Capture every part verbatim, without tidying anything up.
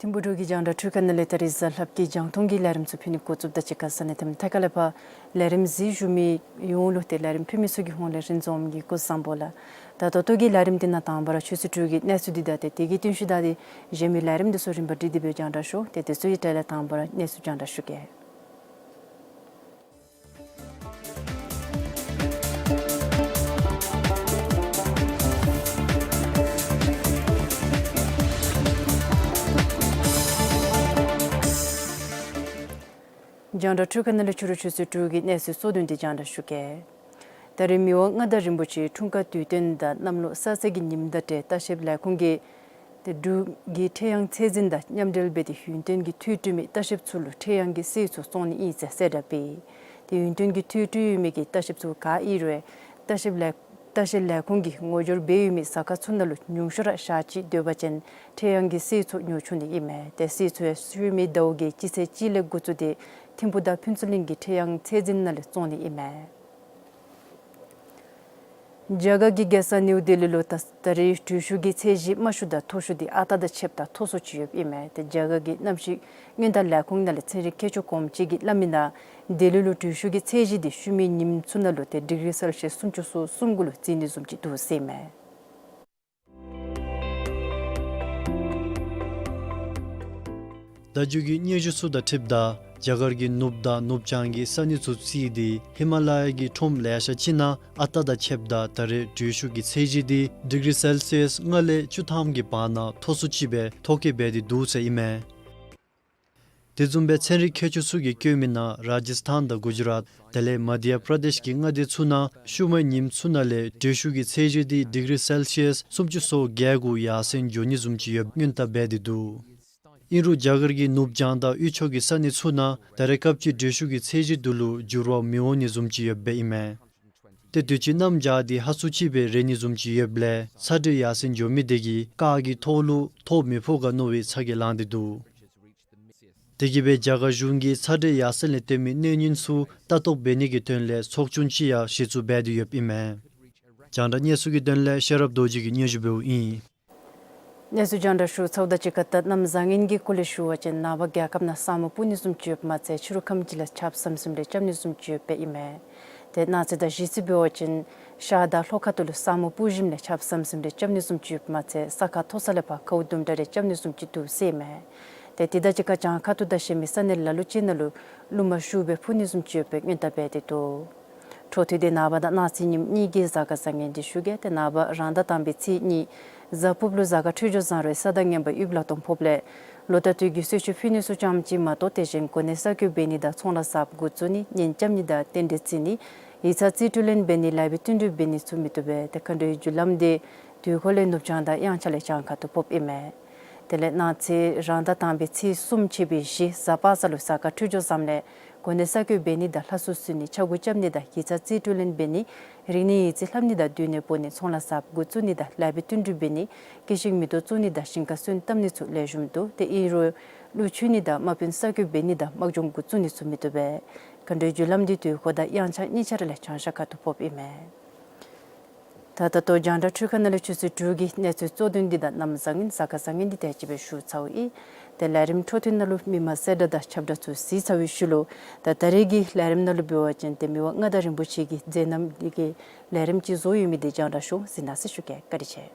ཐིམ་ཕུག་འབྲུག་གི་རྒྱང་བསྒྲགས་འཕྲུལ་ཁང་ནང་ལས་ད་རིས་གཟའ་ལྷགཔ་གི་རྒྱང་མཐོང་གི་ལས་རིམ་ཚུ་ཕུལ་ནི་འགོ་བཙུགསཔ་ད་གཅིག་ཁར་ས་གནས་དང་ཐད་ཀ་ལས་ཕར་ལས་རིམ་གཟིགས་བཞུགས་མི་ཡོངས་ལུ་ཏེ་ལས་རིམ་ཕུལ་མི་ཚུ་གི་ཧོངས་ལས་རིན་འཛོམས་ཀྱིས་སྐུ་གཟུགས་བཟང་པོ་ལགས། ད་ད་ལྟོ་གི་ལས་རིམ་འདི་ནང་དང་པ་ར་ཆུ་ཚོད་དྲུག་གི་གནས་ཚུལ་འདི་དང་ཏེ་དེ་གི་རྟིང་ཤུལ་ད་ཏེ་གཞན་མི་ལས་རིམ་འདི་ཚུ་རིམ་པ་སྒྲིག་སྟེ་སྦེ་རྒྱང་བསྒྲགས་ཞུ། ཏེ་དེ་ཚུ་གི་གྲས་ལས་དང་པ་ར་གནས་ཚུལ་རྒྱང་བསྒྲགས་ཞུ་གེ། རྒྱང་བསྒྲགས་འཕྲུལ་ཁང་ནང་ལས་ཕྱི་རུ་ཆུ་ཚོད་དྲུག་གི་གནས་ཚུལ་གཙོ་དོན་འདི་རྒྱང་བསྒྲགས་ཞུ་གེ། ད་རེས་མི་དབང་མངའ་བདག་རིན་པོ་ཆེའི་འཁྲུངས་སྐར་དུས་སྟོན་དང་གནམ་ལོ་གསར་ཚེས་ཀྱི་ཉིནམ་དང་འབྲེལ་ལྟ་བཤལཔ་ལས་ཁུངས་ཀྱིས་ཏེ་འབྲུག་གི་ཁྲེས་གཡང་ཚད་འཛིན་དང་མཉམ་འབྲེལ་འབད་དེ་ཡུན་བརྟན་གྱི་ཐོ་བཀོད་མི་ལྟ་བཤལཔ་ཚུ་ལུ་ཁྲེས་གཡང་གི་གསེར་ཚུ་བཙོང་ནི་ཨིན་ཟེར་གསལ་བསྒྲགས་འབད། ཏེ་ཡུན་བརྟན་གྱི་ཐོ་བཀོད་ཡོད་མི་གི་ལྟ་བཤལཔ་ཚུ་ག་ཨིན་རུང་ལྟ་བཤལཔ་ལས་ལྟ་བཤལ་ལས་ཁུངས་ཀྱིས་ངོ་སྦྱོར་འབད་ཡོད་མི་ཟ་ཁང་ཚུ་ནང་ལུ་ཉུང་ཤོས་ར་ཞག་གཅིག་སྡོད་པ་ཅིན་ཁྲེས་གཡང་གི་གསེར་ཚུ་ཉོ་ཆོག་ནི་ཨིན་མས། ཏེ་གསེར་ཚུ་ཡང་ཤུལ་མའི་ཟླཝ་གི་སྤྱི་ཚེས་གཅིག་ལས་འགོ་བཙུགས་ཏེ་ཐིམ་ཕུག་དང་ཕུན་ཚོགས་གླིང་གི་ཁྲེས་གཡང་ཚད་འཛིན་ནང་ལས་བཙོང་ནི་ཨིན་མས། རྒྱ་གར་གྱི་རྒྱལ་ས་ནིའུ་ལྡི་ལི་ལུ་ད་ད་རེས་དྲོད་ཤུགས་ཀྱི་ཚད་གཞི་དམའ་ཤོས་དང་མཐོ་ཤོས་འདི་ཨ་རྟག་དང་ཕྱདཔ་ད་མཐོ་སུ་ཅིག་ཡོདཔ་ཨིན་མས། ཏེ་རྒྱ་གར་གྱི་གནམ་གཤིས་སྔོན་བརྡ་ལས་ཁུངས་ནང་ལས་ཚན་རིག་མཁས་མཆོག་གོངམ་ཅིག་གིས་སླབ་མི་ནང་ལྡི་ལི་ལུ་དྲོད་ཤུགས་ཀྱི་ཚད་གཞི་འདི་ཤུལ་མའི་ཉིནམ་ཚུ་ནང་ལུ་ཏེ་ཌིག་རི་སེལ་ཤི་ཡས་སུམ་ཅུ་སོ་གསུམ་གུ་ལུ་རྩིས་ནི་བཟུམ་ཅིག་འདུག་ཟེར་ཨིན་མས། ད་རྒྱུན་གྱི་སྙན་ཞུ་ཚུ་དང་འཁྲིལཝ་ད་རྒྱ་གར་གྱི་ནུབ་དང་ནུབ་བྱང་གི་ས་གནས་ཚུ་བརྩིས་ཏེ་ཧི་མ་ལ་ཡ་གི་ཁྲོམ་ལེ་ཤ་ཅིག་ནང་ཨ་རྟག་དང་ཕྱདཔ་ད་ད་རེས་དྲོད་ཤུགས་ཀྱི་ཚད་གཞི་འདི་ཌིག་རི་སེལ་ཤི་ཡས་ལྔ་ལས་བཅུ་ཐམ་གྱི་བར་ན་མཐོ་སུ་ཅིག་སྦེ་ཐོ་བཀོད་འབད་དེ་འདུག་ཟེར་ཨིན་མས། དེ་བཟུམ་སྦེ་ཚན་རིག་མཁས་མཆོག་ཚུ་གིས་བཀོད་མི་ནང་རཱ་ཇཱིས་ཐཱན་དང་གུ་ཇུ་རཱཏ་དེ་ལས་མ་དྷྱ་པྲ་དེཤ་གི་མངའ་སྡེ་ཚུ་ནང་ཤུལ་མའི་ཉིནམ་ཚུ་ནང་ལས་དྲོད་ཤུགས་ཀྱི་ཚད་གཞི་འདི་ཌིག་རི་སེལ་ཤི་ཡས་སུམ་ཅུ་སོ་བརྒྱད་གུ་ཡར་སེང་འགྱོ་ནི་བཟུམ་ཅིག་ཡོདཔ་སྔོན་བརྡ་འབད་དེ་འདུག། ཨིན་རུང་རྒྱ་གར་གྱི་ནུབ་བྱང་དང་དབུས་ཕྱོགས་ཀྱི་ས་གནས་ཚུ་ནང་ད་རེས་སྐབས་ཅིག་དྲོད་ཤུགས་ཀྱི་ཚད་གཞི་འདི་ལུ་འགྱུར་བ་མི་འོང་ནི་བཟུམ་ཅིག་ཡོདཔ་ཨིན་མས། ཏེ་དུས་ཅི་གནམ་བྱཱར་འདི་ཧ་སུ་ཅིག་སྦེ་རེག་ནི་བཟུམ་ཅིག་ཡོདཔ་ལས་ཚ་དྲོད་ཡར་སེང་འགྱོ་མི་དེ་གིས་ཀར་གྱི་ཐོག་ལུ་ཐོག་མི་ཕོག་ག་མནོ་བའི་ཚ་གྱང་ལངས་ཏེ་འདུག། དེ་གིས་སྦེ་རྒྱ་གར་གཞུང་གིས་ཚ་དྲོད་ཡར་སེང་ལས་བརྟེན་མི་གནོད་ཉེན་ཚུ་ལྟ་རྟོག་འབད་ནི་གི་དོན་ལས་ཚོགས་ཆུང་ཅིག་ཡང་གཞི་བཙུགས་འབད་དེ་ཡོདཔ་ཨིན་མས། རྒྱང་བསྒྲགས་གནས་ཚུལ་གྱི་དོན་ལས་ཤེས་རབ་རྡོ་རྗེ་གིས་སྙན་ཞུ་འབདཝ་ཨིན། གནས་ཚུལ་རྒྱང་བསྒྲགས་ཞུ་ཚརཝ་ད་གཅིག་ཁར་ད་གནམ་བཟང་ངན་གྱི་སྐོར་ལས་ཞུ་བ་ཅིན་ནངས་པ་རྒྱལ་ཁབ་ནང་ས་སྨུག་སྤུབ་ནི་བཟུམ་ཅིག་ཡོདཔ་མ་ཚད་ཕྱི་རུ་ཁམས་ཅིག་ལས་ཆརཔ་ཟམ་ཟིམ་རེ་རྐྱབ་ནི་བཟུམ་ཅིག་ཡོདཔ་ཨིན་མས། ཏེ་གནངས་ཚེ་དང་གཞེས་ཚེ་འབད་བ་ཅིན་ཤར་དང་ལྷོ་ཁ་ཐུག་ལུ་ས་སྨུག་སྤུབ་ཞིནམ་ལས་ཆརཔ་ཟམ་ཟིམ་རེ་རྐྱབ་ནི་བཟུམ་ཅིག་ཡོདཔ་མ་ཚད་ས་ཁ་མཐོ་ས་ལས་ཕར་ཁཝ་དུམ་གྲ་རེ་རྐྱབ་ནི་བཟུམ་ཅིག་འདུག་ཟེར་ཨིན་མས། ཏེ་དེ་དང་གཅིག་ཁར་བྱང་ཁ་ཐུག་དང་གཞན་མི་ས་གནས་ལ་ལུ་ཅིག་ནང་ལུ་རླུང་མ་ཤུགས་སྦེ་འཕུ་ནི་བཟུམ་ཅིག་ཡོདཔ་སྦེ་སྔོན་བརྡ་འབད་དེ་འདུག། འཕྲོ་མཐུད་དེ་ནངས་པ་དང་གནངས་ཚེ་ཉིནམ་གཉིས་ཀྱི་གཟའ་སྐར་བཟང་ངན་འདི་ཞུ་གེ། ཏེ་ནངས་པ་རང་ཟླ་དང་པའི་ཚེས་གཉིས་གཟའ་ཕུརཔ་ལུ་གཟའ་སྐར་འཕྲོད་སྦྱོར་བཟང་རུང་ས་དང་ངན་པ་དབུལ་ལ་སྟོང་ཕོགཔ་ལས་ལོ་ཟླ་དུས་ཀྱི་གསོལ་མཆོད་ཕུལ་ནི་ཚུ་ཙམ་ཅིག་མ་གཏོགས་དེ་བཞིན་གོ་གནས་གསར་བསྐོ་འབད་ནི་དང་ཚོང་ལཱ་གསརཔ་འགོ་བཙུགས་ནི་གཉེན་རྐྱབ་ནི་དང་རྟེན་འབྲེལ་བརྩི་ནི་ཡིག་ཚང་རྩིས་སྤྲོད་ལེན་འབད་ནི་ལཱ་འབད་བསྟུན་གྲོས་འབད་ནི་ཚུ་མི་བཏུབ་པས། ཏེ་མཁའ་འགྲོའི་རྒྱུ་ལམ་འདི་དུས་འཁོར་ལས་ནུབ་བྱང་དང་དབྱངས་འཆར་ལས་བྱང་ཁ་ཐུག་ཕོགཔ་ཨིན་མས། དེ་ལས་གནངས་ཚེ་རང་ཟླ་དང་པའི་ཚེས་གསུམ་ཕྱི་པའི་བཞི་གཟའ་པ་སངས་ལུ་གཟའ་སྐར་འཕྲོད་སྦྱོར་བཟངམ་ལས་གོ་གནས་གསར་བསྐོ་འབད་ནི་དང་ལྷ་གསོལ་གསོལ་ནི་ཕྱག་མགུ་རྐྱབ་ནི་དང་ཡིག་ཚང་རྩིས་སྤྲོད་ལེན་འབད་ནི་རིག་གནས་ཡིག་རྩིས་ལྷབ་ནི་དང་སྡོད་གནས་སྤོ་ནི་ཚོང་ལཱ་གསརཔ་འགོ་བཙུགས་ནི་དང་ལཱ་འབད་བསྟུན་གྲོས་འབད་ནི་སྐྱེད་ཤིང་མེ་ཏོག་བཙུགས་ནི་དང་ཞིང་ཁ་སོན་བཏབ་ནི་ཚུ་ལེགས་ཤོམ་འདུག། ཏེ་ཨིན་རུང་ཀླུ་ཆུ་ནི་དང་དམག་དཔོན་གསར་བསྐོ་འབད་ནི་དང་དམག་སྦྱོང་འགོ་བཙུགས་ནི་ཚུ་མི་བཏུབ་པས། མཁའ་འགྲོའི་རྒྱུ་ལམ་འདི་དུས་འཁོར་དང་དབྱངས་འཆར་གཉིས་ཆ་ར་ལས་བྱང་ཤར་ཁ་ཐུག་ཕོགཔ་ཨིན་མས། ད་ད་ལྟོ་རྒྱང་བསྒྲགས་འཕྲུལ་ཁང་ནང་ལས་ཆུ་ཚོད་དྲུག་གི་གནས་ཚུལ་གཙོ་དོན་འདི་དང་གནམ་བཟང་ངན་གཟའ་སྐར་བཟང་ངན་འདི་དེ་ཅིག་སྦེ་ཞུ་ཚརཝ་ཨིན། ཏེ་ལས་རིམ་འཕྲོ་མཐུད་ནང་ལུ་མི་མང་གསལ་བསྒྲགས་དང་ཁྱབ་བསྒྲགས་ཚུ་གཟིགས་ཚར་བའི་ཤུལ་ལུ་ད་ད་རེས་ཀྱི་ལས་རིམ་ནང་ལུ་འབད་བ་ཅིན་ཏེ་མི་དབང་མངའ་བདག་རིན་པོ་ཆེ་གི་མཛད་རྣམ་འདི་གི་ལས་རིམ་ཅིག་བཟོ་ཡོད་མི་འདི་རྒྱང་བསྒྲགས་ཞུ་གཟིགས་གནང་ཟེར་ཞུ་གེ། བཀའ་དྲིན་ཆེ།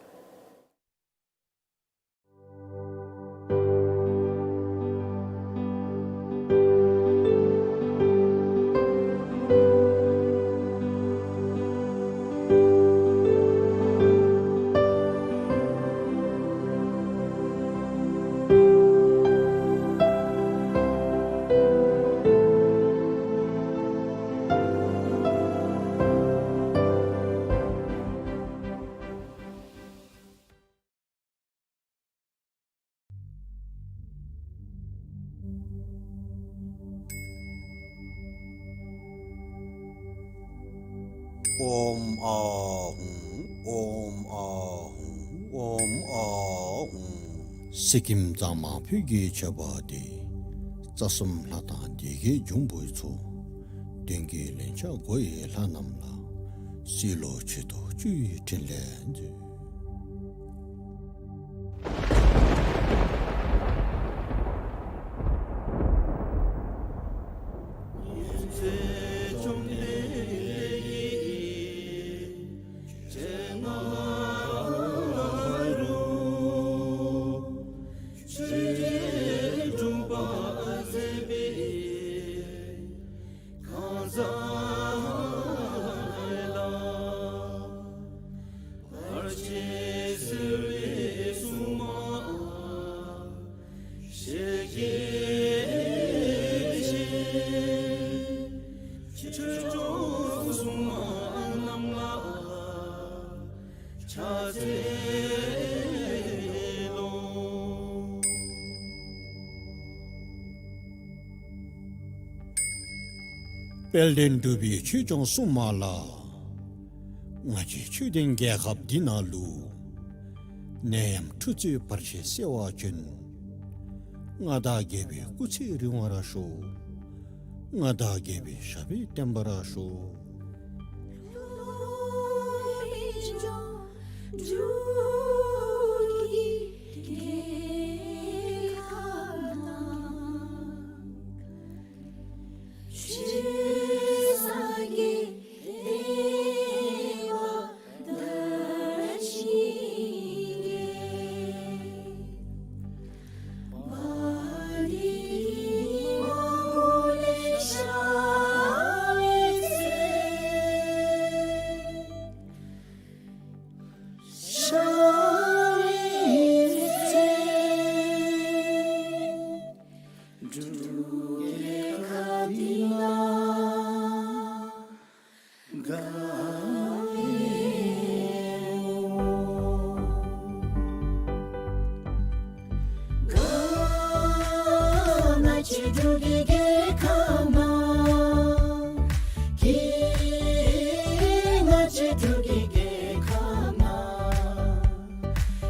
ཨོཾ་ཨཱཿཧཱུྃ། ཨོཾ་ཨཱཿཧཱུྃ། ཨོཾ་ཨཱཿཧཱུྃ། གསེར་སྐྱེམས་གཙང་མ་ཕུད་ཀྱི་མཆོད་པ་འདི། རྩ་གསུམ་ལྷ་དང་སྡེ་བརྒྱད་འབྱུང་པོའི་ཚོགས། མདུན་གྱི་ལན་ཆགས་སྒོ་ཡི་ལྷ་རྣམས་ལ། སྲིད་ལོ་ཕྱེད་དོ་བཅུ་ཡི་ཕྲིན་ལས་མཛོད། དཔལ་ལྡན་འབྲུག་པའི་ཆོས་སྐྱོང་སྲུང་མ་ལ། ང་བཅས་ཆོས་ལྡན་རྒྱལ་ཁབ་འདི་ནང་ལུ། ནད་ཡམས་འཁྲུག་རྩོད་བར་ཆད་སེལ་བར་བྱོན། མངའ་བདག་རྒྱལ་པོའི་སྐུ་ཚེ་རིང་བར་ཤོག། མངའ་བདག་རྒྱལ་པོའི་ཞབས་པད་བརྟན་པར་ཤོག།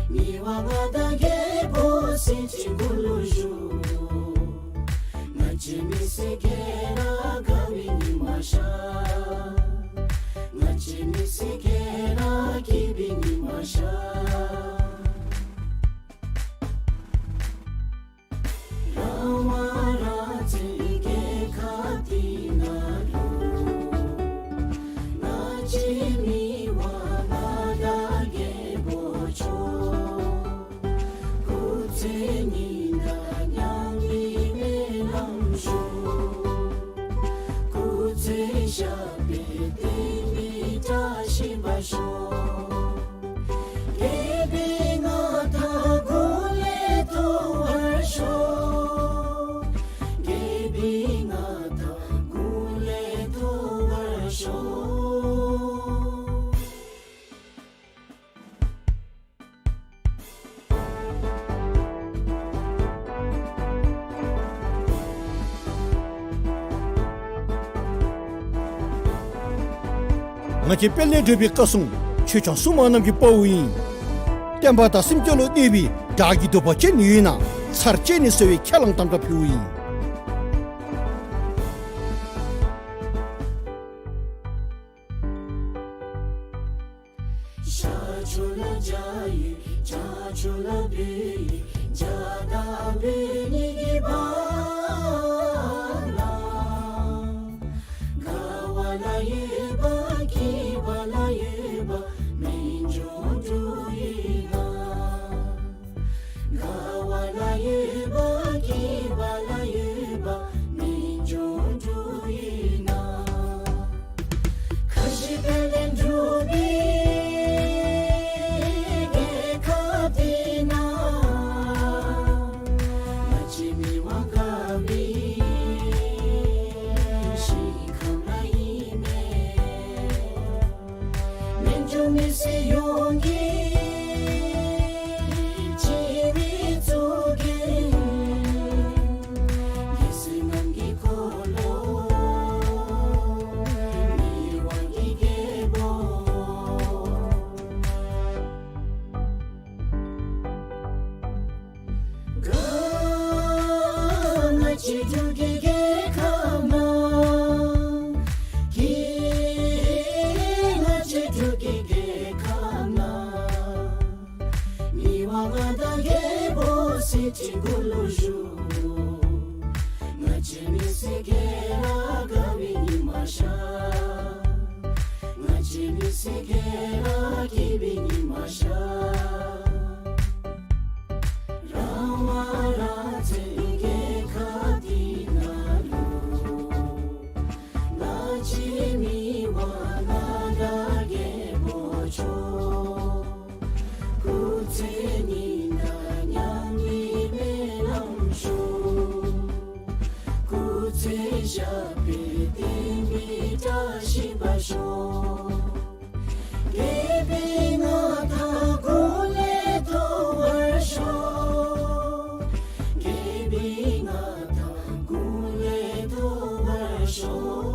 ཉེ་བ་མངའ་བདག་རྒྱལ་པོ་སྲིད་ཞིའི་སྐུ་ལུ་བཞུགས། ང་བཅས་མི་སེར་གྱི་ར་དགའ་བའི་ཉི་མ་ཤར། ང་བཅས་མི་སེར་གྱི་ར་སྐྱིད་པའི་ཉི་མ་ཤར། ར་མ་ར་ཙེ་རྒྱལ་ཁབ་འདི་ནང་ལུ། ང་བཅས་མི་དབང་མངའ་བདག་རྒྱལ་པོ་མཆོག། སྐུ་ཚེ་ཉི་ཟླ་མཉམ་པའི་སྨོན་ལམ་ཞུ། སྐུ་ཚེ་ཞབས་པད་བརྟན་པའི་བཀྲ་ཤིས་པ་ཤོག། རྒྱལ་པོའི་མངའ་ཐང་དགུང་ལས་མཐོ་བར་ཤོག། རྒྱལ་པོའི་མངའ་ཐང་དགུང་ལས་མཐོ་བར་ཤོག། ང་བཅས་དཔལ་ལྡན་འབྲུག་པའི་བཀའ་སྲུང་ཆོས་སྐྱོང་སྲུང་མ་རྣམས་ཀྱི་དཔའ་བོ་ཨིན། བསྟན་པ་དང་སེམས་ཅན་ལུ་གནོད་པའི་དགྲ་གི་གདུག་པ་ཅི་ནི་ཡོད་ན་ཚར་གཅིག་ནི་གསོ་བའི་ཁས་བླངས་དམ་བཅའ་ཕུལཝ་ཨིན། ཤར་ཕྱོགས་ལ་བྱ་ཡི། བྱང་ཕྱོགས་ལ་བེ་ཡི། བྱ་དང་བེ་གཉིས་ཀྱི་བར་ན། དགའ་བ་ལ་ཡོད་པ། སྐྱིད་པ་ལ་ཡོད་པ། སྨན་ལྗོངས་འབྲུག་ཡུལ་ན། དགའ་བ་ལ་ཡོད་པ། སྐྱིད་པ་ལ་ ང་བཅས་འབྲུག་གི་རྒྱལ་ཁབ་ནང་གི་ང་བཅས་འབྲུག་གི་རྒྱལ་ཁབ་ནང་མི་དབང་མངའ་བདག་རྒྱལ་པོ་གསེར་ཁྲི་གུ་ལུ་བཞུགས། ང་བཅས་མི་སེར་གྱི་ར་དགའ་བའི་ཉི་མ་ཤར། ང་བཅས་མི་སེར་གྱི་ར་སྐྱིད་པའི་ཉི་མ་ཤར། རང་དབང་རང་བཙན་རྒྱལ་ཁབ་འདི་ནང་ལུ་ང་བཅས་མི་དབང་མངའ་བདག་རྒྱལ་པོ་མཆོག་སྐུ་ཚེ་ཉི་ཟླ་ཉམས་པའི་སྨོན་ལམ་ཞུ། སྐུ་ཚེ་ཞབས་པད་བརྟན་པའི་བཀྲ་ཤིས་པ་ཤོག། རྒྱལ་པོའི་མངའ་ཐང་ཀུན་ལས་མཐོ་བར་ཤོག། རྒྱལ་པོའི་མངའ་ཐང་ཀུན་ལས་མཐོ་བར་ཤོག།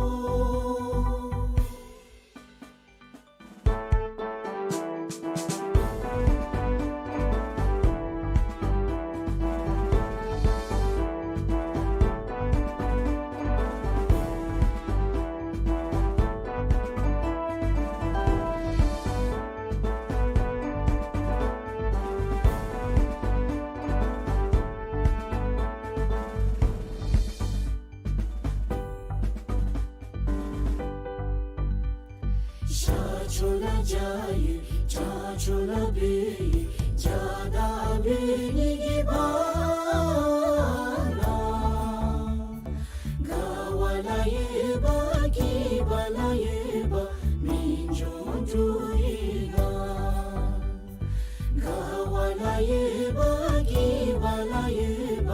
ཤར་ཕྱོགས་ལ་བྱ་ཡུལ། བྱང་ཕྱོགས་ལ་བོད་ཡུལ། རྒྱ་དང་བོད་གཉིས་ཀྱི་བར་ན། དགའ་བ་ལ་ཡོད་པ་སྐྱིད་པ་ལ་ཡོད་པ་སྨན་ལྗོངས་འབྲུག་ཡུལ་ན། དགའ་བ་ལ་ཡོད་པ་སྐྱིད་པ་ལ་ཡོད་པ་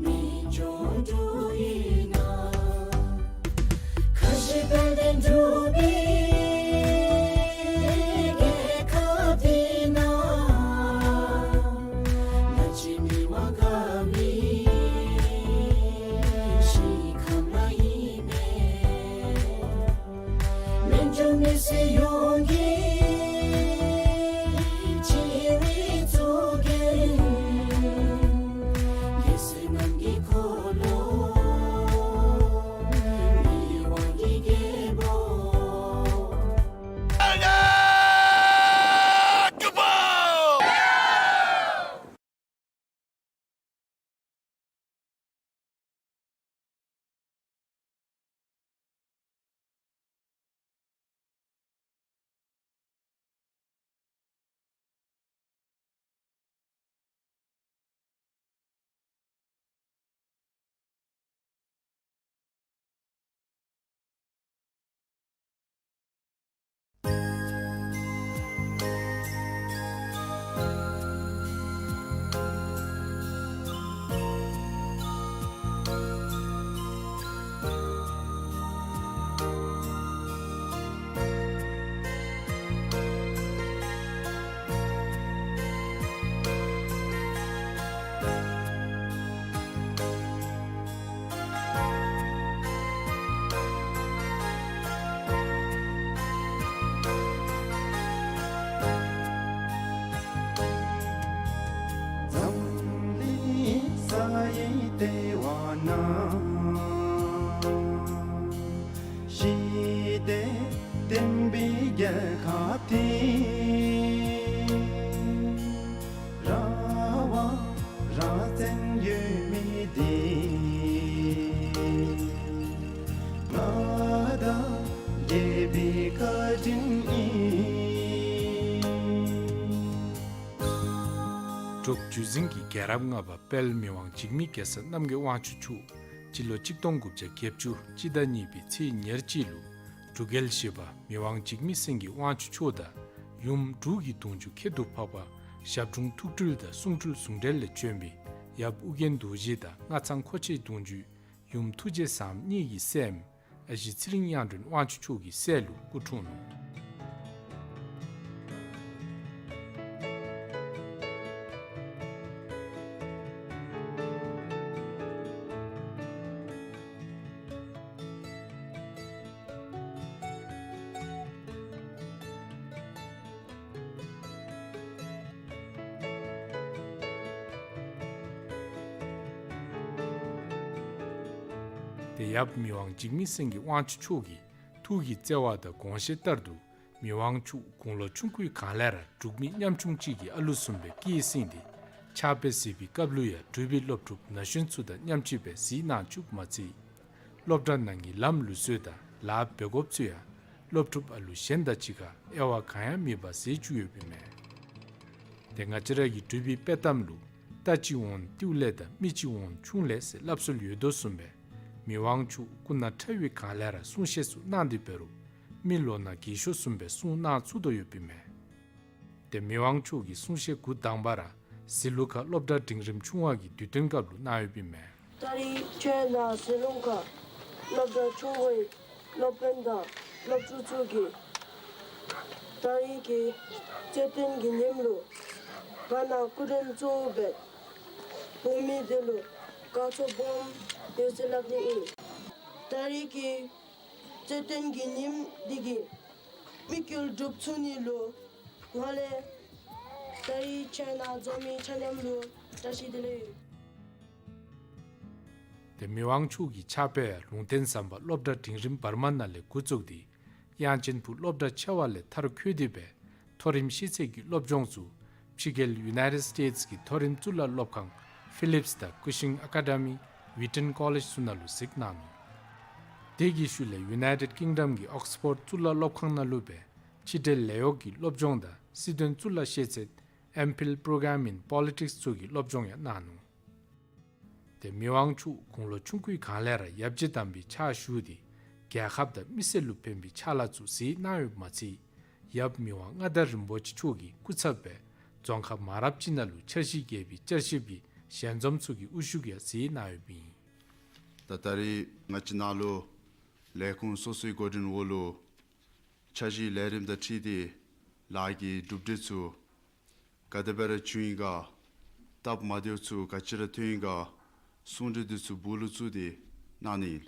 སྨན་ལྗོངས་འབྲུག་ཡུལ་ན། ཁ་བཞི་དཔལ་ལྡན་འབྲུག་པའི་རྒྱལ་ཁབ་འདི་ནང་ང་བཅས་མི་དབང་དགའ་བའི་ཞིང་ཁམས་ལ་ཨིན་མས། སྨན་ལྗོངས་མི་སེར་ཡོངས་ཀྱི་སྤྱི་བའི་གཙུག་རྒྱན། རྒྱལ་སྲས་རྣམས་ཀྱི་འཁོར་ལོ་མི་དབང་གི་རྒྱལ་པོ། འཛམ་གླིང་ས་ཡི་ལྟེ་བ་ན། ཞི་བདེ་ལྡན་པའི་རྒྱལ་ཁབ་འདི། རང་དབང་རང་བཙན་ཡོད་མི་འདི། མངའ་བདག་རྒྱལ་པོའི་བཀའ་དྲིན་ཨིན། འབྲུག་བརྒྱུད་འཛིན་གྱི་རྒྱལ་རབས་ལྔ་པ་དཔལ་མི་དབང་འཇིགས་མེད་རྒྱལ་ས་རྣམ་རྒྱལ་དབང་ཕྱུག་མཆོག་སྤྱི་ལོ་གཅིག་སྟོང་དགུ་བརྒྱ་བརྒྱད་ཅུ་སྤྱི་ཟླ་གཉིས་པའི་ཚེས་ཉེར་གཅིག་ལུ་འབྲུག་རྒྱལ་བཞི་པ་མི་དབང་འཇིགས་མེད་སེང་གེ་དབང་ཕྱུག་མཆོག་དང་ཡུམ་འབྲུག་གི་གདུང་རྒྱུད་ཁྱད་དུ་འཕགས་པ་ཞབས་དྲུང་ཐུགས་སྤྲུལ་དང་གསུང་སྤྲུལ་ཟུང་འབྲེལ་ལས་བྱོན་པའི་ཡབ་ཨོ་རྒྱན་རྡོ་རྗེ་དང་སྔགས་ཚང་ཁོ་ཆེ་གདུང་རྒྱུད་ཡུམ་ཐུགས་རྗེ་བཟང་མོ་གཉིས་ཀྱི་སྲསམོ་ཨ་ཞེ་ཚེ་རིང་གཡང་སྒྲོན་དབང་ཕྱུག་མཆོག་གི་སྲས་ལུ་སྐུ་འཁྲུངས་ནུག། ཏེ་ཡབ་མི་དབང་འཇིགས་མེད་སེང་གེ་དབང་ཕྱུག་མཆོག་གི་ཐུགས་ཀྱི་བརྩེ་བ་དང་དགོངས་བཞེད་ལྟར་དུ་མི་དབང་མཆོག་དགུང་ལོ་ཆུང་ཀུའི་སྒང་ལས་ར་འབྲུག་མི་ཉམ་ཆུང་ཅིག་གི་ཨ་ལུ་བཟུམ་སྦེ་སྐྱེས་ཟིན་ཏེ་ཕྱག་དཔེ་གཟིགས་པའི་སྐབས་ལུ་ཡང་འབྲུག་པའི་སློབ་ཕྲུག་ན་གཞོན་ཚུ་དང་མཉམ་གཅིག་སྦེ་གཟིགས་གནང་བཅུགཔ་མ་ཚད་སློབ་གྲྭ་ནང་གི་ལམ་ལུགས་སྲོལ་དང་ལཱ་འབད་དགོཔ་ཚུ་ཡང་སློབ་ཕྲུག་ཨ་ལུ་གཞན་དང་གཅིག་ཁར་དབྱེ་བ་གང་ཡང་མེདཔ་མཛད་བཅུག་ཡོདཔ་ཨིན་མས། ཏེ་ང་བཅས་ར་གི་འབྲུག་པའི་དཔྱེ་གཏམ་ལུ་རྟ་གཅིག་འོང་རྟེའུ་ལས་དང་མི་གཅིག་འོང་ཆུང་ལས་ཟེར་སླབ་སྲོལ་ཡོད་དོ་བཟུམ་སྦེ་མི་དབང་མཆོག་སྐུ་ན་ཕྲ་བའི་སྒང་ལས་ར་གསུང་བཤད་ཚུ་གནང་སྟེ་འབད་རུང་མི་ལོ་ན་རྒས་ཤོས་བཟུམ་སྦེ་གསུང་གནང་ཚུགས་དོ་ཡོདཔ་ཨིན་མས། ཏེ་མི་དབང་མཆོག་གི་གསུང་བཤད་འགོ་དང་པ་ར་ཟི་ལུ་ཁ་སློབ་གྲྭ་འབྲིང་རིམ་ཆུང་བ་གི་དུས་སྟོན་སྐབས་ལུ་གནང་ཡོདཔ་ཨིན་མས། ད་རིས་ཁྱོད་ནཱ་ཟི་ལུང་ཁ་སློབ་གྲྭ་ཆུང་བའི་སློབ་དཔོན་དང་སློབ་ཕྲུག་ཚུ་གིས་ད་རིས་ཀྱི་རྩེད་འགྲན་གྱི་ཉིནམ་ལུ་ང་ནཱ་སྐུ་མགྲོན་གཙོ་བོ་སྦེ་འོང་མི་དེ་ལུ་དགའ་ཚོར་སྦོམ་ཡོད་ཟེར་སླབ་ནི་ཨིན། ད་རིས་ཀྱི་རྩེད་འགྲན་གྱི་ཉིནམ་འདི་གིས་མི་སྐྱིད་སྒྲུབ་ཚུགས་ནི་ལུ་ང་ལས་ད་རིས་ཁྱོད་ནཱ་འཛོམས་མི་ཆ་མཉམ་ལུ་བཀྲ་ཤིས་བདེ་ལེགས་ཡོད། ཏེ་མི་དབང་མཆོག་གི་ཕྱག་དཔེ་ཡང་ལུང་བསྟན་ཟམ་པ་སློབ་གྲྭ་འབྲིང་རིམ་བར་མ་ནང་ལས་འགོ་བཙུགས་ཏེ་དབྱངས་ཅན་ཕུག་སློབ་གྲྭ་ཆེ་བ་ལས་མཐར་འཁྱོལ་ཏེ་སྦེ་མཐོ་རིམ་ཤེས་ཚད་ཀྱི་སློབ་སྦྱོང་ཚུ་ཕྱི་རྒྱལ་ཡུ་ནའི་ཊེཌ་སི་ཊེཊ་སི་གི་མཐོ་རིམ་གཙུག་ལག་སློབ་ཁང་ཕི་ལིཔས་དང་ཀུ་ཤིང་ཨ་ཀ་ཌ་མི་ཝི་ཊོན་ཀོ་ལེཇ་ཚུ་ནང་ལུ་གཟིགས་གནང་ནུག། དེ་གི་ཤུལ་ལས་ཡུ་ནའི་ཊེཌ་ཀིང་ཌམ་གྱི་ཨོགས་ཕོཌ་གཙུག་ལག་སློབ་ཁང་ནང་ལུ་སྦེ་ཕྱི་འབྲེལ་ལས་གཡོག་གི་སློབ་སྦྱོང་དང་སྲིད་དོན་གཙུག་ལག་ཤེས་ཚད་ཨེམ་ཕིལ་པྲོ་གརམ་ཨིན་པོ་ལི་ཊིཀསི་ཚུ་གི་སློབ་སྦྱོང་ཡང་གནང་ནུག། ཏེ་མི་དབང་མཆོག་དགུང་ལོ་ཆུང་ཀུའི་སྒང་ལས་ར་ཡབ་རྗེ་དམ་པའི་ཕྱག་ཞུ་སྟེ་རྒྱལ་ཁབ་དང་མི་སེར་ལུ་ཕན་པའི་ཕྱག་ལཱ་ཚུ་མཛད་གནང་ཡོདཔ་མ་ཚད་ཡབ་མི་དབང་མངའ་བདག་རིན་པོ་ཆེ་མཆོག་གི་སྐུ་ཚབ་སྦེ་རྫོང་ཁག་མང་རབས་ཅིག་ནང་ལུ་འཆར་གཞི་རྒྱས་པའི་བསྐྱར་ཞིབ་ཀྱི་ཞལ་འཛོམས་ཚུ་གི་དབུ་བཞུགས་ཡང་མཛད་གནང་ཡོདཔ་ཨིན། ད་ད་རིས་ང་བཅས་ནཱ་ལུ་ལས་ཁུངས་སོ་སོའི་འགོ་འདྲེན་འོག་ལུ་འཆར་གཞི་ལས་རིམ་དང་འཁྲིལ་ཏེ་ལཱ་གི་གྲུབ་འབྲས་ཚུ་ག་དེ་སྦེ་ར་བྱུང་ཡི་ག། སྟབས་མ་བདེཝ་ཚུ་ག་ཅི་ར་ཐོན་ཡི་ག། གསུང་གྲོས་འདི་ཚུ་སྦུག་ལུ་བཙུགས་ཏེ་གནང་ནི་ཨིན།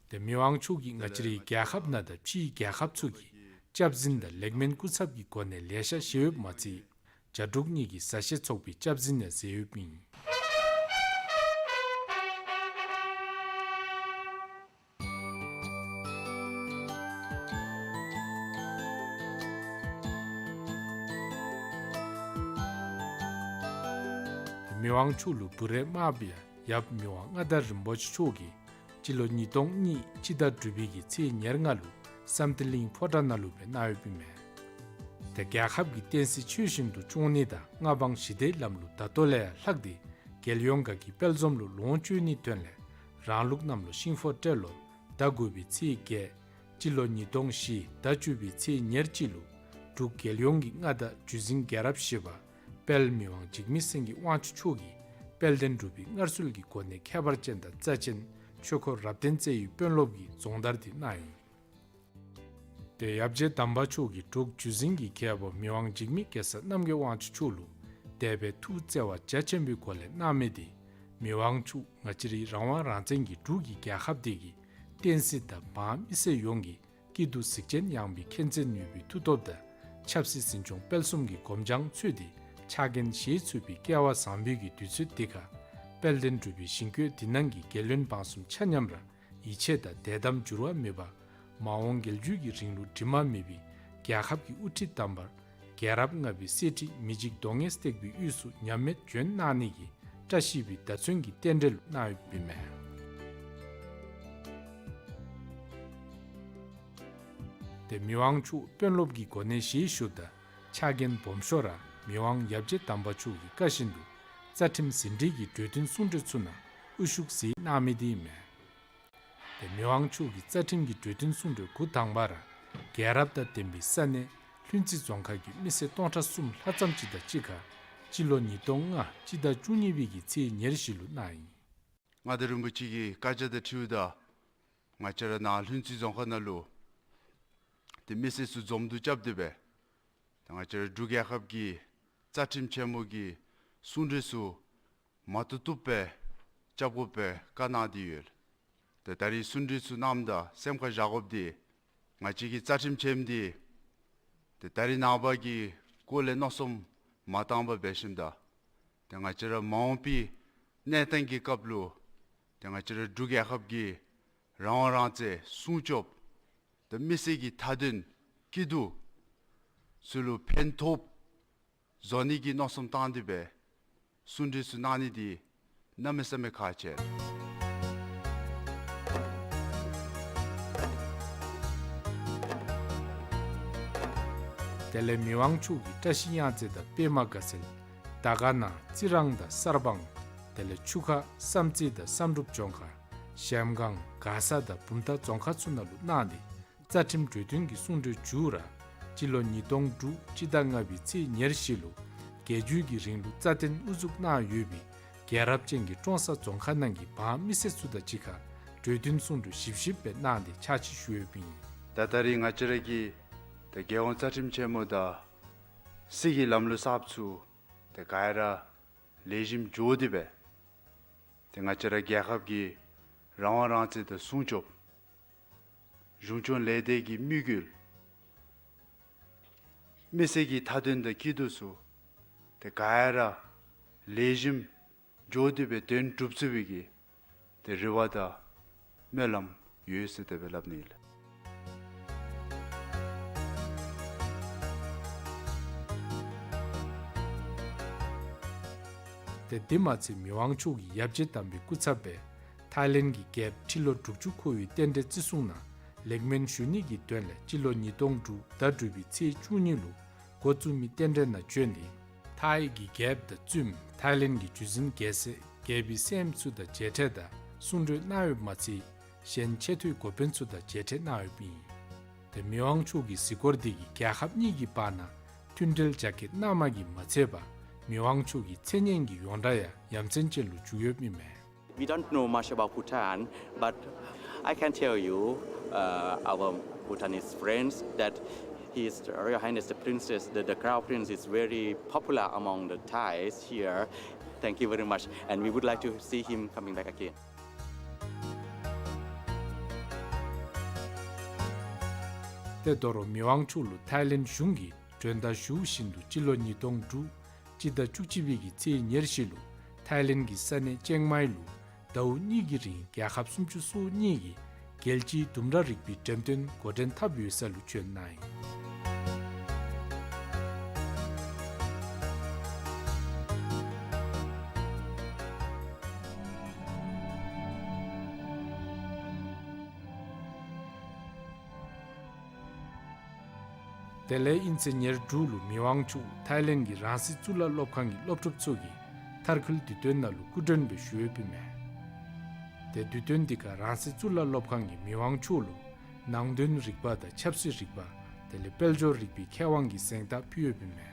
ཏེ་མི་དབང་མཆོག་གིས་ང་བཅས་རའི་རྒྱལ་ཁབ་ནང་དང་ཕྱིའི་རྒྱལ་ཁབ་ཚུ་གི་སྐྱབས་འཛིན་དང་ལེགས་སྨོན་སྐུ་ཚབ་ཀྱི་སྒོ་ནས་ལེ་ཤ་བཞེས་ཡོདཔ་མ་ཚད་རྒྱ་འབྲུག་གཉིས་ཀྱི་ཟ་ཤེས་ཚོགས་པའི་སྐྱབས་འཛིན་ཡང་མཛད་ཡོདཔ་ཨིན། མི་དབང་མཆོག་ལུ་འབུལ་རས་དམརཔོ་ཡང་ཡབ་མི་དབང་མངའ་བདག་རིན་པོ་ཆེ་མཆོག་གིས་སྤྱི་ལོ་ཉིས་སྟོང་གཉིས་སྤྱི་ཟླ་དྲུག་པའི་གི་ཚེས་ཉེར་ལྔ་ལུ་བསམ་གཏན་གླིང་ཕོ་བྲང་ནང་ལུ་སྦེ་གནང་ཡོདཔ་ཨིན་མས། ཏེ་རྒྱལ་ཁབ་ཀྱི་བསྟན་སྲིད་ཆོས་བཞིན་དུ་སྐྱོང་ནི་དང་མངའ་འབངས་ཞི་བདེའི་ལམ་ལུགས་ད་ལྟོ་ལས་ཡང་ལྷག་སྟེ་རྒྱལ་ཡོངས་ཁག་གི་དཔལ་འཛོམས་ལུ་ལོངས་སྤྱོད་ནིའི་དོན་ལས་རང་ལུགས་གནམ་ལོ་ཤིང་ཕོ་སྤྲེལ་ལོ་ཟླ་དགུ་པའི་ཚེས་བརྒྱད་སྤྱི་ལོ་ཉིས་སྟོང་བཞི་ཟླ་བཅུ་པའི་ཚེས་ཉེར་གཅིག་ལུ་འབྲུག་རྒྱལ་ཡོངས་ཀྱི་མངའ་བདག་རྒྱུད་འཛིན་རྒྱལ་རབས་བཞི་པ་དཔལ་མི་དབང་འཇིགས་མེད་སེང་གེ་དབང་ཕྱུག་མཆོག་གིས་དཔལ་ལྡན་འབྲུག་པའི་མངའ་གསོལ་གྱི་གོ་གནས་ཁྱད་པར་ཅན་དང་རྩ་ཆེན་ཆོས་འཁོར་རབ་བརྟན་རྩ་བའི་དཔོན་སློབ་ཀྱི་སྦྱོང་བརྡར་འདི་གནང་ཡི། ཏེ་ཡབ་རྗེ་དམ་པ་མཆོག་གིས་འབྲུག་རྒྱུད་འཛིན་གྱི་མཁས་པ་མི་དབང་འཇིགས་མེད་གེ་སར་རྣམ་རྒྱལ་དབང་ཕྱུག་མཆོག་ལུ་དད་པའི་ཐུགས་བརྩེ་བ་རྒྱ་ཆེན་པོའི་སྒོ་ལས་གནང་མི་འདི་མི་དབང་མཆོག་ང་བཅས་རའི་རང་དབང་རང་བཙན་གྱི་འབྲུག་གི་རྒྱལ་ཁབ་འདི་གི་བསྟན་སྲིད་དང་འབངས་མི་སེར་ཡོངས་ཀྱི་སྐྱིད་སྡུག་གཟིགས་ཅན་ཡངས་པའི་མཁྱེན་བརྩེ་ནུས་པའི་མཐུ་སྟོབས་དང་ཆབ་སྲིད་འཛིན་སྐྱོང་སྤེལ་གསུམ་གྱི་སྒོམ་སྦྱང་འཚོལ་ཏེ་ཕྱག་འགན་བཞེས་ཚུགས་པའི་སྐལ་བ་བཟང་པོའི་གི་དུས་ཚོད་འདི་ཁར་དཔལ་ལྡན་འབྲུག་པའི་ཞིང་བཀོད་འདི་ནང་གི་རྒྱལ་བློན་འབངས་གསུམ་ཆ་མཉམ་ར་ཡིད་ཆེས་དང་དད་དམ་འགྱུར་བ་མེད་པ་མ་འོངས་རྒྱལ་བརྒྱུད་ཀྱི་རིང་ལུགས་དྲི་མ་མེད་པའི་རྒྱལ་ཁབ་ཀྱི་དབུ་ཁྲིད་དམ་པར་རྒྱལ་རབས་ལྔ་པའི་གསེར་ཁྲི་མི་འཇིགས་གདོང་ལྔས་བཏེགས་པའི་དབུས་སུ་ཉམས་མེད་འབྱོན་གནང་ནི་གི་བཀྲ་ཤིས་པའི་བརྡ་མཚོན་གྱི་རྟེན་འབྲེལ་གནང་ཡོདཔ་ཨིན་མས། ཏེ་མི་དབང་མཆོག་དཔོན་སློབ་ཀྱི་གོ་གནས་བཞེས་ཞོར་དང་ཕྱག་འགན་སྦོམ་ཤོས་ར་མི་དབང་ཡབ་རྗེ་དམ་པ་མཆོག་གི་བཀའ་བཞིན་དུ་རྩ་ཁྲིམས་ཟིན་བྲིས་ཀྱི་གྲོས་མཐུན་གསུང་གྲོས་ཚུ་ནང་དབུ་བཞུགས་མཛད་གནང་མི་འདི་ཨིན་མས། ཏེ་མི་དབང་མཆོག་གིས་རྩ་ཁྲིམས་ཀྱི་གྲོས་མཐུན་གསུང་གྲོས་འགོ་དང་པ་ར་རྒྱལ་རབས་དང་ལྡན་པའི་ས་གནས་ལྷུན་རྩེ་རྫོང་ཁག་གི་མི་སེར་སྟོང་ཕྲག་གསུམ་ལྷག་ཙམ་ཅིག་དང་གཅིག་ཁར་སྤྱི་ལོ་ཉིས་སྟོང་ལྔ་སྤྱི་ཟླ་བཅུ་གཉིས་པའི་གི་ཚེས་ཉེར་བཞི་ལུ་གནང་ཡི། མངའ་བདག་རིན་པོ་ཆེ་གི་བཀའ་རྒྱ་དང་འཁྲིལཝ་ད་ང་བཅས་ར་ནཱ་ལྷུན་རྩེ་རྫོང་ཁག་ནང་ལུ་ཏེ་མི་སེར་ཚུ་འཛོམས་འདུ་རྐྱབ་སྟེ་སྦེ་ཏེ་ང་བཅས་ར་འབྲུག་རྒྱལ་ཁབ་ཀྱི་རྩ་ཁྲིམས་ཆེན་མོ་གི་གསུང་གྲོས་ཚུ་མ་བཏུབ་བཏུབ་སྦེ་རྐྱབ་དགོ་པའི་བཀའ་གནང་སྟེ་ཡོད། ཏེ་ད་རིས་གསུང་གྲོས་ཚུ་གནངམ་ད་སེམས་ཁར་བཞག་དགོཔ་འདི་ང་བཅས་ཀྱི་རྩ་ཁྲིམས་ཆེན་མོ་འདི་ཏེ་ད་རིས་ནངས་པ་གི་སྐོར་ལས་མནོ་བསམ་མ་བཏང་པར་འབད་ཞིནམ་ད་ཏེ་ང་བཅས་ར་མ་འོངས་པའི་གནས་སྟངས་ཀྱི་སྐབས་ལུ་ཏེ་ང་བཅས་ར་འབྲུག་རྒྱལ་ཁབ་ཀྱི་ རང་དབང་རང་བཙན་སྲུང་སྐྱོབ་དང་མི་སེར་གྱི་མཐའ་དོན་སྐྱིད་སྡུག་ཚུ་ལུ་ཕན་ཐོགས་བཟོ་ནི་གི་མནོ་བསམ་བཏང་སྟེ་སྦེ་གསུང་གྲོས་ཚུ་གནང་ནི་འདི་གནམ་མེད་ས་མེད་ཁག་ཆེ། དེ་ལས་མི་དབང་མཆོག་གིས་བཀྲ་ཤིས་གཡང་རྩེ་དང་པདྨ་དགའ་ཚལ། དར་དཀར་ན་རྩི་རང་དང་གསར་སྤང་། དེ་ལས་ཆུ་ཁ་བསམ་རྩེ་དང་བསམ་གྲུབ་ལྗོངས་མཁར། གཞལམ་སྒང་མགར་ས་དང་བུམ་ཐང་རྫོང་ཁག་ཚུ་ནང་ལུ་གནང་སྟེ་རྩ་ཁྲིམས་གྲོས་མཐུན་གྱི་གསུང་གྲོས་མཇུག་ར་སྤྱི་ལོ་ཉིས་སྟོང་དྲུག་སྤྱི་ཟླ་ལྔ་པའི་ཚེས་ཉེར་བཞི་ལུ་རྒྱལ་བརྒྱུད་ཀྱི་རིང་ལུགས་རྩ་བརྟན་དབུ་འཛུགས་གནང་ཡོད་པའི་རྒྱལ་རབས་ཅན་གྱི་ཀྲོང་གསར་རྫོང་ཁག་ནང་གི་འབངས་མི་སེར་ཚུ་དང་གཅིག་ཁར་གྲོས་མཐུན་གསུང་གྲོས་ཞིབ་ཞིབ་སྦེ་གནང་སྟེ་ཕྱག་ཕྱིད་ཞུ་ཡོདཔ་ཨིན། ད་ད་རིས་ང་བཅས་ར་གི་ད་རྒྱལ་ཡོངས་རྩ་ཁྲིམས་ཆེན་མོ་དང་སྲིད་ཀྱི་ལམ་ལུགས་གསརཔ་ཚུ་ད་ག་ར་ལེགས་ཤོམ་འགྱོ་སྟེ་སྦེ་ཏེ་ང་བཅས་ར་རྒྱལ་ཁབ་ཀྱི་རང་དབང་རང་བཙན་དང་སྲུང་སྐྱོབ། གཞུང་སྐྱོང་ལས་སྡེ་གི་དམིགས་ཡུལ། མི་སེར་གྱི་མཐའ་དོན་དང་སྐྱིད་སྡུག་ཚུ་ཏེ་ག་ར་ལེགས་ཤོམ་འགྱོ་སྟེ་སྦེ་དོན་གྲུབ་ཚུགས་པའི་གི་ཏེ་རེ་བ་དང་སྨོན་ལམ་ཡོད་ཟེར་དེ་སྦེ་སླབ་ནི་ཨིན། ཏེ་དེ་མ་ཚད་མི་དབང་མཆོག་གིས་ཡབ་རྗེ་དམ་པའི་སྐུ་ཚབ་སྦེ་ཐའི་ལེནཌ་གི་རྒྱལཔོ་ཁྲི་ལོ་དྲུག་ཅུ་འཁོར་བའི་རྟེན་འབྲེལ་བརྩི་སྲུང་ནང་ལེགས་སྨོན་ཞུ་ནི་གི་དོན་ལས་སྤྱི་ལོ་ཉིས་སྟོང་དྲུག་ཟླ་དྲུག་པའི་ཚེས་བཅུ་གཉིས་ལུ་འགོ་བཙུགས་མི་རྟེན་འབྲེལ་ནང་བྱོན་ཏེ་ཐའི་གི་རྒྱལཔོ་དང་བཙུནམོ་ཐའི་ལེནཌ་གི་རྒྱུད་འཛིན་རྒྱལ་སྲས་རྒྱལ་པོའི་སྲསམོ་ཚུ་དང་མཇལ་འཕྲད་དང་གསུང་གྲོས་གནང་ཡོདཔ་མ་ཚད་གཞན་ཆེ་མཐོའི་འགོ་དཔོན་ཚུ་དང་མཇལ་འཕྲད་གནང་ཡོདཔ་ཨིན། ཏེ་མི་དབང་མཆོག་གི་གཟིགས་སྐོར་འདི་གིས་རྒྱལ་ཁབ་གཉིས་ཀྱི་བར་ན་མཐུན་འབྲེལ་རྒྱ་སྐྱེད་གནངམ་གིས་མ་ཚད་པར་མི་དབང་མཆོག་གི་མཚན་སྙན་གྱི་ཡོངས་གྲགས་ཡང་ཡ་མཚན་ཅན་ལུ་འགྱུར་ཡོདཔ་ཨིན་མས། We don't know much about Bhutan, but I can tell you, uh, our Bhutanese friends, that His Royal Highness the Princess, the, the Crown Prince is very popular among the Thais here. Thank you very much, and we would like to see him coming back again. ཏེ་དོ་རུང་མི་དབང་མཆོག་ལུ་ཐའི་ལེནཌ་གཞུང་གིས་མགྲོན་བརྡ་ཞུ་བཞིན་དུ་སྤྱི་ལོ་ཉིས་སྟོང་དྲུག་སྤྱི་ཟླ་བཅུ་གཅིག་པའི་གི་ཚེས་ཉེར་བཞི་ལུ་ཐའི་ལེནཌ་གི་ས་གནས་ཅེང་མའི་ལུ་ཟླཝ་གཉིས་ཀྱི་རིང་རྒྱལ་ཁབ་སུམ་ཅུ་སོ་གཉིས་ཀྱི་རྒྱལ་སྤྱིའི་ལྡུམ་ར་རིག་པའི་འགྲེམས་སྟོན་འགོ་འདྲེན་འཐབ་ཡོད་ས་ལུ་བྱོན་གནང་ཡི། དེ་ལས་དབྱིན་ཚེས་ཉེར་དྲུག་ལུ་མི་དབང་མཆོག་ཐའི་ལེནཌ་གི་རང་སྲིད་གཙུག་ལག་སློབ་ཁང་གི་སློབ་ཕྲུག་ཚུ་གི་མཐར་འཁྱོལ་དུས་སྟོན་ནང་ལུ་སྐུ་མགྲོན་སྦེ་ཞུ་ཡོདཔ་ཨིན་མས། ཏེ་དུས་སྟོན་འདི་ཁར་རང་སྲིད་གཙུག་ལག་སློབ་ཁང་གིས་མི་དབང་མཆོག་ལུ་ནང་དོན་རིག་པ་དང་ཆབ་སྲིད་རིག་པ་དེ་ལས་དཔལ་འབྱོར་རིག་པའི་མཁས་དབང་གི་གཟེངས་རྟགས་ཕུལ་ཡོདཔ་ཨིན་མས།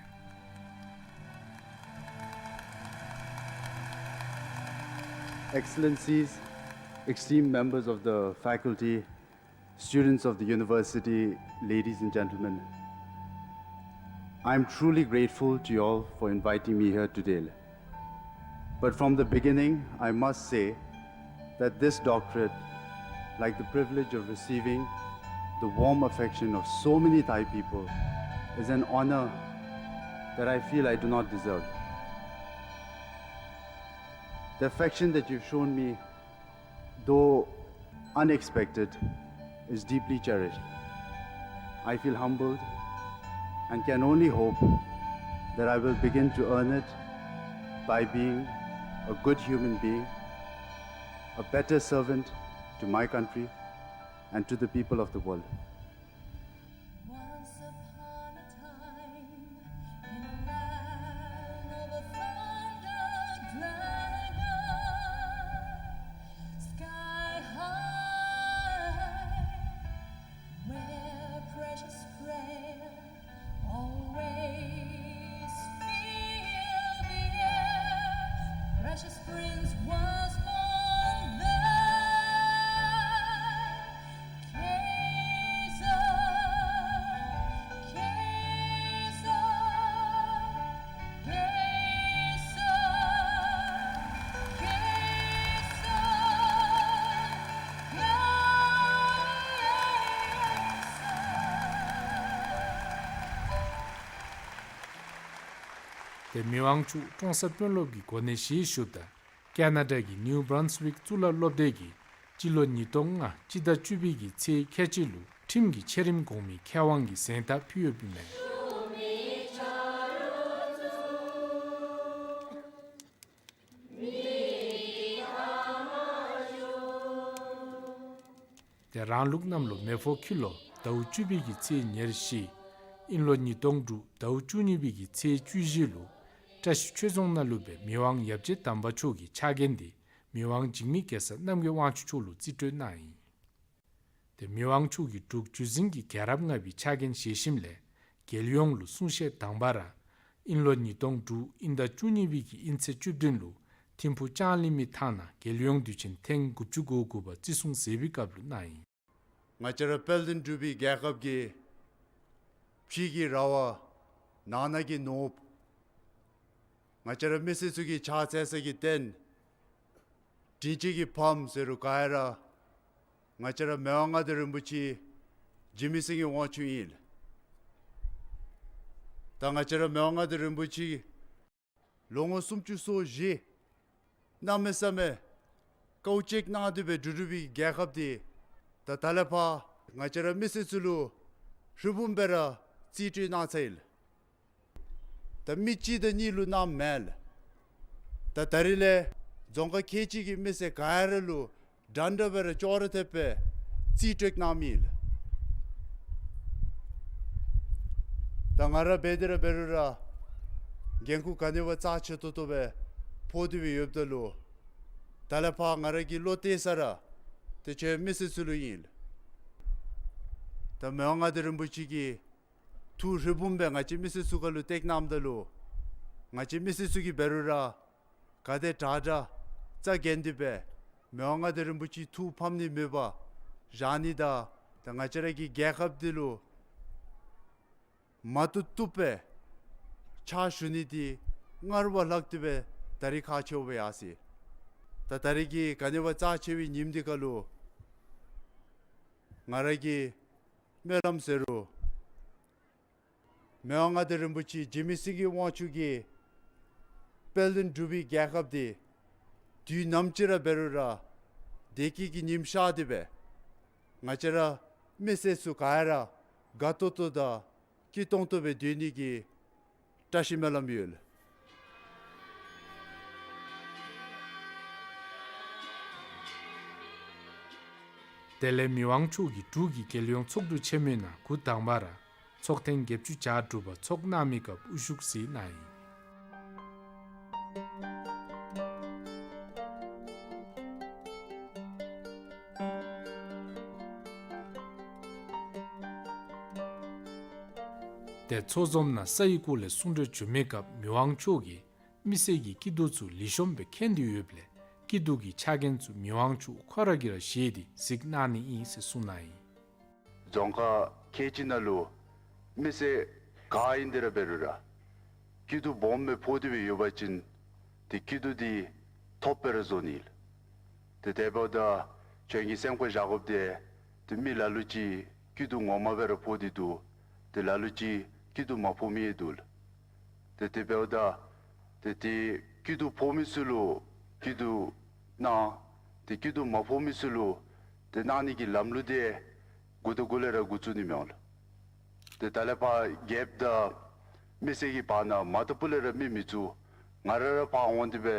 Excellencies, esteemed members of the faculty, students of the university, ladies and gentlemen, I am truly grateful to you all for inviting me here today. But from the beginning, I must say that this doctorate, like the privilege of receiving the warm affection of so many Thai people, is an honor that I feel I do not deserve. The affection that you've shown me, though unexpected, is deeply cherished. I feel humbled and can only hope that I will begin to earn it by being a good human being, a better servant to my country and to the people of the world. Once upon a time, in a land of a thunder dragon, sky high, where precious prayer always fill the air. Precious Prince was born there. Kaiser, Kaiser, Kaiser, Kaiser, Kaiser. ཏེ་མི་དབང་མཆོག་ཀྲོང་གསར་དཔོན་སློབ་ཀྱི་གོ་གནས་བཞེས་བཞུགསཔ་ད་ཀེ་ན་ཌ་གི་ནིའུ་བྷརན་སི་ཝིཀ་གཙུག་ལག་སློབ་སྡེ་གི་ སྤྱི་ལོ་ཉིས་སྟོང་ལྔ་སྤྱི་ཟླ་བཅུ་པའི་གི་ཚེས་ཁལ་གཅིག་ལུ་ཁྲིམས་ཀྱི་ཆེ་རིམ་གོང་མའི་ཁེ་དབང་གི་གཟེངས་རྟགས་ཕུལ་ཡོདཔ་ཨིན་མས། ཏེ་རང་ལུགས་གནམ་ལོ་མེ་ཕོ་ཁྱི་ལོ་ཟླཝ་བཅུ་པའི་གི་ཚེས་ཉེར་བཞི་ཨིན་ལོ་ཉིས་སྟོང་དྲུག་ཟླཝ་བཅུ་གཉིས་པའི་གི་ཚེས་བཅུ་བཞི་ལུ་བཀྲ་ཤིས་ཆོས་རྫོང་ནང་ལུ་སྦེ་མི་དབང་ཡབ་རྗེ་དམ་པ་མཆོག་གི་ཕྱག་འགན་འདི་མི་དབང་འཇིགས་མེད་རྒྱལ་ས་རྣམ་རྒྱལ་དབང་ཕྱུག་མཆོག་ལུ་རྩིས་སྤྲོད་གནང་ཡི། ཏེ་མི་དབང་མཆོག་གིས་འབྲུག་བརྒྱུད་འཛིན་གྱི་རྒྱལ་རབས་ལྔ་པའི་ཕྱག་འགན་བཞེས་ཞིནམ་ལས་རྒྱལ་ཡོངས་ལུ་གསུང་བཤད་དང་པ་ར་ཨིན་ལོ་ཉིས་སྟོང་དྲུག་ཨིན་ཟླ་བཅུ་གཉིས་པའི་གི་ཨིན་ཚེས་བཅུ་བདུན་ལུ་ཐིམ་ཕུག་ལྕང་གླིང་མི་ཐང་ནང་རྒྱལ་ཡོངས་དུས་ཆེན་ཐེངས་དགུ་བཅུ་གོ་དགུ་པ་བརྩི་སྲུང་མཛད་པའི་སྐབས་ལུ་གནང་ཡི། ང་བཅས་ར་དཔལ་ལྡན་འབྲུག་པའི་རྒྱལ་ཁབ་ཀྱི་ཕྱི་གི་ར་བ་ནང་ན་གི་ནོར་བུ། ང་བཅས་ར་མི་སེར་ཚུ་གི་ཕྱག་འཚལ་ས་གི་རྟེན། དྲིན་ཅན་གྱི་ཕམ་ཟེར་རུང་ག་ཡ་ར་ང་བཅས་ར་མི་དབང་མངའ་བདག་རིན་པོ་ཆེ་འཇིགས་མེད་སེང་གེ་དབང་ཕྱུག་ཨིན། ད་ང་བཅས་ར་མི་དབང་མངའ་བདག་རིན་པོ་ཆེ་ལོ་ངོ་སུམ་ཅུ་སོ་བཞི་གནམ་མེད་ས་མེད་དཀའཝ་སྤྱད་གནང་སྟེ་སྦེ་འབྲུག་འབྲུག་པའི་རྒྱལ་ཁབ་འདི་ད་ད་ལས་ཕར་ང་བཅས་ར་མི་སེར་ཚུ་ལུ་ཧྲིལ་བུམ་སྦེ་ར་རྩིས་སྤྲོད་གནང་ཚར་ཡི། ད་མི་གཅིག་དང་གཉིས་ལུ་གནངམ་མེན། ད་ད་རིས་ལས་རྫོང་ཁག་ཁལ་གཅིག་གི་མི་སེར་ག་ཡ་ར་ལུ་འདྲན་འདྲ་སྦེ་ར་ཅོག་ར་འཐདཔ་སྦེ་རྩིས་སྤྲོད་གནངམ་ཨིན། ད་ང་ར་འབད་དེ་ར་འབད་རུང་ར་འགན་ཁུར་ག་ནི་བ་རྩ་ཆེ་ཏོག་ཏོ་སྦེ་ཕོག་སྟེ་སྦེ་ཡོདཔ་ད་ལུ་ད་ལས་ཕར་ང་ར་གི་བློ་གཏད་ས་ར་ཏེ་ཁྱེད་མི་སེར་ཚུ་ལུ་ཨིན། ད་མི་དབང་མངའ་བདག་རིན་པོ་ཆེ་གིས་ཐུགས་ཧྲིལ་བུམ་སྦེ་ང་བཅས་མི་སེར་ཚུ་ཁ་ལུ་སྟེགས་གནངམ་ད་ལུ་ང་བཅས་མི་སེར་ཚུ་གིས་འབད་རུང་ར་ག་དེ་དྲག་དྲག་རྩ་འགེངས་ཏེ་སྦེ་མི་དབང་མངའ་བདག་རིན་པོ་ཆེ་ཐུགས་ཕམ་ནི་མེད་པར་བཞག་ནི་དང་ད་ང་བཅས་ར་གི་རྒྱལ་ཁབ་འདི་ལུ་མ་བཏུབ་བཏུབ་སྦེ་ཕྱག་ཞུ་ནི་འདི་སྔར་བ་ལྷག་སྟེ་སྦེ་ད་རིས་ཁག་ཆེཝ་སྦེ་ཡར་སོ་ཡི། ད་ད་རིས་ཀྱི་ག་ནི་བ་རྩ་ཆེ་བའི་ཉིནམ་འདི་ཁ་ལུ་ང་ར་གི་སྨོན་ལམ་ཟེར་རུང་མི་དབང་མངའ་བདག་རིན་པོ་ཆེ་འཇིགས་མེད་སེང་གེ་དབང་ཕྱུག་གིས་དཔལ་ལྡན་འབྲུག་པའི་རྒྱལ་ཁབ་འདི་དུས་ནམ་ཅིག་ར་འབད་རུང་ར་བདེ་སྐྱིད་ཀྱི་ཉིམ་ཤར་ཏེ་སྦེ་ང་བཅས་ར་མི་སེར་ཚུ་ག་ཡ་ར་དགའ་ཏོག་ཏོ་དང་སྐྱིད་ཏོང་ཏོ་སྦེ་སྡོད་ནི་གི་བཀྲ་ཤིས་སྨོན་ལམ་ཡོད། དེ་ལས་མི་དབང་མཆོག་གིས་འབྲུག་གི་རྒྱལ་ཡོངས་ཚོགས་འདུ་ཆེན་མོའི་ནང་འགོ་དང་པ་ར་ཚོགས་ཐེངས་བརྒྱད་ཅུ་གྱ་དྲུག་པ་ཚོགས་གནང་མི་སྐབས་དབུ་བཞུགས་མཛད་གནང་ཡི། ཏེ་ཚོགས་འཛོམས་ནང་ས་ཡི་སྐོར་ལས་གསུང་གྲོས་བྱོན་མི་སྐབས་མི་དབང་མཆོག་གིས་མི་སེར་གྱི་སྐྱིད་སྡུག་ཚུ་ལེགས་ཤོམ་སྦེ་མཁྱེན་ཏེ་ཡོདཔ་ལས་སྐྱིད་སྡུག་གི་ཕྱག་འགན་ཚུ་མི་དབང་མཆོག་ཁོ་ར་གིས་ར་བཞེས་ཏེ་གཟིགས་གནང་ནི་ཨིན་ཟེར་གསུངས་གནང་ཡི། རྫོང་ཁག་ཁལ་གཅིག་ནང་ལུ་མི་སེར་ག་ཨིན་ཏེ་ར་འབད་རུང་ར་སྐྱིད་སྡུག་སྦོམ་སྦེ་ཕོག་སྟེ་སྦེ་ཡོད་པ་ཅིན་ཏེ་སྐྱིད་སྡུག་འདི་ཐོབ་སྦེ་ར་བཟོ་ནི་ཨིན། ཏེ་དེ་འབདཝ་ད་ཁྱོད་ཀྱི་སེམས་ཁར་བཞག་དགོཔ་འདི་ཏེ་མི་ལ་ལུ་ཅིག་སྐྱིད་སྡུག་ངོ་མ་སྦེ་ར་ཕོག་སྟེ་འདུག། ཏེ་ལ་ལུ་ཅིག་སྐྱིད་སྡུག་མ་ཕོག་མི་ཡང་འདུག་ལགས། ཏེ་དེ་འབདཝ་ད་ཏེ་ཏེ་སྐྱིད་སྡུག་ཕོག་མི་ཚུ་ལུ་སྐྱིད་སྡུག་གནང་། ཏེ་སྐྱིད་སྡུག་མ་ཕོག་མི་ཚུ་ལུ་ཏེ་གནང་ནི་གི་ལམ་ལུགས་འདི་འགོ་དང་འགོ་ལས་ར་འགོ་བཙུགས་ནི་མས་ལགས། ཏེ་ད་ལས་ཕར་རྒྱལཔོ་དང་མི་སེར་གྱི་བར་ན་མ་ཏོག་པུ་ལས་ར་མི་མི་བཙུགས། ང་ར་ར་ཕར་འོང་སྟེ་སྦེ་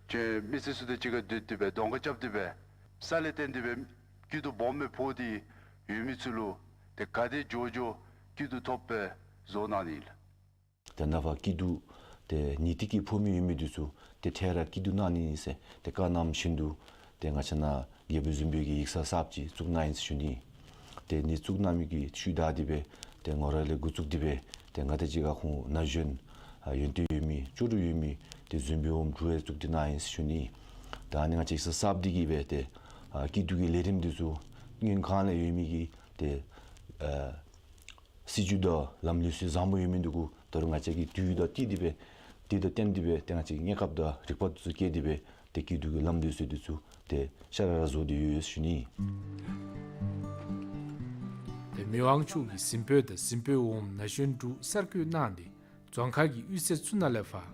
ཁྱོད་མི་སེར་ཚུ་དང་གཅིག་ཁར་སྡོད་དེ་སྦེ་གདོང་ཁར་རྐྱབ་སྟེ་སྦེ་ས་ལས་བརྟེན་ཏེ་སྦེ་སྐྱིད་སྡུག་སྦོམ་སྦེ་ཕོག་སྟེ་ཡོད་མི་ཚུ་ལུ་ཏེ་ག་དེ་མགྱོགས་མགྱོགས་སྐྱིད་སྡུག་ཐོབ་སྦེ་བཟོ་གནང་ནི་ལགས། ཏེ་ནཱ་ཕར་སྐྱིད་སྡུག་ཏེ་ངེས་ཏིག་གི་ཕོག་མི་ཡོད་མི་འདི་ཚུ་ཏེ་འཕྲལ་ར་སྐྱིད་སྡུག་གནང་ནི་ཨིན་ཟེར་ཏེ་བཀའ་གནངམ་བཞིན་དུ་ཏེ་ང་བཅས་ནཱ་རྒྱལ་པོའི་གཟིམ་དཔོན་གྱི་ཡིག་ཚང་གསརཔ་ཅིག་བཙུགས་གནང་ཡི་ཟེར་ཞུ་ནི། ཏེ་ཨ་ནི་བཙུགས་གནང་མི་གི་ཤུལ་བདའ་སྟེ་སྦེ་ཏེ་ངོ་ར་ལས་འགོ་བཙུགས་ཏེ་སྦེ་ཏེ་ང་དང་གཅིག་ཁར་ཁོང་ན་གཞོན་ཨ་ཡོན་ཏན་ཡོད་མི་ལྕོགས་གྲུབ་ཡོད་མི་ཏེ་གཟིམ་དཔོན་འོགམ་དྲུག་ཡང་བཙུགས་ཏེ་གནང་ཡི་ཟེར་ཞུ་ནི། ད་ཨ་ནི་ང་བཅས་ཡིག་ཚང་གསརཔ་འདི་གིས་སྦེ་ཏེ་ཨ་སྐྱིད་སྡུག་གི་ལས་རིམ་འདི་ཚུ་སྔོན་གང་ལས་ཡོད་མི་གི་ཏེ་ཨ་སྲིད་བྱུས་དང་ལམ་ལུགས་སྲོལ་བཟང་པོ་ཡོད་མི་འདི་གུ་ད་རུང་ང་བཅས་ཀྱིས་དུས་དང་བསྟུན་ཏེ་སྦེ་དུས་དང་བསྟུན་ཏེ་སྦེ་ཏེ་ང་བཅས་ཀྱིས་གནས་སྐབས་དང་རིག་པ་འདི་ཚུ་བསྐྱེད་དེ་སྦེ་ཏེ་སྐྱིད་སྡུག་གི་ལམ་ལུགས་སྲོལ་འདི་ཚུ་ཏེ་ཤ་ར་ར་བཟོ་སྟེ་ཡོད་ཟེར་ཞུ་ནི། ཏེ་མི་དབང་མཆོག་གི་གཟིམ་དཔོན་དང་གཟིམ་དཔོན་འོགམ་ན་གཞོན་དྲུག་གསར་བསྐོ་གནང་སྟེ་རྫོང་ཁག་གི་གཡུས་ཚན་ཚུ་ནང་ལས་ཕར་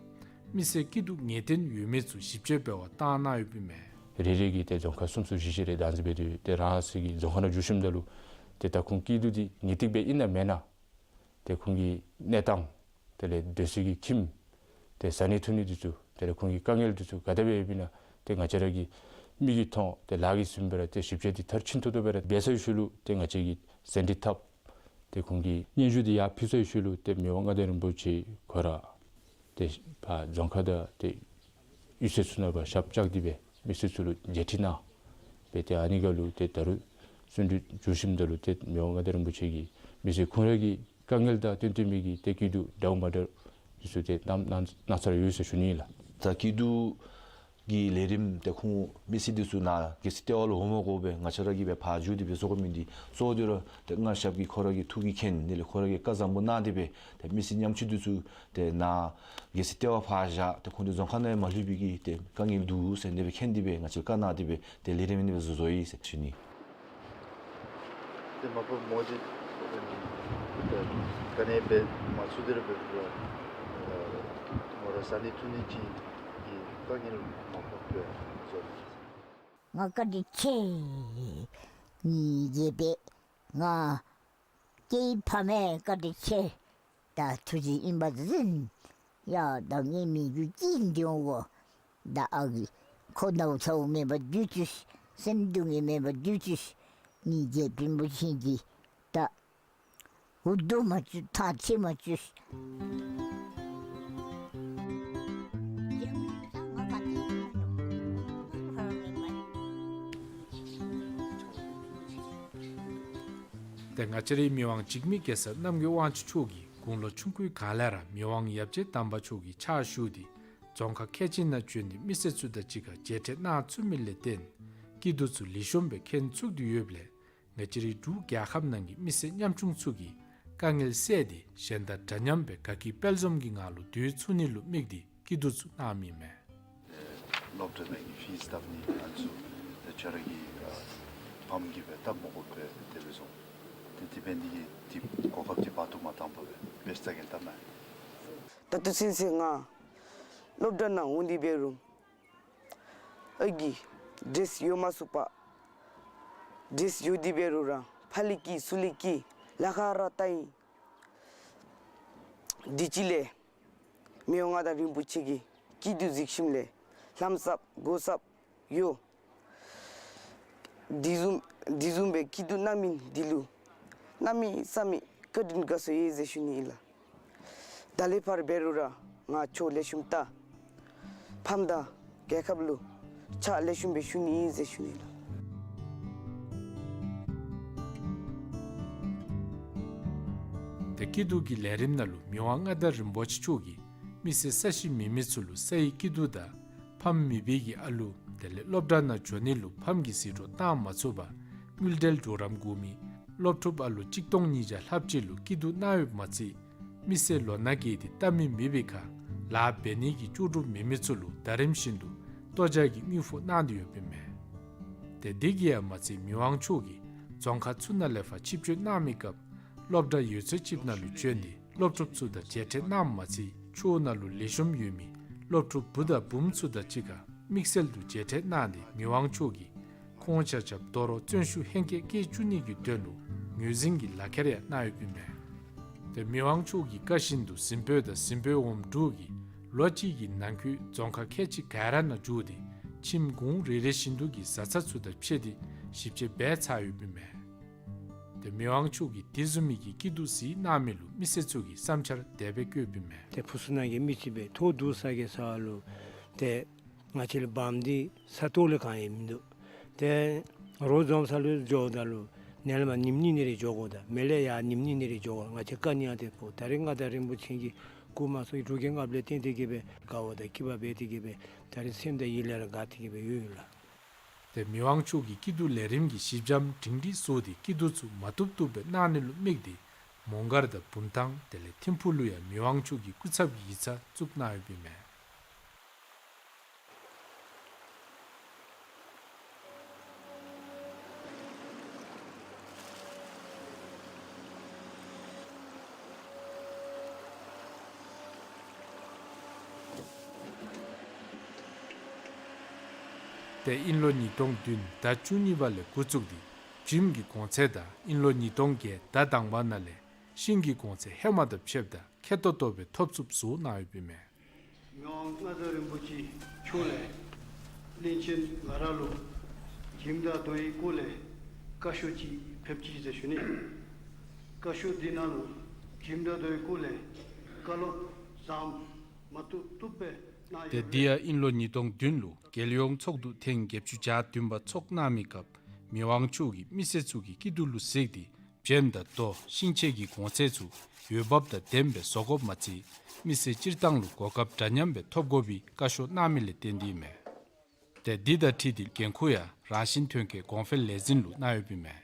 མི་སེར་སྐྱིད་སྡུག་ངེས་གཏན་ཡོད་མི་ཚུ་ཞིབ་དཔྱད་འབད་བར་བཏང་གནང་ཡོདཔ་ཨིན་མས། རེ་རེ་གིས་ཏེ་རྫོང་ཁག་གསུམ་གསུམ་བཞི་བཞི་རེ་བདག་འཛིན་འབད་དེ་ཏེ་རང་སོའི་གི་རྫོང་ཁག་ནང་འགྱོ་ཞིནམ་ད་ལུ་ཏེ་ད་ཁོང་སྐྱིད་སྡུག་འདི་ངེས་ཏིག་སྦེ་ཨིན་ན་མེན་ན། ཏེ་ཁོང་གི་གནས་སྟངས་དེ་ལས་སྡོད་སའི་གི་ཁྱིམ་ཏེ་ཟ་ནི་འཐུང་ནི་འདི་ཚུ་དེ་ལས་ཁོང་གི་དཀའ་ངལ་འདི་ཚུ་ག་དེ་སྦེ་ཡོདཔ་ཨིན་ན་ཏེ་ང་བཅས་ར་གིས་མིག་གིས་མཐོང་ཏེ་ལག་གིས་ཟིན་སྦེ་ར་ཏེ་ཞིབ་དཔྱད་འདི་མཐར་ཕྱིན་ཏོག་ཏོ་སྦེ་ར་འབད་ཚར་བའི་ཤུལ་ལུ་ཏེ་ང་བཅས་ཀྱིས་ཟིན་བྲིས་བཏབ། ཏེ་ཁོང་གི་སྙན་ཞུ་འདི་ཡར་ཕུལ་ཚར་བའི་ཤུལ་ལུ་ཏེ་མི་དབང་མངའ་བདག་རིན་པོ་ཆེ་ཁོ་ར་ཏེ་ཕར་རྫོང་ཁག་དང་ཏེ་གཡུས་ཚན་ཚུ་ནང་ཕར་ཞབས་བཅགས་ཏེ་སྦེ་མི་སེར་ཚུ་ལུ་མཇལ་ཕྲད་གནང་སྦེ་ཏེ་ཨ་ནི་ཁར་ལུ་ཏེ་ད་རུང་བརྩོན་འགྲུས་འགྱོ་ཞིནམ་ད་ལུ་ཏེ་མི་དབང་མངའ་བདག་རིན་པོ་ཆེ་གིས་མི་སེར་ཁོང་ར་གི་དཀའ་ངལ་དང་བསྟུན་ཏེ་མི་གི་ཏེ་སྐྱིད་སྡུག་འདྲཝ་མ་འདྲཝ་འདི་ཚུ་ཏེ་གནང་གནང་གནང་ཚར་ཡོད་ཟེར་ཞུ་ནི་ཨིན་ལགས། ད་སྐྱིད་སྡུག་གི་ལས་རིམ་ཏེ་ཁོང་མི་སེར་འདི་ཚུ་ནཱ་རྒྱལ་སྲས་ལྟེ་བ་ལུ་འོང་མ་དགོ་པར་ང་བཅས་ར་གིས་སྦེ་ཕར་འགྱོ་སྟེ་སྦེ་བཟོ་དགོ་མི་འདི་གཙོ་བོ་འདི་ར་ཏེ་མངའ་ཞབས་ཀྱིས་ཁོ་ར་གི་ཐུགས་ཀྱིས་མཁྱེན་དེ་ལས་ཁོ་ར་གིས་བཀའ་བཟང་པོ་གནང་སྟེ་སྦེ་ཏེ་མི་སེར་ཉམ་ཆུང་འདི་ཚུ་ཏེ་ནཱ་རྒྱལ་སྲས་ལྟེ་བ་ཕར་བཞག་ཏེ་ཁོང་འདི་རྫོང་ཁག་ནང་མ་ལྷོད་པའི་གི་ཏེ་དཀའ་ངལ་འདུག་ཟེར་དེ་སྦེ་མཁྱེན་ཏེ་སྦེ་ང་བཅས་བཀའ་གནང་སྟེ་སྦེ་ཏེ་ལས་རིམ་འདི་སྦེ་བཟོ་བཟོཝ་ཨིན་ཟེར་ཞུ་ནི། ཏེ་མ་པ་མོ་འདི་ཏེ་ག་ནི་སྦེ་མ་ཚུགས་དེ་ར་སྦེ་འདུག་ལགས། མོ་ར་ཟ་ནི་འཐུང་ནི་ཅིག་གི་དཀའ་ངལ་མ་པ་སྦེ་བཟོ་ནི། ང་བཀའ་དྲིན་ཆེ། ངེའི་རྒྱལ་པོ་ང་སྐྱེས་ཕ་མ་བཀའ་དྲིན་ཆེ། ད་ཐུགས་རྗེ་ཨིན་པ་ཟེར་ཡ། ད་ངེའི་མི་རྒྱུད་ཀྱི་འདི་འོ་ད་ཨ་གི་ཁོ་ནའུ་ཚའུ་མེད་པར་སྡོད་ཅི། སེམས་སྡུག་བསྔལ་མེད་པར་སྡོད་ཅི། ངེའི་རྒྱལ་པོ་རིན་པོ་ཆེ་གིས་ད་འུ་སྡུག་མ་བཅུག་ཐང་ཆད་མ་བཅུག། ཏེ་ང་བཅས་རའི་མི་དབང་འཇིགས་མེད་རྒྱལ་ཚབ་རྣམ་རྒྱལ་དབང་ཕྱུག་མཆོག་གིས་དགུང་ལོ་ཆུང་ཀུའི་སྒང་ལས་ར་མི་དབང་ཡབ་རྗེ་དམ་པ་མཆོག་གི་ཕྱག་ཞུ་སྟེ་རྫོང་ཁག་ཁལ་གཅིག་ནང་བྱོན་ཏེ་མི་སེར་ཚུ་དང་གཅིག་ཁར་མཇལ་འཕྲད་གནང་ཚུགས་མི་ལས་བརྟེན་སྐྱིད་སྡུག་ཚུ་ལེགས་ཤོམ་སྦེ་མཁྱེན་ཚུགས་ཏེ་ཡོདཔ་ལས་ང་བཅས་རའི་འབྲུག་རྒྱལ་ཁབ་ནང་གི་མི་སེར་ཉམ་ཆུང་ཚུ་གི་དཀའ་ངལ་བསལ་ཏེ་གཞན་དང་འདྲ་མཉམ་སྦེ་དགའ་སྐྱིད་དཔལ་འཛོམས་ཀྱི་ངང་ལུ་སྡོད་ཚུགས་ནི་ལུ་དམིགས་ཏེ་སྐྱིད་སྡུག་ཚུ་གནངམ་ཨིན་མས། ཏེ་སློབ་གྲྭ་ནང་གི་ཕིས་བཏབ་ནི་ཨ་ནི་ཚུ་ཏེ་ཁྱོད་ར་གི་ཨ་ཕམ་གིས་སྦེ་བཏབ་མ་དགོ་པར་དེ་སྦེ་བཟོ། ཏེ་དེ་འབད་ནི་འདི་གིས་ཏེ་གོ་སྐབས་འདི་བར་དུ་མ་བཏང་བར་སྦེ་འབད་ས་གི་བཏབ་ན། ད་ལྟོ་ཚུན་ཚོད་ང་སློབ་གྲྭ་ནང་འོང་སྟེ་འབད་རུང་ཨ་གི་ཌེསི་ཡོད་མ་ཚུགས་པར་ཌེསི་ཡོད་དེ་འབད་རུང་ར་ཕར་ལས་སྐྱིད་ཚུར་ལས་སྐྱིད་ལཱ་ཁག་ར་བལྟ་ཡི། དེ་ཅིག་ལས་མི་དབང་མངའ་བདག་རིན་པོ་ཆེ་གིས་སྐྱིད་སྡུག་གཟིགས་ཞིནམ་ལས་ལམ་གསརཔ་སྒོ་གསརཔ་ཡོད། དེ་བཟུམ་དེ་བཟུམ་སྦེ་སྐྱིད་སྡུག་གནང་མི་འདི་ལུ་གནམ་མེད་ས་མེད་བཀའ་དྲིན་དགའ་ཚོར་ཡོད་ཟེར་ཞུ་ནི་ཨིན་ལགས། ད་ལས་ཕར་འབད་རུང་ར་ང་ཆོས་ལེགས་ཤོམ་བལྟ། ཕམ་དང་རྒྱལ་ཁབ་ལུ་ཕྱག་ལེགས་ཤོམ་སྦེ་ཞུ་ནི་ཨིན་ཟེར་ཞུ་ནི་ལགས། ཏེ་སྐྱིད་སྡུག་གི་ལས་རིམ་ནང་ལུ་མི་དབང་མངའ་བདག་རིན་པོ་ཆེ་མཆོག་གིས་མི་སེར་ས་གཞི་མེད་མི་ཚུ་ལུ་སའི་སྐྱིད་སྡུག་དང་ཕམ་མེད་པའི་གི་ཨ་ལུ་དེ་ལས་སློབ་གྲྭ་ནང་འགྱོ་ནི་ལུ་ཕམ་གྱིས་ཟད་འགྲོ་བཏང་མ་ཚུགས་པར་དངུལ་འབྲེལ་གྲོགས་རམ་དགོ་མི་སློབ་ཕྲུག་ཨ་ལུ་གཅིག་སྟོང་ཉིས་བརྒྱ་ལྷགཔ་ཅིག་ལུ་སྐྱིད་སྡུག་གནང་ཡོདཔ་མ་ཚད་མི་སེར་ལོ་ན་རྒས་ཏེ་ལྟ་མི་མེད་པའི་ཁར་ལཱ་འབད་ནི་གི་ལྕོགས་གྲུབ་མེད་མི་ཚུ་ལུ་ཟླ་རིམ་བཞིན་དུ་ལྟོ་ཆས་ཀྱི་དངུལ་ཕོགས་གནང་སྟེ་ཡོདཔ་ཨིན་མས། ཏེ་དེ་གིས་ཡང་མ་ཚད་མི་དབང་མཆོག་གིས་རྫོང་ཁག་ཚུ་ནང་ལས་ཕར་ཆིབས་བསྒྱུར་གནང་མི་སྐབས་སློབ་གྲྭ་ཡོད་ཚད་ཅིག་ནང་ལུ་བྱོན་ཏེ་སློབ་ཕྲུག་ཚུ་དང་མཇལ་འཕྲད་གནངམ་མ་ཚད་ཕྱོགས་ནང་ལུ་ལེགས་ཤོམ་ཡོད་མི་སློབ་ཕྲུག་བུ་དང་བུམོ་ཚུ་དང་གཅིག་ཁར་དམིགས་བསལ་དུ་མཇལ་འཕྲད་གནང་སྟེ་མི་དབང་མཆོག་གིས་ཁོང་ཆ་ཁྱབ་དོ་རུང་བརྩོན་ཤུགས་ཧེང་སྐལ་བསྐྱེད་བཅུག་ནི་གི་དོན་ལུ་ངོས་འཛིན་གྱི་ལག་ཁྱེར་ཡང་གནང་ཡོདཔ་ཨིན་མས། ཏེ་མི་དབང་མཆོག་གི་བཀའ་བཞིན་དུ་གཟིམ་དཔོན་དང་གཟིམ་དཔོན་འོགམ་དྲུག་གིས་ལོ་གཅིག་གི་ནང་འཁོད་རྫོང་ཁག་ཁལ་གཅིག་ག་ར་ནང་འཛུལ་ཏེ་ཁྱིམ་གུང་རེ་རེ་བཞིན་དུ་གི་བཟའ་ཚང་ཚུ་དང་ཕྱད་དེ་ཞིབ་དཔྱད་འབད་ཚར་ཡོདཔ་ཨིན་མས། ཏེ་མི་དབང་མཆོག་གིས་དེ་བཟུམ་མའི་གི་སྐྱིད་སྡུག་གཟིགས་གནང་མི་ལུ་མི་སེར་ཚུ་གིས་བསམ་འཆར་དེ་སྦེ་བཀོདཔ་ཨིན་མས། ཏེ་ཕུ་སུ་ནང་གི་མི་ཅིག་སྦེ་ཐོག་རྡུགས་ས་གི་ས་ལུ་ཏེ་ང་བཅས་ལུ་བམ་འདི་ས་སྟོང་ལས་གང་ཡང་མིན་འདུག། ཏེ་རོགས་འཛོམས་ས་ལུ་འགྱོཝ་ད་ལུ་ནཱ་ལས་མར་ཉིནམ་གཉིས་གཉིས་རེ་འགྱོ་དགོཔ་དང་མི་ལས་ཡར་ཉིནམ་གཉིས་གཉིས་རེ་འགྱོ་དགོཔ། ང་བཅས་བཀའ་ཉན་ཏེ་ཕུ་ད་རེས་མངའ་བདག་རིན་པོ་ཆེ་གིས་བསྐུལ་མ་སོང་འབྲུག་རྒྱལ་མངའ་བདག་ལས་བརྟེན་ཏེ་གི་སྦེ་དགའ་བ་དང་སྐྱིད་པ་འབད་དེ་གི་སྦེ་ད་རེས་སེམས་དང་ཡིད་ལས་ར་དགའ་སྟེ་གི་སྦེ་ཡོད་ཡོད་ལགས། ཏེ་མི་དབང་མཆོག་གིས་སྐྱིད་སྡུག་ལས་རིམ་གྱི་ཞིབ་འཇམ་སྒྲིང་སྒྲི་བཟོ་སྟེ་སྐྱིད་སྡུག་ཚུ་མ་བཏུབ་བཏུབ་སྦེ་གནང་ནི་ལུ་དམིགས་ཏེ་མོང་སྒར་དང་བུམ་ཐང་དེ་ལས་ཐིམ་ཕུག་ལུ་ཡང་མི་དབང་མཆོག་གི་སྐུ་ཚབ་ཡིག་ཚང་བཙུགས་གནང་ཡོདཔ་ཨིན་མས། ཏེ་དབྱིན་ལོ་ཉིས་སྟོང་བདུན་ཟླ་བཅུ་གཉིས་པ་ལས་འགོ་བཙུགས་ཏེ་བྱེམ་གྱི་གོང་ཚད་དང་དབྱིན་ལོ་ཉིས་སྟོང་བརྒྱད་ཟླ་དང་པ་ནང་ལས་ཤིང་གི་གོང་ཚད་ཧེ་མ་དང་ཕྱདཔ་ད་ཁེ་ཏོག་ཏོ་སྦེ་ཐོབ་ཚུགསཔ་བཟོ་གནང་ཡོདཔ་ཨིན་མས། མི་དབང་མངའ་བདག་རིན་པོ་ཆེ་མཆོག་ལས་བློན་ཆེན་ང་ར་ལུ་བྱེམ་དང་དོ་ཡི་སྐོར་ལས་བཀའ་ཤོག་ཅིག་ཕེབས་ཅི་ཟེར་ཞུ་ནི། བཀའ་ཤོག་འདི་ནང་ལུ་བྱེམ་དང་དོ་ཡི་སྐོར་ལས་བཀའ་སློབ་བཟང་མ་བཏུབ་བཏུབ་སྦེ་གནང་ཡོད། ཏེ་འདི་ཡང་དབྱིན་ལོ་ཉིས་སྟོང་བདུན་ལུ་རྒྱལ་ཡོངས་ཚོགས་འདུ་ཐེངས་བརྒྱད་ཅུ་གྱ་བདུན་པ་ཚོགས་གནང་མི་སྐབས་མི་དབང་མཆོག་གིས་མི་སེར་ཚུ་གི་སྐྱིད་སྡུག་ལུ་གཟིགས་ཏེ་བྱེམ་དང་དོ་ཤིང་ཆས་ཀྱི་གོང་ཚད་ཚུ་འོས་འབབ་དང་ལྡནམ་སྦེ་བཟོ་དགོཔ་མ་ཚད་མི་སེར་སྤྱིར་བཏང་ལུ་གོ་སྐབས་འདྲ་མཉམ་སྦེ་ཐོབ་དགོ་པའི་བཀའ་ཤོག་གནང་མི་ལས་བརྟེན་ཏེ་ཨིན་མས། ཏེ་འདི་དང་འཁྲིལ་ཏེ་འགན་ཁུར་ཡང་རང་བཞིན་ཐོན་སྐྱེད་གོང་འཕེལ་ལས་འཛིན་ལུ་གནང་ཡོདཔ་ཨིན་མས།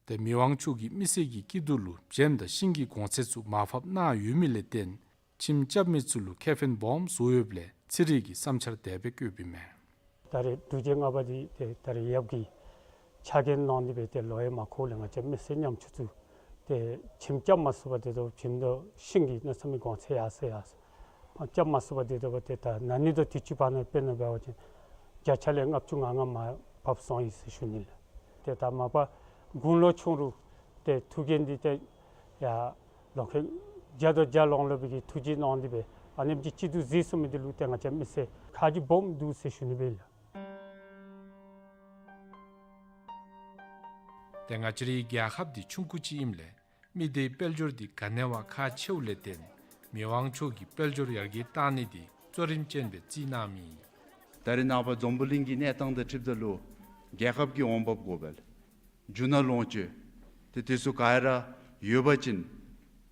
ཏེ་མི་དབང་མཆོག་གིས་མི་སེར་གྱི་སྐྱིད་སྡུག་ལུ་བྱེམ་དང་ཤིང་གི་གོང་ཚད་ཚུ་མར་ཕབ་གནང་ཡོད་མི་ལས་བརྟེན་བྱེམ་རྐྱབ་མི་ཚུ་ལུ་ཁེ་ཕན་སྦོམ་བཟོ་ཡོདཔ་ལས་ཚན་རིག་གི་བསམ་འཆར་དེ་སྦེ་བཀོདཔ་ཨིན་མས། ད་རེས་འབྲུག་རྒྱལ་ལྔ་པ་འདི་ཏེ་ད་རེས་ཡབ་ཀྱིས་ཕྱག་འགན་གནང་སྟེ་སྦེ་ཏེ་ལོ་ཡང་མ་འཁོར་ལས་ང་བཅས་མི་སེར་ཉམ་ཆུང་ཚུ་ཏེ་བྱེམ་རྐྱབ་མ་ཚུགས་པར་ཏེ་དོ་བྱེམ་དང་ཤིང་གི་གནམ་མེད་ས་མེད་གོང་ཚད་ཡར་སོང་ཡར་སོང་། རྐྱབ་མ་ཚུགས་པར་ཏེ་དོ་ཏེ་ད་ན་ནིང་དང་དུས་ཅི་བར་ན་དཔེར་ན་འབད་བ་ཅིན་བརྒྱ་ཆ་ལས་ལྔ་བཅུ་ང་ལྔ་མར་བབས་སོང་ཡི་ཟེར་ཞུ་ནི་ལགས། ཏེ་ད་མ་པ་དགུང་ལོ་ཆུང་རུང་ཏེ་ཐུགས་འགན་འདི་ཏེ་ཡར་ལོ་ཁལ་བརྒྱ་དང་བརྒྱ་ལོངས་ལོངས་པའི་གི་ཐུགས་རྗེ་གནང་སྟེ་སྦེ་ཨ་ནེམ་ཅིག་སྐྱིད་སྡུག་གཟིགས་ཚུགས་མི་འདི་ལུ་ཏེ་ང་བཅས་མི་སེར་ཁ་རྗེ་སྦོམ་འདུག་ཟེར་ཞུ་ནི་སྦེ་ལགས། ཏེ་ང་བཅས་རའི་རྒྱལ་ཁབ་འདི་ཆུང་ཀུ་ཅིག་ཨིནམ་ལས་མི་སྡེའི་དཔལ་འབྱོར་འདི་ག་ནི་བ་ཁག་ཆེཝ་ལས་བརྟེན་མི་དབང་མཆོག་གིས་དཔལ་འབྱོར་ཡར་རྒྱས་གཏང་ནི་འདི་གཙོ་རིམ་ཅན་སྦེ་བརྩི་གནང་མི་ཨིན། ད་རེས་ནངས་པ་འཛམ་བུ་གླིང་གི་གནས་སྟངས་དང་འཁྲིལཝ་ད་ལུ་རྒྱལ་ཁབ་ཀྱི་འོང་འབབ་དགོ་པས་ལགས། རྒྱུ་ནོར་ལོངས་སྤྱོད་ཏེ་དེ་ཚུ་ག་ར་ཡོད་པ་ཅིན་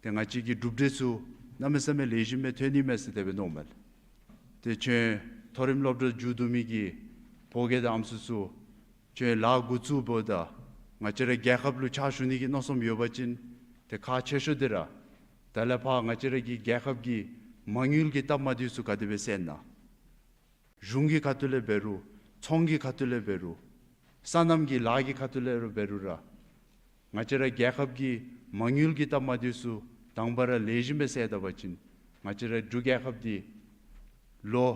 ཏེ་ང་བཅས་ཀྱི་གྲུབ་འབྲས་ཚུ་གནམ་མེད་ས་མེད་ལེགས་ཤོམ་སྦེ་ཐོན་ནི་མས་ཟེར་དེ་སྦེ་མནོཝ་མས་ལགས། ཏེ་ཁྱོད་མཐོ་རིམ་སློབ་གྲྭ་མཇུག་བསྡུ་མི་གི་ཕོ་སྐྱེས་དང་ཨམ་སྲུ་ཚུ་ཁྱོད་ལཱ་འགོ་བཙུགས་འབདཝ་ད་ང་བཅས་ར་རྒྱལ་ཁབ་ལུ་ཕྱག་ཞུ་ནི་གི་མནོ་བསམ་ཡོད་པ་ཅིན་ཏེ་ཁག་ཆེ་ཤོས་འདི་ར་ད་ལས་ཕར་ང་བཅས་ར་གི་རྒྱལ་ཁབ་ཀྱི་མ་དངུལ་གྱི་སྟབས་མ་བདེཝ་ཚུ་ག་དེ་སྦེ་སེལ་ན། གཞུང་གི་ཁ་ཐུག་ལས་འབད་རུང་ཚོང་གི་ཁ་ཐུག་ལས་འབད་རུང་སོ་ནམ་གྱི་ལཱ་གི་ཁ་ཐུག་ལས་ར་འབད་རུང་ར་ང་བཅས་ར་རྒྱལ་ཁབ་ཀྱི་མ་དངུལ་གྱི་སྟབས་མ་བདེཝ་ཚུ་དང་པ་ར་ལེགས་ཤོམ་སྦེ་སེལ་ད་པ་ཅིན་ང་བཅས་ར་འབྲུག་རྒྱལ་ཁབ་འདི་ལོ་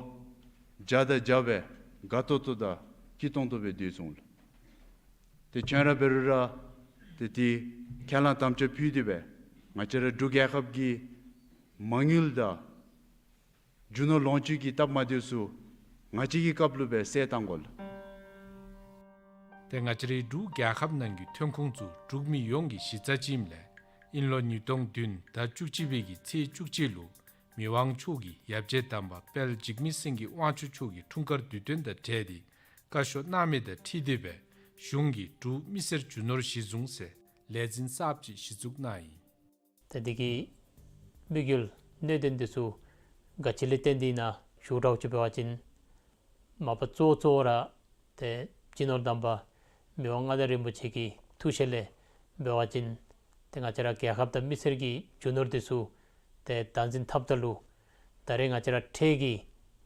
བརྒྱ་དང་བརྒྱ་སྦེ་དགའ་ཏོག་ཏོ་དང་སྐྱིད་ཏོང་ཏོ་སྦེ་སྡོད་ཚུགས་འོང་ལགས། ཏེ་ཁྱོད་ར་འབད་རུང་ར་ཏེ་དེ་ཁས་བླངས་དམ་བཅའ་ཕུལ་ཏེ་སྦེ་ང་བཅས་ར་འབྲུག་རྒྱལ་ཁབ་ཀྱི་མ་དངུལ་དང་རྒྱུ་ནོར་ལོངས་སྤྱོད་ཀྱི་སྟབས་མ་བདེཝ་ཚུ་ང་བཅས་ཀྱི་སྐབས་ལུ་སྦེ་སེལ་གཏང་དགོ་ལགས། ཏེ་ང་བཅས་རའི་འབྲུག་རྒྱལ་ཁབ་ནང་གི་ཐོན་ཁུངས་ཚུ་འབྲུག་མི་ཡོངས་ཀྱི་གཞི་རྩ་ཅིག་ཨིནམ་ལས་དབྱིན་ལོ་ཉིས་སྟོང་བདུན་ཟླ་བཅུ་གཅིག་པའི་གི་ཚེས་བཅུ་གཅིག་ལུ་མི་དབང་མཆོག་གིས་ཡབ་རྗེ་དམ་པ་དཔལ་འཇིགས་མེད་སེང་གེ་དབང་ཕྱུག་མཆོག་གི་འཁྲུངས་སྐར་དུས་སྟོན་དང་འབྲེལ་ཏེ་བཀའ་ཤོག་གནང་མི་དང་འཁྲིལ་ཏེ་སྦེ་གཞུང་གིས་འབྲུག་མི་སེར་རྒྱུ་ནོར་གཞི་བཟུང་ཟེར་ལས་འཛིན་གསརཔ་ཅིག་གཞི་བཙུགས་གནང་ཡི། ཏེ་འདི་གི་དམིགས་ཡུལ་གནད་དོན་འདི་ཚུ་ག་ཅི་ལས་བརྟེན་ཏེ་ཨིན་ན་ཞུ་དགོཔ་ཅིག་འབད་བ་ཅིན་མ་པ་གཙོ་བོ་གཙོ་བོ་ར་ཏེ་སྤྱི་ནོར་དམ་པ་མི་དབང་མངའ་བདག་རིན་པོ་ཆེ་གི་ཐུགས་བཞེད་ལས་འབད་བ་ཅིན་ཏེ་ང་བཅས་ར་རྒྱལ་ཁབ་དང་མི་སེར་གྱི་རྒྱུ་ནོར་འདི་ཚུ་ཏེ་བདག་འཛིན་འཐབ་ད་ལུ་ད་རེས་ང་བཅས་ར་ཁྲལ་གྱི་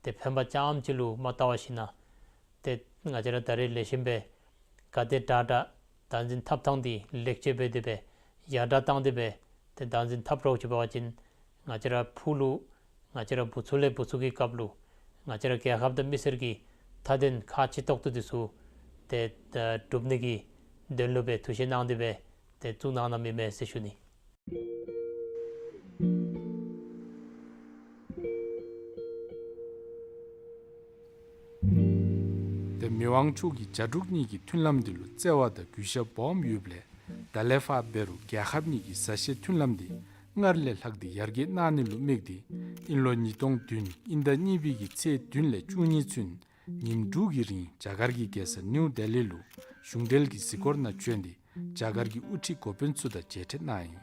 ཏེ་ཕན་པ་རྐྱངམ་ཅིག་ལུ་མ་བལྟ་བར་ཞིན་ན་ཏེ་ང་བཅས་ར་ད་རེས་ལེགས་ཤོམ་སྦེ་ག་དེ་དྲག་དྲག་བདག་འཛིན་འཐབ་ཐངས་འདི་ལེགས་བཅོས་འབད་དེ་སྦེ་ཡར་དྲག་བཏང་སྟེ་སྦེ་ཏེ་བདག་འཛིན་འཐབ་རོགས་ཅིག་འབད་བ་ཅིན་ང་བཅས་ར་ཕུགས་ལུ་ང་བཅས་ར་བུ་ཚུ་ལས་བུ་ཚུ་གི་སྐབས་ལུ་ང་བཅས་ར་རྒྱལ་ཁབ་དང་མི་སེར་གྱི་མཐའ་དོན་ཁག་ཆེ་ཏོག་ཏོ་འདི་ཚུ་ཏེ་ད་སྒྲུབ་ནི་གི་དོན་ལུ་སྦེ་ཐུགས་བཞེད་གནང་སྟེ་སྦེ་ཏེ་བཙུགས་གནང་གནངམ་ཨིན་མས་ཟེར་ཞུ་ནི། ཏེ་མི་དབང་མཆོག་གིས་རྒྱ་འབྲུག་གཉིས་ཀྱི་མཐུན་ལམ་འདི་ལུ་བརྩེ་བ་དང་གུས་ཞབས་སྦོམ་ཡོདཔ་ལས་ད་ལས་ཕར་འབད་རུང་རྒྱལ་ཁབ་གཉིས་ཀྱི་བཟའ་བཞེས་མཐུན་ལམ་འདི་སྔར་ལས་ལྷག་སྟེ་ཡར་རྒྱས་གནང་ནི་ལུ་དམིགས་ཏེ་དབྱིན་ལོ་ཉིས་སྟོང་བདུན་དབྱིན་ཟླ་གཉིས་པའི་གི་ཚེས་བདུན་ལས་བཅུ་གཉིས་ཚུན་ཉིནམ་དྲུག་གི་རིང་རྒྱ་གར་གྱི་རྒྱལ་ས་ནིའུ་ལྡི་ལི་ལུ་གཞུང་འབྲེལ་གྱི་གཟིགས་སྐོར་ནང་བྱོན་ཏེ་རྒྱ་གར་གྱི་དབུ་ཁྲིད་འགོ་དཔོན་ཚུ་དང་མཇལ་འཕྲད་གནང་ཡི།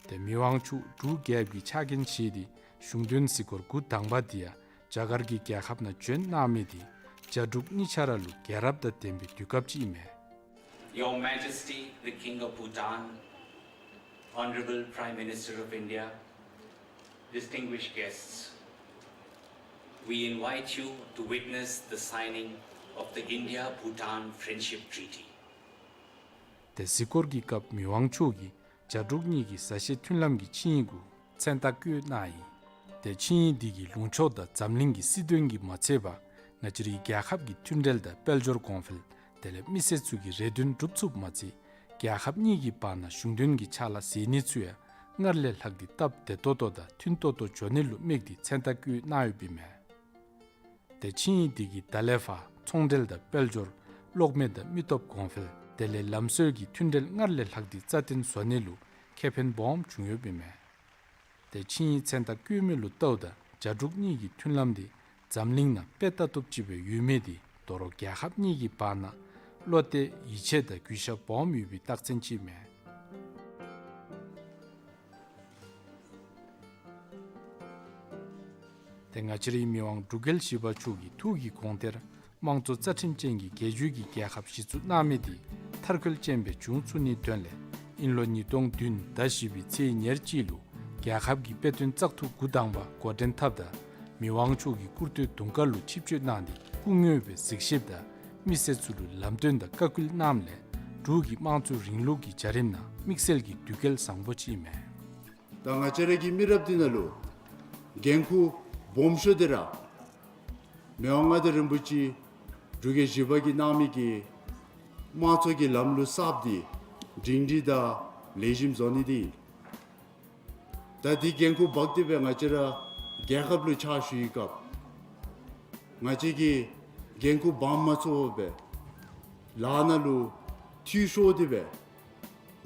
ཏེ་མི་དབང་མཆོག་འབྲུག་རྒྱལ་ཁབ་ཀྱི་ཕྱག་འགན་བཞེས་ཏེ་གཞུང་དོན་གཟིགས་སྐོར་འགོ་དང་པ་འདི་ཡང་རྒྱ་གར་གྱི་རྒྱལ་ཁབ་ནང་བྱོན་གནང་མི་འདི་རྒྱ་འབྲུག་གཉིས་ཆ་ར་ལུ་རྒྱལ་རབས་དང་ལྡན་པའི་དུས་སྐབས་ཅིག་ཨིན་མས། Your Majesty, the King of Bhutan, Honorable Prime Minister of India, distinguished guests, we invite you to witness the signing of the India-Bhutan Friendship Treaty. ཏེ་གཟིགས་སྐོར་གྱི་སྐབས་མི་དབང་མཆོག་གིས་རྒྱ་འབྲུག་གཉིས་ཀྱི་བཟའ་བཞེས་མཐུན་ལམ་གྱི་ཆིངས་ཡིག་གུ་མཚན་རྟགས་བཀོད་གནང་ཡི། ཏེ་ཆིངས་ཡིག་འདི་གིས་ལུང་ཕྱོགས་དང་འཛམ་གླིང་གི་སྲིད་དོན་གྱིས་མ་ཚད་པར་ ང་བཅས་རའི་རྒྱལ་ཁབ་ཀྱི་མཐུན་འབྲེལ་དང་དཔལ་འབྱོར་གོང་འཕེལ་དེ་ལས་མི་སེར་ཚུ་གི་རེ་འདུན་འགྲུབ་ཚུགསཔ་མ་ཚད་རྒྱལ་ཁབ་གཉིས་ཀྱི་བར་ན་གཞུང་དོན་གྱི་ཕྱག་ལཱ་མཛད་ནི་ཚུ་ཡང་སྔར་ལས་ལྷག་སྟེ་སྟབས་བདེ་ཏོག་ཏོ་དང་མཐུན་ཏོག་ཏོ་འགྱོ་ནི་ལུ་དམིགས་ཏེ་མཚན་རྟགས་བཀོད་གནང་ཡོདཔ་ཨིན་མས། ཏེ་ཆིངས་ཡིག་འདི་གིས་ད་ལས་ཕར་ཚོང་འབྲེལ་དང་དཔལ་འབྱོར་གློག་མེ་དང་མི་སྟོབས་གོང་འཕེལ་དེ་ལས་ལམ་སྲོལ་གྱི་མཐུན་འབྲེལ་སྔར་ལས་ལྷག་སྟེ་རྩ་བརྟན་བཟོ་ནི་ལུ་ཁེ་ཕན་སྦོམ་བྱུང་ཡོདཔ་ཨིན་མས། ཏེ་ཆིངས་ཡིག་མཚན་རྟགས་བཀོད་མི་ལུ་བལྟཝ་ད་རྒྱ་འབྲུག་གཉིས་ཀྱི་མཐུན་ལམ་འདི་འཛམ་གླིང་ནང་དཔེ་ལྟ་བཏུབ་ཅིག་སྦེ་ཡོད་མི་འདི་དོ་རུང་རྒྱལ་ཁབ་གཉིས་ཀྱི་བར་ན་བློ་གཏད་ཡིད་ཆེས་དང་གུས་ཞབས་སྦོམ་ཡོད་པའི་རྟགས་མཚན་ཅིག་ཨིན་མས། ཏེ་ང་བཅས་རའི་མི་དབང་འབྲུག་རྒྱལ་བཞི་པ་མཆོག་གིས་ཐུགས་ཀྱི་དགོངས་གཏེར་དམངས་གཙོ་རྩ་ཁྲིམས་ཅན་གྱི་རྒྱལ་བརྒྱུད་ཀྱི་རྒྱལ་ཁབ་གཞི་བཙུགས་གནང་མི་འདི་མཐར་འཁྱོལ་ཅན་སྦེ་འབྱུང་ཚུགས་ནིའི་དོན་ལས་དབྱིན་ལོ་ཉིས་སྟོང་བདུན་ཟླ་བཞི་པའི་ཚེས་ཉེར་གཅིག་ལུ་རྒྱལ་ཁབ་ཀྱི་དཔེ་སྟོན་བཙག་འཐུ་འགོ་དང་པ་འགོ་འདྲེན་འཐབ་ད་མི་དབང་མཆོག་གིས་སྐུ་སྟོད་དུང་དཀར་ལུ་ཆིབས་བསྐྱོད་གནང་སྟེ་སྐུ་དངོས་སྦེ་གཟིགས་ཞིབ་དང་མི་སེར་ཚུ་ལུ་ལམ་སྟོན་དང་བཀའ་སྐུལ་གནངམ་ལས་འབྲུག་གི་དམངས་གཙོའི་རིང་ལུགས་ཀྱི་བྱ་རིམ་ནང་དམིགས་བསལ་གྱི་དུས་བསྐལ་བཟང་པོ་ཅིག་ཨིན་མས། ད་ང་བཅས་ར་གི་མི་རབས་འདི་ནང་ལུ་འགན་ཁུར་སྦོམ་ཤོས་འདི་ར་མི་དབང་མངའ་བདག་རིན་པོ་ཆེ་འབྲུག་རྒྱལ་བཞི་པ་གིས་གནང་མི་གི་དམངས་གཙོ་གི་ལམ་ལུགས་གསརཔ་འདི་སྒྲིང་སྒྲི་དང་ལེགས་ཤོམ་བཟོ་ནི་འདི་ཨིན། ད་འདི་འགན་ཁུར་འབག་སྟེ་སྦེ་ང་བཅས་ར་རྒྱལ་ཁབ་ལུ་ཕྱག་ཞུ་བའི་སྐབས་ང་བཅས་ཀྱིས་འགན་ཁུར་འབག་མ་ཚུགས་པར་སྦེ་ལཱ་ནང་ལུ་འཐུས་ཤོར་ཏེ་སྦེ་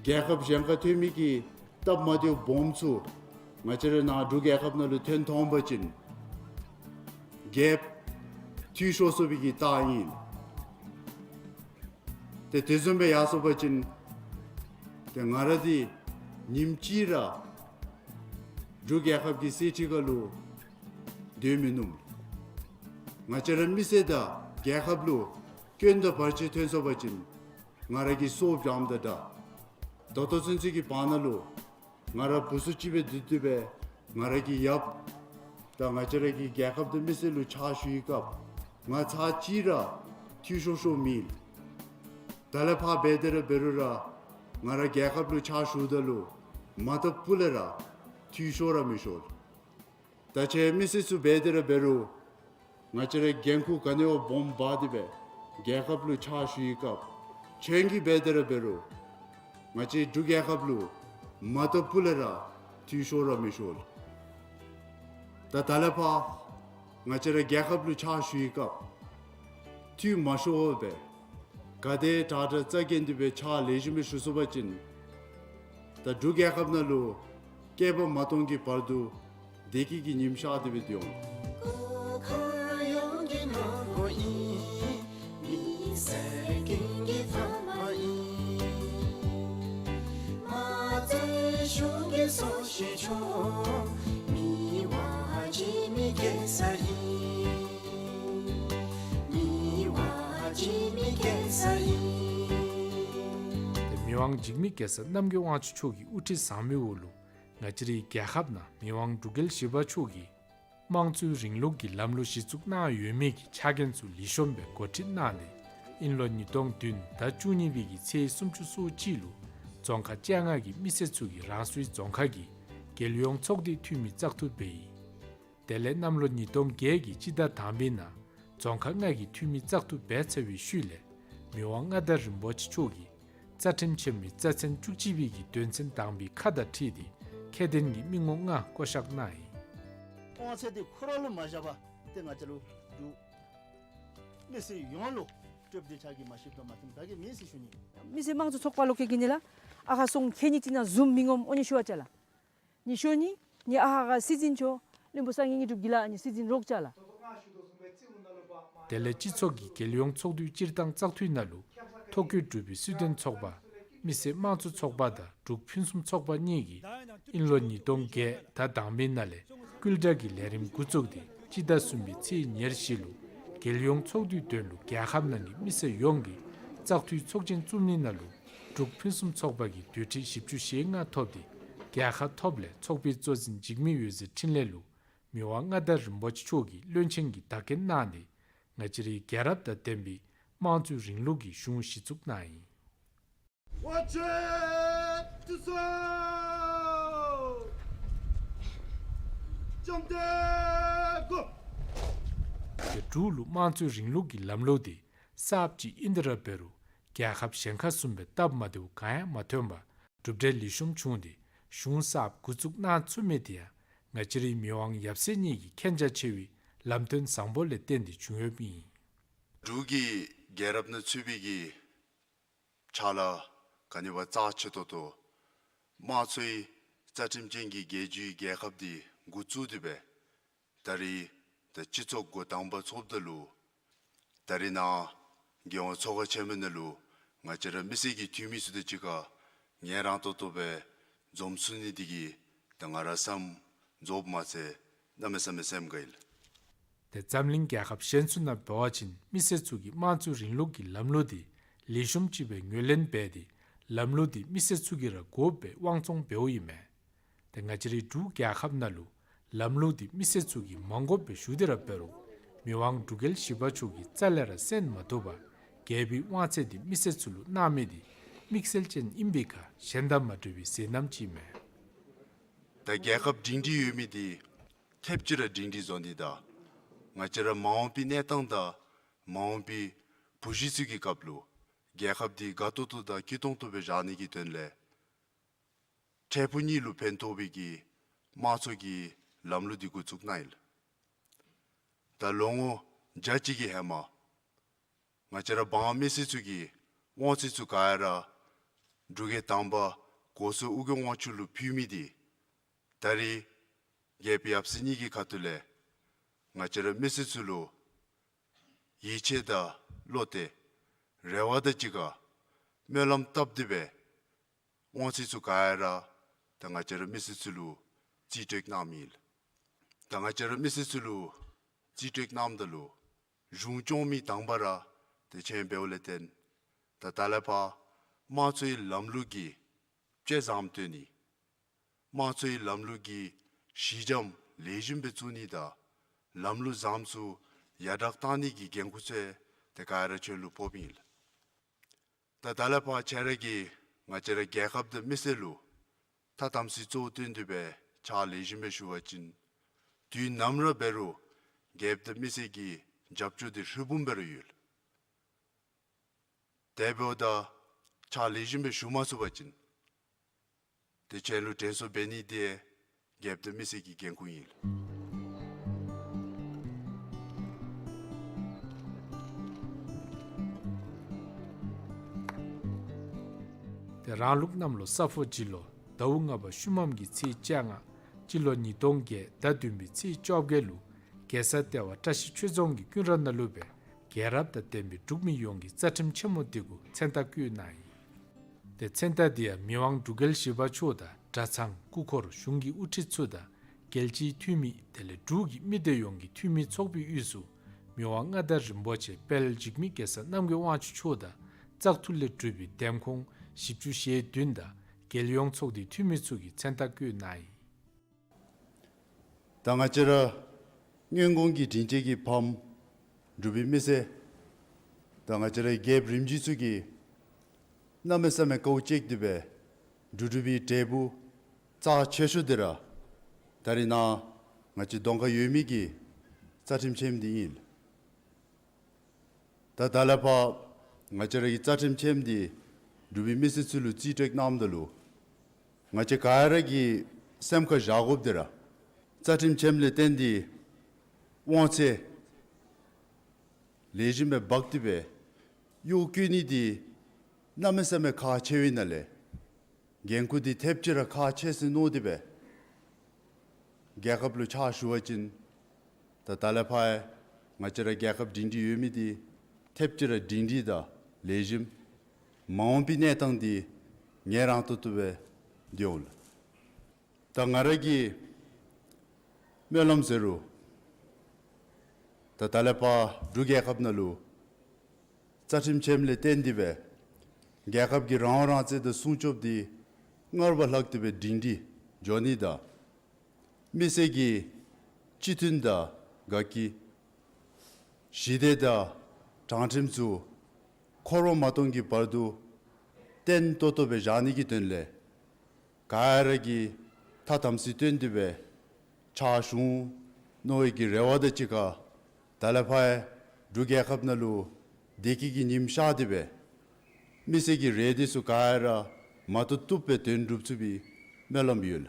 རྒྱལ་ཁབ་གཞན་ཁར་ཐོན་མི་གི་སྟབས་མ་བདེཝ་སྦོམ་ཚུ་ང་བཅས་ར་ནཱ་འབྲུག་རྒྱལ་ཁབ་ནང་ལུ་ཐོན་ཐོན་པ་ཅིན་རྒྱལཔོ་འཐུས་ཤོར་སོང་བའི་གི་རྟགས་ཨིན། ཏེ་དེ་བཟུམ་སྦེ་ཡར་སོང་པ་ཅིན་ཏེ་ང་ར་འདི་ཉིནམ་གཅིག་ར་འབྲུག་རྒྱལ་ཁབ་ཀྱི་གསེར་ཁྲི་ཁ་ལུ་སྡོད་མི་ནུམ། ང་བཅས་ར་མི་སེར་དང་རྒྱལ་ཁབ་ལུ་སྐྱོན་དང་བར་ཆད་ཐོན་སོང་པ་ཅིན་ང་ར་གི་སྲོག་བྱངམ་དང་འདྲ། ད་ལྟོ་ཚུན་ཚོད་ཀྱི་བར་ན་ལུ་ང་ར་བུ་ཚུ་གཅིག་སྦེ་སྡོད་དེ་སྦེ་ང་ར་གི་ཡབ་དང་ང་བཅས་ར་གི་རྒྱལ་ཁབ་དང་མི་སེར་ལུ་ཕྱག་ཞུ་བའི་སྐབས་ང་ཚར་གཅིག་ར་འཐུས་ཤོར་ཤོརཝ་མེད། ད་ལས་ཕར་འབད་དེ་ར་འབད་རུང་ར་ང་ར་རྒྱལ་ཁབ་ལུ་ཕྱག་ཞུཝ་ད་ལུ་མ་བཏུབ་ལས་ར་འཐུས་ཤོར་ར་མི་ཤོར། ད་ཁྱེད་མི་སེར་ཚུ་འབད་དེ་ར་འབད་རུང་ང་བཅས་ར་འགན་ཁུར་ག་ནི་བ་སྦོམ་འབག་སྟེ་སྦེ་རྒྱལ་ཁབ་ལུ་ཕྱག་ཞུ་བའི་སྐབས་ཁྱེད་ཀྱིས་འབད་དེ་ར་འབད་རུང་ང་བཅས་འབྲུག་རྒྱལ་ཁབ་ལུ་མ་བཏུབ་ལས་ར་འཐུས་ཤོར་ར་མི་ཤོར། ད་ད་ལས་ཕར་ང་བཅས་ར་རྒྱལ་ཁབ་ལུ་ཕྱག་ཞུ་བའི་སྐབས་འཐུས་མ་ཤོར་བར་སྦེ་ག་དེ་དྲག་དྲག་རྩ་འགེངས་ཏེ་སྦེ་ཕྱག་ལེགས་ཤོམ་སྦེ་ཞུ་ཚུགས་པ་ཅིན་ད་འབྲུག་རྒྱལ་ཁབ་ནང་ལུ་བསྐལ་པ་མ་སྟོང་གི་བར་དུ་བདེ་སྐྱིད་ཀྱི་ཉིམ་ཤར་ཏེ་སྦེ་སྡོད་འོང་། ཏེ་མི་དབང་འཇིགས་མེད་གེ་སར་རྣམ་རྒྱལ་དབང་ཕྱུག་མཆོག་གི་དབུ་ཁྲིད་བཟང་མོའི་འོག་ལུ་ང་བཅས་རའི་རྒྱལ་ཁབ་ནང་མི་དབང་འབྲུག་རྒྱལ་བཞི་པ་མཆོག་གིས་དམངས་གཙོའི་རིང་ལུགས་ཀྱི་ལམ་ལུགས་གཞི་བཙུགས་གནང་ཡོད་མི་གི་ཕྱག་འགན་ཚུ་ལེགས་ཤོམ་སྦེ་འགོ་ཁྲིད་གནང་སྟེ་དབྱིན་ལོ་ཉིས་སྟོང་བདུན་ཟླ་བཅུ་གཉིས་པའི་གི་ཚེས་སུམ་ཅུ་སོ་གཅིག་ལུ་རྫོང་ཁག་བཅོ་ལྔ་གི་མི་སེར་ཚུ་གིས་རང་སོའི་རྫོང་ཁག་གི་རྒྱལ་ཡོངས་ཚོགས་སྡེའི་འཐུས་མི་བཙག་འཐུ་འབད་ཡི། དེ་ལས་གནམ་ལོ་ཉིས་སྟོང་བརྒྱད་ཀྱི་སྤྱི་ཟླ་དང་པའི་ནང་རྫོང་ཁག་ལྔ་གི་འཐུས་མི་བཙག་འཐུ་འབད་ཚར་བའི་ཤུལ་ལས་མི་དབང་མངའ་བདག་རིན་པོ་ཆེ་མཆོག་གིས་རྩ་ཁྲིམས་ཆེན་མོའི་རྩ་ཚན་བཅུ་གཅིག་པའི་གི་དོན་ཚན་དང་པའི་ཁ་དང་འཁྲིལ་ཏེ་ཁྱད་ལྡན་གྱི་མི་ངོམ་ལྔ་བསྐོ་གཞག་གནང་ཡི། དབང་ཚད་འདི་ཁོ་ར་ལུ་མ་བཞག་པར་ཏེ་ང་བཅས་ལུ་འབྲུག་མི་སེར་ཡོངས་ལུ་སྤྲོདཔ་འདི་ཕྱག་གིས་མ་ཤེསཔ་དང་མ་མཐུནམ་ག་གིས་མེད་ཟེར་ཞུ་ནི། མི་སེར་དམངས་གཙོ་ཚོགས་པ་ལོག་ཁེ་གི་ནི་ལགས། ཨ་ཁ་སོང་ཁེ་ཉིནམ་གཅིག་ནང་འཛོམས་མི་ངོམ་འོ་ནི་ཞུ་བ་ཅ་ལགས། ཉི་ཤུ་ནི་ནི་ཨ་ཧ་ག་སྲིད་འཛིན་མཆོག་བློན་པོ་སངས་རྒྱས་དངོས་གྲུབ་རྒྱལ་ལགས་ནི་སྲིད་འཛིན་རོགས་ཅ་ལགས། དེ་ལས་སྤྱི་ཚོགས་ཀྱི་རྒྱལ་ཡོངས་ཚོགས་འདུའི་སྤྱིར་བཏང་བཙག་འཐུའི་ནང་ལུ་ཐོ་བཀོད་གྲུབ་པའི་སྲིད་དོན་ཚོགས་པ་མི་སེར་དམངས་གཙོ་ཚོགས་པ་དང་འབྲུག་ཕུན་སུམ་ཚོགས་པ་གཉིས་ཀྱིས་དབྱིན་ལོ་ཉིས་སྟོང་བརྒྱད་ཟླ་དང་པའི་ནང་ལས་སྐུལ་དྲག་གི་ལས་རིམ་འགོ་བཙུགས་ཏེ་སྤྱི་ཟླ་གསུམ་པའི་ཚེས་ཉེར་བཞི་ལུ་རྒྱལ་ཡོངས་ཚོགས་འདུའི་དོན་ལུ་རྒྱལ་ཁབ་ནང་གི་མི་སེར་ཡོངས་ཀྱིས་བཙག་འཐུའི་ཚོགས་ཆེན་བཙུགས་ནི་ནང་ལུ་འབྲུག་ཕུན་སུམ་ཚོགས་པ་གིས་དུས་ཁྲི་བཞི་བཅུ་ཞེ་ལྔ་ཐོབ་སྟེ་རྒྱལ་ཁ་ཐོབ་ལས་ཚོགས་པའི་གཙོ་འཛིན་འཇིགས་མེད་འོད་ཟེར་འཕྲིན་ལས་ལུ་མི་དབང་མངའ་བདག་རིན་པོ་ཆེ་མཆོག་གིས་བློན་ཆེན་གྱི་བདག་རྐྱེན་གནང་སྟེ་ང་བཅས་རའི་རྒྱལ་རབས་དང་ལྡན་པའི་དམངས་གཙོའི་རིང་ལུགས་ཀྱི་གཞུང་གཞི་བཙུགས་གནང་ཡི། དབང་ཆེན་ཐུགས་སྲས་བཅོམ་ལྡན་འཁོར། ཏེ་འབྲུག་ལུ་དམངས་གཙོའི་རིང་ལུགས་ཀྱི་ལམ་ལུགས་འདི་གསརཔ་ཅིག་ཨིན་དེ་ར་འབད་རུང་རྒྱལ་ཁབ་གཞན་ཁར་བཟུམ་སྦེ་སྟབས་མ་བདེཝ་གང་ཡང་མ་ཐོན་པར་གྲུབ་འབྲས་ལེགས་ཤོམ་བྱུང་སྟེ་གཞུང་གསརཔ་འགོ་བཙུགས་གནང་ཚུགས་མི་འདི་ཡང་ང་བཅས་རའི་མི་དབང་ཡབ་སྲས་གཉིས་ཀྱི་མཁྱེན་རྒྱ་ཆེ་བའི་ལམ་སྟོན་བཟང་པོ་ལས་བརྟེན་ཏེ་བྱུང་ཡོདཔ་ཨིན། འབྲུག་གི་རྒྱལ་རབས་ནང་ཚུད་པའི་གི་ཕྱག་ལཱ་ག་ནི་བ་རྩ་ཆེ་ཏོག་ཏོ་དམངས་གཙོའི་རྩ་ཁྲིམས་ཅན་གྱི་རྒྱལ་བརྒྱུད་རྒྱལ་ཁབ་འདི་འགོ་བཙུགས་ཏེ་སྦེ་ད་རེས་ད་སྤྱི་ཚོགས་འགོ་དང་པ་ཚོགསཔ་ད་ལུ་ད་རེས་ནཱ་རྒྱལ་ཡོངས་ཚོགས་ཁང་ཆེན་མོ་ནང་ལུ་ང་བཅས་ར་མི་སེར་གྱི་འཐུས་མི་ཚུ་དང་གཅིག་ཁར་ངལ་རངས་ཏོག་ཏོ་སྦེ་འཛོམས་ཚུགས་ནི་འདི་གིས་ད་ང་ར་བསམ་རྫོགསཔ་མ་ཚད་གནམ་མེད་ས་མེད་སེམས་དགའ་ཡི་ལགས། ཏེ་འཛམ་གླིང་རྒྱལ་ཁབ་གཞན་ཚུ་ནང་འབད་བ་ཅིན་མི་སེར་ཚུ་གིས་དམངས་གཙོའི་རིང་ལུགས་ཀྱི་ལམ་ལུགས་འདི་ལེགས་ཤོམ་ཅིག་སྦེ་ངོས་ལེན་འབད་དེ་ལམ་ལུགས་འདི་མི་སེར་ཚུ་གིས་ར་དགོཔ་སྦེ་དབང་བཙོང་འབདཝ་ཨིན་མས། ཏེ་ང་བཅས་རའི་འབྲུག་རྒྱལ་ཁབ་ནང་ལུ་ལམ་ལུགས་འདི་མི་སེར་ཚུ་གིས་མ་དགོཔ་སྦེ་ཞུ་སྟེ་ར་འབད་རུང་མི་དབང་འབྲུག་རྒྱལ་བཞི་པ་མཆོག་གིས་རྩ་ལས་ར་གསན་མ་བཏུབ་པར་རྒྱལ་པོའི་དབང་ཚད་འདི་མི་སེར་ཚུ་ལུ་གནང་མི་འདི་དམིགས་བསལ་ཅན་ཨིན་པའི་ཁར་གཞན་དང་མ་འདྲ་བའི་ཟེར་རྣམ་ཅིག་མས། ད་རྒྱལ་ཁབ་སྒྲིང་སྒྲིང་ཡོད་མི་འདི་ཐེབས་ཅིག་ར་སྒྲིང་སྒྲིང་བཟོ་ནི་དང་ང་བཅས་ར་མ་འོངས་པའི་གནས་སྟངས་དང་མ་འོངས་པའི་བུ་གཞི་ཚུ་གི་སྐབས་ལུ་རྒྱལ་ཁབ་འདི་དགའ་ཏོག་ཏོ་དང་སྐྱིད་ཏོང་ཏོ་སྦེ་བཞག་ནི་གི་དོན་ལས་འཕྲལ་ཕུགས་གཉིས་ལུ་ཕན་ཐོགས་པའི་གི་དམངས་གཙོ་གི་ལམ་ལུགས་འདི་འགོ་བཙུགས་གནང་ཡི་ལགས། ད་ལོ་ངོ་བརྒྱ་ཅིག་གི་ཧེ་མ་ང་བཅས་ར་འབངས་མི་སེར་ཚུ་གིས་དབང་ཚད་ཚུ་ག་ར་འབྲུག་རྒྱལ་དང་པ་གོ་སོ་ཨོ་རྒྱན་དབང་ཕྱུག་ལུ་ཕུལ་མི་འདི་ད་རེས་རྒྱལཔོ་ཡབ་སྲས་གཉིས་ཀྱི་ཁ་ཐུག་ལས་ང་བཅས་ར་མི་སེར་ཚུ་ལུ་ཡིད་ཆེས་དང་བློ་གཏད་རེ་བ་དང་གཅིག་ཁར་སྨོན་ལམ་བཏབ་སྟེ་སྦེ་དབང་ཚད་ཚུ་ག་ར་ད་ང་བཅས་ར་མི་སེར་ཚུ་ལུ་རྩིས་སྤྲོད་གནངམ་ཨིན་ལགས། ད་ང་བཅས་ར་མི་སེར་ཚུ་ལུ་རྩིས་སྤྲོད་གནངམ་ད་ལུ་གཞུང་སྐྱོང་མི་དང་པ་ར་ཏེ་ཁྱེད་འབདཝ་ལས་བརྟེན་ད་ད་ལས་ཕར་དམངས་གཙོའི་ལམ་ལུགས་ཀྱི་བཅད་བཟང་བཏོན་ནི་དམངས་གཙོའི་ལམ་ལུགས་ཀྱི་གཞི་འགྱམ་ལེགས་ཤོམ་སྦེ་བཙུགས་ནི་དང་ལམ་ལུགས་བཟངམ་ཚུ་ཡར་དྲག་གཏང་ནི་གི་འགན་ཁུར་ཚུ་ཏེ་ག་ར་ཁྱེད་ལུ་ཕོགཔ་ཨིན་ལགས། ད་ད་ལས་ཕར་ཁྱེད་ར་གིས་ང་བཅས་ར་རྒྱལ་ཁབ་དང་མི་སེར་ལུ་ཐ་དམ་ཚིག་གཙོ་བོ་བཏོན་ཏེ་སྦེ་ཕྱག་ལེགས་ཤོམ་སྦེ་ཞུ་བ་ཅིན་དུས་ནམ་ར་འབད་རུང་རྒྱལཔོ་དང་མི་སེར་གྱི་རྒྱབ་སྐྱོར་འདི་ཧྲིལ་བུམ་སྦེ་ར་ཡོད་ལགས། དེ་འབདཝ་ད་ཕྱག་ལེགས་ཤོམ་སྦེ་ཞུ་མ་ཚུགས་པ་ཅིན་ཏེ་ཁྱེད་ལུ་དྲན་གསོ་འབད་ནི་འདི་རྒྱལཔོ་དང་མི་སེར་གྱི་འགན་ཁུར་ཨིན་ལགས། ཏེ་རང་ལུགས་གནམ་ལོ་ས་ཕོ་བྱི་ལོ་ཟླཝ་ལྔ་པ་ཤུལ་མམ་གྱི་ཚེས་བཅོ་ལྔ་སྤྱི་ལོ་ཉིས་སྟོང་བརྒྱད་ཟླ་བདུན་པའི་ཚེས་བཅོ་བརྒྱད་ལུ་གེ་སར་ལྟེ་བ་བཀྲ་ཤིས་ཆོས་རྫོང་གི་ཀུན་ར་ནང་ལུ་སྦེ་རྒྱལ་རབས་དང་ལྡན་པའི་འབྲུག་མི་ཡོངས་ཀྱི་རྩ་ཁྲིམས་ཆེན་མོ་འདི་གུ་མཚན་རྟགས་བཀོད་གནང་ཡི། ཏེ་མཚན་རྟགས་འདི་ཡང་མི་དབང་འབྲུག་རྒྱལ་བཞི་པ་མཆོག་དང་གྲྭ་ཚང་སྐུ་འཁོར་གཞུང་གི་དབུ་ཁྲིད་ཚུ་དང་རྒྱལ་སྤྱིའི་འཐུས་མི་དེ་ལས་འབྲུག་གི་མི་སྡེ་ཡོངས་ཀྱི་འཐུས་མི་ཚོགས་པའི་དབུས་སུ་མི་དབང་མངའ་བདག་རིན་པོ་ཆེ་དཔལ་འཇིགས་མེད་གེ་སར་རྣམ་རྒྱལ་དབང་ཕྱུག་མཆོག་དང་བཙག་འཐུ་ལས་གྲུབ་པའི་འདེམས་ཁོངས་བཞི་བཅུ་ཞེ་བདུན་དང་རྒྱལ་ཡོངས་ཚོགས་སྡེའི་འཐུས་མི་ཚུ་གི་མཚན་རྟགས་བཀོད་གནང་ཡི། ད་ང་བཅས་ར་སྔོན་གོང་གི་དྲིན་ཅན་གྱི་ཕམ་འབྲུག་པའི་མི་སེར་ད་ང་བཅས་ར་རྒྱལཔོ་རིམ་བྱོན་ཚུ་གིས་གནམ་མེད་ས་མེད་དཀའཝ་སྤྱད་དེ་སྦེ་འབྲུག་འབྲུག་པའི་འབྲས་བུ་རྩ་ཆེ་ཤོས་འདི་ར་ད་རེས་ནཱ་ང་བཅས་གདོང་ཁར་ཡོད་མི་གི་རྩ་ཁྲིམས་ཆེན་མོ་འདི་ཨིན། ད་ད་ལས་ཕར་ང་བཅས་ར་གི་རྩ་ཁྲིམས་ཆེན་མོ་འདི་འབྲུག་པའི་མི་སེར་ཚུ་ལུ་རྩིས་སྤྲོད་གནངམ་ད་ལུ་ང་བཅས་ག་ར་གིས་སེམས་ཁར་བཞག་དགོཔ་འདི་ར་རྩ་ཁྲིམས་ཆེན་མོ་ལས་བརྟེན་ཏེ་དབང་ཚད་ལེགས་ཤོམ་སྦེ་འབག་སྟེ་སྦེ་གཡོག་བཀོལ་ནི་འདི་གནམ་མེད་ས་མེད་ཁག་ཆེ་བའི་ནང་ལས་འགན་ཁུར་འདི་ཐེབས་ཅིག་ར་ཁག་ཆེ་ཟེར་མནོ་སྟེ་སྦེ་རྒྱལ་ཁབ་ལུ་ཕྱག་ཞུ་བ་ཅིན་ད་ད་ལས་ཕར་ཡང་ང་བཅས་ར་རྒྱལ་ཁབ་སྒྲིང་སྒྲིང་ཡོད་མི་འདི་ཐེབས་ཅིག་ར་སྒྲིང་སྒྲིང་དང་ལེགས་ཤོམ་མ་འོངས་པའི་གནས་སྟངས་འདི་ངལ་རངས་ཏོག་ཏོ་སྦེ་སྡོད་འོང་ལགས། ད་ང་ར་གི་སྨོན་ལམ་ཟེར་རུང་ད་ད་ལས་ཕར་འབྲུག་རྒྱལ་ཁབ་ནང་ལུ་རྩ་ཁྲིམས་ཆེན་མོ་ལས་བརྟེན་ཏེ་སྦེ་རྒྱལ་ཁབ་ཀྱི་རང་དབང་རང་བཙན་དང་སྲུང་སྐྱོབ་འདི་སྔར་བ་ལྷག་སྟེ་སྦེ་སྒྲིང་སྒྲིང་འགྱོ་ནི་དང་མི་སེར་གྱི་སྤྱི་མཐུན་དང་དགའ་སྐྱིད་ཞི་བདེ་དང་དྲང་ཁྲིམས་ཚུ་འཁོར་བ་མ་སྟོངས་ཀྱི་བར་དུ་བརྟན་ཏོག་ཏོ་སྦེ་བཞག་ནི་གི་དོན་ལས་ག་ར་གིས་ཐ་དམ་ཚིག་བསྟེན་ཏེ་སྦེ་ཕྱག་ཞུ་འོང་མནོ་བའི་གི་རེ་བ་དང་གཅིག་ཁར་ ད་ལས་ཕར་འབྲུག་རྒྱལ་ཁབ་ནང་ལུ་བདེ་སྐྱིད་ཀྱི་ཉིམ་ཤར་ཏེ་སྦེ་མི་སེར་གྱི་རེ་འདོད་ཚུ་ག་ར་མ་བཏུབ་བཏུབ་སྦེ་དོན་འགྲུབ་ཚུགས་པའི་སྨོན་ལམ་ཡོད།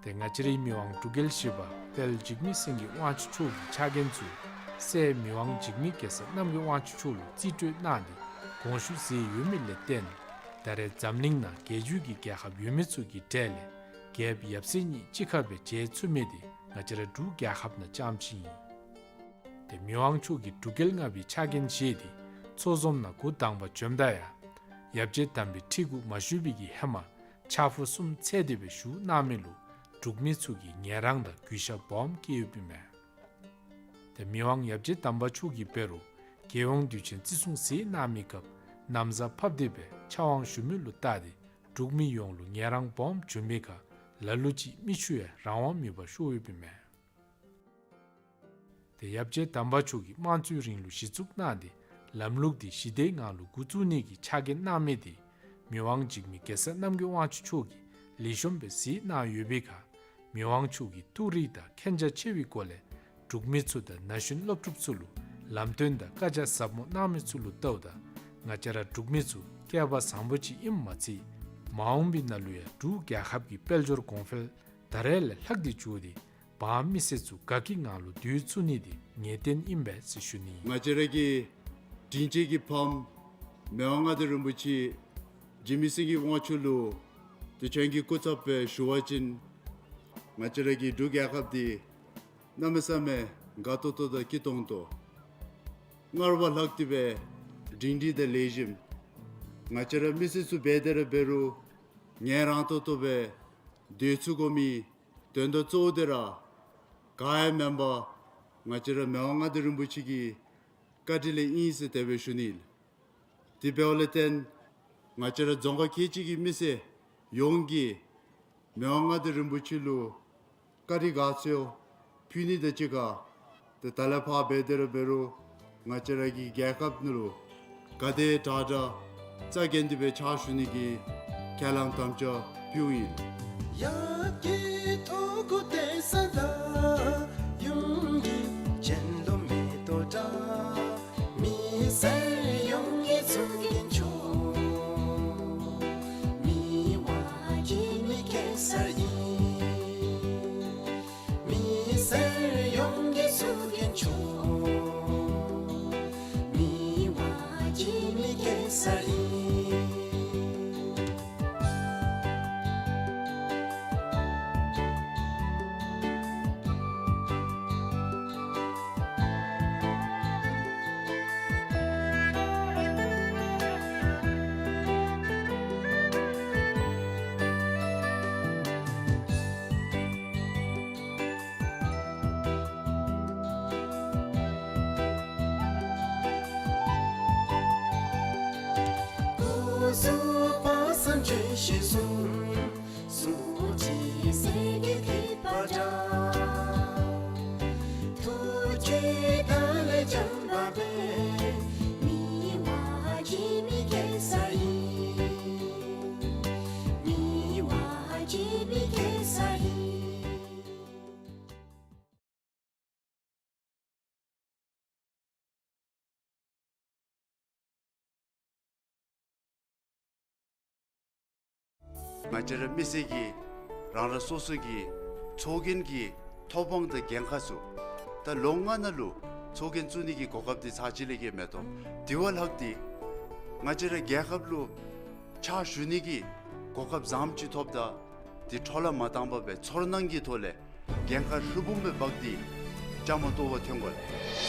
ཏེ་ང་བཅས་རའི་མི་དབང་འབྲུག་རྒྱལ་བཞི་པ་དཔལ་འཇིགས་མེད་སེང་གེ་དབང་ཕྱུག་མཆོག་གི་ཕྱག་འགན་ཚུ་སྲས་མི་དབང་འཇིགས་མེད་གེ་སར་རྣམ་རྒྱལ་དབང་ཕྱུག་མཆོག་ལུ་རྩིས་སྤྲོད་གནང་སྟེ་དགོངས་ཞུ་མཛད་ཡོད་མི་ལས་བརྟེན་ད་རེས་འཛམ་གླིང་ནང་རྒྱལ་བརྒྱུད་ཀྱི་རྒྱལ་ཁབ་ཡོད་མི་ཚུ་གི་གྲས་ལས་རྒྱལཔོ་ཡབ་སྲས་གཉིས་གཅིག་ཁར་སྦེ་མཇལ་ཚུགས་མི་དེ་ང་བཅས་ར་འབྲུག་རྒྱལ་ཁབ་ནང་རྐྱངམ་ཅིག་ཨིན། ཏེ་མི་དབང་མཆོག་གིས་འབྲུག་རྒྱལ་ལྔ་པའི་ཕྱག་འགན་བཞེས་ཏེ་ཚོགས་འཛོམས་ནང་འགོ་དང་པ་བྱོནམ་ད་ཡང་ཡབ་རྗེ་དམ་པའི་ཁྲི་གུ་མ་བཞུགས་པའི་གི་ཧེ་མ་ཕྱག་ཕུ་གསུམ་འཚལ་ཏེ་སྦེ་བཞུགས་གནང་མི་ལུ་འབྲུག་མི་ཚུ་གིས་ངལ་རངས་དང་གུས་ཞབས་སྦོམ་བསྐྱེད་ཡོདཔ་ཨིན་མས། ཏེ་མི་དབང་ཡབ་རྗེ་དམ་པ་མཆོག་གིས་འབད་རུང་རྒྱལ་ཡོངས་དུས་ཆེན་བརྩི་སྲུང་མཛད་གནང་མི་སྐབས་ན་བཟའ་ཕབ་སྟེ་སྦེ་ཕྱག་དབང་ཞུ་མི་ལུ་བལྟ་སྟེ་འབྲུག་མི་ཡོངས་ལུ་ངལ་རངས་སྦོམ་བྱུང་མི་ཁར་ལ་ལུ་ཅིག་མིག་ཆུ་ཡང་རང་དབང་མེད་པར་ཤོར་ཡོདཔ་ཨིན་མས། ཏེ་ཡབ་རྗེ་དམ་པ་མཆོག་གིས་དམངས་གཙོའི་རིང་ལུགས་གཞི་བཙུགས་གནང་སྟེ་ལམ་ལུགས་འདི་ཞི་བདེའི་ངང་ལུ་འགོ་བཙུགས་ནི་གི་ཕྱག་འགན་གནང་མི་དེ་མི་དབང་འཇིགས་མེད་གེ་སར་རྣམ་རྒྱལ་དབང་ཕྱུག་མཆོག་གིས་ལེགས་ཤོམ་སྦེ་གཟིགས་གནང་ཡོད་པའི་ཁར་མི་དབང་མཆོག་གིས་ཐུགས་རིག་དང་མཁྱེན་རྒྱ་ཆེ་བའི་སྒོ་ལས་འབྲུག་མི་ཚུ་དང་ན་གཞོན་སློབ་ཕྲུག་ཚུ་ལུ་ལམ་སྟོན་དང་བཀའ་རྒྱ་ཟབ་མོ་གནང་མི་ཚུ་ལུ་བལྟཝ་ད་ང་བཅས་ར་འབྲུག་མི་ཚུ་སྐལ་པ་བཟང་པོ་ཅིག་ཨིནམ་མ་ཚད་མ་འོངས་པའི་ནང་ལུ་ཡང་འབྲུག་རྒྱལ་ཁབ་ཀྱི་དཔལ་འབྱོར་གོང་འཕེལ་ད་རེས་ལས་ལྷག་སྟེ་འགྱོ་སྟེ་འབངས་མི་སེར་ཚུ་དགའ་སྐྱིད་ངང་ལུ་སྡོད་ཚུགས་ནི་དེ་ངེས་གཏན་ཨིན་པས་ཟེར་ཞུ་ནི། ང་བཅས་ར་གི་དྲིན་ཅན་གྱི་ཕམ་མི་དབང་མངའ་བདག་རིན་པོ་ཆེ་འཇིགས་མེད་སེང་གེ་དབང་ཕྱུག་ལུ་དུས་ཆེན་གྱི་སྐུ་ཚབ་སྦེ་ཞུ་བ་ཅིན་ང་བཅས་ར་གི་འབྲུག་རྒྱལ་ཁབ་འདི་གནམ་མེད་ས་མེད་དགའ་ཏོག་ཏོ་དང་སྐྱིད་ཏོང་ཏོ་སྔར་བ་ལྷག་སྟེ་སྦེ་སྒྲིང་སྒྲི་དང་ལེགས་ཤོམ་ང་བཅས་ར་མི་སེར་ཚུ་འབད་དེ་ར་འབད་རུང་ངལ་རངས་ཏོག་ཏོ་སྦེ་སྡོད་ཚུགས་དགོ་མི་དོན་དག་གཙོ་བོ་དེ་ར་ག་ཡང་མེན་པར་ང་བཅས་ར་མི་དབང་མངའ་བདག་རིན་པོ་ཆེ་གི་བཀའ་དྲིན་ལས་ཨིན་ཟེར་དེ་སྦེ་ཞུ་ནི་ཨིན། དེ་འབདཝ་ལས་བརྟེན་ང་བཅས་ར་རྫོང་ཁག་ཁལ་གཅིག་གི་མི་སེར་ཡོངས་ཀྱིས་མི་དབང་མངའ་བདག་རིན་པོ་ཆེ་ལུ་བཀའ་དྲིན་དགའ་ཚོར་ཕུལ་ནི་དང་གཅིག་ཁར་ཏེ་ད་ལས་ཕར་འབད་དེ་ར་འབད་རུང་ང་བཅས་ར་གི་རྒྱལ་ཁབ་ནང་ལུ་དགའ་བདེ་དྲག་དྲག་རྩ་འགེངས་ཏེ་སྦེ་ཕྱག་ཞུ་ནི་གི་ཁས་བླངས་དམ་བཅའ་ཕུལཝ་ཨིན། ང་བཅས་ར་མི་སེར་གྱིས་རང་རང་སོ་སོ་གི་ཚོགས་རྒྱན་གྱི་ཐོབ་དབང་དང་འགན་ཁག་ཚུ་ད་ལོ་ལྔ་ནང་ལུ་ཚོགས་རྒྱན་བཙུགས་ནི་གི་གོ་སྐབས་འདི་ཚར་གཅིག་ལས་བརྒལ་མེད་དོ། དེ་བ་ལྷག་སྟེ་ང་བཅས་ར་རྒྱལ་ཁབ་ལུ་ཕྱག་ཞུ་ནི་གི་གོ་སྐབས་བཟངམ་ཅིག་ཐོབ་ད་དེ་འཕྲོ་བརླག་མ་བཏང་པར་སྦེ་ཚོར་སྣང་གི་ཐོག་ལས་འགན་ཁག་ལྷུན་འབུམ་སྦེ་འབག་སྟེ་བཅའ་མར་གཏོགས་པར་འཐོན་དགོ་ལགས།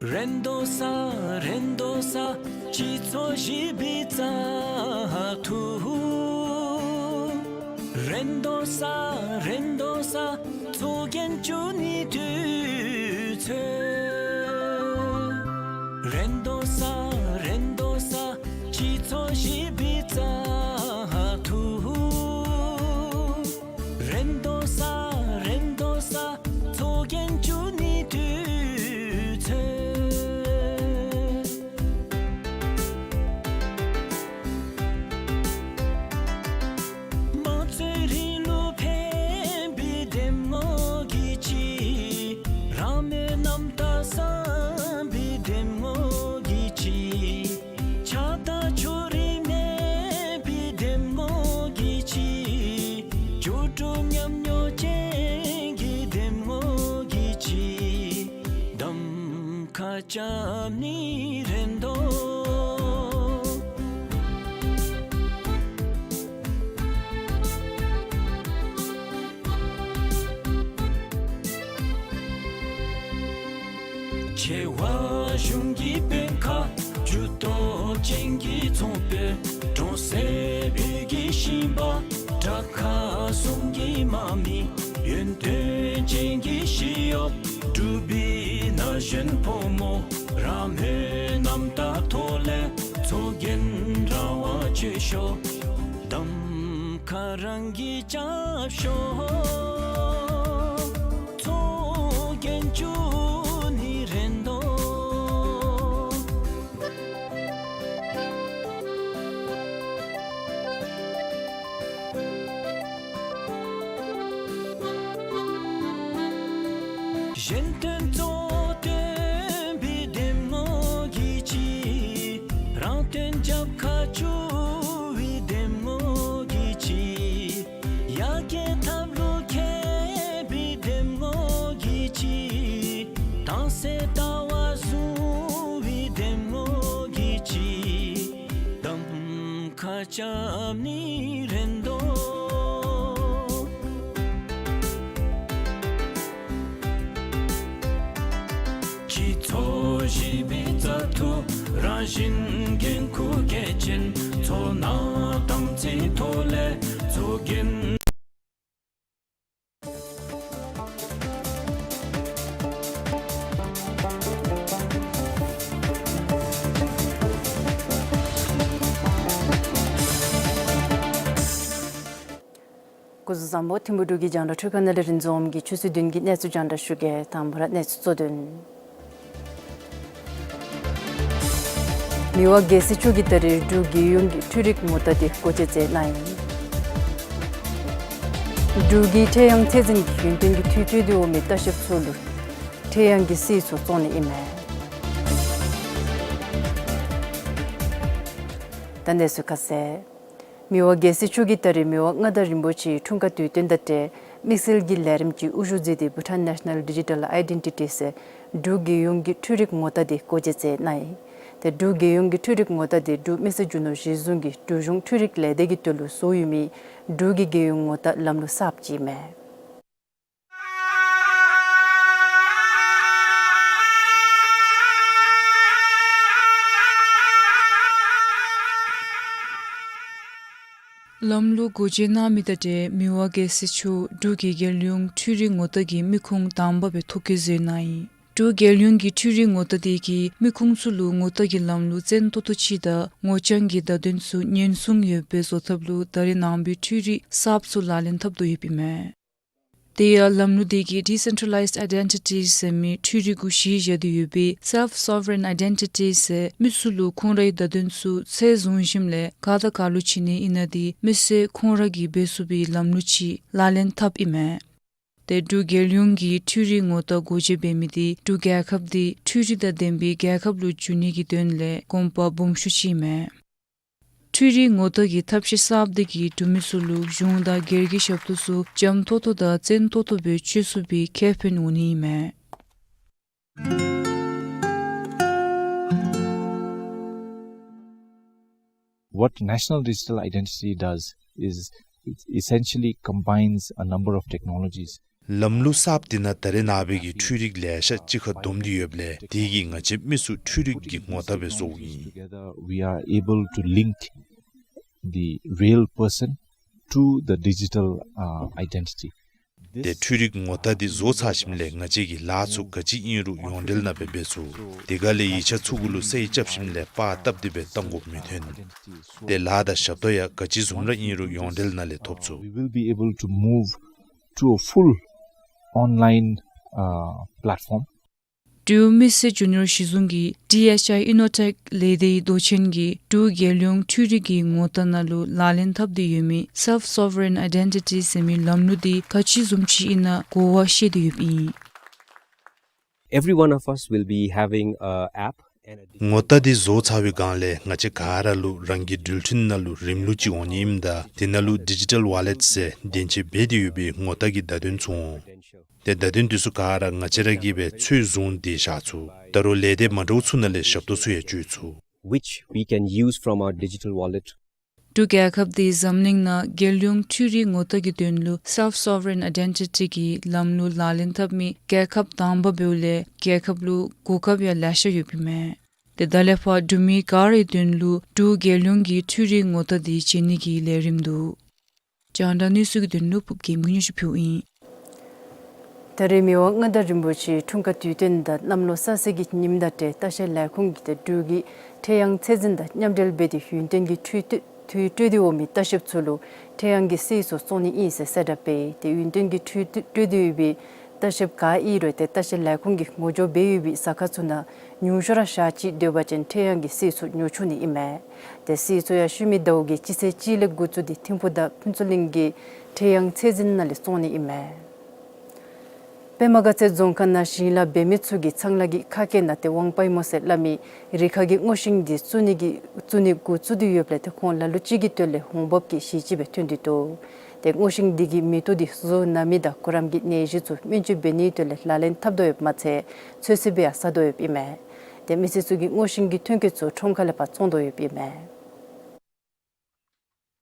རེད་དོ་ས་རེད་དོ་ས་སྤྱི་ཚོགས་ཞིབ་པའི་བཙག་འཐུ། རེད་དོ་ས་རེད་དོ་ས་ཚོགས་རྒྱན་བསྐྱོན་ནིའི་དུས་ཚོད། རེད་དོ་ས་རེད་དོ་ས་སྤྱི་ཚོགས་ཞིབ་པའི་བཙག་འཐུ། རེད་དོ་ས་རེད་དོ་ས་ཚོགས་རྒྱན་བསྐྱོན་ནིའི་དུས་ཚོད། དམངས་གཙོའི་རིང་ལུགས་ཕན་པའི་འདེམས་ངོ་གི་ཆེད། རང་མོས་རྣམ་དག་བསམ་པའི་འདེམས་ངོ་གི་ཆེད། ཆགས་སྡང་ཕྱོགས་རིས་མེད་པའི་འདེམས་ངོ་གི་ཆེད། སྐྱོ་གྲོགས་མཉམ་མྱོང་ཅན་གྱི་འདེམས་ངོ་གི་ཆེད། གདམ་ཁ་རྐྱབ་ནི་རེད་དོ། ཆེ་བ་གཞུང་གི་དཔོན་ཁག་ཇུས་གཏོགས་ཅན་གྱི་ཚོང་དཔོན། གྲོང་གསེབ་བོད་ཀྱི་ཞིང་པ། དྲག་ཁག་གསུམ་གྱི་དམག་མི། ཡོན་ཏན་ཅན་གྱི་ཞི་གཡོག་འབྲུག་པའི་ན་གཞོན་ཕོ་མོ། རང་མོས་རྣམ་དག་ཐོག་ལས་ཚོགས་རྒྱན་རང་དབང་སྤྱོད་ཤོག་གདམ་ཁ་རང་གིས་རྐྱབ་ཤོག་ཚོགས་རྒྱན་བསྐྱོན་ནི་རེད་དོ། གཞན་དོན་གཙོ་བོ་བཏོན་པའི་འདེམས་ངོ་གི་ཆེད། རང་དོན་རྒྱབ་ཁར་བཅུག་པའི་འདེམས་ངོ་གི་ཆེད། ཡར་རྒྱས་ཐབས་ལུ་མཁས་པའི་འདེམས་ངོ་གི་ཆེད། དྭངས་གསལ་ལྟ་བ་བཟུང་བའི་འདེམས་ངོ་གི་ཆེད། གདམ་ཁ་རྐྱབ་ནི་རེད་དོ། སྤྱི་ཚོགས་ཞིབ་པའི་བཙག་འཐུ། རང་བཞིན་འགན་ཁུར་གལ་ཆེན། ཚོར་སྣང་དམ་ཚིག་ཐོག་ལས་ཚོགས་རྒྱན། སྐུ་གཟུགས་བཟང་པོ། ཐིམ་ཕུ་འབྲུག་གི་རྒྱང་བསྒྲགས་འཕྲུལ་ཁང་ནང་ལས་རིན་འཛོམས་ཀྱིས་ཆུ་ཚོད་བདུན་གྱི་གནས་ཚུལ་རྒྱང་བསྒྲགས་ཞུ་གེ། དང་པ་ར་གནས་ཚུལ་གཙོ་དོན། མི་དབང་རྒྱལ་སྲས་མཆོག་གིས་ད་རིས་འབྲུག་རྒྱལ་ཡོངས་ཀྱི་འཕྲུལ་རིག་ངོ་རྟགས་དེ་སྒོ་འབྱེད་མཛད་གནང་ཡི། འབྲུག་གི་ཁྲེང་ཡོན་ཚད་འཛིན་གྱིས་ཡུན་བརྟན་གྱི་འཐུས་སྤྲོད་དེ་འོང་མི་ལྟ་བཤལཔ་ཚུ་ལུ་ཁྲེང་ཡོན་གྱི་སིལ་ཚུ་བཙོང་ནི་ཨིན་མས། ད་གནས་ཚུལ་ཁ་གསལ། མི་དབང་རྒྱལ་སྲས་མཆོག་གིས་ད་རིས་མི་དབང་མངའ་བདག་རིན་པོ་ཆེའི་འཁྲུངས་སྐར་དུས་སྟོན་དང་འབྲེལ་དམིགས་བསལ་གྱི་ལས་རིམ་ཅིག་དབུ་བཞུགས་མཛད་དེ་བྷུ་ཊཱན་ནེ་ཤ་ནཱལ་ཌི་ཇི་ཊཱལ་ཨའི་ཌེན་ཊི་ཊི་ཟེར་འབྲུག་རྒྱལ་ཡོངས་ཀྱི་འཕྲུལ་རིག་ངོ་རྟགས་དེ་སྒོ་འབྱེད་མཛད་གནང་ཡི། ཏེ་འབྲུག་རྒྱལ་ཡོངས་ཀྱི་འཕྲུལ་རིག་ངོ་རྟགས་དེ་འབྲུག་མི་སེར་རྒྱུ་ནོར་གཞི་བཟུང་གི་འབྲུག་གཞུང་འཕྲུལ་རིག་ལས་སྡེ་གི་དོན་ལུ་བཟོ་ཡོད་མི་འབྲུག་གི་རྒྱལ་ཡོངས་ངོ་རྟགས་ལམ་ལུགས་གསརཔ་ཅིག་ཨིན་མས། ལམ་ལུགས་སྒོ་འབྱེད་གནང་མི་དང་འབྲེལ་མི་དབང་རྒྱལ་སྲས་མཆོག་འབྲུག་གི་རྒྱལ་ཡོངས་འཕྲུལ་རིག་ངོ་རྟགས་ཀྱི་མི་ཁུངས་དང་པ་སྦེ་ཐོ་བཀོད་མཛད་གནང་ཡི། འབྲུག་རྒྱལ་ཡོངས་ཀྱི་འཕྲུལ་རིག་ངོ་རྟགས་དེ་གིས་མི་ཁུངས་ཚུ་ལུ་ངོ་རྟགས་ཀྱི་ལམ་ལུགས་བཙན་ཏོག་ཏོ་ཅིག་དང་ངོ་རྐྱང་གི་བརྡ་དོན་ཚུ་ཉེན་སྲུང་ཡོདཔ་སྦེ་བཟོ་ཐབས་ལུ་ད་རེས་ནངས་པའི་འཕྲུལ་རིག་གསརཔ་ཚུ་ལག་ལེན་འཐབ་དོ་ཡོདཔ་ཨིན་མས། དེ་ཡང་ལམ་ལུགས་དེ་གིས་ཌི་སེན་ཊྲ་ལའིཛཌ་ཨའི་ཌེན་ཊི་ཊི་ཟེར་མི་འཕྲུལ་རིག་གུ་གཞི་བཞག་སྟེ་ཡོད་པའི་སེལཕ་སོ་ཝ་རེན་ཨའི་ཌེན་ཊི་ཊི་ཟེར་མི་ཚུ་ལུ་ཁོང་རའི་བརྡ་དོན་ཚུ་ཚད་བཟུང་ཞིནམ་ལས་ག་དང་ག་ལུ་བྱིན་ནི་ཨིན་ན་དེ་མི་སེར་ཁོང་ར་གིས་འབད་ཚུགས་པའི་ལམ་ལུགས་ཅིག་ལག་ལེན་འཐབ་ཨིན་མས། ཏེ་འབྲུག་རྒྱལ་ཡོངས་ཀྱི་འཕྲུལ་རིག་ངོ་རྟགས་སྒོ་འབྱེད་འབད་མི་དེ་འབྲུག་རྒྱལ་ཁབ་དེ་འཕྲུལ་རིག་དང་ལྡན་པའི་རྒྱལ་ཁབ་ལུ་འགྱུར་ནི་གི་དོན་ལས་གོམ་པ་སྦོམ་ཤོས་ཅིག་ཨིན་མས། འཕྲུལ་རིག་ངོ་རྟགས་ཀྱི་ཐབས་ཤེས་གསརཔ་དེ་གིས་འབྲུག་མི་ཚུ་ལུ་གཞུང་དང་སྒེར་གྱི་ཞབས་ཏོག་ཚུ་འཇམ་ཏོང་ཏོ་དང་བཙན་ཏོག་ཏོ་སྦེ་སྤྱོད་ཚུགས་པའི་ཁེ་ཕན་འོང་ནི་ཨིན་མས། What National Digital Identity does is it essentially combines a number of technologies. ལམ་ལུགས་གསརཔ་འདི་ནང་ད་རེས་ནངས་པའི་གི་འཕྲུལ་རིག་ལེ་ཤ་གཅིག་ཁར་བསྡོམས་ཏེ་ཡོདཔ་ལས་དེ་གིས་ང་བཅས་མི་ཚུ་འཕྲུལ་རིག་གི་ངོ་རྟགས་སྦེ་བཟོཝ་ཨིན། Together, we are able to link the real person to the digital, uh, identity. ཏེ་འཕྲུལ་རིག་ངོ་རྟགས་འདི་བཟོ་ཚར་ཞིནམ་ལས་ང་བཅས་ཀྱིས་ལཱ་ཚུ་ག་ཅི་ཨིན་རུང་ཡོངས་འབྲེལ་ནང་སྦེ་འབད་ཚུགས། དེ་ག་ལས་ཡིག་ཆ་ཚུ་གུ་ལུ་གསལ་རྐྱབ་ཞིནམ་ལས་པར་བཏབ་སྟེ་སྦེ་བཏང་དགོཔ་མི་འཐོན། ཏེ་ལཱ་དང་ཞབས་ཏོག་ཡང་ག་ཅི་བཟུམ་ར་ཨིན་རུང་ཡོངས་འབྲེལ་ནང་ལས་ཐོབ་ཚུགས། We will be able to move to a full online, uh, platform. འབྲུག་མི་སེར་རྒྱུ་ནོར་གཞི་བཟུང་གིས་ཌི་ཨེཆ་ཨའི་ཨི་ནོ་ཊེཀ་ལས་སྡེའི་མདོ་ཆེན་གྱིས་འབྲུག་རྒྱལ་ཡོངས་འཕྲུལ་རིག་གི་ངོ་རྟགས་ནང་ལུ་ལག་ལེན་འཐབ་སྟེ་ཡོད་མི་Self Sovereign Identity ཟེར་མི་ལམ་ལུགས་འདི་ག་ཅི་བཟུམ་ཅིག་ཨིན་ན་གོ་བ་བཤད་དེ་ཡོདཔ་ཨིན། Every one of us will be having a app and a digital ངོ་རྟགས་འདི་བཟོ་ཚར་བའི་སྒང་ལས་ང་བཅས་ག་ར་ལུ་རང་གི་འགྲུལ་འཕྲིན་ནང་ལུ་རིམ་ལུགས་ཅིག་འོང་ནི་ཨིནམ་ད་དེ་ནང་ལུ་ཌི་ཇི་ཊལ་ཝ་ལེཊ་ཟེར་བདེན་དཔྱད་འབད་དེ་ཡོད་པའི་ངོ་རྟགས་ཀྱི་བརྡ་དོན་ཚུ་འོང་། ཏེ་བརྡ་དོན་འདི་ཚུ་ག་ར་ང་བཅས་ར་གིས་སྦེ་ཚོད་བཟུང་སྟེ་བཞག་ཚུགས། ད་རུང་ལས་སྡེ་མ་འདྲཝ་ཚུ་ནང་ལས་ཞབས་ཏོག་ཚུ་ཡང་སྤྱོད་ཚུགས། Which we can use from our digital wallet. འབྲུག་རྒྱལ་ཁབ་འདི་འཛམ་གླིང་ནང་རྒྱལ་ཡོངས་འཕྲུལ་རིག་ངོ་རྟགས་ཀྱི་དོན་ལུ་Self Sovereign Identity གི་ལམ་ལུགས་ལག་ལེན་འཐབ་མི་རྒྱལ་ཁབ་དང་པ་འབདཝ་ལས་རྒྱལ་ཁབ་ལུ་གོ་སྐབས་ཡང་ལེ་ཤ་ཡོདཔ་ཨིན་མས། ཏེ་ད་ལས་ཕར་འབྲུག་མི་ག་རའི་དོན་ལུ་འབྲུག་རྒྱལ་ཡོངས་ཀྱི་འཕྲུལ་རིག་ངོ་རྟགས་འདི་བྱིན་ནི་གི་ལས་རིམ་འདུག། རྒྱང་བསྒྲགས་གནས་ཚུལ་གྱི་དོན་ལུ་ཕུབ་རྒྱལམོ་གིས་སྙན་ཞུ་ཕུལཝ་ཨིན། ད་རེས་མི་དབང་མངའ་བདག་རིན་པོ་ཆེ་འཁྲུངས་སྐར་དུས་སྟོན་དང་གནམ་ལོ་གསར་ཚེས་ཀྱི་ཉིནམ་དང་འབྲེལ་ལྟ་བཤལ་ལས་ཁུངས་ཀྱིས་ཏེ་འབྲུག་གི་ཁྲེས་དབྱངས་ཚེས་འཛིན་དང་མཉམ་འབྲེལ་འབད་དེ་ཡུན་བརྟན་གྱི་འཕྲུལ་འཕྲུལ་སྤྲོད་དེ་འོང་མི་ལྟ་བཤལཔ་ཚུ་ལུ་ཁྲེས་དབྱངས་ཀྱི་གསེར་ཚུ་བཙོང་ནི་ཨིན་ཟེར་གསལ་བསྒྲགས་འབད། ཏེ་ཡུན་བརྟན་གྱི་འཕྲུལ་འཕྲུལ་སྤྲོད་དེ་ཡོད་པའི་ལྟ་བཤལཔ་ག་ཨིན་རུང་ཏེ་ལྟ་བཤལ་ལས་ཁུངས་ཀྱིས་ངོ་སྦྱོར་འབད་ཡོད་པའི་ཟ་ཁང་ཚུ་ནང་ཉུང་ཤོས་ར་ཞག་གཅིག་སྡོད་པ་ཅིན་ཁྲེས་དབྱངས་ཀྱི་གསེར་ཚུ་ཉོ་ཆོག་ནི་ཨིན་མས། ཏེ་གསེར་ཚུ་ཡང་ཤུལ་མའི་ཟླཝ་གི་སྤྱི་ཚེས་གཅིག་ལས་འགོ་བཙུགས་ཏེ་ཐིམ་ཕུག་དང་ཕུན་ཚོགས་གླིང་གི་ཁྲེས་དབྱངས་ཚེས་འཛིན་ནང་ལས་བཙོང་ནི་ཨིན་མས། པདྨ་དགའ་ཚལ་རྫོང་ཁག་ནང་ཞིང་ལཱ་འབད་མི་ཚུ་གི་ཚང་ལཱ་གི་ཁ་སྐད་ནང་ཏེ་དབང་པདྨོ་ཟེར་སླབ་མི་རི་ཁ་གི་སྔོ་ཤིང་འདི་བཙུགས་ནི་གི་བཙུགས་ནི་འགོ་བཙུགས་ཏེ་ཡོདཔ་ལས་ཏེ་ཁོང་ལ་ལུ་ཅིག་གི་དོན་ལས་འོང་འབབ་ཀྱི་གཞི་ཅིག་སྦེ་ཐོན་ཏེ་འདུག། ཏེ་སྔོ་ཤིང་འདི་གི་མེ་ཏོག་འདི་གཟུགས་ན་མི་དང་གུ་རམ་གྱི་ནད་གཞི་ཚུ་སྨན་བཅོས་འབད་ནིའི་དོན་ལས་ལག་ལེན་འཐབ་དོ་ཡོདཔ་མ་ཚད་ཚོད་བསྲེ་སྦེ་ཡང་ཟ་དོ་ཡོདཔ་ཨིན་མས། ཏེ་མི་སེར་ཚུ་གིས་སྔོ་ཤིང་གི་ཐོན་སྐྱེད་ཚུ་ཁྲོམ་ཁ་ལས་ཕར་བཙོང་དོ་ཡོདཔ་ཨིན་མས།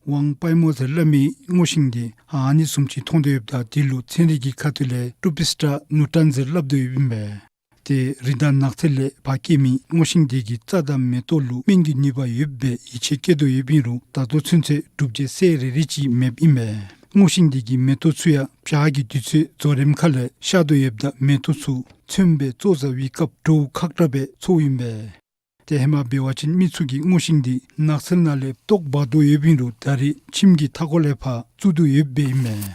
དབང་པདྨོ་ཟེར་སླབ་མི་སྔོ་ཤིང་འདི་ཨ་ནི་བཟུམ་ཅིག་མཐོང་དོ་ཡོདཔ་ད་དེ་ལུ་ཚན་རིག་གི་ཁ་ཐུག་ལས་ཀྲུ་པི་སི་ཊ་ནུ་ཊཱན་ཟེར་སླབ་དོ་ཡོདཔ་ཨིན་པས། ཏེ་རི་དྭགས་ནགས་ཚལ་ལས་ཕར་སྐྱེ་མི་སྔོ་ཤིང་འདི་གིས་རྩ་དང་མེ་ཏོག་ལུ་སྨན་གྱི་ནུས་པ་ཡོདཔ་སྦེ་ཡིད་ཆེས་བསྐྱེད་དོ་ཡོདཔ་ཨིན་རུང་ད་ལྟོ་ཚུན་ཚོད་གྲུབ་འབྲས་གསལ་རི་རི་ཅིག་མེདཔ་ཨིན་པས། སྔོ་ཤིང་འདི་གི་མེ་ཏོག་ཚུ་ཡང་བྱཱར་གྱི་དུས་ཚོད་རྫོགས་རནམ་ཁ་ལས་ཤར་དོ་ཡོདཔ་ད་མེ་ཏོག་ཚུ་ཚོདམ་སྦེ་བཙོ་བཟའ་བའི་སྐབས་བྲོཝ་ཁག་དྲགས་སྦེ་ཚོརཝ་ཨིན་པས། ཏེ་ཧེ་མ་འབད་བ་ཅིན་མི་ཚུ་གིས་སྔོ་ཤིང་འདི་ནགས་ཚལ་ནང་ལས་བཏོག་འབག་དོ་ཡོདཔ་ཨིན་རུང་ད་རེས་ཁྱིམ་གྱི་མཐའ་འཁོར་ལས་ཕར་བཙུགས་དོ་ཡོདཔ་སྦེ་ཨིན་མས།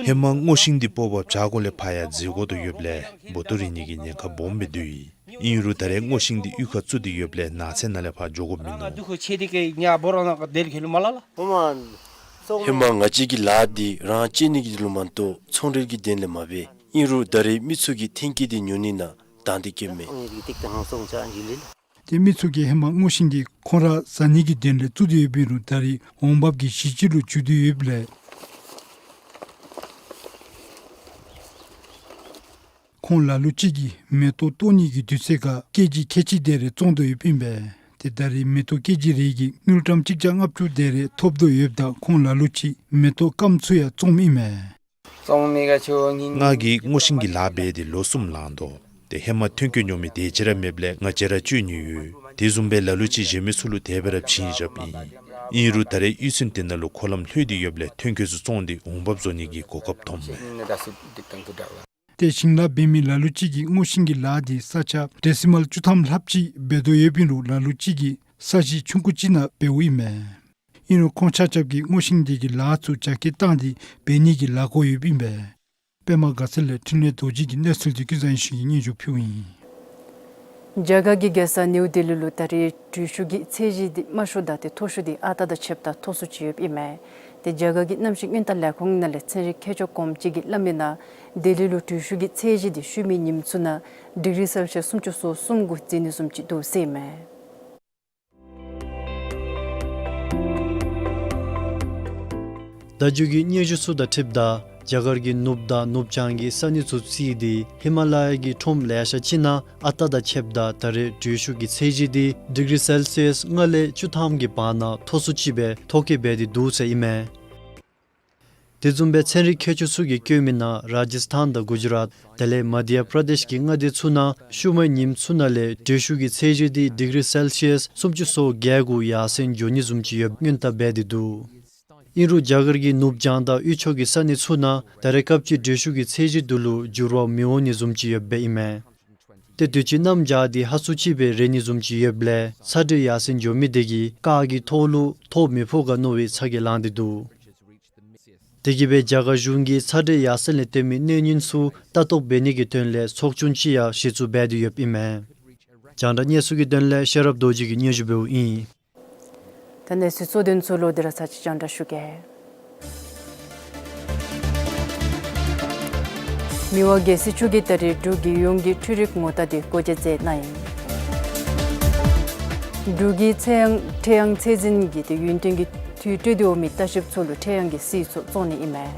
ཧེ་མ་སྔོ་ཤིང་འདི་སྤོ་བར་བྱཱར་གུ་ལས་ཕར་ཡང་འཛེག་དགོ་དོ་ཡོདཔ་ལས་འབོ་ཏོ་རིལ་ནི་གི་ཉེན་ཁ་སྦོམ་སྦེ་འདུག། ཨིན་རུང་ད་རེས་སྔོ་ཤིང་འདི་གཡུས་ཁར་བཙུགས་ཏེ་ཡོདཔ་ལས་ནགས་ཚལ་ནང་ལས་ཕར་འགྱོ་དགོཔ་མིན་ནུག། ཧེ་མ་ང་བཅས་ཀྱི་ལཱ་འདི་རང་གཅེས་ནི་གི་དོན་ལུ་མ་གཏོགས་ཚོང་འབྲེལ་གྱི་དོན་ལས་མ་འབད། ཨིན་རུང་ད་རེས་མི་ཚུ་གིས་ཐོན་སྐྱེད་འདི་ཉོ་ནི་ནང་དང་འདོད་བསྐྱེདཔ་མས། ཏེ་མི་ཚུ་གིས་ཧེ་མ་སྔོ་ཤིང་འདི་ཁོང་ར་བཟའ་ནི་གི་དོན་ལས་བཙུགས་ཏེ་ཡོདཔ་ཨིན་རུང་ད་རེས་འོང་འབབ་ཀྱི་གཞི་ཅིག་ལུ་འགྱུར་ཏེ་ཡོདཔ་ལས་ཁོང་ལ་ལུ་ཅིག་གིས་མེ་ཏོག་བཏོག་ནི་གི་དུས་ཚོད་ཁར་ཀེ་ཇི་ཁལ་གཅིག་དེ་རེ་བཙོང་དོ་ཡོདཔ་ཨིན་པས། ཏེ་ད་རེས་མེ་ཏོག་ཀེ་ཇི་རེ་གིས་དངུལ་ཀྲམ་གཅིག་བརྒྱ་ལྔ་བཅུ་དེ་རེ་ཐོབ་དོ་ཡོདཔ་ད་ཁོང་ལ་ལུ་ཅིག་མེ་ཏོག་སྐམ་ཚུ་ཡང་བཙོངམ་ཨིན་མས། ང་གིས་སྔོ་ཤིང་གི་ལཱ་འབད་དེ་ལོ་གསུམ་ལང་དོ། ཏེ་ཧེ་མ་ཐོན་སྐྱེད་ཉོ་མི་དེ་ཅིག་ར་མེདཔ་ལས་ང་བཅས་ར་སྤྱོད་ནི་ཡོད། དེ་བཟུམ་སྦེ་ལ་ལུ་ཅིག་གཞན་མི་ཚུ་ལུ་དེ་སྦེ་ར་བྱིན་བཞགཔ་ཨིན། ཨིན་རུང་ད་རེས་གཡུས་ཚན་དེ་ནང་ལུ་འཁོར་ལམ་ལྷོད་དེ་ཡོདཔ་ལས་ཐོན་སྐྱེད་ཚུ་བཙོང་སྟེ་འོང་འབབ་བཟོ་ནི་གི་གོ་སྐབས་ཐོབ་མས། ཏེ་ཞིང་ལཱ་འབད་མི་ལ་ལུ་ཅིག་གིས་སྔོ་ཤིང་གི་ལཱ་འདི་ས་ཆ་ཌེ་སི་མཱལ་བཅུ་ཐམ་ལྷགཔ་ཅིག་འབད་དོ་ཡོདཔ་ཨིན་རུང་ལ་ལུ་ཅིག་གིས་ས་གཞི་ཆུང་ཀུ་ཅིག་ནང་འབདཝ་ཨིན་མས། ཨིན་རུང་ཁོང་ཆ་ཁྱབ་ཀྱིས་སྔོ་ཤིང་འདི་གི་ལཱ་ཚུ་རྒྱ་སྐྱེད་བཏང་སྟེ་འབད་ནི་གི་ལཱ་འགོ་ཡོདཔ་ཨིན་པས། པདྨ་དགའ་ཚལ་ལས་འཕྲིན་ལས་རྡོ་རྗེ་གི་གནས་ཚུལ་འདི་ཀུན་བཟང་ཡེ་ཤེས་ཀྱིས་སྙན་ཞུ་ཕུལཝ་ཨིན། རྒྱ་གར་གྱི་རྒྱལ་ས་ནིའུ་ལྡི་ལི་ལུ་ད་རེས་འགྲུལ་བཞུད་ཀྱི་ཚད་གཞི་འདི་དམའ་ཤོས་དང་ཏེ་མཐོ་ཤོས་འདི་ཨ་རྟག་དང་ཕྱདཔ་ད་མཐོ་སུ་ཅིག་ཡོདཔ་ཨིན་མས། ཏེ་རྒྱ་གར་གྱི་གནམ་གཤིས་སྔོན་བརྡ་ལས་ཁུངས་ནང་ལས་ཚན་རིག་མཁས་མཆོག་གོངམ་ཅིག་གིས་སླབ་མིའི་ནང་ལྡི་ལི་ལུ་འགྲུལ་བཞུད་ཀྱི་ཚད་གཞི་འདི་ཤུལ་མའི་ཉིནམ་ཚུ་ནང་ཌིག་རི་སེལ་སི་ཡས་སུམ་ཅུ་སོ་གསུམ་གུ་འཛེགས་ནི་བཟུམ་ཅིག་འདུག་ཟེར་ཨིན་མས། ད་རྒྱུན་གྱི་སྙན་ཞུ་ཚུ་དང་འཁྲིལཝ་ད་ རྒྱ་གར་གྱི་ནུབ་དང་ནུབ་བྱང་གི་ས་གནས་ཚུ་བརྩིས་ཏེ་ཧི་མ་ལ་ཡ་གི་ཁྲོམ་ལེ་ཤ་ཅིག་ནང་ཨ་རྟག་དང་ཕྱདཔ་ད་ད་རེས་དྲོད་ཤུགས་ཀྱི་ཚད་གཞི་དེ་ཌིག་རི་སེལ་སི་ཡས་ལྔ་ལས་བཅུ་ཐམ་གྱི་བར་ན་མཐོ་སུ་ཅིག་སྦེ་མཐོ་བཀོད་འབད་དེ་འདུག་ཟེར་ཨིན་མས། དེ་བཟུམ་སྦེ་ཚན་རིག་མཁས་མཆོག་ཚུ་གིས་བཀོད་མི་ནང་རཱ་ཇཱིས་ཐཱན་དང་གུ་ཇ་རཱཏ་དེ་ལས་མ་དྷྱ་པྲ་དེཤ་གི་མངའ་སྡེ་ཚུ་ནང་ཤུལ་མའི་ཉིནམ་ཚུ་ནང་ལས་དྲོད་ཤུགས་ཀྱི་ཚད་གཞི་དེ་ཌིག་རི་སེལ་སི་ཡས་སུམ་ཅུ་སོ་བརྒྱད་གུ་ཡར་སེང་འགྱོ་ནི་བཟུམ་ཅིག་ཡོདཔ་སྔོན་བརྡ་འབད་དེ་འདུག། ཨིན་རུང་རྒྱ་གར་གྱི་ནུབ་བྱང་དང་དབུས་ཕྱོགས་ཀྱི་ས་གནས་ཚུ་ནང་ད་རེས་སྐབས་ཅིག་དྲོད་ཤུགས་ཀྱི་ཚད་གཞི་དེ་ལུ་འགྱུར་བ་མི་འོང་ནི་བཟུམ་ཅིག་ཡོདཔ་ཨིན་མས། ཏེ་དུས་ཅི་གནམ་བྱཱར་དེ་ཧ་སུ་ཅིག་སྦེ་རེག་ནི་བཟུམ་ཅིག་ཡོདཔ་ལས་ཚ་དྲོད་ཡར་སེང་འགྱོ་མི་དེ་གིས་སྐར་གྱི་ཐོག་ལུ་ཐོག་མེ་ཕོཝ་ག་མནོ་བའི་ཚ་གྱང་ལངས་ཏེ་འདུག། དེ་གིས་སྦེ་རྒྱ་གར་གཞུང་གིས་ཚ་དྲོད་ཡར་སེང་ལས་བརྟེན་མི་གནོད་ཉེན་ཚུ་ལྟ་རྟོག་འབད་ནི་གི་དོན་ལས་ཚོགས་ཆུང་ཅིག་ཡང་གཞི་བཙུགས་འབད་དེ་ཡོདཔ་ཨིན་མས། རྒྱང་བསྒྲགས་གནས་ཚུལ་གྱི་དོན་ལས་ཤེས་རབ་རྡོ་རྗེ་གིས་སྙན་ཞུ་འབདཝ་ཨིན། ད་གནས་ཚུལ་གཙོ་དོན་ཚུ་ལུ་དེ་ར་ཚར་གཅིག་རྒྱང་བསྒྲགས་ཞུ་གེ། མི་དབང་རྒྱལ་སྲས་མཆོག་གིས་ད་རེས་འབྲུག་རྒྱལ་ཡོངས་ཀྱི་འཕྲུལ་རིག་ངོ་རྟགས་དེ་སྒོ་འབྱེད་མཛད་གནང་ཡི། འབྲུག་གི་ཚེ་ཡང་ཁྲེ་ཡང་ཚད་འཛིན་གྱི་དེ་ཡུན་བརྟན་གྱི་འཐུས་སྤྲོད་དེ་འོང་མི་ལྟ་བཤལཔ་ཚུ་ལུ་ཁྲེ་ཡང་གི་རྩིས་ཚུ་བཙོང་ནི་ཨིན་མས།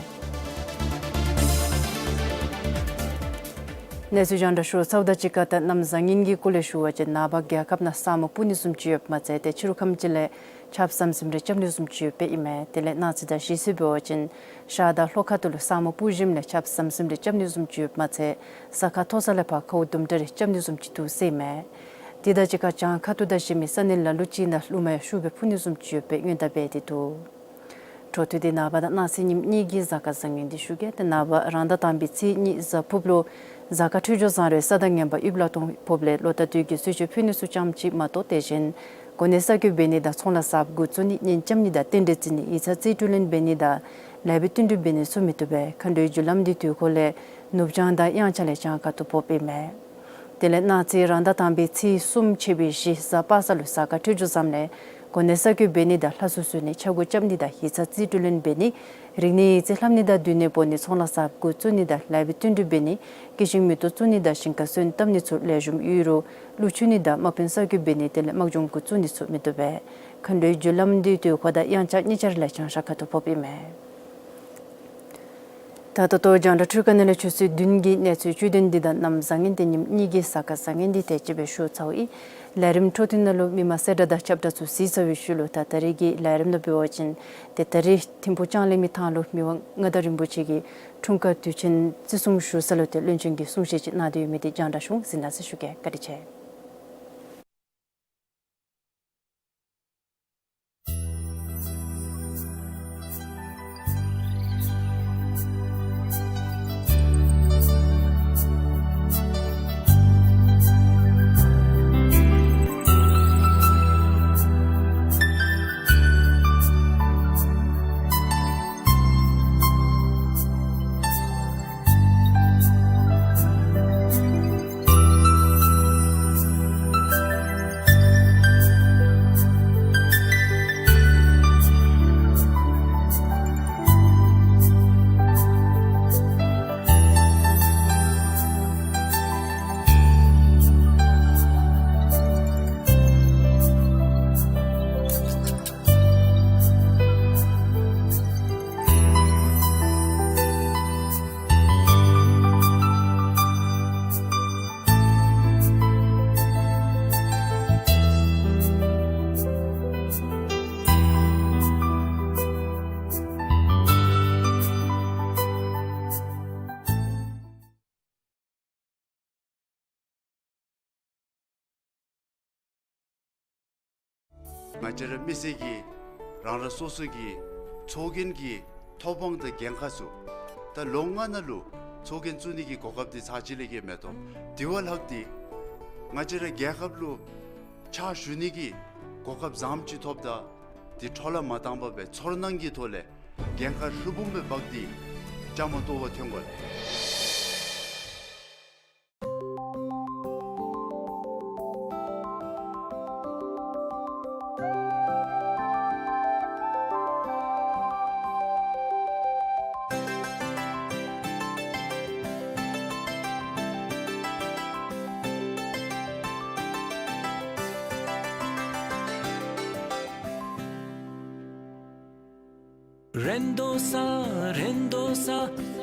གནས་ཚུལ་རྒྱང་བསྒྲགས་ཞུ་ཚརཝ་དང་གཅིག་ཁར་ད་གནམ་བཟང་ངན་གྱི་སྐོར་ལས་ཞུ་བ་ཅིན་ནངས་པ་རྒྱལ་ཁབ་ནང་ས་སྨུག་སྤུབ་ནི་བཟུམ་ཅིག་ཡོདཔ་མ་ཚད་དེ་ཕྱི་རུ་ཁམས་ཅིག་ལས་ཆརཔ་ཟམ་ཟིམ་རེ་རྐྱབ་ནི་བཟུམ་ཅིག་ཡོདཔ་ཨིན་མས། དེ་ལས་གནངས་ཚེ་དང་གཞེས་ཚེ་འབད་བ་ཅིན་ཤར་དང་ལྷོ་ཁ་ཐུག་ལུ་ས་སྨུག་སྤུབ་ཞིནམ་ལས་ཆརཔ་ཟམ་ཟིམ་རེ་རྐྱབ་ནི་བཟུམ་ཅིག་ཡོདཔ་མ་ཚད་ས་ཁ་མཐོ་ས་ལས་ཕར་ཁཝ་དུམ་གྲ་རེ་རྐྱབ་ནི་བཟུམ་ཅིག་འདུག་ཟེར་ཨིན་མས། དེ་དང་གཅིག་ཁར་བྱང་ཁ་ཐུག་དང་གཞན་མི་ས་གནས་ལ་ལུ་ཅིག་ནང་རླུང་མེ་ཤུགས་སྦེ་འཕུ་ནི་བཟུམ་ཅིག་ཡོད་པའི་སྔོན་བརྡ་འབད་དེ་འདུག། འཕྲོ་མཐུད་དེ་ནངས་པ་དང་གནངས་ཚེ་ཉིནམ་གཉིས་ཀྱི་གཟའ་སྐར་བཟང་ངན་འདི་ཞུ་གེ། ཏེ་ནངས་པ་རང་ཟླ་དང་པའི་ཚེས་གཉིས་གཟའ་ཕུརཔ་ལུ་གཟའ་སྐར་འཕྲོད་སྦྱོར་བཟང་རུང་ས་དང་ངན་པ་དབྱིབས་ལ་ཐོགས་ཕོགཔ་ལས་ལོ་ཟླ་དུས་ཀྱི་གསོལ་མཆོད་ཕུལ་ནི་ཚུ་ཙམ་ཅིག་མ་གཏོགས་དེ་བཞིན་གོ་གནས་གསར་བསྐོ་འབད་ནི་དང་ཚོང་ལཱ་གསརཔ་འགོ་བཙུགས་ནི་གཉེན་རྐྱབ་ནི་དང་རྟེན་འབྲེལ་བརྩི་ནི་ཡིག་ཚང་རྩིས་སྤྲོད་ལེན་འབད་ནི་དང་ལཱ་འབད་བསྟུན་གྲོས་འབད་ནི་ཚུ་མི་བཏུབ་པས། མཁའ་འགྲོའི་རྒྱུ་ལམ་འདི་དུས་འཁོར་ལས་ནུབ་བྱང་དང་དབྱངས་འཆར་ལས་བྱང་ཁ་ཐུག་ཕོགཔ་ཨིན་མས། དེ་ལས་གནངས་ཚེ་རང་ཟླ་དང་པའི་ཚེས་གསུམ་ཕྱེད་པའི་བཞི་གཟའ་པ་སངས་ལུ་གཟའ་སྐར་འཕྲོད་སྦྱོར་བཟངམ་ལས་གོ་གནས་གསར་བསྐོ་འབད་ནི་དང་ལྷ་གསོལ་གསོལ་ནི་ཕྱག་འགོ་རྐྱབ་ནི་དང་ཡིག་ཚང་རྩིས་སྤྲོད་ལེན་འབད་ནི་རིག་གནས་ཡིག་རྩིས་ལྷབ་ནི་དང་འདུས་ནད་ཕོག་ནི་ཚོང་ལཱ་གསརཔ་འགོ་བཙུགས་ནི་དང་ལཱ་འབད་བསྟུན་གྲོས་འབད་ནི་སྐྱེ་ཤིང་མེ་ཏོག་བཙུགས་ནི་དང་ཞིང་ཁ་སོན་བཏབ་ནི་ཚུ་ལེགས་ཤོམ་ཡོད་རུང་ཀླུ་མཆོད་ནི་དང་དམག་དཔོན་གསར་བསྐོ་འབད་ནི་དེ་ལས་དམག་སྦྱོང་འགོ་བཙུགས་ནི་ཚུ་མི་བཏུབ་པས། མཁའ་འགྲོའི་རྒྱུ་ལམ་འདི་དུས་འཁོར་དང་དབྱངས་འཆར་གཉིས་ཆ་ར་ལས་བྱང་ཤར་ཁ་ཐུག་ཕོགཔ་ཨིན་མས། ད་ད་ལྟོ་རྒྱང་བསྒྲགས་འཕྲུལ་ཁང་ནང་ལས་ཆུ་ཚོད་བདུན་གྱི་གནས་ཚུལ་བཅུད་དོན་འདི་དང་གནམ་བཟང་ངན་ཏེ་ཉིནམ་གཉིས་ཀྱི་གཟའ་སྐར་བཟང་ངན་འདི་དེ་ཅིག་སྦེ་ཞུ་ཚརཝ་ཨིན། ལས་རིམ་འཕྲོ་མཐུད་ནང་ལུ་མི་མང་གསལ་བསྒྲགས་དང་ཁྱབ་བསྒྲགས་ཚུ་གཟིགས་ཚར་བའི་ཤུལ་ལུ་ད་ད་རེས་ཀྱི་ལས་རིམ་ནང་འབད་བ་ཅིན་ཏེ་ད་རེས་ཐིམ་ཕུག་ལྕང་གླིང་མི་ཐང་ལུ་མི་དབང་མངའ་བདག་རིན་པོ་ཆེ་གིས་འཁྲུངས་སྐར་དུས་ཆེན་བརྩི་སྲུང་ཞུ་ས་ལུ་ཏེ་བློན་ཆེན་གྱིས་གསུང་བཤད་ཅིག་གནང་སྟེ་ཡོད་མི་དེ་རྒྱང་བསྒྲགས་ཞུ་འོང་། གཟིགས་གནང་ཟེར་ཞུ་གེ། བཀའ་དྲིན་ཆེ། ང་བཅས་ར་མི་སེར་གྱི་རང་རང་སོ་སོ་གི་ཚོགས་རྒྱན་གྱི་ཐོབ་དབང་དང་འགན་ཁག་ཚུ་ད་ལོ་ལྔ་ནང་ལུ་ཚོགས་རྒྱན་བཙུགས་ནི་གི་གོ་སྐབས་འདི་ཚར་གཅིག་ལས་བརྒལ་མེད་དོ། དེ་བ་ལྷག་སྟེ་ང་བཅས་ར་རྒྱལ་ཁབ་ལུ་ཕྱག་ཞུ་ནི་གི་གོ་སྐབས་བཟངམ་ཅིག་ཐོབ་ད་འདི་འཕྲོ་བརླག་མ་བཏང་པར་སྦེ་ཚོར་སྣང་གི་ཐོག་ལས་འགན་ཁག་ལྷུན་བུམ་སྦེ་འབག་སྟེ་བཅའ་མར་གཏོགས་པར་འཐོན་དགོ་ལགས། རེ་དོ་ས་རེ་དོ་ས་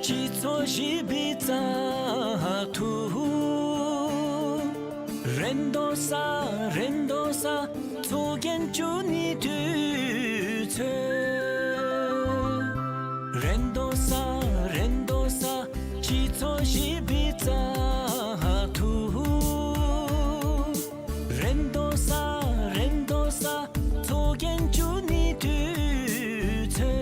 སྤྱི་ཚོགས་ཞི་བའི་བཙག་འཐུ། རེ་དོ་ས་རེ་དོ་ས་ཚོགས་རྒྱན་བསྐྱོན་ནིའི་དུས་ཚོད། རེ་དོ་ས་རེ་དོ་ས་སྤྱི་ཚོགས་ཞི་བའི་བཙག་འཐུ། རེ་དོ་ས་རེ་དོ་ས་ཚོགས་རྒྱན་བསྐྱོན་ནིའི་དུས་ཚོད།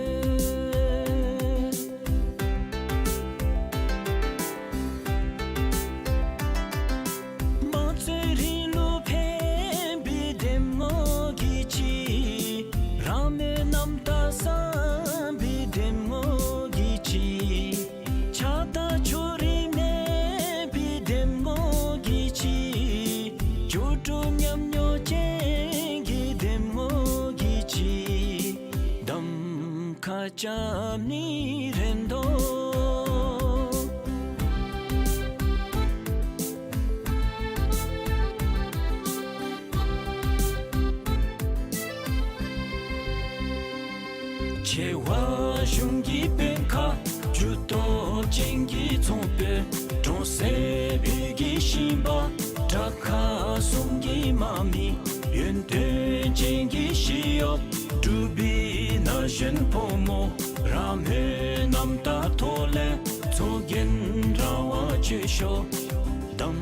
དམངས་གཙོའི་རིང་ལུགས་ཕན་པའི་འདེམས་ངོ་གི་ཆེད། རང་མོས་རྣམ་དག་བསམ་པའི་འདེམས་ངོ་གི་ཆེད། ཆགས་སྡང་ཕྱོགས་རིས་མེད་པའི་འདེམས་ངོ་གི་ཆེད། སྐྱོ་གྲོགས་མཉམ་མྱོང་ཅན་གྱི་འདེམས་ངོ་གི་ཆེད། གདམ་ཁ་རྐྱབ་ནི་རེ་དོ། ཆེ་བ་གཞུང་གི་དཔོན་ཁག་ཇུས་གཏོགས་ཅན་གྱི་ཚོང་དཔོན། གྲོང་གསེབ་བོད་ཀྱི་ཞིང་པ། དྲག་ཁག་གསུམ་གྱི་དམག་མི། ཡོན་ཏན་ཅན་གྱི་ཞི་གཡོག། འབྲུག་པའི་ན་གཞོན་ཕོ་མོ། རང་མོས་རྣམ་དག་ཐོག་ལས་ཚོགས་རྒྱན་རང་དབང་སྤྱོད་ཤོག། གདམ་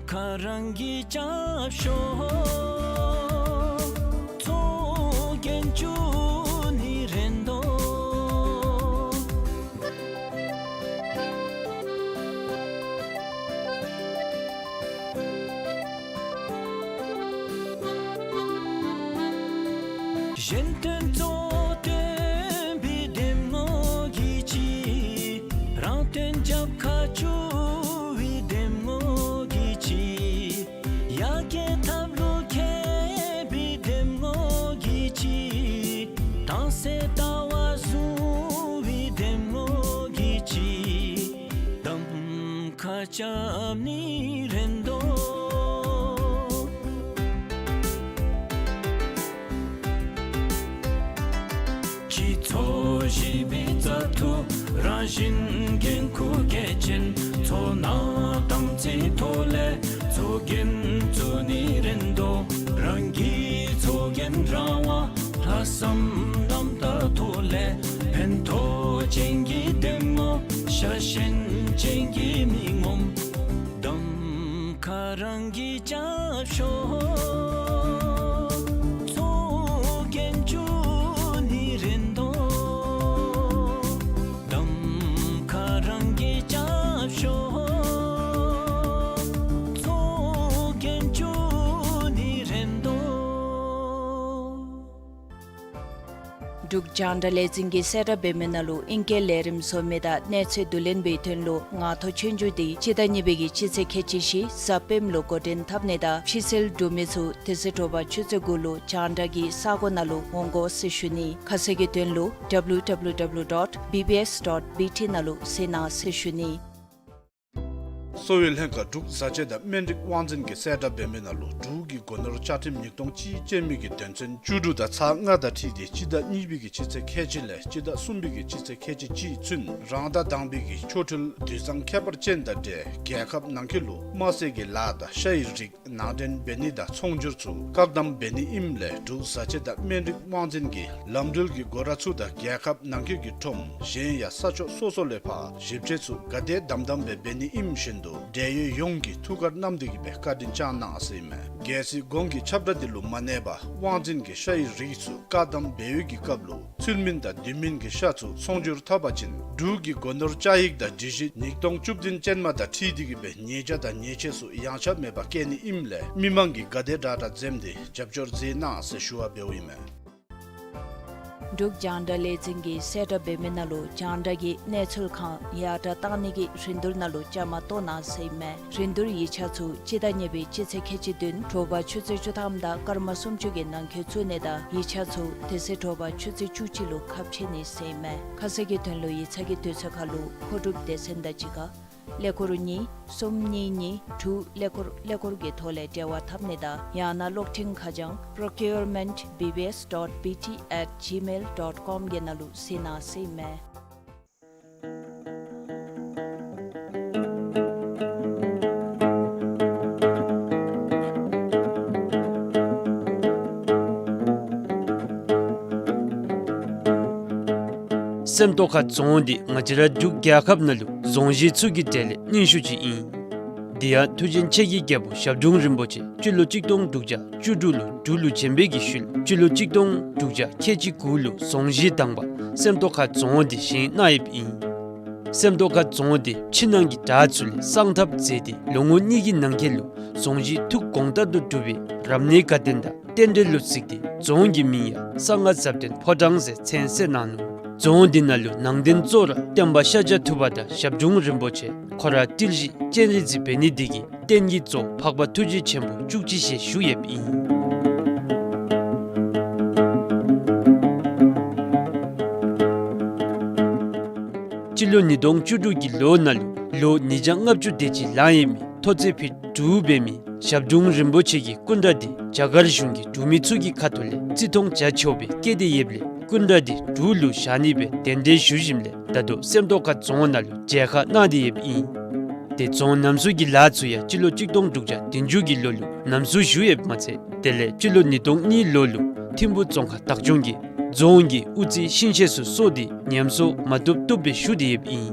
ཁ་རང་གིས་རྐྱབ་ཤོག། ཚོགས་རྒྱན་བསྐྱོན་ནི་རེ་དོ། གཞན་དོན་གཙོ་བོ་སྟོན་པའི་འདེམས་ངོ་གི་ཆེད། རང་དོན་རྒྱབ་ཁར་བཅུག་པའི་འདེམས་ངོ་གི་ཆེད། ཡར་རྒྱས་ཐབས་ལུགས་མཁས་པའི་འདེམས་ངོ་གི་ཆེད། དྭངས་གསལ་ལྟ་བ་བཟུང་བའི་འདེམས་ངོ་གི་ཆེད། གདམ་ཁ་རྐྱབ་ནི་རེ་དོ། སྤྱི་ཚོགས་ཞི་བའི་བཙག་འཐུ། རང་བཞིན་འགན་ཁུར་གལ་ཆེན། ཚོར་སྣང་དམ་ཚིག་ཐོག་ལས་ཚོགས་རྒྱན་བཙུགས་ནི་རེ་དོ། རང་གི་ཚོགས་རྒྱན་རང་དབང་། ལྷག་བསམ་རྣམ་དག་ཐོག་ལས་ཕན་ཐོགས་ཅན་གྱི་འདེམས་ངོ། ཤ་ཞེན་ཅན་གྱི་མི་ངོམ། གདམ་ཁ་རང་གིས་རྐྱབ་ཤོག། ཚོགས་རྒྱན་བསྐྱོན་ནི་རེ་དོ། གདམ་ཁ་རང་གིས་རྐྱབ་ཤོག། ཚོགས་རྒྱན་བསྐྱོན་ནི་རེ་དོ། འབྲུག་རྒྱང་བསྒྲགས་ལས་འཛིན་གྱིས་གསལ་བསྒྲགས་འབད་མི་ནང་ལུ་ཨིང་སྐད་ལས་རིམ་བཟོ་མི་དང་གནས་ཚད་བསྡུ་ལེན་འབད་བའི་དོན་ལུ་ངང་ཐོག་ཆོས་རྒྱུགས་འདི་སྤྱི་ཟླ་གཉིས་པའི་གི་སྤྱི་ཚེས་ཁལ་གཅིག་བཞི་གཟའ་སྤེནམ་ལུ་འགོ་འདྲེན་འཐབ་ནི་དང་ཕྱི་སེལ་གྲུབ་མི་ཚུ་དེ་ཚེ་དྲོ་པ་ཆུ་ཚོད་དགུ་ལུ་རྒྱང་བསྒྲགས་ཀྱི་ས་སྒོ་ནང་ལུ་འོང་དགོ་ཟེར་ཞུ་ནི། ཁ་གསལ་གྱི་དོན་ལུ་W W W dot B B S dot B T ནང་ལུ་གཟིགས་གནང་ཟེར་ཞུ་ནི། གསོ་བའི་ལྷན་ཁག་འབྲུག་བཟའ་བཅའ་དང་སྨན་རིགས་དབང་འཛིན་གྱིས་གསལ་བསྒྲགས་འབད་མི་ནང་ལུ་འབྲུག་གི་སྒོ་ནོར་བཅའ་ཁྲིམས་ཉིས་སྟོང་གཅིག་ཅན་མི་གི་དོན་ཚན་བཅུ་དྲུག་དང་ཚག་ལྔ་དང་འཁྲིལ་ཏེ་སྤྱི་ཟླ་གཉིས་པའི་གི་སྤྱི་ཚེས་ཁལ་གཅིག་ལས་སྤྱི་ཟླ་གསུམ་པའི་གི་སྤྱི་ཚེས་ཁལ་གཅིག་གཅིག་ཚུན་རང་ཟླ་དང་པའི་གི་ཆོ་འཕྲུལ་དུས་བཟང་ཁྱད་པར་ཅན་དང་འབྲེལ་རྒྱལ་ཁབ་ནང་འཁོད་ལུ་དམར་ཟས་ཀྱི་ལཱ་དང་ཤ་ཡི་རིགས་ནང་འདྲེན་འབད་ནི་དང་ཚོང་སྒྱུར་ཚུ་བཀག་དམ་འབད་ནི་ཨིནམ་ལས་འབྲུག་བཟའ་བཅའ་དང་སྨན་རིགས་དབང་འཛིན་གྱིས་ལམ་འགྲུལ་གྱི་སྒོ་ར་ཚུ་དང་རྒྱལ་ཁབ་ནང་འཁོད་ཀྱི་ཁྲོམ་གཞན་ཡང་ས་ཕྱོགས་སོ་སོ་ལས་ཕར་ཞིབ་དཔྱད་ཚུ་ག་དེ་དམ་དམ་སྦེ་འབད་ནི་ཨིནམ་བཞིན་དུ་འབྲེལ་ཡོད་ཡོངས་ཀྱིས་ཐུགས་ཁར་བསྣམས་ཏེ་གི་སྦེ་བཀའ་དྲིན་བསྐྱང་གནང་ཟེར་ཨིན་མས། གལ་སྲིད་གོང་གི་ཁྱབ་བསྒྲགས་འདི་ལུ་མ་གནས་པར་དབང་འཛིན་གྱིས་ཤ་ཡི་རིགས་ཚུ་བཀག་དམ་འབད་བའི་གི་སྐབས་ལུ་ཚུལ་མིན་དང་དུས་མིན་གྱི་ཤ་ཚུ་ཚོང་སྒྱུར་འཐབ་པ་ཅིན་འབྲུག་གི་སྒོ་ནོར་བཅའ་ཡིག་དང་སྒྲིག་གཞི་ཉིས་སྟོང་བཅུ་བདུན་ཅན་མ་དང་འཁྲིལ་ཏེ་གི་སྦེ་ཉེས་བྱ་དང་ཉེས་ཆད་ཚུ་ཡངས་ཆག་མེད་པར་བཀལ་ནི་ཨིནམ་ལས་མི་མང་གིས་ག་དེ་དྲག་དྲག་འཛེམས་ཏེ་རྒྱབ་སྐྱོར་མཛད་གནང་ཟེར་ཞུ་བ་འབདཝ་ཨིན་མས། འབྲུག་རྒྱང་བསྒྲགས་ལས་འཛིན་གྱིས་གསལ་བསྒྲགས་འབད་མི་ནང་ལུ་རྒྱང་བསྒྲགས་ཀྱི་གནས་ཚུལ་ཁང་ཡར་དྲག་གཏང་ནི་གི་རིན་བསྡུར་ནང་ལུ་བཅའ་མར་གཏོགས་གནང་ཟེར་ཨིན་མས། རིན་བསྡུར་ཡིག་ཆ་ཚུ་སྤྱི་ཟླ་གཉིས་པའི་སྤྱི་ཚེས་ཁལ་གཅིག་བདུན་དྲོ་པ་ཆུ་ཚོད་བཅུ་ཐམ་དང་སྐར་མ་སུམ་ཅུ་གི་ནང་འཁོད་བཙུགས་ནི་དང་ཡིག་ཆ་ཚུ་དེ་ཚེ་དྲོ་པ་ཆུ་ཚོད་བཅུ་གཅིག་ལུ་ཁ་ཕྱེ་ནི་ཟེར་ཨིན་མས། ཁ་གསལ་གྱི་དོན་ལུ་ཡིག་ཚང་གི་དུས་ཚོད་ཁར་ལུ་མཁོ་སྒྲུབ་སྡེ་ཚན་དང་གཅིག་ཁར་ ཀླད་ཀོར་གཉིས་གསུམ་གཉིས་གཉིས་དྲུག་ཀླད་ཀོར་ཀླད་ཀོར་གྱི་ཐོག་ལས་འབྲེལ་བ་འཐབ་ནི་དང་ཡང་ན་གློག་འཕྲིན་ཁ་བྱང་procurement B B S dot B T at gmail dot com གི་ནང་ལུ་གཟིགས་གནང་ཟེར་ཨིན་མས། སེམས་རྟོགས་ཁ་རྫོང་འདི་ང་བཅས་ར་འབྲུག་རྒྱལ་ཁབ་ནང་ལུ་རྫོང་གཞི་ཚུ་གི་གྲས་ལས་རྙིང་ཤོས་ཅིག་ཨིན། དེ་ཡང་མཐུ་ཆེན་ཆེ་གི་རྒྱལ་པོ་ཞབས་དྲུང་རིན་པོ་ཆེ་སྤྱི་ལོ་གཅིག་སྟོང་དྲུག་བརྒྱ་བཅུ་དྲུག་ལུ་འབྲུག་ལུ་བྱོན་པའི་གི་ཤུལ་སྤྱི་ལོ་གཅིག་སྟོང་དྲུག་བརྒྱ་ཁལ་གཅིག་དགུ་ལུ་རྫོང་གཞི་དང་པ་སེམས་རྟོགས་ཁ་རྫོང་འདི་བཞེངས་གནང་ཡོདཔ་ཨིན། སེམས་རྟོགས་ཁ་རྫོང་འདི་ཕྱི་ནང་གི་དྲག་ཚུ་ལས་གསང་ཐབས་མཛད་དེ་ལོ་ངོ་གཉིས་ཀྱི་ནང་འཁོད་ལུ་རྫོང་གཞི་ཐུགས་དགོངས་ལྟར་དུ་གྲུབ་པའི་རབ་གནས་དགའ་སྟོན་དང་རྟེན་འབྲེལ་ལུ་གཟིགས་ཏེ་རྫོང་གི་མིང་ཡང་གསང་སྔགས་ཟབ་དོན་ཕོ་བྲང་ཟེར་མཚན་གསོལ་གནང་ནུག། རྫོང་འདི་ནང་ལུ་ནང་རྟེན་གཙོ་བོ་ར་སྟོན་པ་ཤཱཀྱ་ཐུབ་པ་དང་ཞབས་དྲུང་རིན་པོ་ཆེ་ཁོ་ར་ཏིལ་བཞི་སྤྱན་རས་གཟིགས་འབད་ནི་འདི་གིས་རྟེན་གྱི་གཙོ་བོ་འཕགས་པ་ཐུགས་རྗེ་ཆེན་པོ་བཅུ་གཅིག་ཞལ་བཞུགས་ཡོདཔ་ཨིན། སྤྱི་ལོ་ཉིས་སྟོང་བཅུ་དྲུག་གི་ལོ་ནང་ལུ་ལོ་ཉིས་བརྒྱ་ལྔ་བཅུ་དེ་ཅིག་ལང་ཡོད་མི་མཐོ་ཚད་ཕིཊ་དྲུག་འབད་མི་ཞབས་དྲུང་རིན་པོ་ཆེ་གི་སྐུ་འདྲ་འདི་རྒྱ་གར་གཞུང་གི་འབྲུག་མི་ཚུ་གི་ཁ་ཐུག་ལས་བརྩི་མཐོང་བྱ་ཆོག་པའི་སྐད་དེ་ཡོདཔ་ལས་སྐུ་འདྲ་འདི་འབྲུག་ལུ་བཞག་ནི་སྦེ་གདན་འདྲེན་ཞུ་ཞིནམ་ལས་ད་ལྟོ་སེམས་རྟོགས་ཁ་རྫོང་ནང་ལུ་མཇལ་ཁ་གནང་སྟེ་ཡོདཔ་ཨིན། ཏེ་རྫོང་རྣམ་གསུམ་གྱི་ལཱ་ཚུ་ཡང་སྤྱི་ལོ་གཅིག་སྟོང་དྲུག་བརྒྱ་བདུན་ཅུ་གི་ལོ་ལུ་རྣམ་གསུམ་ཞུ་ཡོདཔ་མ་ཚད་དེ་ལས་སྤྱི་ལོ་ཉིས་སྟོང་གཉིས་ལོ་ལུ་ཐིམ་ཕུ་རྫོང་ཁག་བདག་སྐྱོང་གིས་རྫོང་གི་དབུ་རྩེ་ཤིང་ཆས་ཚུ་གསོ་སྟེ་ཉམས་གསོ་མ་བཏུབ་བཏུབ་སྦེ་ཞུ་སྟེ་ཡོདཔ་ཨིན།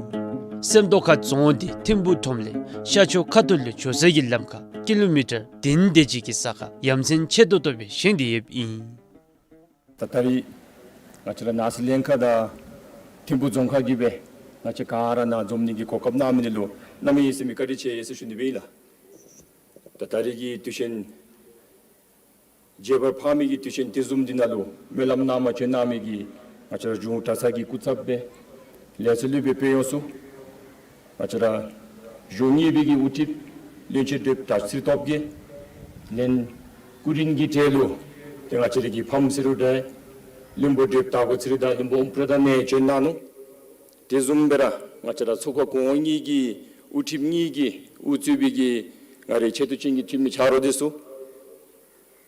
སེམས་རྟོགས་ཁ་རྫོང་འདི་ཐིམ་ཕུ་ཁྲོམ་ལས་ཤར་ཕྱོགས་ཁ་ཐུག་ལུ་འགྱོ་ས་གི་ལམ་ཁར་ཀི་ལོ་མི་ཊར་བདུན་དེ་ཅིག་གི་ས་ཁར་ཡ་མཚན་ཆེ་ཏོག་ཏོ་སྦེ་བཞེངས་ཏེ་ཡོདཔ་ཨིན། ད་ད་རིས་ང་བཅས་ར་ནང་སྲིད་བློན་ཁག་དང་ཐིམ་ཕུ་རྫོང་ཁག་གིས་སྦེ་ང་བཅས་ག་ར་ནཱ་འཛོམས་ནི་གི་གོ་སྐབས་གནང་མི་འདི་ལུ་གནམ་མེད་ས་མེད་བཀའ་དྲིན་ཆེ་ཟེར་ཞུ་ནི་སྦེ་ཨིན་ལགས། ད་ད་རིས་ཀྱི་དུས་ཆེན་རྒྱས་པར་ཕངས་མི་གི་དུས་ཆེན་དེ་བཟུམ་འདི་ནང་ལུ་སྨོན་ལམ་གནང་མ་བྱོན་གནང་མི་གི་ང་བཅས་ར་གཞུང་གྲྭ་ཚང་གི་སྐུ་ཚབ་སྦེ་ལས་ཚོགས་ལུ་སྦེ་སྦེ་ཡོངས་སུ་ང་བཅས་ར་གཞུང་གཉིས་པའི་གི་དབུ་ཁྲིདཔ་བློན་ཆེན་བགྲེསཔ་གྲྭ་ཚེ་རིང་སྟོབས་རྒྱས་ལས་སྐུ་མགྲོན་གྱི་གྲས་ལུ་ཏེ་ང་བཅས་ར་གི་ཕམ་ཟེར་རུང་འདྲ་བློན་པོ་བགྲེསཔ་དར་ཀོ་ཚེ་རིང་དང་བློན་པོ་ཨོམ་བུ་ར་དང་ནཱ་བྱོན་གནང་ནུག། དེ་བཟུམ་སྦེ་ར་ང་བཅས་ར་ཚོགས་ཁང་གོང་འོག་གཉིས་ཀྱི་དབུ་ཁྲིདཔ་གཉིས་ཀྱིས་དབུ་གཙོས་པའི་གི་ང་རའི་ཆེ་བསྟོད་ཅན་གྱི་འཐུས་མི་ཆ་རོགས་འདི་ཚུ་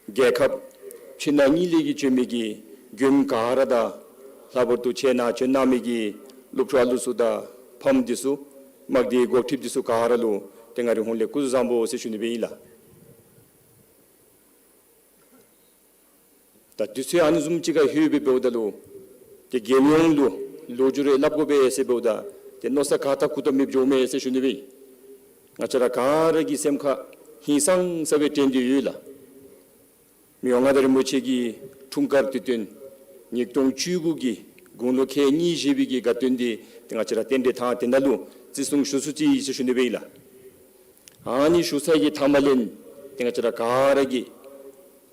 རྒྱལ་ཁབ་ཕྱི་ནང་གཉིས་ལས་ཀྱི་བྱོན་མི་གི་མགྱོནམ་ག་ར་དང་ལྷག་པར་དུ་ཁྱེད་ནཱ་བྱོན་གནང་མི་གི་སློབ་ཕྲུག་ཨ་ལུ་ཚུ་དང་ཕམ་འདི་ཚུ་དམག་སྡེའི་འགོ་ཁྲིདཔ་འདི་ཚུ་ག་ར་ལུ་ཏེ་ང་རའི་ཧོངས་ལས་སྐུ་གཟུགས་བཟང་པོ་ཟེར་ཞུ་ནི་སྦེ་ཨིན་ལགས། ད་དུས་ཚོད་ཨ་ནི་བཟུམ་ཅིག་ཁར་ལྷོད་སྦེ་འབདཝ་ད་ལུ་ཏེ་རྒྱལ་ཡོངས་ལུ་ལོ་རྒྱུས་རེ་སླབ་དགོ་པས་ཟེར་འབདཝ་ད་ཏེ་མནོ་བསམ་ག་ཏ་གུ་ཏ་མེདཔ་འགྱོཝ་མས་ཟེར་ཞུ་ནི་སྦེ་ཨིན། ང་བཅས་ར་ག་ར་གི་སེམས་ཁར་ཧིང་སངས་ས་སྦེ་དྲན་ཏེ་ཡོད་ལགས། མི་དབང་མངའ་བདག་རིན་པོ་ཆེ་གི་འཁྲུངས་སྐར་དུས་སྟོན་ཉིས་སྟོང་བཅུ་དགུ་གི་དགུང་ལོ་ཁལ་གཉིས་བཞེས་པའི་གི་དགའ་སྟོན་འདི་ཏེ་ང་བཅས་ར་རྟེན་འབྲེལ་ཐང་འདི་ནང་ལུ་བརྩི་སྲུང་ཞུ་ཚུགས་ཅི་ཟེར་ཞུ་ནི་སྦེ་ཨིན་ལགས། ཨ་ནི་ཞུ་ཚར་གྱི་མཐའ་མ་ལས་ཏེ་ང་བཅས་ར་ག་ར་གིས་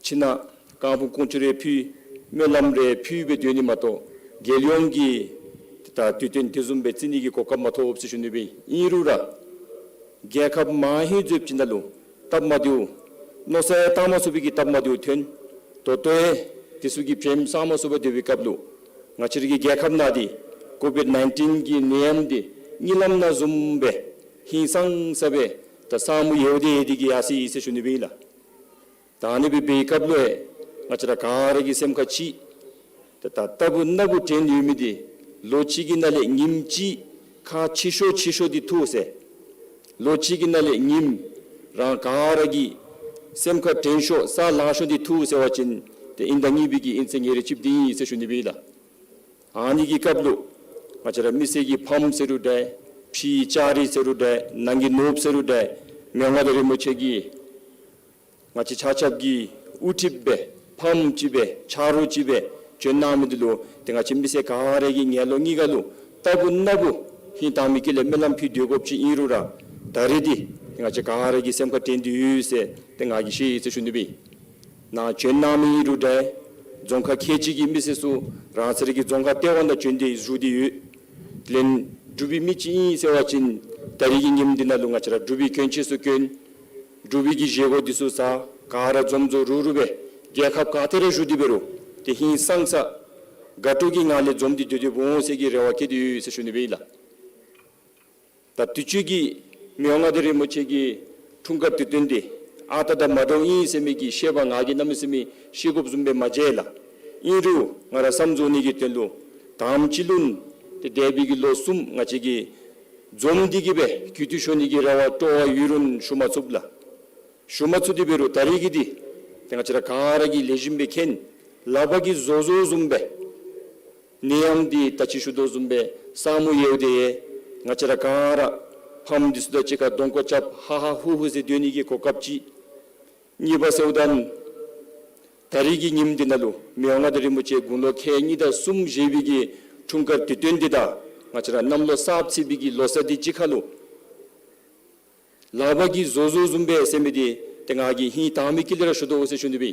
ཁྱིམ་ནང་རྐང་འབུམ་དཀོན་མཆོག་རེ་ཕུལ་སྨོན་ལམ་རེ་ཕུལ་སྦེ་སྡོད་ནི་མ་གཏོགས་རྒྱལ་ཡོངས་ཀྱི་ད་དུས་སྟོན་དེ་བཟུམ་སྦེ་བརྩི་ནི་གི་གོ་སྐབས་མ་ཐོབ་ཟེར་ཞུ་ནི་སྦེ་ཨིན། ཨིན་རུང་ར་རྒྱལ་ཁབ་མང་ཧེང་ཚོད་ཅིག་ནང་ལུ་སྟབས་མ་བདེཝ་མནོ་བསམ་བཏང་མ་ཚུགས་པའི་གི་སྟབས་མ་བདེཝ་ཐོན། ད་ལྟོ་ཡང་དེ་ཚུ་གི་བྱེམ་སངས་མ་ཚུགས་པར་སྡོད་པའི་སྐབས་ལུ་ང་བཅས་ར་གི་རྒྱལ་ཁབ་ནང་འདི་ཀོ་བིཌ་ནའིན་ཊིན་གྱི་ནད་ཡམས་འདི་གཉིད་ལམ་ནང་བཟུམ་སྦེ་ཧིང་སངས་ས་སྦེ་ད་ས་མུ་ཡལ་ཏེ་ཡལ་ཏེ་གི་ཡར་སོ་ཡི་ཟེར་ཞུ་ནི་སྦེ་ཨིན་ལགས། ད་ཨ་ནི་སྦེ་འབད་བའི་སྐབས་ལུ་ཡང་ང་བཅས་ར་ག་ར་གི་སེམས་ཁར་ཅིག་ད་ལྟ་བུ་ན་བུ་དྲན་ཡོད་མི་འདི་ལོ་གཅིག་གི་ནང་ལས་ཉིནམ་གཅིག་ཁག་ཆེ་ཤོས་ཆེ་ཤོས་འདི་ཐུག་ཟེར། ལོ་གཅིག་གི་ནང་ལས་ཉིནམ་རང་ག་ར་གི་སེམས་ཁར་དྲན་ཤོས་ས་ལང་ཤོས་འདི་ཐུག་ཟེར་བ་ཅིན་ཏེ་ཨིན་ཟླ་གཉིས་པའི་གི་ཨིན་ཚེས་ཉེར་གཅིག་འདི་ཨིན་ཟེར་ཞུ་ནི་སྦེ་ཨིན་ལགས། ཨ་ནི་གི་སྐབས་ལུ་ང་བཅས་ར་མི་སེར་གྱི་ཕམ་ཟེར་རུང་འདྲ་ཕྱིའི་ལྕགས་རི་ཟེར་རུང་འདྲ་ནང་གི་ནོར་བུ་ཟེར་རུང་འདྲ་མི་དབང་མངའ་བདག་རིན་པོ་ཆེ་གིས་ང་བཅས་ཆ་ཁྱབ་ཀྱི་དབུ་ཁྲིདཔ་སྦེ་ཕམ་ཅིག་སྦེ་ཆ་རོགས་ཅིག་སྦེ་བྱོན་གནང་མི་འདི་ལུ་ཏེ་ང་བཅས་མི་སེར་ག་ར་གིས་ངན་ལོག་གཉིས་ཀ་ལུ་ལྟ་བུ་ན་བུ་ཧིང་དྭངས་མའི་དཀྱིལ་ལས་སྨོན་ལམ་ཕུལ་སྡོད་དགོཔ་ཅིག་ཨིན་རུང་ར་ད་རེས་འདི་ཏེ་ང་བཅས་ག་ར་གི་སེམས་ཁར་དྲན་ཏེ་ཡོད་ཟེར་ཏེ་ང་གིས་ཤེས་ཡི་ཟེར་ཞུ་ནི་སྦེ་ཨིན། ནཱ་བྱོན་གནང་མི་ཨིན་རུང་འདྲ་རྫོང་ཁག་ཁལ་གཅིག་གི་མི་སེར་ཚུ་རང་སོ་རའི་གི་རྫོང་ཁག་ལྟེ་བ་ནང་བྱོན་ཏེ་བཞུགས་ཏེ་ཡོད། ལན་འབྲུག་པའི་མི་ཅིག་ཨིན་ཟེར་བ་ཅིན་ད་རིས་ཀྱི་ཉིནམ་འདི་ནང་ལུ་ང་བཅས་ར་འབྲུག་པའི་གྱོན་ཆས་ཚུ་གྱོན། འབྲུག་པའི་གི་བཞེས་སྒོ་འདི་ཚུ་བཟའ། ག་ར་འཛོམས་འཛོམས་རུབ་རུབ་སྦེ་རྒྱལ་ཁབ་ག་ཏེ་ར་བཞུགས་ཏེ་འབད་རུང་ཏེ་ཧིང་སངས་ས་དགའ་སྤྲོ་གི་ངང་ལས་འཛོམས་ཏེ་སྡོད་སྡོདཔ་འོང་ཟེར་གྱི་རེ་བ་བསྐྱེད་དེ་ཡོད་ཟེར་ཞུ་ནི་སྦེ་ཨིན་ལགས། ད་དུས་ཅི་གི་ མི་དབང་མངའ་བདག་རིན་པོ་ཆེ་གི་འཁྲུངས་སྐར་དུས་སྟོན་འདི་ཨ་རྟག་དང་མ་འདྲཝ་ཨིན་ཟེར་མི་གི་བཤད་པ་ང་གིས་གནམ་མེད་ས་མེད་བཤད་དགོཔ་བཟུམ་སྦེ་མ་མཇལ་ལགས། ཨིན་རུང་ང་ར་བསམ་རྫོགས་ནི་གི་དོན་ལུ་དང་པ་ཅིག་ལུ་ཏེ་འདས་པའི་གི་ལོ་གསུམ་ང་བཅས་ཀྱིས་འཛོམས་ཏེ་གི་སྦེ་གུས་བཏུད་ཞུ་ནི་གི་རེ་བ་སྤྲོ་བ་ཡོད་རུང་ཞུ་མ་ཚུགས་ལགས། ཞུ་མ་ཚུགས་ཏེ་འབད་རུང་ད་རིས་ཀྱི་འདི་ཏེ་ང་བཅས་ར་ག་ར་གིས་ལེགས་ཤོམ་སྦེ་མཁྱེན། ལག་པ་གིས་བཟོ་བཟོཝ་བཟུམ་སྦེ་ནད་ཡམས་འདི་ད་ཅི་ཞུ་དོ་བཟུམ་སྦེ་ས་མུ་ཡལཝ་དེ་ཡང་ང་བཅས་ར་ག་ར་ཕམ་འདི་ཚུ་དང་གཅིག་ཁར་གདོང་ཁར་རྐྱབ་ཧ་ཧ་ཧུ་ཧུ་ཟེར་སྡོད་ནི་གི་གོ་སྐབས་ཅིག། གཉིས་པ་ཟེརཝ་ད་ད་རིས་ཀྱི་ཉིནམ་འདི་ནང་ལུ་མི་དབང་མངའ་བདག་རིན་པོ་ཆེ་དགུང་ལོ་ཁལ་གཉིས་དང་གསུམ་བཞེས་པའི་གི་འཁྲུངས་སྐར་དུས་སྟོན་འདི་དང་ང་བཅས་ར་གནམ་ལོ་གསརཔ་ཚེས་པའི་གི་ལོ་གསར་འདི་གཅིག་ཁར་ལུ་ལག་པ་གིས་བཟོ་བཟོཝ་བཟུམ་སྦེ་ཟེར་མི་འདི་ཏེ་ང་གིས་ཧིང་དྭངས་མའི་དཀྱིལ་ལས་ར་ཞུ་དོ་ཟེར་ཞུ་ནི་སྦེ།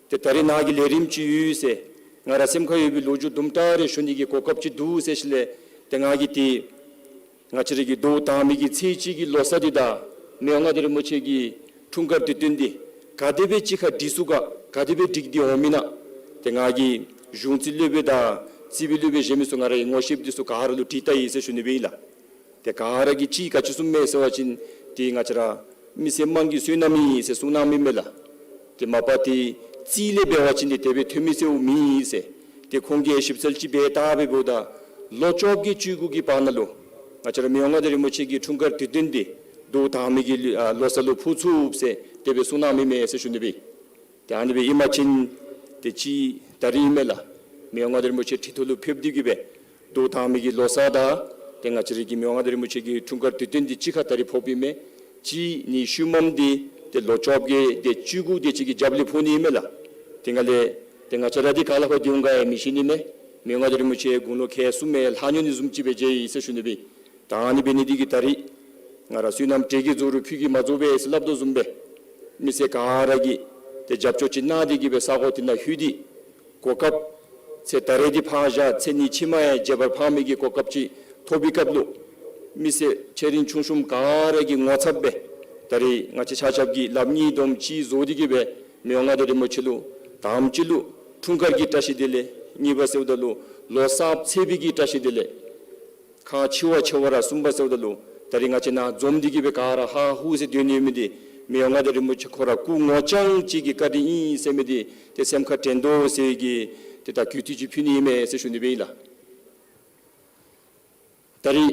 ཏེ་ད་རིས་ནཱ་གི་ལས་རིམ་ཅིག་ཡོད་ཟེར་ང་ར་སེམས་ཁར་ཡོད་པའི་ལོ་རྒྱུས་དུམ་གྲ་རེ་ཞུ་ནི་གི་གོ་སྐབས་ཅིག་འདུག་ཟེར་ཞིནམ་ལས་ཏེ་ང་གིས་ཏེ་ང་བཅས་ར་གི་ཟླཝ་དང་པའི་གི་ཚེས་གཅིག་གི་ལོ་གསར་འདི་དང་མི་དབང་མངའ་བདག་རིན་པོ་ཆེ་གི་འཁྲུངས་སྐར་དུས་སྟོན་འདི་ག་དེ་སྦེ་གཅིག་ཁར་སྒྲིག་ཚུགས་ག་ག་དེ་སྦེ་སྒྲིག་སྟེ་འོང་མི་ན་ཏེ་ང་གིས་གཞུང་རྩིས་སློབ་དཔོན་དང་རྩིས་པའི་སློབ་དཔོན་བཞེས་མི་ཚུ་ང་ར་གི་ངོ་ཤེསཔ་འདི་ཚུ་ག་ར་ལུ་དྲི་ལྟ་ཡི་ཟེར་ཞུ་ནི་སྦེ་ཨིན་ལགས། ཏེ་ག་ར་གིས་ཅིག་ག་ཅི་གསུངམ་མས་ཟེར་བ་ཅིན་ཏེ་ང་བཅས་ར་མི་སེར་དམངས་ཀྱི་བསོད་ནམས་ཨིན་ཟེར་གསུང་གནང་མི་མས་ལགས། ཏེ་མ་པ་ཏེ་རྩིས་ལས་འབད་བ་ཅིན་ཏེ་དེ་སྦེ་ཐོན་མི་སེལཝ་མེད་ཟེར། ཏེ་ཁོང་གིས་ཞིབ་འཚོལ་ཅིག་འབད་བལྟ་སྦེ་འབདཝ་ད་ལོ་བཅོ་བརྒྱད་བཅུ་དགུ་གི་བར་ན་ལུ་ང་བཅས་ར་མི་དབང་མངའ་བདག་རིན་པོ་ཆེ་གི་འཁྲུངས་སྐར་དུས་སྟོན་འདི་ཟླཝ་དང་པའི་གི་ཨ་ལོ་གསར་ལུ་ཕོག་ཚུགས་ཟེར་དེ་སྦེ་གསུང་གནང་མི་མས་ཟེར་ཞུ་ནི་སྦེ། ཏེ་ཨ་ནི་སྦེ་ཨིན་པ་ཅིན་ཏེ་ཅིག་ད་རིས་ཨིན་མས་ལགས། མི་དབང་མངའ་བདག་རིན་པོ་ཆེ་ཁྲི་ཐོག་ལུ་ཕེབས་ཏེ་གི་སྦེ་ཟླཝ་དང་པའི་གི་ལོ་གསར་དང་ཏེ་ང་བཅས་ར་གི་མི་དབང་མངའ་བདག་རིན་པོ་ཆེ་གི་འཁྲུངས་སྐར་དུས་སྟོན་འདི་གཅིག་ཁར་ད་རིས་ཕོགཔ་ཨིན་མས། ཅིག་ནི་ཤུལ་མམ་འདི་ཏེ་ལོ་བཅོ་བརྒྱད་དེ་བཅུ་དགུ་དེ་ཅིག་གི་རྒྱབ་ལས་ཕོག་ནི་ཨིན་མས་ལགས། ཏེ་ང་ལས་ཏེ་ང་བཅས་ར་འདི་ག་ལས་ཕར་འདི་འོང་ག་ཡང་མི་ཤེས་ནི་མས། མི་དབང་མངའ་བདག་རིན་པོ་ཆེ་དགུང་ལོ་ཁལ་གསུམ་ཡང་ལྷག་ནི་བཟུམ་ཅིག་སྦེ་མཇལ་ཡི་ཟེར་ཞུ་ནི་སྦེ། ད་ཨ་ནི་འབད་ནི་འདི་གིས་ད་རིས་ང་ར་བསོད་ནམས་འབྲས་ཀྱི་རྫོགས་རུང་ཕུད་ཀྱིས་མ་རྫོགས་པས་ཟེར་སླབ་དོ་བཟུམ་སྦེ་མི་སེར་ག་ར་གིས་ཏེ་རྒྱབ་སྐྱོར་ཅིག་གནང་སྟེ་གི་སྦེ་ས་གོ་འདི་ནང་ལྷོད་དེ་གོ་སྐབས་ཚེ་ད་རེས་འདི་ཕར་བཞག་ཚེ་ནི་ཕྱི་མ་ཡང་མཇལ་བར་འཕངས་མི་གི་གོ་སྐབས་ཅིག་ཐོབ་པའི་སྐབས་ལུ་མི་སེར་ཆེ་འབྲིང་ཆུང་གསུམ་ག་ར་གིས་ངོ་ཚབ་སྦེ་ད་རིས་ང་བཅས་ཆ་ཁྱབ་ཀྱིས་ལགཔ་གཉིས་འདོམས་གཅིག་བཟོ་སྟེ་གི་སྦེ་མི་དབང་མངའ་བདག་རིན་པོ་ཆེ་ལུ་དང་པ་ཅིག་ལུ་འཁྲུངས་སྐར་གྱི་བཀྲ་ཤིས་བདེ་ལེགས། གཉིས་པ་ཟེརཝ་ད་ལུ་ལོ་གསརཔ་ཚེས་པའི་གི་བཀྲ་ཤིས་བདེ་ལེགས། ཁག་ཆེ་བ་ཆེ་བ་ར་གསུམ་པ་ཟེརཝ་ད་ལུ་ད་རིས་ང་བཅས་ནཱ་འཛོམས་ཏེ་གི་སྦེ་ག་ར་ཧ་ཧུ་ཟེར་སྡོད་ནི་ཡོད་མི་འདི་མི་དབང་མངའ་བདག་རིན་པོ་ཆེ་ཁོ་ར་སྐུ་ངོ་རྐྱང་གཅིག་གི་བཀའ་དྲིན་ཨིན་ཟེར་མི་འདི་ཏེ་སེམས་ཁར་དྲན་དོ་ཟེར་གི་ཏེ་ད་གུས་བཏུད་ཅིག་ཕུལ་ནི་ཨིན་མས་ཟེར་ཞུ་ནི་སྦེ་ཨིན་ལགས། ད་རིས་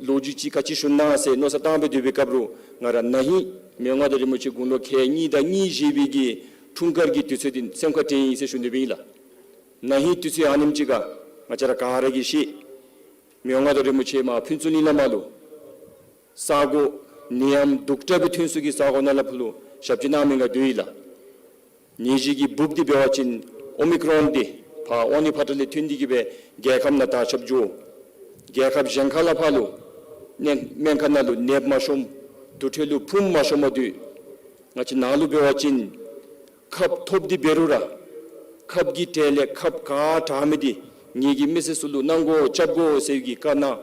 ལོ་རྒྱུས་ཅིག་ག་ཅི་ཞུ་ན་ཟེར་མནོ་བསམ་བཏང་སྦེ་སྡོད་པའི་སྐབས་ལུ་ང་ར་ན་ཧིང་མི་དབང་མངའ་བདག་རིན་པོ་ཆེ་དགུང་ལོ་ཁལ་གཉིས་དང་གཉིས་བཞེས་པའི་གི་འཁྲུངས་སྐར་གྱི་དུས་ཚོད་འདི་སེམས་ཁར་དྲན་ཡི་ཟེར་ཞུ་ནི་སྦེ་ཨིན་ལགས། ན་ཧིང་དུས་ཚོད་ཨ་ནེམ་ཅིག་ཁར་ང་བཅས་ར་ག་ར་གིས་ཤེས། མི་དབང་མངའ་བདག་རིན་པོ་ཆེ་མར་ཕུན་ཚོགས་གླིང་ལས་མར་ལུ་ས་གོ་ནད་ཡམས་སྡུག་དྲགས་སྦེ་ཐོན་ས་གི་ས་གོ་ནང་ལས་ཕར་ལུ་ཞབས་ཕྱི་གནང་མི་ང་སྡོད་ཡི་ལགས། ནད་གཞི་གི་འབུབ་འདི་འབད་བ་ཅིན་ཨོ་མི་ཀྲོན་འདི་ཕར་ཨོ་ནི་ཕ་ཏ་ལས་ཐོན་ཏེ་གི་སྦེ་རྒྱལ་ཁབ་ནང་དར་ཁྱབ་འགྱོ། རྒྱལ་ཁབ་གཞན་ཁ་ལས་ཕར་ལུ་ནད་སྨན་ཁང་ནང་ལུ་ནདཔ་མ་ཤོངམ། དུར་ཁྲོད་ལུ་ཕུངམ་མ་ཤོངམ་འདུག། ང་བཅས་ནཱ་ལུ་འབད་བ་ཅིན་ཁབ་ཐོབ་སྟེ་འབད་རུང་ར་ཁབ་ཀྱི་གྲས་ལས་ཁབ་ག་དྲག་མི་འདི་ངེ་གི་མི་སེར་ཚུ་ལུ་གནང་དགོ་རྐྱབ་དགོ་ཟེར་གྱི་བཀའ་གནང་།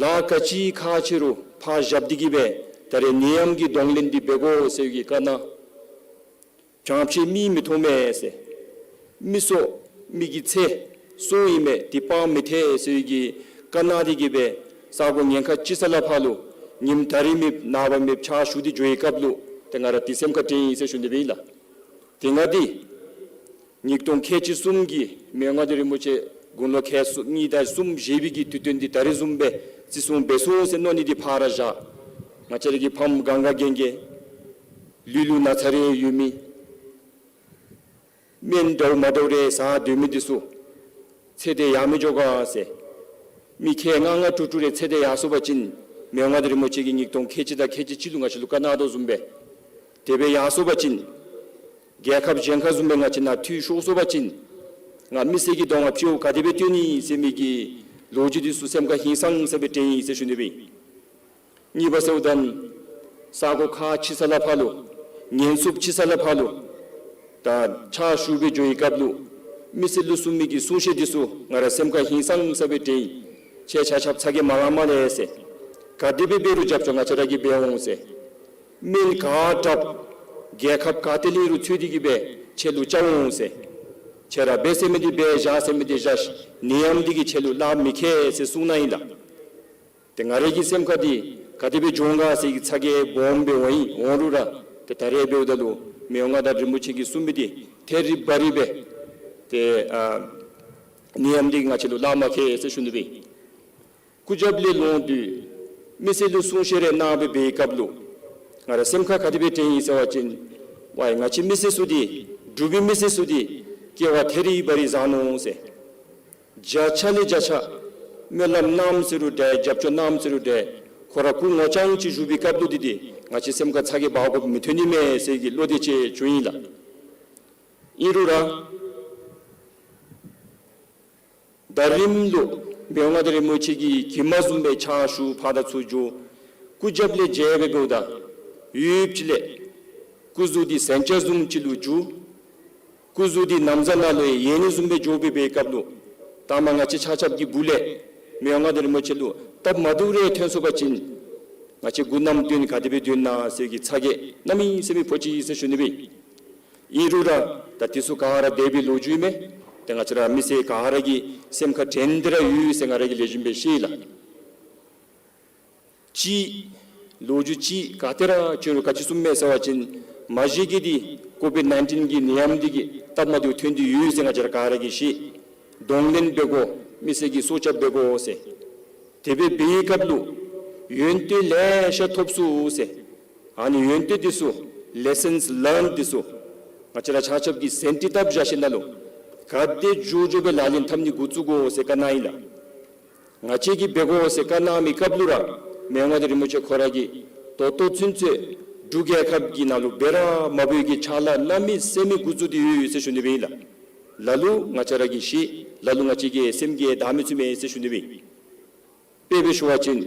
ལཱ་ག་ཅི་ཁག་ཆེ་རུང་ཕར་བཞག་སྟེ་གི་སྦེ་ད་རེས་ནད་ཡམས་ཀྱི་གདོང་ལེན་འདི་འབད་དགོ་ཟེར་གྱི་བཀའ་གནང་། གྱང་ཕྱེད་མིག་མི་མཐོང་མས་ཟེར། མི་སྲོག་མི་གི་ཚེ་སྲོག་ཨིན་མས། འདི་སྤང་མི་ཐེག་ཟེར་གྱི་བཀའ་གནང་སྟེ་གི་སྦེ་ས་གོ་ཉེན་ཁ་ཅིག་ས་ལས་ཕར་ལུ་ཉིནམ་ད་རིས་མེདཔ་ནངས་པ་མེདཔ་ཕྱག་ཞུ་སྟེ་འགྱོ་བའི་སྐབས་ལུ་ཏེ་ང་ར་འདི་སེམས་ཁར་དྲན་ཡི་ཟེར་ཞུ་ནི་སྦེ་ཨིན་ལགས། ཏེ་ང་འདི་ཉིས་སྟོང་ཁལ་གཅིག་གསུམ་གྱི་མི་དབང་མངའ་བདག་རིན་པོ་ཆེ་དགུང་ལོ་ཁལ་གསུམ་གཉིས་དང་གསུམ་བཞེས་པའི་གི་དུས་སྟོན་འདི་ད་རིས་བཟུམ་སྦེ་བརྩི་སྲུང་འབད་ཚུགས་ཟེར་མནོ་ནི་འདི་ཕར་ར་བཞག། ང་བཅས་ར་གི་ཕམ་གང་ག་རྒན་རྒས་ལུས་ལུ་ན་ཚ་རེ་ཡོད་མི་སྨན་འདྲཝ་མ་འདྲཝ་རེ་ཟ་སྡོད་མི་འདི་ཚུ་ཚེ་འདི་ཡར་མི་འགྱོ་ག་ཟེར། མི་ཁལ་ལྔ་ལྔ་དྲུག་དྲུག་རེ་ཚེ་འདི་ཡར་སོང་པ་ཅིན་མི་དབང་མངའ་བདག་རིན་པོ་ཆེ་གིས་ཉིས་སྟོང་ཁལ་གཅིག་དང་ཁལ་གཅིག་གཅིག་ལུ་ང་བཅས་ལུ་བཀའ་གནང་དོ་བཟུམ་སྦེ་དེ་སྦེ་ཡར་སོང་པ་ཅིན་རྒྱལ་ཁབ་གཞན་ཁ་བཟུམ་སྦེ་ང་བཅས་ནཱ་འཐུས་ཤོར་སོང་པ་ཅིན་ང་མི་སེར་གྱི་གདོང་ཁར་སྤྱི་བོ་ག་དེ་སྦེ་སྟོན་ནི་ཟེར་མི་གི་ལོ་རྒྱུས་འདི་ཚུ་སེམས་ཁར་ཧིང་སངས་ས་སྦེ་དྲན་ཡི་ཟེར་ཞུ་ནི་སྦེ། གཉིས་པ་ཟེརཝ་ད་ས་གོ་ཁག་ཆེ་ས་ལས་ཕར་ལུ་ཉེན་ཚབས་ཆེ་ས་ལས་ཕར་ལུ་ད་ཕྱག་ཞུ་སྦེ་འགྱོ་བའི་སྐབས་ལུ་མི་སེར་ལུ་གསུང་མི་གི་གསུང་བཤད་འདི་ཚུ་ང་ར་སེམས་ཁར་ཧིང་སངས་ས་སྦེ་དྲན་ཡི། ཁྱེད་ཆ་ཁྱབ་ཚ་གྱང་མ་ལང་མ་ལས་ཟེར། ག་དེ་སྦེ་འབད་རུང་རྒྱབ་སྐྱོར་ང་བཅས་ར་གིས་འབད་འོང་ཟེར། སྨན་ག་དྲགཔ་རྒྱལ་ཁབ་ག་ཏེ་ལས་རུང་འཚོལ་ཏེ་གི་སྦེ་ཁྱེད་ལུ་བཅར་འོང་ཟེར། ཁྱེད་ར་འབད་ཟེར་མི་འདི་འབད་བཞག་ཟེར་མི་འདི་བཞག། ནད་ཡམས་འདི་གིས་ཁྱེད་ལུ་གླགས་མི་ཁེལ་ཟེར་གསུངས་གནང་ཡི་ལགས། ཏེ་ང་རའི་གི་སེམས་ཁར་འདི་ ག་དེ་སྦེ་འགྱོ་འོང་ག་ཟེར་གྱི་ཚ་གྱང་སྦོམ་སྦེ་འོང་ཡི། འོང་རུང་ར་ཏེ་ད་རེས་འབདཝ་ད་ལུ་མི་དབང་མངའ་བདག་རིན་པོ་ཆེ་གིས་གསུངས་མི་འདི་ཐད་རི་བ་རི་སྦེ་ཏེ་ཨ་ནད་ཡམས་འདི་ང་བཅས་ལུ་ལཱ་མ་ཁེལ་ཟེར་ཞུ་ནི་སྦེ། སྐུ་རྒྱབ་ལས་ལོང་དུས་མི་སེར་ལུ་གསུང་བཤད་རེ་གནང་སྦེ་འབད་བའི་སྐབས་ལུ་ང་ར་སེམས་ཁར་ག་དེ་སྦེ་དྲན་ཡི་ཟེར་བ་ཅིན་ཝའི་ང་བཅས་མི་སེར་ཚུ་འདི་འབྲུག་པའི་མི་སེར་ཚུ་འདི་སྐྱེ་བ་ཐད་རི་བ་རི་བཟང་ནུག་ཟེར། བརྒྱ་ཆ་ལས་བརྒྱ་ཆ་སྨོན་ལམ་གནངམ་ཟེར་རུང་འདྲ་རྒྱབ་སྐྱོར་གནངམ་ཟེར་རུང་འདྲ་ཁོ་ར་སྐུ་ངོ་རྐྱང་ཅིག་བཞུགས་པའི་སྐབས་ལུ་འདི་འདི་ང་བཅས་སེམས་ཁར་ཚ་གྱང་འབག་དགོཔ་མི་ཐོན་ནི་མས་ཟེར་གྱི་བློ་འདི་ཅིག་བྱུང་ཡི་ལགས། ཨིན་རུང་ར་ད་རིས་ལུ་མི་དབང་མངའ་བདག་རིན་པོ་ཆེ་གི་གྱིབ་མ་བཟུམ་སྦེ་ཕྱག་ཞུ་ཕར་དང་ཚུར་འགྱོ། སྐུ་རྒྱབ་ལས་མཇལ་སྦེ་འབདཝ་ད་ཡུདཔ་ཅིག་ལས་སྐུ་གཟུགས་འདི་ཟན་ཆ་བཟུམ་ཅིག་ལུ་འགྱུར། སྐུ་གཟུགས་འདི་ན་བཟའ་ནང་ལུ་ཡལ་ནི་བཟུམ་སྦེ་འགྱོ་སྦེ་འབད་བའི་སྐབས་ལུ་ད་མ་ང་བཅས་ཆ་ཁྱབ་ཀྱི་སྦུག་ལས་མི་དབང་མངའ་བདག་རིན་པོ་ཆེ་ལུ་སྟབས་མ་བདེཝ་རེ་ཐོན་སོང་པ་ཅིན་ང་བཅས་མགུ་ནམ་དོན་ག་དེ་སྦེ་སྡོད་ན་ཟེར་གྱི་ཚ་གྱང་གནམ་མེད་ས་མེད་ཕོག་ཅི་ཟེར་ཞུ་ནི་སྦེ། ཨིན་རུང་ར་ད་འདི་ཚུ་ག་ར་འདས་པའི་ལོ་རྒྱུས་མས། ཏེ་ང་བཅས་ར་མི་སེར་ག་ར་གི་སེམས་ཁར་དྲན་ཏེ་ར་ཡོད་ཟེར་ང་ར་གིས་ལེགས་ཤོམ་སྦེ་ཤེས་ལགས། ཅིག་ལོ་རྒྱུས་ཅིག་ག་ཏེ་ར་བྱོན་རུང་ག་ཅི་གསུངམ་མས་ཟེར་བ་ཅིན་མ་གཞི་གི་འདི་ཀོ་བིཌ་ནའིན་ཊིན་གྱི་ནད་ཡམས་འདི་གིས་སྟབས་མ་བདེཝ་ཐོན་ཏེ་ཡོད་ཟེར་ང་བཅས་ར་ག་ར་གིས་ཤེས། གདོང་ལེན་འབད་དགོ། མི་སེར་གྱི་སྲོག་སྐྱབས་འབད་དགོ་ཟེར། དེ་སྦེ་འབད་བའི་སྐབས་ལུ་ཡོན་ཏན་ལེ་ཤ་ཐོབ་ཚུགས་ཟེར། ཨ་ནི་ཡོན་ཏན་འདི་ཚུ་ལེ་སཱནསི་ལརནཌ་འདི་ཚུ་ང་བཅས་ར་ཆ་ཁྱབ་ཀྱིས་སེམས་ཁྲལ་བཏབ་བཞག་ཞིནམ་ལས་ག་དེ་མགྱོགས་མགྱོགས་སྦེ་ལག་ལེན་འཐབ་ནི་འགོ་བཙུགས་དགོ་ཟེར་བཀའ་གནང་ཡི་ལགས། ང་བཅས་ཀྱིས་འབད་དགོ་ཟེར་བཀའ་གནང་མི་སྐབས་ལུ་ར་མི་དབང་མངའ་བདག་རིན་པོ་ཆེ་ཁོ་ར་གིས་ད་ལྟོ་ཚུན་ཚོད་འབྲུག་རྒྱལ་ཁབ་ཀྱི་ནང་ལུ་འབད་ར་མ་འབད་བའི་གི་ཕྱག་ལཱ་གནམ་མེད་ས་མེད་འགོ་བཙུགས་ཏེ་ཡོད་ཟེར་ཞུ་ནི་སྦེ་ཨིན་ལགས། ལ་ལུ་ང་བཅས་ར་གིས་ཤེས། ལ་ལུ་ང་བཅས་ཀྱི་སེམས་ཀྱིས་བདའ་མི་ཚུགས་མས་ཟེར་ཞུ་ནི་སྦེ། དཔེ་སྦེ་ཞུ་བ་ཅིན་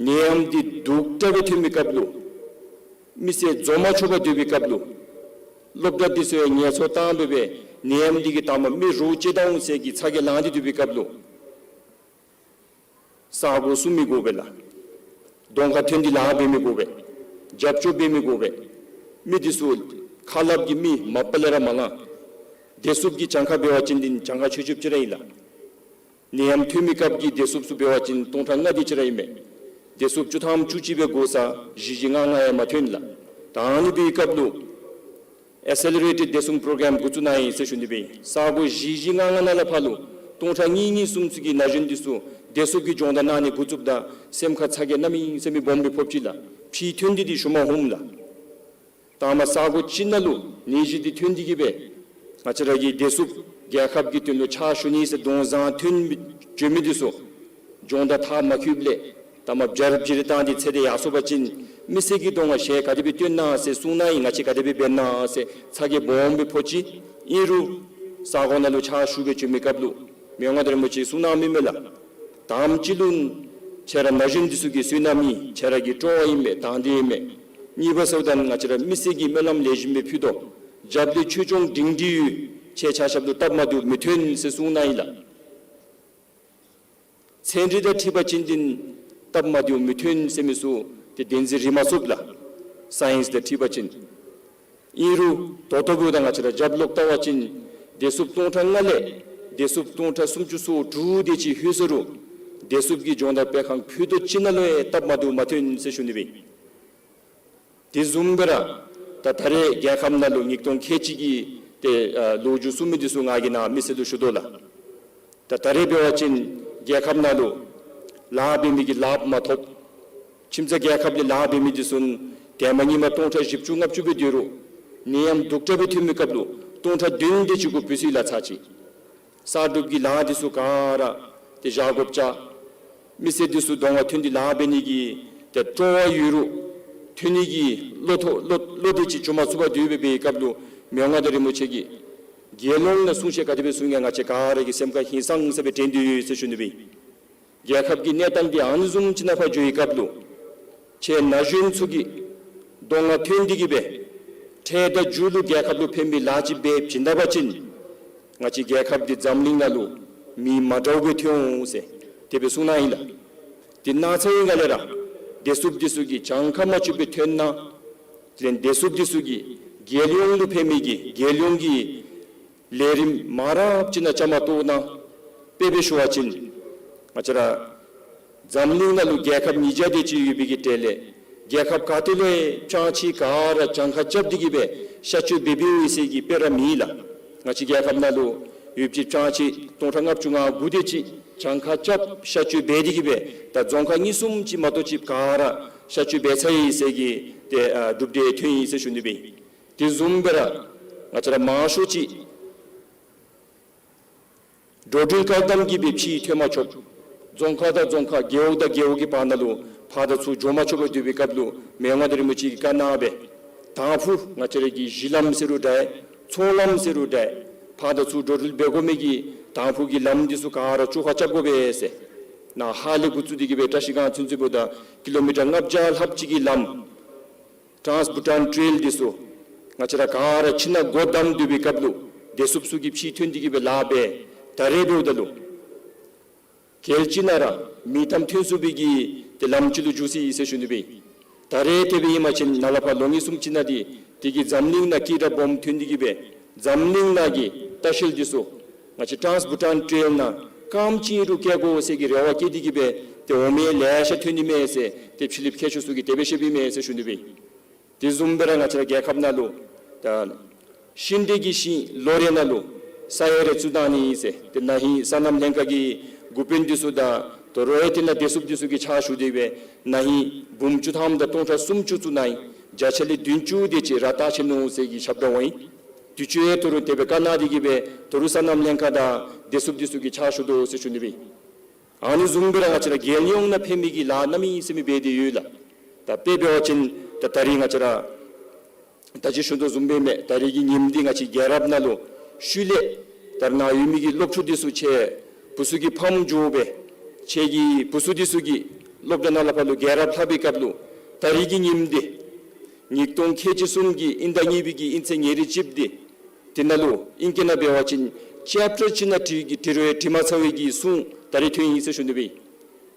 ནད་ཡམས་འདི་སྡུག་དྲགས་སྦེ་ཐོན་མི་སྐབས་ལུ་མི་སེར་འཛོམས་མ་ཆོག་པར་སྡོད་པའི་སྐབས་ལུ་སློབ་གྲྭ་འདི་ཚུ་ཡང་ངལ་འཚོ་བཏང་སྦེ་སྦེ་ནད་ཡམས་འདི་གིས་ད་མ་མི་རོགས་བྱེད་དོ་འོང་ཟེར་གྱི་ཚ་གྱང་ལངས་ཏེ་སྡོད་པའི་སྐབས་ལུ་ས་སྒོ་སྲུང་མི་དགོ་པས་ལགས། གདོང་ཁར་ཐོན་ཏེ་ལཱ་འབད་མི་དགོ་པས། རྒྱབ་སྐྱོར་འབད་མི་དགོ་པས། མི་འདི་ཚུ་ཁ་སླབ་ཀྱི་མི་མ་པ་ལས་ར་མ་ལང་། བདེ་སྲུངཔ་གི་གྱངས་ཁ་འབད་བ་ཅིན་འདི་གྱངས་ཁ་ཆོད་ཆོདཔ་ཅིག་ར་ཨིན་ལགས། ནད་ཡམས་ཐོན་མི་སྐབས་ཀྱི་བདེ་སྲུངཔ་ཚུ་འབད་བ་ཅིན་སྟོང་ཕྲག་ལྔ་དེ་ཅིག་ར་ཨིན་མས། བདེ་སྲུངཔ་བཅུ་ཐམ་བཅུ་གཅིག་སྦེ་དགོ་ས་བཞི་བཞི་ལྔ་ལྔ་ཡང་མ་ཐོན་ལགས། ད་ཨ་ནི་འབད་བའི་སྐབས་ལུ་ཨེ་སེ་ལེ་རེ་ཊེཌ་བདེ་སྲུང་པྲོ་གྲམ་འགོ་བཙུགས་གནང་ཡི་ཟེར་ཞུ་ནི་སྦེ། ས་སྒོ་བཞི་བཞི་ལྔ་ལྔ་ནང་ལས་ཕར་ལུ་སྟོང་ཕྲག་གཉིས་གཉིས་གསུམ་གསུམ་གྱི་ན་གཞོན་འདི་ཚུ་བདེ་སྲུངཔ་གི་སྦྱོང་བརྡར་གནང་ནི་འགོ་བཙུགསཔ་ད་སེམས་ཁར་ཚ་གྱང་གནམ་མེད་ས་མེད་སྦོམ་སྦེ་ཕོག་ཅི་ལགས། ཕྱི་ཐོན་ཏེ་འདི་ཞུ་མ་ཧུམ་ལགས། ད་མ་ས་སྒོ་ཅིག་ནང་ལུ་ནད་གཞི་འདི་ཐོན་ཏེ་གིས་སྦེ་ང་བཅས་ར་གི་བདེ་སྲུངཔ་རྒྱལ་ཁབ་ཀྱི་དོན་ལུ་ཕྱག་ཞུ་ནི་ཟེར་གདོང་བཟང་ཐོན་མི་བྱོན་མི་འདི་ཚུ་སྦྱོང་བརྡར་མཐར་མ་འཁྱོལཝ་ལས་ད་མ་བྱ་རུབ་ཅིག་རེ་བཏང་སྟེ་ཚེ་འདི་ཡར་སོང་པ་ཅིན་མི་སེར་གྱི་གདོང་ཁར་ཞལ་ག་དེ་སྦེ་སྟོན་ན་ཟེར་གསུང་གནང་ཡི། ང་བཅས་ག་དེ་སྦེ་འབད་ན་ཟེར་ཚ་གྱང་སྦོམ་སྦེ་ཕོག་ཅི། ཨིན་རུང་ས་སྒོ་ནང་ལུ་ཕྱག་ཞུ་སྦེ་བྱོན་མི་སྐབས་ལུ་མི་དབང་མངའ་བདག་རིན་པོ་ཆེ་གིས་གསུང་གནང་མི་མས་ལགས། དང་པ་ཅིག་ལུ་ཁྱེད་ར་ན་གཞོན་འདི་ཚུ་གི་བསོད་ནམས་ཨིན། ཁྱེད་ར་གི་སྤྲོ་བ་ཨིན་མས། དང་འདོད་ཨིན་མས། གཉིས་པ་ཟེརཝ་ད་ང་བཅས་ར་མི་སེར་གྱིས་སྨོན་ལམ་ལེགས་ཤོམ་སྦེ་ཕུལ་དོ། རྒྱབ་ལས་ཆོས་སྐྱོང་སྒྲིང་སྒྲི་ཡོད། ཁྱེད་ཆ་ཁྱབ་ལུ་སྟབས་མ་བདེཝ་མི་ཐོན་ཟེར་གསུང་གནང་ཡི་ལགས། ཚན་རིག་དང་འཁྲིལ་བ་ཅིན་འདི་སྟབས་མ་བདེཝ་མི་ཐོན་ཟེར་མི་ཚུ་ཏེ་བདེན་འཛིན་རེ་མ་ཚུགས་ལགས། སའིནསི་དང་འཁྲིལ་བ་ཅིན། ཨིན་རུང་ད་ལྟོ་འབདཝ་ད་ང་བཅས་ར་རྒྱབ་ལོག་བལྟ་བ་ཅིན་བདེ་སྲུངཔ་སྟོང་ཕྲག་ལྔ་ལས་བདེ་སྲུངཔ་སྟོང་ཕྲག་སུམ་ཅུ་སོ་དྲུག་དེ་ཅིག་ལྷོད་སོང་རུང་བདེ་སྲུངཔ་གི་སྦྱོང་བརྡར་སྤེལ་ཁང་ཕུད་རྡོག་ཅིག་ནང་ལུ་ཡང་སྟབས་མ་བདེཝ་མ་ཐོན་ཟེར་ཞུ་ནི་སྦེ། དེ་བཟུམ་སྦེ་ར་ད་ད་རེས་རྒྱལ་ཁབ་ནང་ལུ་ཉིས་སྟོང་ཁལ་གཅིག་གི་ཏེ་ཨ་ལོ་རྒྱུས་གསུང་མི་འདི་ཚུ་ང་གིས་ནཱ་མི་སེར་ལུ་ཞུ་དོ་ལགས། ད་ད་རེས་འབད་བ་ཅིན་རྒྱལ་ཁབ་ནང་ལུ་ལཱ་འབད་མི་གི་ལཱཔ་མ་ཐོབ། ཁྱིམ་ཚང་རྒྱལ་ཁབ་ལས་ལཱ་འབད་མི་འདི་ཚུ་ཏེ་མ་ཉིནམ་སྟོང་ཕྲག་བཞི་བཅུ་ལྔ་བཅུ་སྦེ་སྡོད་རུང་ནད་ཡམས་སྡུག་དྲགས་སྦེ་ཐོན་མི་སྐབས་ལུ་སྟོང་ཕྲག་བདུན་དེ་ཅིག་གུ་བུད་སོ་ཡི་ལགས་ཚར་གཅིག། གསར་སྒྲུབ་ཀྱི་ལཱ་འདི་ཚུ་ག་ར་ཏེ་བཞག་དགོཔ་ཆགས། མི་སེར་འདི་ཚུ་གདོང་ཁར་ཐོན་ཏེ་ལཱ་འབད་ནི་གི་ཏེ་སྤྲོ་བ་ཡོད་རུང་ཐོན་ནི་གི་བློ་ཐོག་བློ་བློ་དེ་ཅིག་འབྱུང་མ་ཚུགས་པར་སྡོད་པའི་སྐབས་ལུ་མི་དབང་མངའ་བདག་རིན་པོ་ཆེ་གིས་རྒྱལ་ཡོངས་ལུ་གསུང་བཤད་ག་དེ་སྦེ་གསུང་ཡང་ང་བཅས་ག་ར་གི་སེམས་ཁར་ཧིང་སངས་ས་སྦེ་དྲན་ཏེ་ཡོད་ཟེར་ཞུ་ནི་སྦེ། རྒྱལ་ཁབ་ཀྱི་གནས་སྟངས་འདི་ཨ་ནི་བཟུམ་ཅིག་ནང་ཕར་འགྱོ་བའི་སྐབས་ལུ་ཁྱེད་ན་གཞོན་ཚུ་གི་གདོང་ཁར་ཐོན་ཏེ་གིས་སྦེ་འཕྲལ་དང་མཇུག་ལུ་རྒྱལ་ཁབ་ལུ་ཕན་པའི་ལཱ་ཅིག་འབད་བྱིན་ད་པ་ཅིན་ང་བཅས་རྒྱལ་ཁབ་འདི་འཛམ་གླིང་ནང་ལུ་མིང་མ་འདྲཝ་སྦེ་ཐོན་འོང་ཟེར་དེ་སྦེ་གསུང་གནང་ཡི་ལགས། དེ་གནངས་ཚེ་ཡི་ག་ལས་ར་བདེ་སྲུངཔ་འདི་ཚུ་གི་གྱངས་ཁ་མ་ཆོདཔ་སྦེ་ཐོན་གནང་། དེ་ལས་བདེ་སྲུངཔ་འདི་ཚུ་གིས་རྒྱལ་ཡོངས་ལུ་ཕན་མི་གི་རྒྱལ་ཡོངས་ཀྱི་ལས་རིམ་མང་རབས་ཅིག་ནང་བཅའ་མར་གཏོགས་གནང་། དཔེ་སྦེ་ཞུ་བ་ཅིན་ང་བཅས་ར་ འཛམ་གླིང་ནང་ལུ་རྒྱལ་ཁབ་ཉིས་བརྒྱ་དེ་ཅིག་ཡོད་པའི་གི་གྲས་ལས་རྒྱལ་ཁབ་ག་ཏེ་ལུ་ཡང་ཕྱག་ཕྱིད་ག་ར་གྱངས་ཁ་རྐྱབ་སྟེ་གི་སྦེ་གཤག་བཅོས་འབད་འབདཝ་ཨིན་ཟེར་གྱི་དཔེ་ར་མེད་ལགས། ང་བཅས་རྒྱལ་ཁབ་ནང་ལུ་ཡོདཔ་ཅིག་ཕྱག་ཕྱིད་སྟོང་ཕྲག་ལྔ་བཅུ་ང་དགུ་དེ་ཅིག་གྱངས་ཁ་རྐྱབ་གཤག་བཅོས་འབད་དེ་གི་སྦེ་ད་རྫོང་ཁག་གཉིས་གསུམ་ཅིག་མ་གཏོགས་ཅིག་ག་ར་གཤག་བཅོས་འབད་ཚར་ཡི་ཟེར་གྱི་ཏེ་ཨ་གྲུབ་འབྲས་ཐོན་ཡི་ཟེར་ཞུ་ནི་སྦེ། དེ་བཟུམ་སྦེ་ར་ང་བཅས་ར་མང་ཤོས་ཅིག་འགྲོ་འགྲུལ་བཀག་དམ་གྱི་སྦེ་ཕྱིར་ཐོན་མ་ཆོགཔ། རྫོང་ཁག་དང་རྫོང་ཁག་རྒེད་འོག་དང་རྒེད་འོག་གི་བར་ན་ལུ་ཕར་དང་ཚུར་འགྱོ་མ་ཆོགཔ་སྡོད་པའི་སྐབས་ལུ་མི་དབང་མངའ་བདག་རིན་པོ་ཆེ་གིས་བཀའ་གནང་སྦེ་དང་ཕུ་ང་བཅས་ར་གི་གཞི་ལམ་ཟེར་རུང་འདྲ་ཚོང་ལམ་ཟེར་རུང་འདྲ་ཕར་དང་ཚུར་འགྲོ་འགྲུལ་འབད་དགོ་མི་གི་དང་ཕུ་གི་ལམ་འདི་ཚུ་ག་ར་བཅོ་ཁ་རྐྱབ་དགོ་པས་ཟེར། ནཱ་ཧཱ་ལས་འགོ་བཙུགས་ཏེ་གི་སྦེ་བཀྲ་ཤིས་སྒང་ཚུན་ཚོད་འབདཝ་ད་ཀི་ལོ་མི་ཊར་ལྔ་བརྒྱ་ལྷགཔ་ཅིག་གི་ལམ་ཊཱནསི་བྷུ་ཊཱན་ཊེལ་འདི་ཚུ་ང་བཅས་ར་ག་ར་ཁྱིམ་ནང་སྒོ་བསྡམས་སྡོད་པའི་སྐབས་ལུ་བདེ་སྲུངཔ་ཚུ་གིས་ཕྱིར་ཐོན་ཏེ་གི་སྦེ་ལཱ་འབད། ད་རེས་འབདཝ་ད་ལུ་གལ་ཅིག་ནང་ར་མི་གཏམ་ཐོན་ཚུགས་པའི་གི་ཏེ་ལམ་ཅིག་ལུ་འགྱུར་སོ་ཡི་ཟེར་ཞུ་ནི་སྦེ། ད་རེས་དེ་སྦེ་ཨིན་པ་ཅིན་ནཱ་ལས་ཕར་ལོ་གཉིས་གསུམ་ཅིག་ནང་འདི་དེ་གིས་འཛམ་གླིང་ནང་སྐད་གྲགས་སྦོམ་ཐོན་ཏེ་གི་སྦེ་འཛམ་གླིང་ནང་གི་ལྟ་བཤལཔ་འདི་ཚུ་ང་བཅས་ཊཱནསི་བྷུ་ཊཱན་ཊེལ་ནང་རྐངམ་གཅིག་རུང་བཀལ་དགོ་ཟེར་གྱི་རེ་བ་བསྐྱེད་དེ་གི་སྦེ་ཏེ་འོང་མི་ལེ་ཤ་ཐོན་ནི་མས་ཟེར་ཏེ་ཕྱི་གླིངཔ་མཁས་མཆོག་ཚུ་གིས་དེ་སྦེ་བཤདཔ་ཨིན་མས་ཟེར་ཞུ་ནི་སྦེ། དེ་བཟུམ་སྦེ་ར་ང་བཅས་ར་རྒྱལ་ཁབ་ནང་ལུ་ད་ཤིང་འབྲས་ཀྱི་ཤིང་ལོ་རེ་ནང་ལུ་ས་ཡ་རེ་བཙུགས་གཏང་ནི་ཟེར་ཏེ་ན་ཧིང་སོ་ནམ་ལྷན་ཁག་གི་འགོ་དཔོན་འདི་ཚུ་དང་དོ་རུང་ཡང་དེ་ནང་བདེ་སྲུངཔ་འདི་ཚུ་གིས་ཕྱག་ཞུ་སྟེ་སྦེ་ན་ཧིང་འབུམ་བཅུ་ཐམ་དང་སྟོང་ཕྲག་སུམ་ཅུ་ཚུ་ན་ཧིང་བརྒྱ་ཆ་ལས་བདུན་ཅུ་དེ་ཅིག་ར་བཏགས་ཆི་ནུག་ཟེར་གྱི་ཞབས་བྲོ་འོང་ཡི། དུས་ཅི་ཡང་དོ་རུང་དེ་སྦེ་བཀའ་གནང་སྟེ་གི་སྦེ་དོ་རུང་སོ་ནམ་ལྷན་ཁག་དང་བདེ་སྲུངཔ་འདི་ཚུ་གིས་ཕྱག་ཞུ་དོ་ཟེར་ཞུ་ནི་སྦེ། ཨ་ནི་བཟུམ་སྦེ་ར་ང་བཅས་ར་རྒྱལ་ཡོངས་ནང་ཕན་མི་གི་ལཱ་གནམ་མེད་ས་མེད་འབད་དེ་ཡོད་ལགས། ད་དཔེ་འབད་བ་ཅིན་ད་ད་རིས་ང་བཅས་ར་ད་ཅི་ཞུ་དོ་བཟུམ་སྦེ་མས། ད་རིས་ཀྱི་ཉིནམ་འདི་ང་བཅས་རྒྱལ་རབས་ནང་ལུ་ཤུལ་ལས་ད་རེས་ནཱ་ཡོད་མི་གི་སློབ་ཕྲུག་འདི་ཚུ་ཁྱེད་བུ་ཚུ་གི་ཕམ་འགྱོ་སྦེ་ཁྱེད་ཀྱི་བུ་ཚུ་འདི་ཚུ་གིས་སློབ་གྲྭ་ནང་ལས་ཕར་ལུ་རྒྱལ་རབས་ལྷབ་པའི་སྐབས་ལུ་ད་རིས་ཀྱི་ཉིནམ་འདི་ཉིས་སྟོང་ཁལ་གཅིག་གསུམ་གྱི་དབྱིན་ཟླ་གཉིས་པའི་གི་དབྱིན་ཚེས་ཉེར་གཅིག་འདི་དེ་ནང་ལུ་ཨིང་སྐད་ནང་འབད་བ་ཅིན་ཅེབ་ཊར་ཅིག་ནང་བྲི་གི་བྲི་རུང་ཡང་བྲི་མ་ཚར་བའི་གི་སྲུང་ད་རིས་ཐོན་ཡི་ཟེར་ཞུ་ནི་སྦེ།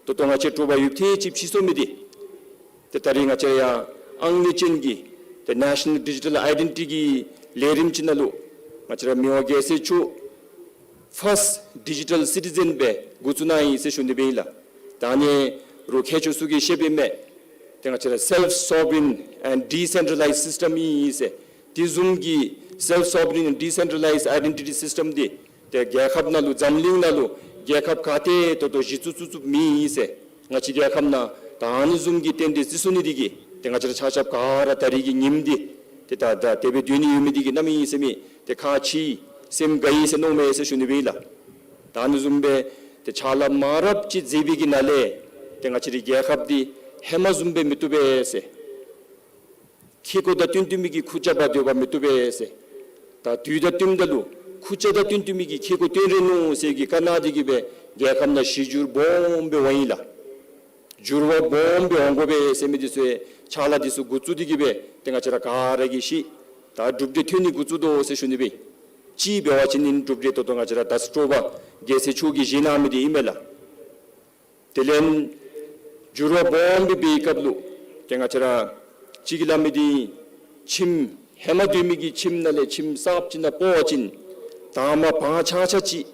ད་ལྟོ་ང་བཅས་དྲོ་པ་ཡུདཔ་ཐེངས་ཅིག་ཕྱིས་སོང་མི་འདི་ཏེ་ད་རིས་ང་བཅས་ཡང་ཨང་གནས་ཅན་གྱི་ཏེ་National Digital Identity གི་ལས་རིམ་ཅིག་ནང་ལུ་ང་བཅས་ར་མི་དབང་རྒྱལ་སྲས་མཆོག་ཕཱསཊ་ཌི་ཇི་ཊཱལ་སི་ཊི་ཛེན་སྦེ་འགོ་བཙུགས་གནང་ཡི་ཟེར་ཞུ་ནི་སྦེ་ཨིན་ལགས། ད་ཨ་ནི་རུང་མཁས་མཆོག་ཚུ་གིས་བཤདཔ་ཨིན་མས། ཏེ་ང་བཅས་ར་self sovereign and decentralized system ཨིན་ཟེར། དེ་བཟུམ་གྱི་self sovereign and decentralized identity system འདི་ཏེ་རྒྱལ་ཁབ་ནང་ལུ་འཛམ་གླིང་ནང་ལུ་རྒྱལ་ཁབ་ག་ཏེ་ད་ལྟོ་གཞི་བཙུགས་བཙུགས་བཙུགསཔ་མེད་ཟེར། ང་བཅས་རྒྱལ་ཁབ་ནང་ད་ཨ་ནི་བཟུམ་གྱི་རྟེན་འབྲེལ་བརྩི་ཚུགས་ནི་འདི་གིས་ཏེ་ང་བཅས་ར་ཆ་ཁྱབ་ག་ར་ད་རིས་ཀྱི་ཉིནམ་འདི་ཏེ་ད་ད་དེ་སྦེ་སྡོད་ནི་ཡོད་མི་འདི་གིས་གནམ་མེད་ས་མེད་ཏེ་ཁག་ཆེ་སེམས་དགའ་ཡི་ཟེར་མནོཝ་མས་ཟེར་ཞུ་ནི་སྦེ་ཨིན་ལགས། ད་ཨ་ནི་བཟུམ་སྦེ་ཏེ་ཕྱག་ལཱ་མང་རབས་ཅིག་མཛད་པའི་གི་ནང་ལས་ཏེ་ང་བཅས་རའི་རྒྱལ་ཁབ་འདི་ཧེ་མ་བཟུམ་སྦེ་མི་བཏུབ་པས་ཟེར། ཁེ་ཀོ་དང་བསྟུན་བསྟུན་མི་གི་ཁུར་ཆ་འབག་སྡོད་པ་མི་བཏུབ་པས་ཟེར། ད་དུས་དང་བསྟུནམ་ད་ལུ་ཁུར་ཆ་དང་བསྟུན་བསྟུན་མི་གི་ཁེ་ཀོ་བཏོན་རན་ནུག་ཟེར་གྱི་བཀའ་གནང་སྟེ་གི་སྦེ་རྒྱལ་ཁབ་ནང་གཞི་འགྱུར་སྦོམ་སྦེ་འོང་ཡི་ལགས། འགྱུར་བ་སྦོམ་སྦེ་འོང་དགོ་པས་ཟེར་མི་འདི་ཚུ་ཕྱག་ལཱ་འདི་ཚུ་འགོ་བཙུགས་ཏེ་གི་སྦེ་ཏེ་ང་བཅས་ར་ག་ར་གིས་ཤེས། ད་གྲུབ་འབྲས་ཐོན་ནི་འགོ་བཙུགས་དོ་ཟེར་ཞུ་ནི་སྦེ། ཅིག་འབད་བ་ཅིན་ཨིན་གྲུབ་འབྲས་ད་ལྟོ་ང་བཅས་ར་ད་ཅི་དྲོ་པ་རྒྱལ་སྲས་མཆོག་གིས་བཞེས་གནང་མི་འདི་ཨིན་མས་ལགས། དེ་ལས་འགྱུར་བ་སྦོམ་སྦེ་འབད་བའི་སྐབས་ལུ་ཏེ་ང་བཅས་ར་གཅིག་གིས་སླབ་མི་འདི་ཁྱིམ་ཧེ་མ་སྡོད་མི་གི་ཁྱིམ་ནང་ལས་ཁྱིམ་གསརཔ་ཅིག་ནང་སྤོ་བ་ཅིན་དང་མ་བང་ཆག་ཆག་ཅིག་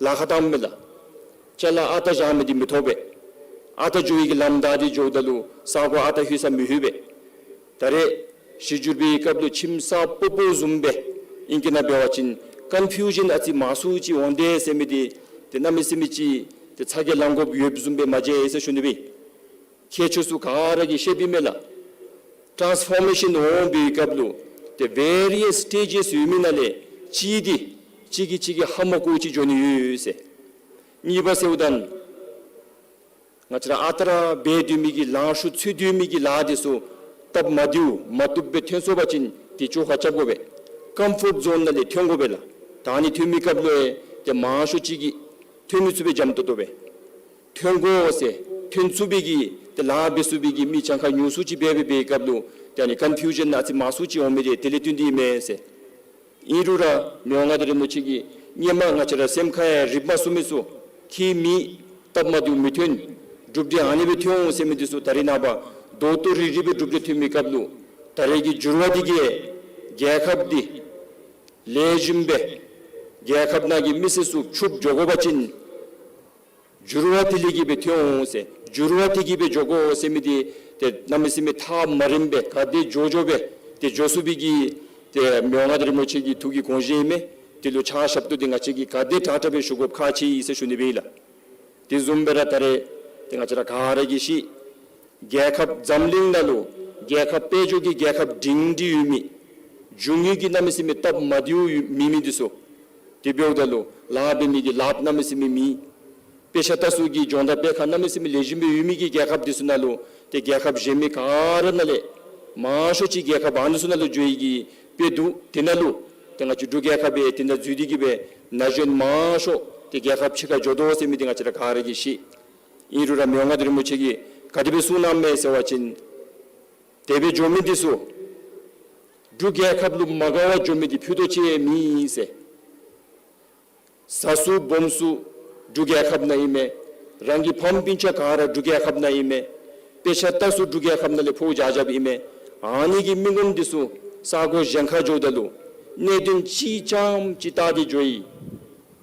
ལཱ་ཁག་བཏངམ་མས་ལགས། ཅ་ལ་ཨ་རྟག་བཞག་མི་འདི་མི་ཐོབ་པས། ཨ་རྟག་འགྱོ་བའི་གི་ལམ་བདའ་སྟེ་འགྱོཝ་ད་ལུ་ས་གོ་ཨ་རྟག་ལྷོད་ས་མི་ལྷོད་པས། ད་རེས་གཞི་འགྱུར་འབད་བའི་སྐབས་ལུ་ཁྱིམ་གསརཔ་སྤོ་སྤོཝ་བཟུམ་སྦེ་ཨིང་སྐད་ནང་འབད་བ་ཅིན་ཀོན་ཕིའུ་ཤཱན་ཨ་ཙི་མང་སུ་ཅིག་འོང་དེས་ཟེར་མི་འདི་ཏེ་གནམ་མེད་ས་མེད་ཅིག་ཏེ་ཚ་གྱང་ལང་དགོཔ་ཡོདཔ་བཟུམ་སྦེ་མ་མཇལ་ཟེར་ཞུ་ནི་སྦེ། མཁས་མཆོག་ཚུ་ག་ར་གིས་བཤདཔ་ཨིན་མས་ལགས། ཊཱནསི་ཕོར་མེ་ཤཱན་འོང་བའི་སྐབས་ལུ་ཏེ་ཝེ་རི་ཡས་སི་ཊེ་ཇེསི་ཡོད་མི་ནང་ལས་གཅིག་འདི་གཅིག་གིས་གཅིག་གི་ཧ་མ་གོཝ་ཅིག་འགྱོ་ནི་ཡོད་ཟེར། གཉིས་པ་ཟེརཝ་ད་ང་བཅས་ར་ཨ་རྟག་ར་འབད་སྡོད་མི་གི་ལང་ཤོར་ཚུད་སྡོད་མི་གི་ལཱ་འདི་ཚུ་སྟབས་མ་བདེཝ་མ་བཏུབ་སྦེ་ཐོན་སོང་པ་ཅིན་ཏེ་བཅོ་ཁ་རྐྱབ་དགོ་པས། ཀམ་ཕོརཊ་ཛོན་ནང་ལས་ཐོན་དགོ་པས་ལགས། ད་ཨ་ནི་ཐོན་མི་སྐབས་ལུ་ཡང་ཏེ་མང་ཤོས་ཅིག་གིས་ཐོན་མི་ཚུགས་པའི་འཇམ་ཏོང་ཏོ་སྦེ་ཐོན་དགོ་ཟེར་ཐོན་ཚུགས་པའི་གི་ཏེ་ལཱ་འབད་ཚུགས་པའི་གི་མི་གྱངས་ཁ་ཉུང་སུ་ཅིག་སྦེ་འབད་བའི་སྐབས་ལུ་ཏེ་ཨ་ནི་ཀོན་ཕིའུ་ཤཱན་ཨ་ཙི་མང་སུ་ཅིག་འོང་མི་འདི་དེ་ལས་བརྟེན་ཏེ་ཨིན་མས་ཟེར། ཨིན་རུང་ར་མི་དབང་མངའ་བདག་རིན་པོ་ཆེ་གིས་སྔོན་མ་ང་བཅས་ར་སེམས་ཁར་ཡང་རིག་མ་ཚུགས་མི་ཚུ་ཁྱད་མེད་སྟབས་མ་བདེཝ་མི་ཐོན། གྲུབ་འབྲས་ཨ་ནི་སྦེ་ཐོན་འོང་ཟེར་མི་འདི་ཚུ་ད་རེས་ནངས་པ་རྡོག་རྡོག་རིལ་རིལ་སྦེ་གྲུབ་འབྲས་ཐོན་མི་སྐབས་ལུ་ད་རེས་ཀྱི་འགྱུར་བ་འདི་གིས་རྒྱལ་ཁབ་འདི་ལེགས་ཤོམ་སྦེ་རྒྱལ་ཁབ་ནང་གི་མི་སེར་ཚུ་ཕྱུགཔོ་འགྱོ་དགོ་པ་ཅིན་འགྱུར་བ་དེ་ལས་ཀྱི་སྦེ་ཐོན་འོང་ཟེར། འགྱུར་བ་དེ་གིས་སྦེ་འགྱོ་དགོ་ཟེར་མི་འདི་ཏེ་གནམ་མེད་ས་མེད་ཐག་མ་རིངམ་སྦེ་ག་དེ་མགྱོགས་མགྱོགས་སྦེ་ཏེ་འགྱོ་ཚུགས་པའི་གི་ཏེ་མི་དབང་མངའ་བདག་རིན་པོ་ཆེ་གི་ཐུགས་ཀྱི་དགོངས་བཞེད་ཨིན་མས། དེ་ལུ་ཕྱག་ཞབས་ཏོག་འདི་ང་བཅས་ཀྱིས་ག་དེ་དྲག་དྲག་སྦེ་ཞུ་དགོཔ་ཁག་ཆེ་ཟེར་ཞུ་ནི་སྦེ་ཨིན་ལགས། དེ་བཟུམ་སྦེ་ར་ད་རེས་ཏེ་ང་བཅས་ར་ག་ར་གིས་ཤེས། རྒྱལ་ཁབ་འཛམ་གླིང་ནང་ལུ་རྒྱལ་ཁབ་དཔལ་འབྱོར་གྱི་རྒྱལ་ཁབ་སྒྲིང་སྒྲི་ཡོད་མི་རྒྱུ་དངོས་ཀྱི་གནམ་མེད་ས་མེད་སྟབས་མ་བདེཝ་ཡོད་མེད་མི་འདི་ཚུ་དེ་འབདཝ་ད་ལུ་ལཱ་འབད་མི་གི་ལཱ་གནམ་མེད་ས་མེད་མེད། དཔེ་ཆ་ལྟ་ས་གི་སྦྱོང་བརྡར་སྤེལ་ཁང་གནམ་མེད་ས་མེད་ལེགས་ཤོམ་སྦེ་ཡོད་མི་གི་རྒྱལ་ཁབ་འདི་ཚུ་ནང་ལུ་ཏེ་རྒྱལ་ཁབ་གཞན་མི་ག་ར་ནང་ལས་མང་ཤོས་ཅིག་རྒྱལ་ཁབ་ཨ་ནི་ཚུ་ནང་ལུ་འགྱོ་ཡི་གི་དཔེ་འདུག། དེ་ནང་ལུ་ཏེ་ང་བཅས་འབྲུག་རྒྱལ་ཁབ་སྦེ་དེ་ནང་འཛུལ་ཏེ་གི་སྦེ་ན་གཞོན་མང་ཤོས་ཏེ་རྒྱལ་ཁབ་ཕྱི་ཁར་འགྱོ་དོ་ཟེར་མི་འདི་ང་བཅས་ར་ག་ར་གིས་ཤེས། ཨིན་རུང་ར་མི་དབང་མངའ་བདག་རིན་པོ་ཆེ་གིས་ག་དེ་སྦེ་གསུངས་གནངམ་མས་ཟེར་བ་ཅིན་དེ་སྦེ་འགྱོ་མི་འདི་ཚུ་འབྲུག་རྒྱལ་ཁབ་ལུ་མ་དགའ་བར་འགྱོ་མི་འདི་ཕུད་རྡོག་ཅིག་མེད་ཟེར། བཟའ་ས་སྦོམ་ས་འབྲུག་རྒྱལ་ཁབ་ནང་ཨིན་མས། རང་གི་ཕམ་སྤུན་ཆ་ག་ར་འབྲུག་རྒྱལ་ཁབ་ནང་ཨིན་མས། དཔེ་ཆ་ལྟ་ས་འབྲུག་རྒྱལ་ཁབ་ནང་ལས་ཕོག་བཞག་བཞགཔ་ཨིན་མས། ཨ་ནི་གི་མི་ངོམ་འདི་ཚུ་ས་གོ་གཞན་ཁར་འགྱོཝ་ད་ལུ་གནད་དོན་གཅིག་རྐྱངམ་ཅིག་བལྟ་སྟེ་འགྱོ་ཡི།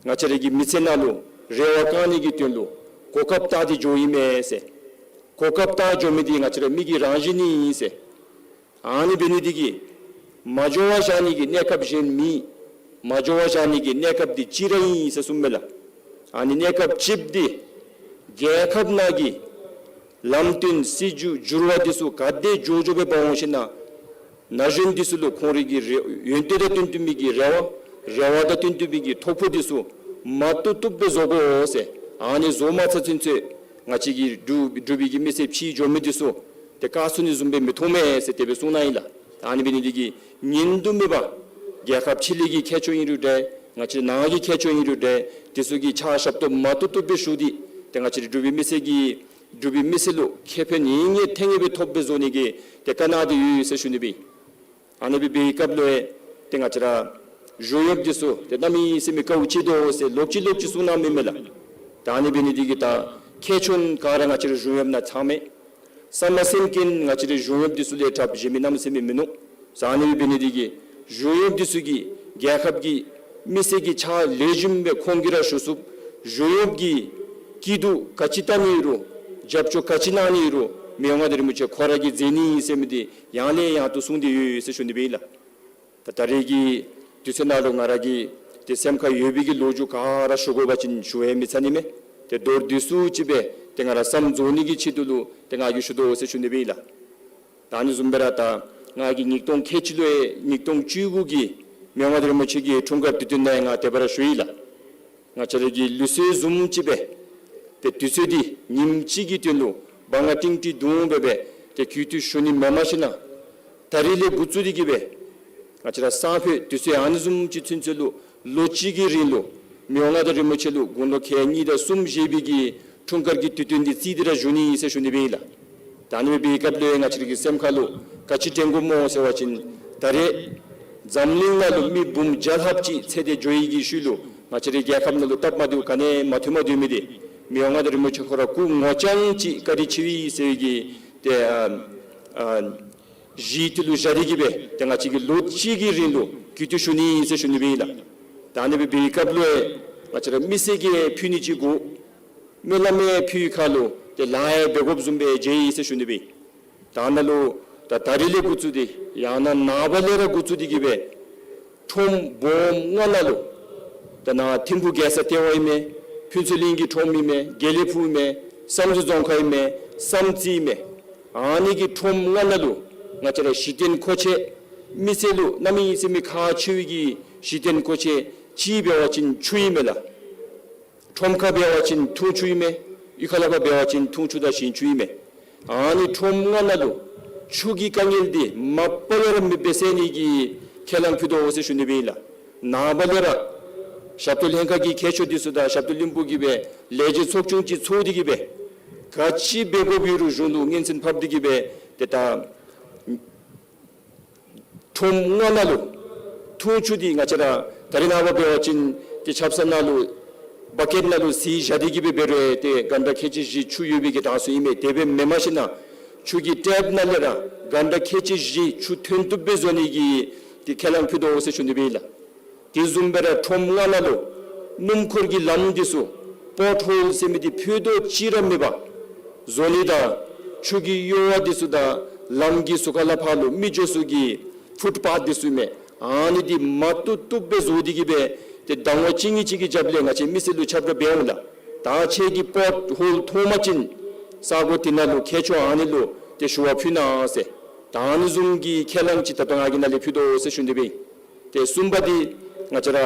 ང་བཅས་ར་གི་མི་ཚེ་ནང་ལུ་རེ་བ་བསྐང་ནི་གི་དོན་ལུ་གོ་སྐབས་བལྟ་སྟེ་འགྱོཝ་ཨིན་མས་ཟེར། གོ་སྐབས་བལྟ་འགྱོ་མི་འདི་ང་བཅས་ར་མི་གི་རང་བཞིན་ཨིན་ཟེར། ཨ་ནི་འབད་ནི་འདི་གིས་མ་འགྱོ་བར་བཞག་ནི་གི་གནས་སྐབས་གཞན་མེད། མ་འགྱོ་བར་བཞག་ནི་གི་གནས་སྐབས་འདི་གཅིག་ར་ཨིན་ཟེར་གསུངམ་མས་ལགས། ཨ་ནི་གནས་སྐབས་གཅིག་འདི་རྒྱལ་ཁབ་ནང་གི་ལམ་སྟོན་སྲིད་བྱུས་འགྱུར་བ་འདི་ཚུ་ག་དེ་མགྱོགས་མགྱོགས་སྦེ་འབག་འོང་ཞིན་ན་ན་གཞོན་འདི་ཚུ་ལུ་ཁོང་རའི་གི་རེ་ཡོན་ཏན་དང་བསྟུན་བསྟུན་མི་གི་རེ་བ་རེ་བ་དང་བསྟུན་བསྟུན་མི་གི་ཐོ་ཕོག་འདི་ཚུ་མ་བཏུབ་བཏུབ་སྦེ་བཟོ་དགོ་ཟེར། ཨ་ནི་བཟོ་མ་ཚར་ཚུན་ཚོད་ང་བཅས་ཀྱི་འབྲུག་འབྲུག་པའི་གི་མི་སེར་ཕྱིར་འགྱོ་མི་འདི་ཚུ་ཏེ་བཀག་ཚུགས་ནི་བཟུམ་སྦེ་མི་མཐོང་མས་ཟེར་དེ་སྦེ་གསུངས་གནང་ཡི་ལགས། ཨ་ནི་འབད་ནི་འདི་གིས་ཉིན་དུ་མེད་པར་རྒྱལ་ཁབ་ཕྱི་ལས་ཀྱི་མཁས་མཆོག་ཨིན་རུང་འདྲ་ང་བཅས་ནང་གི་མཁས་མཆོག་ཨིན་རུང་འདྲ་དེ་ཚུ་གིས་ཕྱག་ཞབས་ཏོག་མ་བཏུབ་བཏུབ་སྦེ་ཞུ་སྟེ་ཏེ་ང་བཅས་འབྲུག་པའི་མི་སེར་གྱི་འབྲུག་པའི་མི་སེར་ལུ་ཁེ་ཕན་ཡིན་ངེས་ཐེངས་ངེས་སྦེ་ཐོབ་སྦེ་བཟོ་ནི་གི་ཏེ་བཀའ་གནང་སྟེ་ཡོད་ཟེར་ཞུ་ནི་སྦེ། ཨ་ནི་སྦེ་འབད་བའི་སྐབས་ལུ་ཏེ་ང་བཅས་ར་གཞུང་གཡོགཔ་འདི་ཚུ་ཏེ་གནམ་མེད་ས་མེད་དཀའཝ་སྤྱད་དོ་ཟེར་ལོག་ཅི་ལོག་ཅི་གསུངས་གནངམ་ཨིན་མས་ལགས། ད་ཨ་ནི་འབད་ནི་འདི་གིས་ད་མཁས་མཆོག་ག་ར་ང་བཅས་ར་གཞུང་གཡོགཔ་ནང་ཚང་མས། ས་མ་སེམས་ཀུན་ང་བཅས་ར་གཞུང་གཡོགཔ་འདི་ཚུ་ལས་དྲགཔ་གཞན་མི་གནམ་མེད་ས་མེད་མིན་ནུག། ཨ་ནི་འབད་ནི་འདི་གིས་གཞུང་གཡོགཔ་འདི་ཚུ་གིས་རྒྱལ་ཁབ་ཀྱི་མི་སེར་གྱི་ཕྱག་ལེགས་ཤོམ་སྦེ་ཁོང་གིས་ར་ཞུ་ཚུགསཔ། གཞུང་གཡོགཔ་གི་སྐྱིད་སྡུག་ག་ཅི་བལྟ་ནི་རུང་རྒྱབ་སྐྱོར་ག་ཅི་གནང་ནི་རུང་མི་དབང་མངའ་བདག་རིན་པོ་ཆེ་ཁོ་ར་གིས་མཛད་ནི་ཟེར་མི་འདི་ཡང་ལས་ཡང་དུ་གསུངས་ཏེ་ཡོད་ཟེར་ཞུ་ནི་སྦེ་ཨིན་ལགས། ད་ད་རེས་ཀྱི་དུས་ཚོད་ནང་ལུ་ང་ར་གི་ཏེ་སེམས་ཁར་ཡོད་པའི་གི་ལོ་རྒྱུས་ག་ར་ཞུ་དགོ་པ་ཅིན་ཞུ་ཡང་མི་ཚར་ནི་མས། ཏེ་མདོར་བསྡུས་སུ་ཅིག་སྦེ་ཏེ་ང་ར་བསམ་རྫོགས་ནི་གི་ཆེད་དུ་ལུ་ཏེ་ང་གིས་ཞུ་དོ་ཟེར་ཞུ་ནི་སྦེ་ཨིན་ལགས། ད་ཨ་ནི་བཟུམ་སྦེ་ར་ད་ང་གིས་ཉིས་སྟོང་ཁལ་གཅིག་ལུ་ཡང་ཉིས་སྟོང་བཅུ་དགུ་གི་མི་དབང་མངའ་བདག་རིན་པོ་ཆེ་གི་འཁྲུངས་སྐར་དུས་སྟོན་ནང་ཡང་ང་དེ་སྦེ་ར་ཞུ་ཡི་ལགས། ང་བཅས་ར་གི་ལུགས་སྲོལ་བཟུམ་ཅིག་སྦེ་ཏེ་དུས་ཚོད་འདི་ཉིནམ་གཅིག་གི་དོན་ལུ་འབངས་ལྔ་ཏིང་ཏི་དུང་སྦེ་སྦེ་ཏེ་གུས་བཏུད་ཞུ་ནི་མེནམ་ཞིན་ན་ད་རིས་ལས་འགོ་བཙུགས་ཏེ་གི་སྦེ་ང་བཅས་ར་སང་ཕོད་དུས་ཚོད་ཨ་ནི་བཟུམ་ཅིག་ཚུན་ཚོད་ལུ་ལོ་གཅིག་གི་རིང་ལུ་མི་དབང་མངའ་བདག་རིན་པོ་ཆེ་ལུ་དགུང་ལོ་ཁལ་གཉིས་དང་གསུམ་བཞེས་པའི་གི་འཁྲུངས་སྐར་གྱི་དུས་སྟོན་འདི་རྩིས་ཏེ་ར་བཞུགས་ནི་ཨིན་ཟེར་ཞུ་ནི་སྦེ་ཨིན་ལགས། ད་ཨ་ནི་སྦེ་འབད་བའི་སྐབས་ལུ་ཡང་ང་བཅས་ར་གི་སེམས་ཁར་ལུ་ག་ཅི་དྲན་དགོཔ་སྨོ་ཟེར་བ་ཅིན་ད་རེས་འཛམ་གླིང་ནང་ལུ་མི་འབུམ་བརྒྱ་ལྷགཔ་ཅིག་ཚེ་འདི་འགྱོ་ཡི་གི་ཤུལ་ལུ་ང་བཅས་རའི་རྒྱལ་ཁབ་ནང་ལུ་སྟབས་མ་བདེཝ་ག་ནི་ཡང་མ་ཐོན་མ་སྡོད་མི་འདི་མི་དབང་མངའ་བདག་རིན་པོ་ཆེ་ཁོ་ར་སྐུ་ངོ་རྐྱང་ཅིག་བཀའ་དྲིན་ཆེ་བས་ཟེར་བའི་གི་ཏེ་ཨ་ཨ་གཞི་དེ་ལུ་བཞག་སྟེ་གི་སྦེ་ཏེ་ང་བཅས་ཀྱིས་ལོ་གཅིག་གི་རིང་ལུ་གུས་བཏུད་ཞུ་ནི་ཨིན་ཟེར་ཞུ་ནི་སྦེ་ཨིན་ལགས། ད་ཨ་ནི་སྦེ་འབད་བའི་སྐབས་ལུ་ཡང་ང་བཅས་ར་མི་སེར་གྱིས་ཕུལ་ནི་ཅིག་དགོ། སྨོན་ལམ་ཡང་ཕུལ་བའི་ཁར་ལུ་ཏེ་ལཱ་ཡང་འབད་དགོཔ་བཟུམ་སྦེ་མཇལ་ཡི་ཟེར་ཞུ་ནི་སྦེ། ད་ནཱ་ལུ་ད་ད་རིས་ལས་འགོ་བཙུགས་ཏེ་ཡང་ན་ནངས་པ་ལས་ར་འགོ་བཙུགས་ཏེ་གི་སྦེ་ཁྲོམ་སྦོམ་ལྔ་ནང་ལུ་ད་ནཱ་ཐིམ་ཕུག་རྒྱལ་ས་ལྟེ་བ་ཨིན་མས། ཕུན་ཚོགས་གླིང་གི་ཁྲོམ་ཨིན་མས། དགེ་ལེགས་ཕུག་ཨིན་མས། བསམ་གྲུབ་རྫོང་ཁག་ཨིན་མས། བསམ་རྩེ་ཨིན་མས། ཨ་ནི་གི་ཁྲོམ་ལྔ་ནང་ལུ་ང་བཅས་ར་གཞི་རྟེན་མཁོ་ཆས་མི་སེར་ལུ་གནམ་མེད་ས་མེད་ཁག་ཆེ་བའི་གི་གཞི་རྟེན་མཁོ་ཆས་ཅིག་འབད་བ་ཅིན་ཆུ་ཨིན་མས་ལགས། ཁྲོམ་ཁར་འབད་བ་ཅིན་འཐུང་ཆུ་ཨིན་མས། གཡུས་ཁ་ལས་ཕར་འབད་བ་ཅིན་འཐུང་ཆུ་དང་ཞིང་ཆུ་ཨིན་མས། ཨ་ནི་ཁྲོམ་ལྔ་ནང་ལུ་ཆུ་གི་དཀའ་ངལ་འདི་མ་པ་ལས་ར་མེདཔ་སྦེ་སེལ་ནི་གི་ཁས་བླངས་ཕུལ་དོ་ཟེར་ཞུ་ནི་སྦེ་ཨིན་ལགས། ནངས་པ་ལས་ར་ཞབས་ཏོག་ལྷན་ཁག་གི་མཁས་མཆོག་འདི་ཚུ་དང་ཞབས་ཏོག་བློན་པོ་གིས་སྦེ་ལས་བྱེད་ཚོགས་ཆུང་ཅིག་ཚོགས་ཏེ་གི་སྦེ་ག་ཅི་འབད་དགོཔ་ཡོད་རུང་གཞུང་ལུ་སྙན་སེང་ཕབ་སྟེ་གི་སྦེ་ཏེ་ད་ཁྲོམ་ལྔ་ནང་ལུ་འཐུང་ཆུ་འདི་ང་བཅས་ར་ད་རེས་ནངས་པ་འབད་བ་ཅིན་ཏེ་ཆབ་གསང་ནང་ལུ་བ་ཀེཊ་ནང་ལུ་བསིལ་བཞག་སྟེ་གི་སྦེ་འབད་རུང་ཏེ་གྷན་ཊ་ཁལ་གཅིག་བཞི་ཆུ་ཡོད་པའི་གི་གྲངས་སུ་ཨིན་མས། དེ་སྦེ་མེནམ་ཞིན་ན་ཆུ་གི་ཊེབ་ནང་ལས་ར་གྷན་ཊ་ཁལ་གཅིག་བཞི་ཆུ་ཐོན་བཏུབ་སྦེ་བཟོ་ནི་གི་ཏེ་ཁས་བླངས་ཕུལ་དོ་ཟེར་ཞུ་ནི་སྦེ་ཨིན་ལགས། དེ་བཟུམ་སྦེ་ར་ཁྲོམ་ལྔ་ནང་ལུ་སྣུམ་འཁོར་གྱི་ལམ་འདི་ཚུ་པོཊ་ཧོལ་ཟེར་མི་འདི་ཕུད་རྡོག་གཅིག་ར་མེད་པར་ བཟོ་ནི་དང་ཆུ་གི་གཡོ་བ་འདི་ཚུ་དང་ལམ་གྱི་ཟུར་ཁ་ལས་ཕར་ལུ་མི་འགྱོ་ས་གི་ཕུཊ་པཱཐ་འདི་ཚུ་མས། ཨ་ནི་འདི་མ་བཏུབ་བཏུབ་སྦེ་བཟོ་སྟེ་གི་སྦེ་ཏེ་ཟླ་ངོ་གཅིག་གཉིས་ཅིག་གི་རྒྱབ་ལས་ང་བཅས་མི་སེར་ལུ་ཁྱབ་བསྒྲགས་འབད་འོང་ལགས། ད་ཁྱེད་ཀྱིས་པོཊ་ཧོལ་མཐོང་པ་ཅིན་ས་གོ་དེ་ནང་ལུ་མཁལ་མཆོག་ཨ་ནི་ལུ་ཏེ་ཞུ་བ་ཕུལ་གནང་ཟེར། ད་ཨ་ནི་བཟུམ་གྱི་ཁས་བླངས་ཅིག་ད་ལྟོ་ང་གིས་ནཱ་ལས་ཕུལ་དོ་ཟེར་ཞུ་ནི་སྦེ་ཨིན། ཏེ་གསུམ་པ་འདི་ང་བཅས་ར་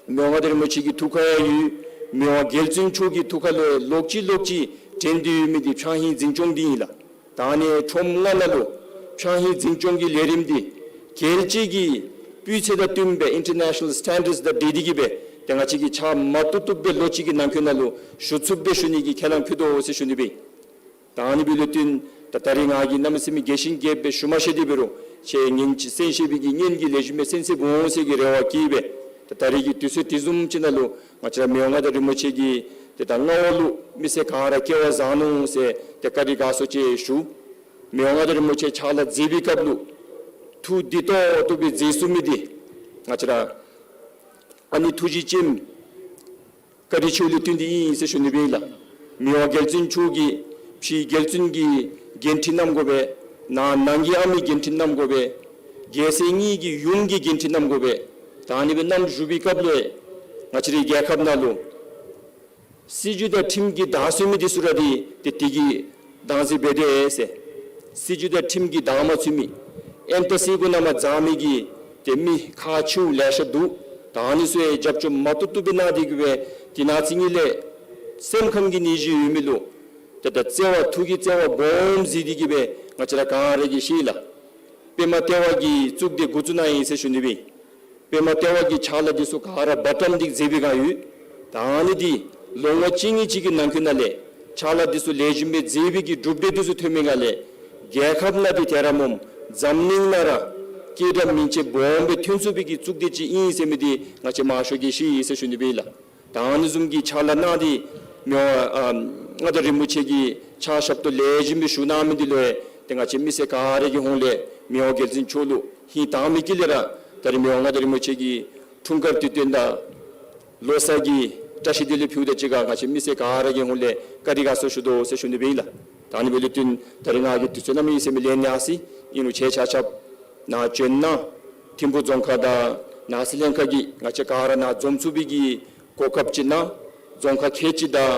མི་དབང་མངའ་བདག་རིན་པོ་ཆེ་གི་ཐུགས་ཁར་ཡང་ཡོད། མི་དབང་རྒྱལ་བཙུན་མཆོག་གི་ཐུགས་ཁ་ལུ་ཡང་ལོག་ཅི་ལོག་ཅི་དྲན་ཏེ་ཡོད་མི་འདི་ཕྱགས་སྙིགས་འཛིན་སྐྱོང་འདི་ཨིན་ལགས། ད་ཨ་ནི་ཁྲོམ་ལྔ་ནང་ལུ་ཕྱགས་སྙིགས་འཛིན་སྐྱོང་གི་ལས་རིམ་འདི་རྒྱལ་སྤྱི་གི་སྤུས་ཚད་དང་བསྟུན་པའི་ཨིན་ཊར་ནེ་ཤ་ནཱལ་སི་ཊེན་ཌརཌསི་དང་འཁྲིལ་ཏེ་གི་སྦེ་ཏེ་ང་བཅས་ཀྱིས་ཕྱགས་མ་བཏུབ་བཏུབ་སྦེ་ལོ་གཅིག་གི་ནང་འཁོད་ནང་ལུ་ཞུ་ཚུགསཔ་སྦེ་ཞུ་ནི་གི་ཁས་བླངས་ཕུལ་དོ་ཟེར་ཞུ་ནི་སྦེ་ཨིན། ད་ཨ་ནི་འབདཝ་ལས་བརྟེན་ད་ད་རིས་ང་གིས་གནམ་མེད་ས་མེད་རྒྱས་ཤིང་རྒྱསཔ་སྦེ་ཞུ་མ་ཤེས་ཏེ་འབད་རུང་ཁྱེད་ཉན་ཅི་གསན་ཤེས་པའི་གི་སྙན་གྱི་ལེགས་ཤོམ་སྦེ་གསན་གསན་འོང་ཟེར་གྱི་རེ་བ་བསྐྱེད་སྦེ་ད་ད་རིས་ཀྱི་དུས་ཚོད་དེ་བཟུམ་ཅིག་ནང་ལུ་ང་བཅས་ར་མི་དབང་མངའ་བདག་རིན་པོ་ཆེ་གིས་ཏེ་ད་མངའ་འོག་ལུ་མི་སེར་ག་ར་སྐྱེལ་བ་བཟའ་ནུག་ཟེར་ཏེ་བཀའ་དྲིན་དགའ་ཚོར་ཅིག་ཞུ། མི་དབང་མངའ་བདག་རིན་པོ་ཆེ་ཕྱག་ལཱ་མཛད་པའི་སྐབས་ལུ་ཐུགས་བདེ་ཏོག་ཏོ་སྦེ་མཛད་ཚུགས་མི་འདི་ང་བཅས་ར་ཨ་ནི་ཐུགས་རྗེ་ཅན་བཀའ་དྲིན་ཆེ་ལུ་བརྟེན་ཏེ་ཨིན་ཟེར་ཞུ་ནི་སྦེ་ཨིན་ལགས། མི་དབང་རྒྱལ་བཙུན་མཆོག་གིས་ཕྱི་རྒྱལ་བཙུན་གྱི་འགན་འཁྲི་བསྣམ་དགོ་པས། ནང་ནང་གི་ཨ་མའི་འགན་འཁྲི་བསྣམ་དགོ་པས། རྒྱལ་སྲས་གཉིས་ཀྱི་ཡུམ་གྱི་འགན་འཁྲི་བསྣམ་དགོ་པས། ད་ཨ་ནི་སྦེ་བསྣམ་བཞུགས་པའི་སྐབས་ལུ་ང་བཅས་རའི་རྒྱལ་ཁབ་ནང་ལུ་སྲིད་བྱུས་དང་ཁྲིམས་ཀྱིས་བདའ་ཟུན་མི་འདི་ཚུ་ར་འདི་ཏེ་དེ་གིས་བདའ་ཟུན་འབད་དེས་ཟེར། སྲིད་བྱུས་དང་ཁྲིམས་ཀྱིས་བདའ་མ་ཚུགས་མི་ཨེན་ཏ་སི་གུ་ནང་མ་འཛག་མི་གི་ཏེ་མི་ཁག་ཆེཝ་ལེ་ཤ་འདུག། ད་ཨ་ནི་ཚུ་ཡང་རྒྱབ་སྐྱོར་མ་བཏུབ་བཏུབ་སྦེ་གནང་སྟེ་གི་སྦེ་དེ་ནང་ཚུན་ཚོད་ལས་སེམས་ཁམས་ཀྱི་ནད་གཞི་ཡོད་མི་ལུ་ཏེ་ད་བརྩེ་བ་ཐུགས་ཀྱི་བརྩེ་བ་སྦོམ་གཟིགས་ཏེ་གི་སྦེ་ང་བཅས་ར་ག་ར་གིས་ཤེས་ལགས། པདྨ་ལྟེ་བ་གིས་བཙུགས་ཏེ་འགོ་བཙུགས་གནང་ཡི་ཟེར་ཞུ་ནི་སྦེ་ཨིན། པདྨ་ལྟེ་བ་གི་ཕྱག་ལཱ་འདི་ཚུ་ག་ར་འབད་བརྩོན་འདི་མཛད་པའི་སྒང་ཡོད། ད་ཨ་ནི་འདི་ལོ་ངོ་གཅིག་གཉིས་ཅིག་གི་ནང་འཁོད་ནང་ལས་ཕྱག་ལཱ་འདི་ཚུ་ལེགས་ཤོམ་སྦེ་མཛད་པའི་གི་གྲུབ་འབྲས་འདི་ཚུ་ཐོན་མི་སྒང་ལས་རྒྱལ་ཁབ་ནང་འདི་དེ་ར་སྨོ་འཛམ་གླིང་ནང་ར་སྐད་གྲགས་མིང་ཆེ་སྦོམ་སྦེ་ཐོན་ཚུགས་པའི་གི་གཙུག་སྡེ་ཅིག་ཨིན་ཟེར་མི་འདི་ང་བཅས་མང་ཤོས་ཀྱིས་ཤེས་ཡི་ཟེར་ཞུ་ནི་སྦེ་ཨིན་ལགས། ད་ཨ་ནི་བཟུམ་གྱི་ཕྱག་ལཱ་གནང་སྟེ་མི་དབང་ཨ་མངའ་བདག་རིན་པོ་ཆེ་གིས་ཕྱག་ཞབས་ཏོག་ལེགས་ཤོམ་སྦེ་ཞུ་གནང་མི་འདི་ལུ་ཡང་ཏེ་ང་བཅས་མི་སེར་ག་ར་གི་ཧོངས་ལས་མི་དབང་རྒྱལ་བཙུན་མཆོག་ལུ་ཧིང་དྭངས་མའི་དཀྱིལ་ལས་ར་ད་རིས་མི་དབང་མངའ་བདག་རིན་པོ་ཆེ་གི་འཁྲུངས་སྐར་དུས་སྟོན་དང་ལོ་གསར་གྱི་བཀྲ་ཤིས་བདེ་ལེགས་ཕུལཝ་དང་གཅིག་ཁར་ང་བཅས་མི་སེར་ག་ར་གི་ཧོངས་ལས་བཀའ་དྲིན་དགའ་ཚོར་ཞུ་དོ་ཟེར་ཞུ་ནི་སྦེ་ཨིན་ལགས། ད་ཨ་ནི་འབདཝ་ལས་བརྟེན་ད་རིས་ང་གིས་དུས་ཚོད་གནམ་མེད་ས་མེད་ལེན་ནི་ཨ་ཙི་ཨིན་རུང་ཁྱེད་ཆ་ཁྱབ་ནཱ་བྱོན་གནང་། ཐིམ་ཕུག་རྫོང་ཁག་དང་ནང་སྲིད་ལྷན་ཁག་གིས་ང་བཅས་ག་ར་ནཱ་འཛོམས་ཚུགས་པའི་གི་གོ་སྐབས་ཅིག་གནང་། རྫོང་ཁག་ཁལ་གཅིག་དང་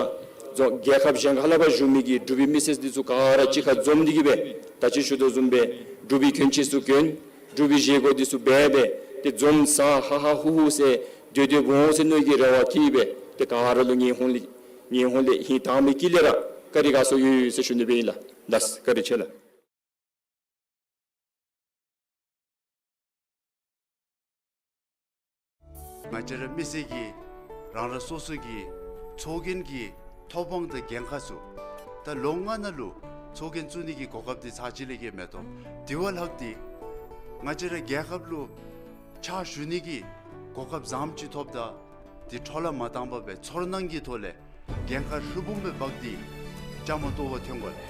རྫོང་རྒྱལ་ཁབ་གཞན་ཁ་ལས་ཕར་བཞུགས་མི་གི་འབྲུག་པའི་མི་སེར་འདི་ཚུ་ག་ར་གཅིག་ཁར་འཛོམས་ཏེ་གི་སྦེ་ད་ཅི་ཞུ་དོ་བཟུམ་སྦེ་འབྲུག་པའི་གྱོན་ཆས་ཚུ་གྱོན། འབྲུག་པའི་བཞེས་སྒོ་འདི་ཚུ་འབད་སྦེ་ཏེ་འཛོམས་ས་ཧ་ཧ་ཧུ་ཧུ་ཟེར་སྡོད་སྡོདཔ་འོང་ཟེར་མནོ་བའི་གི་རེ་བ་བསྐྱེད་སྦེ་ཏེ་ག་ར་ལུ་ངེའི་ཧོངས་ལས་ངེའི་ཧོངས་ལས་ཧིང་དྭངས་མའི་དཀྱིལ་ལས་ར་བཀའ་དྲིན་དགའ་ཚོར་ཡོད་ཟེར་ཞུ་ནི་སྦེ་ཨིན་ལགས། ལགས་སོ། བཀའ་དྲིན་ཆེ་ལགས། ང་བཅས་ར་མི་སེར་གྱིས་རང་རང་སོ་སོ་གི་ཚོགས་རྒྱན་གྱི་ཐོབ་དབང་དང་འགན་ཁག་ཚུ་ད་ལོ་ལྔ་ནང་ལུ་ཚོགས་རྒྱན་བཙུགས་ནི་གི་གོ་སྐབས་འདི་ཚར་གཅིག་ལས་བརྒལ་མེད་དོ། དེ་བ་ལྷག་སྟེ་ང་བཅས་ར་རྒྱལ་ཁབ་ལུ་ཕྱག་ཞུ་ནི་གི་གོ་སྐབས་བཟངམ་ཅིག་ཐོབ་ད་འདི་འཕྲོ་བརླག་མ་བཏང་པར་སྦེ་ཚོར་སྣང་གི་ཐོག་ལས་འགན་ཁག་ཧྲིལ་བུམ་སྦེ་འབག་སྟེ་བཅའ་མར་གཏོགས་པར་འཐོན་དགོ་ལགས།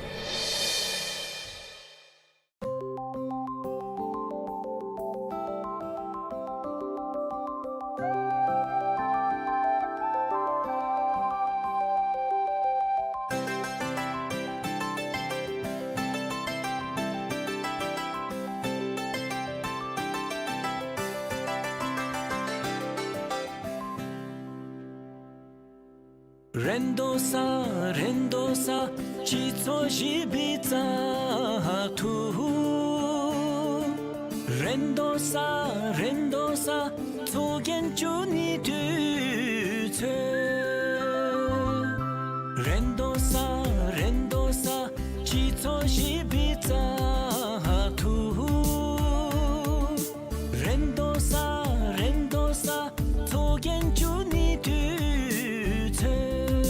རེ་དོ་ས་རེ་དོ་ས་སྤྱི་ཚོགས་ཞི་བའི་བཙག་འཐུ། རེ་དོ་ས་རེ་དོ་ས་ཚོགས་རྒྱན་བཙུགས་ནིའི་དུས་ཚོད། རེ་དོ་ས་རེ་དོ་ས་སྤྱི་ཚོགས་ཞི་བའི་བཙག་འཐུ། རེ་དོ་ས་རེ་དོ་ས་ཚོགས་རྒྱན་བཙུགས་ནིའི་དུས་ཚོད།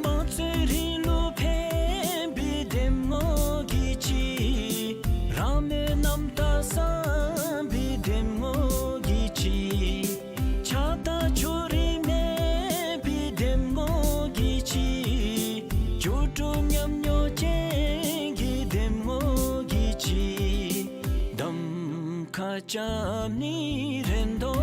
དམངས་གཙོའི་རིང་ལུགས་ཕན་པའི་འདེམས་ངོ་གི་ཆེད། རང་མོས་རྣམ་དག་བསམ་པའི་འདེམས་ངོ་གི་ཆེད། ཆགས་སྡང་ཕྱོགས་རིས་མེད་པའི་འདེམས་ངོ་གི་ཆེད། འགྱུར་འགྲོས་ཉམས་མྱོང་ཅན་གྱི་འདེམས་ངོ་གི་ཆེད། གདམ་ཁ་རྐྱབ་ནི་རེ་དོ།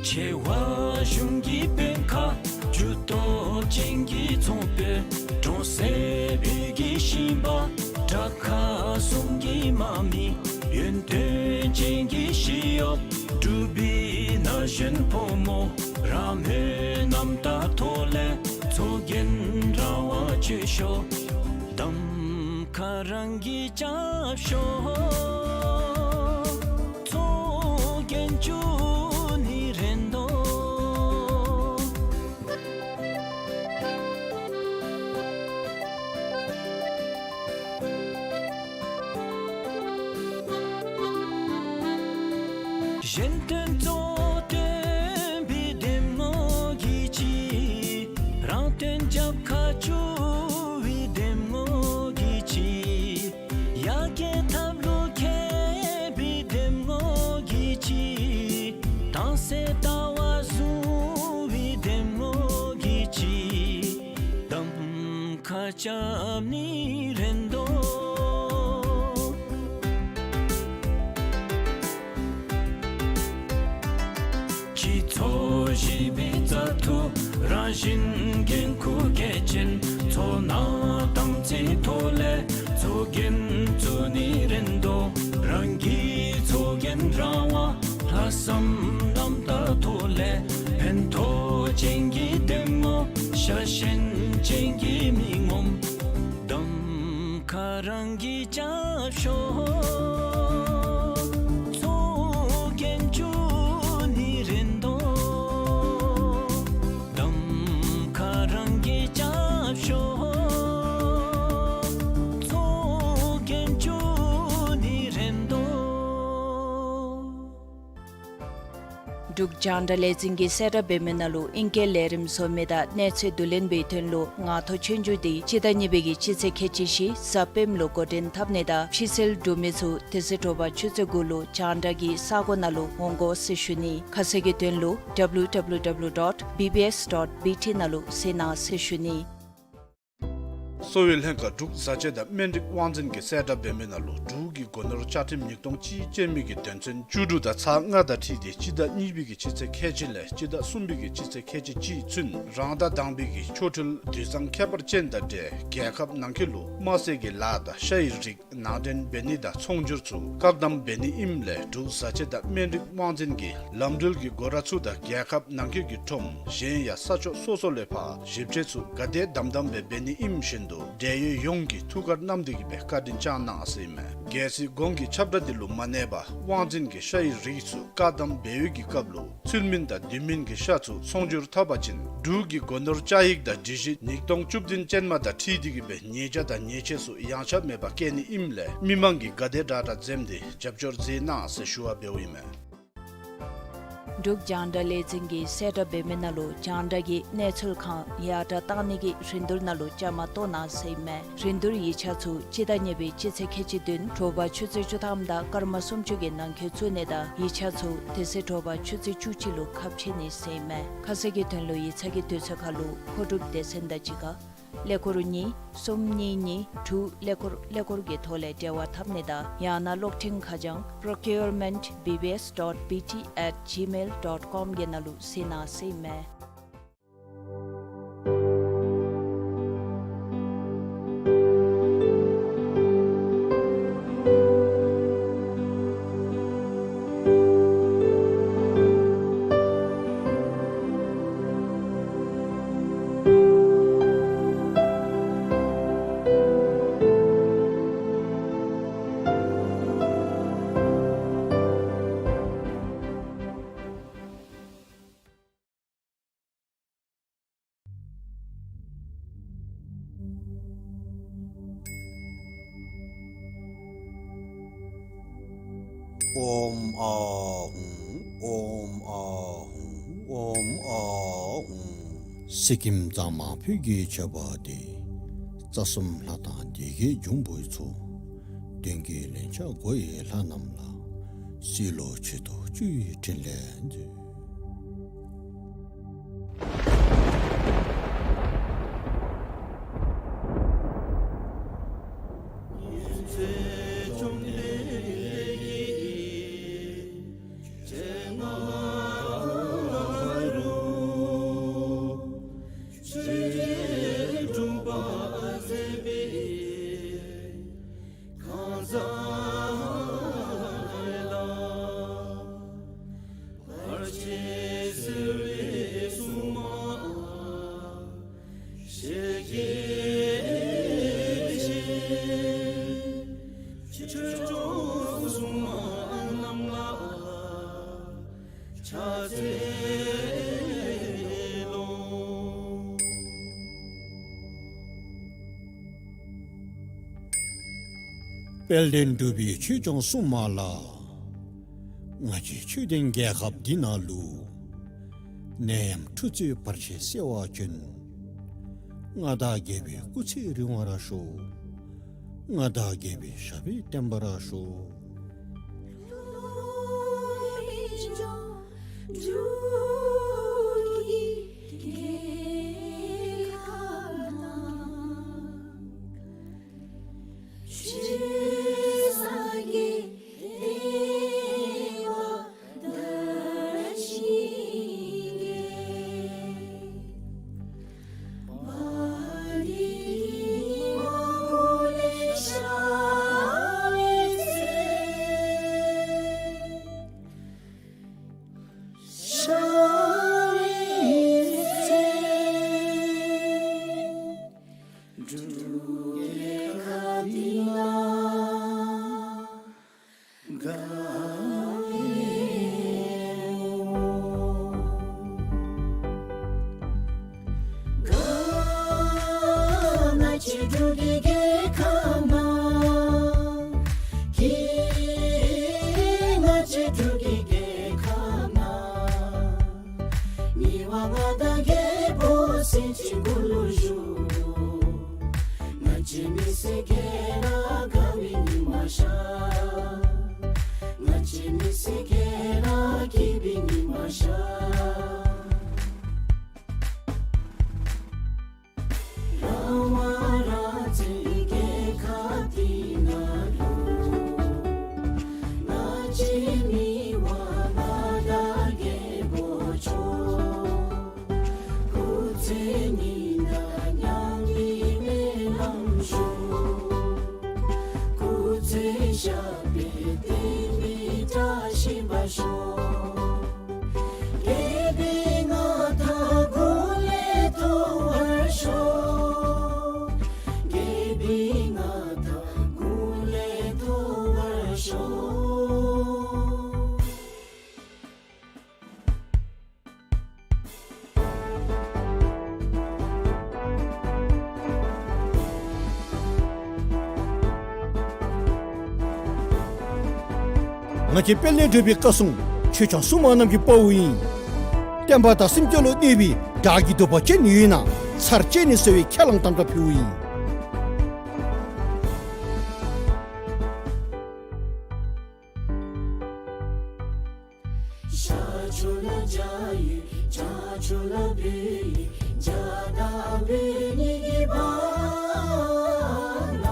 ཆེ་བ་གཞུང་གི་དཔོན་ཁག་ཇུས་གཏོགས་ཅན་གྱི་ཚོང་དཔོན། གྲོང་གསེབ་བོད་ཀྱི་ཞིང་པ་དྲག་ཁག་གསུམ་གྱི་དམག་མི། ཡོན་ཏན་ཅན་གྱི་ཞི་གཡོགཔ། འབྲུག་པའི་ན་གཞོན་ཕོ་མོ། རང་མོས་རྣམ་དག་ཐོག་ལས་ཚོགས་རྒྱན་རང་དབང་སྤྱོད་ཤོག། གདམ་ཁ་རང་གིས་རྐྱབ་ཤོག། ཚོགས་རྒྱན་བཙུགས་ནི་རན་དོ། གཞན་དོན་གཙོ་དོན་པའི་འདེམས་ངོ་གིས་ཅི། རང་དོན་རྒྱབ་ཁར་བཅུག་པའི་འདེམས་ངོ་གིས་ཅི། ཡར་རྒྱས་ཐབས་ལུ་མཁས་པའི་འདེམས་ངོ་གིས་ཅི། དྭངས་གསལ་ལྟ་བ་བཟུང་བའི་འདེམས་ངོ་གིས་ཅི། གདམ་ཁ་རྐྱབ་ནི་རན་དོ། སྤྱི་ཚོགས་ཞི་བའི་རྩ་འཐུ་རང་བཞིན་འགན་ཁུར་གལ་ཆེན། ཚོར་སྣང་དམ་ཚིག་ཐོག་ལས་ཚོགས་རྒྱན་བཙུགས་ནི་རན་དོ། རང་གི་ཚོགས་རྒྱན་རང་དབང་ལྷག་བསམ་རྣམ་དག་ཐོག་ལས་ཕན་ཐོགས་ཅན་གྱི་འདེམས་ངོ་ཤ་ཞེན་ཅན་གྱི་མི་ངོམ། གདམ་ཁ་རང་གིས་རྐྱབ་ཤོག། ཚོགས་རྒྱན་བཙུགས་ནི་རན་དོ། གདམ་ཁ་རང་གིས་རྐྱབ་ཤོག། ཚོགས་རྒྱན་བཙུགས་ནི་རན་དོ། འབྲུག་རྒྱང་བསྒྲགས་ལས་འཛིན་གྱིས་གསལ་བསྒྲགས་འབད་མི་ནང་ལུ་ཨིང་སྐད་ལས་རིམ་བཟོ་མི་དང་གནས་ཚུལ་བསྡུ་ལེན་འབད་བའི་དོན་ལུ་ངང་ཐོག་ཆོས་རྒྱུགས་འདི་སྤྱི་ཟླ་གཉིས་པའི་གི་སྤྱི་ཚེས་ཁལ་གཅིག་བཞི་གཟའ་སྤེནམ་ལུ་འགོ་འདྲེན་འཐབ་ནི་དང་ཕྱི་སེལ་འབྲུག་མི་ཚུ་དེ་ཚེ་དྲོ་པ་ཆུ་ཚོད་དགུ་ལུ་རྒྱང་བསྒྲགས་ཀྱི་ས་གོ་ནང་ལུ་འོང་དགོ་ཟེར་ཞུ་ནི། ཁ་གསལ་གྱི་དོན་ལུ་W W W dot B B S dot B T ནང་ལུ་གཟིགས་གནང་ཟེར་ཞུ་ནི། གསོ་བའི་ལྷན་ཁག་འབྲུག་བཟའ་བཅའ་དང་སྨན་རིགས་དབང་འཛིན་གྱིས་གསལ་བསྒྲགས་འབད་མི་ནང་ལུ་འབྲུག་གི་སྒོ་ནོར་བཅའ་ཁྲིམས་ཉིས་སྟོང་གཅིག་ཅན་མི་གི་དོན་ཚན་བཅུ་དྲུག་དང་ཚག་ལྔ་དང་འཁྲིལ་ཏེ་སྤྱི་ཟླ་གཉིས་པའི་གི་སྤྱི་ཚེས་ཁལ་གཅིག་ལས་སྤྱི་ཟླ་གསུམ་པའི་གི་སྤྱི་ཚེས་ཁལ་གཅིག་གཅིག་ཚུན་རང་ཟླ་དང་པའི་གི་ཆོ་འཕྲུལ་དུས་བཟང་ཁྱད་པར་ཅན་དང་འབྲེལ་རྒྱལ་ཁབ་ནང་འཁོད་ལུ་དམར་ཟས་ཀྱི་ལཱ་དང་ཤ་ཡི་རིགས་ནང་འདྲེན་འབད་ནི་དང་ཚོང་སྒྱུར་ཚུ་བཀག་དམ་འབད་ནི་ཨིནམ་ལས་འབྲུག་བཟའ་བཅའ་དང་སྨན་རིགས་དབང་འཛིན་གྱི་ལམ་འགྲུལ་གྱི་སྒོ་ར་ཚུ་དང་རྒྱལ་ཁབ་ནང་འཁོད་ཀྱི་ཁྲོམ་གཞན་ཡང་ས་ཕྱོགས་སོ་སོ་ལས་ཕར་ཞིབ་དཔྱད་ཚུ་ག་དེ་དམ་དམ་སྦེ་འབད་ནི་ཨིནམ་བཞིན་དུ་འབྲེལ་ཡོད་ཡོངས་ཀྱིས་ཐུགས་ཁར་བསྣམས་ཏེ་གི་སྦེ་བཀའ་དྲིན་བསྐྱང་གནང་ཟེར་ཨིན་མས། གལ་སྲིད་གོང་གི་ཁྱབ་བསྒྲགས་འདི་ལུ་མ་གནས་པར་དབང་འཛིན་གྱིས་ཤ་ཡི་རིགས་ཚུ་བཀག་དམ་འབད་བའི་གི་སྐབས་ལུ་ཚུལ་མིན་དང་དུས་མིན་གྱི་ཤ་ཚུ་ཚོང་སྒྱུར་འཐབ་པ་ཅིན་འབྲུག་གི་སྒོ་ནོར་བཅའ་ཡིག་དང་སྒྲིག་གཞི་ཉིས་སྟོང་བཅུ་བདུན་ཅན་མ་དང་འཁྲིལ་ཏེ་གི་སྦེ་ཉེས་བྱ་དང་ཉེས་ཆད་ཚུ་ཡངས་ཆག་མེད་པར་བཀལ་ནི་ཨིནམ་ལས་མི་མང་གིས་ག་དེ་དྲག་དྲག་འཛེམ་སྟེ་རྒྱབ་སྐྱོར་མཛད་གནང་ཟེར་ཞུ་བ་འབདཝ་ཨིན་མས། འབྲུག་རྒྱང་བསྒྲགས་ལས་འཛིན་གྱིས་གསལ་བསྒྲགས་འབད་མི་ནང་ལུ་རྒྱང་བསྒྲགས་ཀྱི་གནས་ཚུལ་གང་ཡར་དྲག་གཏང་ནི་གི་རིན་བསྡུར་ནང་ལུ་བཅའ་མར་གཏོགས་གནང་ཟེར་ཨིན་མས། རིན་བསྡུར་ཡིག་ཆ་ཚུ་སྤྱི་ཟླ་གཉིས་པའི་སྤྱི་ཚེས་ཁལ་གཅིག་བདུན་དྲོ་པ་ཆུ་ཚོད་བཅུ་ཐམ་དང་སྐར་མ་སུམ་ཅུ་གི་ནང་འཁོད་བཙུགས་ནི་དང་ཡིག་ཆ་ཚུ་དེ་ཚེ་དྲོ་པ་ཆུ་ཚོད་བཅུ་གཅིག་ལུ་ཁ་ཕྱེ་ནི་ཟེར་ཨིན་མས། ཁ་གསལ་གྱི་དོན་ལུ་ཡིག་ཚང་གི་དུས་ཚོད་ཁར་ལུ་མཁོ་སྒྲུབ་སྡེ་ཚན་དང་གཅིག་ཁར་ཀླད་ཀོར་གཉིས་གསུམ་གཉིས་གཉིས་དྲུག་ཀླད་ཀོར་ཀླད་ཀོར་གྱི་ཐོག་ལས་འབྲེལ་བ་འཐབ་ནི་དང་ཡང་ན་གློག་འཕྲིན་ཁ་བྱང་procurement B B S dot B T at gmail dot com གི་ནང་ལུ་གཟིགས་གནང་ཟེར་ཨིན་མས། ཨོཾ་ཨཱཿཧཱུྃ། ཨོཾ་ཨཱཿཧཱུྃ། ཨོཾ་ཨཱཿཧཱུྃ། གསེར་སྐྱེམས་གཙང་མ་ཕུད་ཀྱི་མཆོད་པ་འདི། རྩ་གསུམ་ལྷ་དང་སྡེ་བརྒྱད་འབྱུང་པོའི་ཚོགས། གདོན་བགེགས་ལན་ཆགས་འགོ་བའི་ལྷ་རྣམས་ལ། སྲིད་ལོ་ཆུ་སྟོད་བཅུ་ཡི་ཕྲིན་ལས་མཛོད། དཔལ་ལྡན་འབྲུག་པའི་ཆོས་སྐྱོང་སྲུང་མ་ལ། ང་བཅས་ཆོས་ལྡན་རྒྱལ་ཁབ་འདི་ནང་ལུ། ནད་ཡམས་འཁྲུག་རྩོད་བར་ཆད་སེལ་བར་བྱོན། མངའ་བདག་རྒྱལ་པོའི་སྐུ་ཚེ་རིང་བར་ཤོག། མངའ་བདག་རྒྱལ་པོའི་ཞབས་པད་བརྟན་པར་ཤོག། ང་བཅས་མི་སེར་ག་ར་དགའ་བའི་ཉིམ་ཤར། ང་བཅས་མི་སེར་ག་ར་སྐྱིད་པའི་ཉིམ་ཤར། རང་དབང་རང་བཙན་རྒྱལ་ཁབ་འདི་ནང་ལུ། ང་བཅས་མི་དབང་མངའ་བདག་རྒྱལ་པོ་མཆོག། སྐུ་ཚེ་སྙིང་དང་ཉམས་ལེན་སྨོན་ལམ་ཞུ། སྐུ་ཚེ་ཞབས་པད་བརྟན་པའི་བཀྲ་ཤིས་པ་ཤོག། རྒྱལ་པོའི་མངའ་ཐང་དགུང་ལས་མཐོ་བར་ཤོག། རྒྱལ་པོའི་མངའ་ཐང་དགུང་ལས་མཐོ་བར་ཤོག། ང་བཅས་དཔལ་ལྡན་འབྲུག་པའི་བཀའ་སྲུང་ཆོས་སྐྱོང་སྲུང་མ་རྣམས་ཀྱིས་དཔའ་བོ་ཨིན། བསྟན་པ་དང་སེམས་ཅན་ལུ་གནོད་པའི་དགྲ་གི་གདུག་པ་ཅན་ཡོད་ན་ཚར་གཅད་ནི་གསོལ་བའི་ཁས་བླངས་དམ་བཅའ་ཕུལཝ་ཨིན། ཤར་ཕྱོགས་ལ་འཇའ་ཡིས་བྱང་ཕྱོགས་ལ་བོད་ཡིས་འཇའ་དང་བོད་གཉིས་ཀྱི་བར་ན།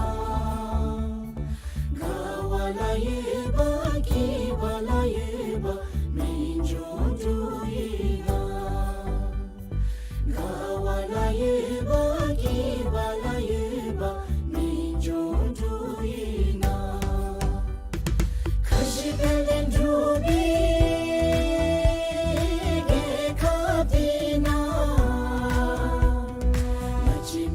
ག་བ་ལ་ཡོད་པ་སྐྱིད་པ་ལ་ཡོད་པ་སྨན་ལྗོངས་འབྲུག་ཡུལ་ན། ག་བ་ལ་ཡོད་པ་སྐྱིད་པ་ལ་ཡོད་པ་སྨན་ལྗོངས་འབྲུག་ཡུལ་ན། ཁ་བཞི་དཔལ་ལྡན་འབྲུག་པའི་རྒྱལ་ཁབ་འདི་ན། ང་བཅས་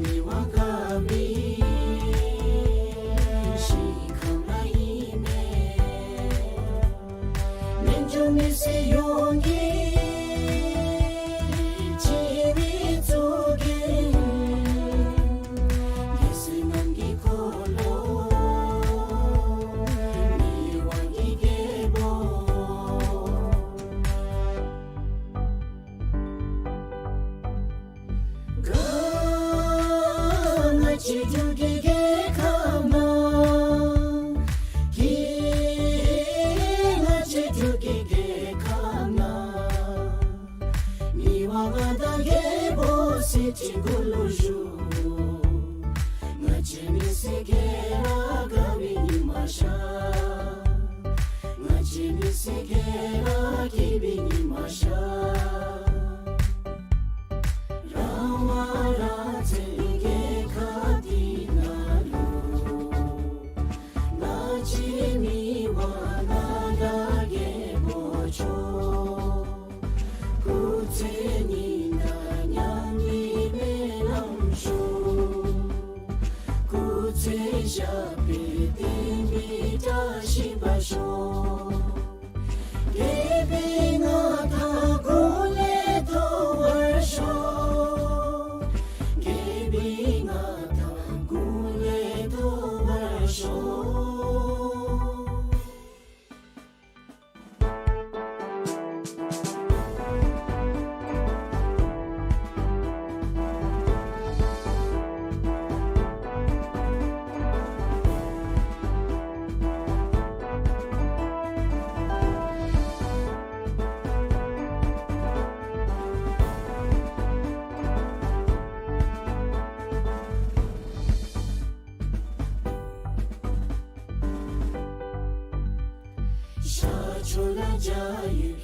ཤར་ཕྱོགས་ལ་འཇའ་ཡོད། བྱང་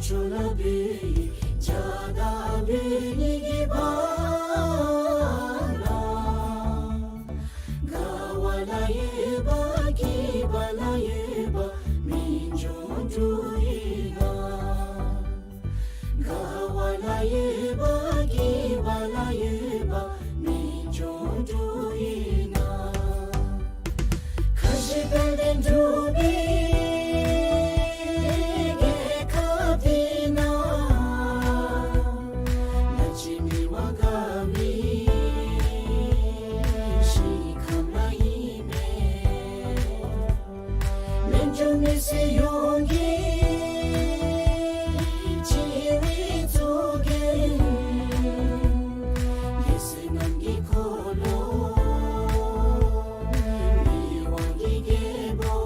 ཕྱོགས་ལ་བོད་ཡོད། འཇའ་དང་བོད་གཉིས་ཀྱི་བར་ན། དགའ་བ་ལ་ཡོད་པ། སྐྱིད་པ་ལ་ཡོད་པ། མི་འབྱུང་འགྲོ་ཡི་ན། དགའ་བ་ལ་ཡོད་པ། སྐྱིད་པ་ལ་ཡོད་པ། མི་འབྱུང་འགྲོ་ཡི་ན། ཁ་བཞི་དཔལ་ལྡན་འབྲུག་པའི་རྒྱལ་ཁབ་འདི་ན། ལ་ཅི་མི་དབང་དགའ་བའི་ཞིང་ཁམས་ལ་ཨིན་མས། སྨན་ལྗོངས་མི་སེར་ཡོངས་ཀྱི་སྤྱི་བའི་གཙུག་རྒྱན། ལེགས་བཤད་གནམ་གྱི་འཁོར་ལོ་མི་དབང་གི་རྒྱལ་པོ།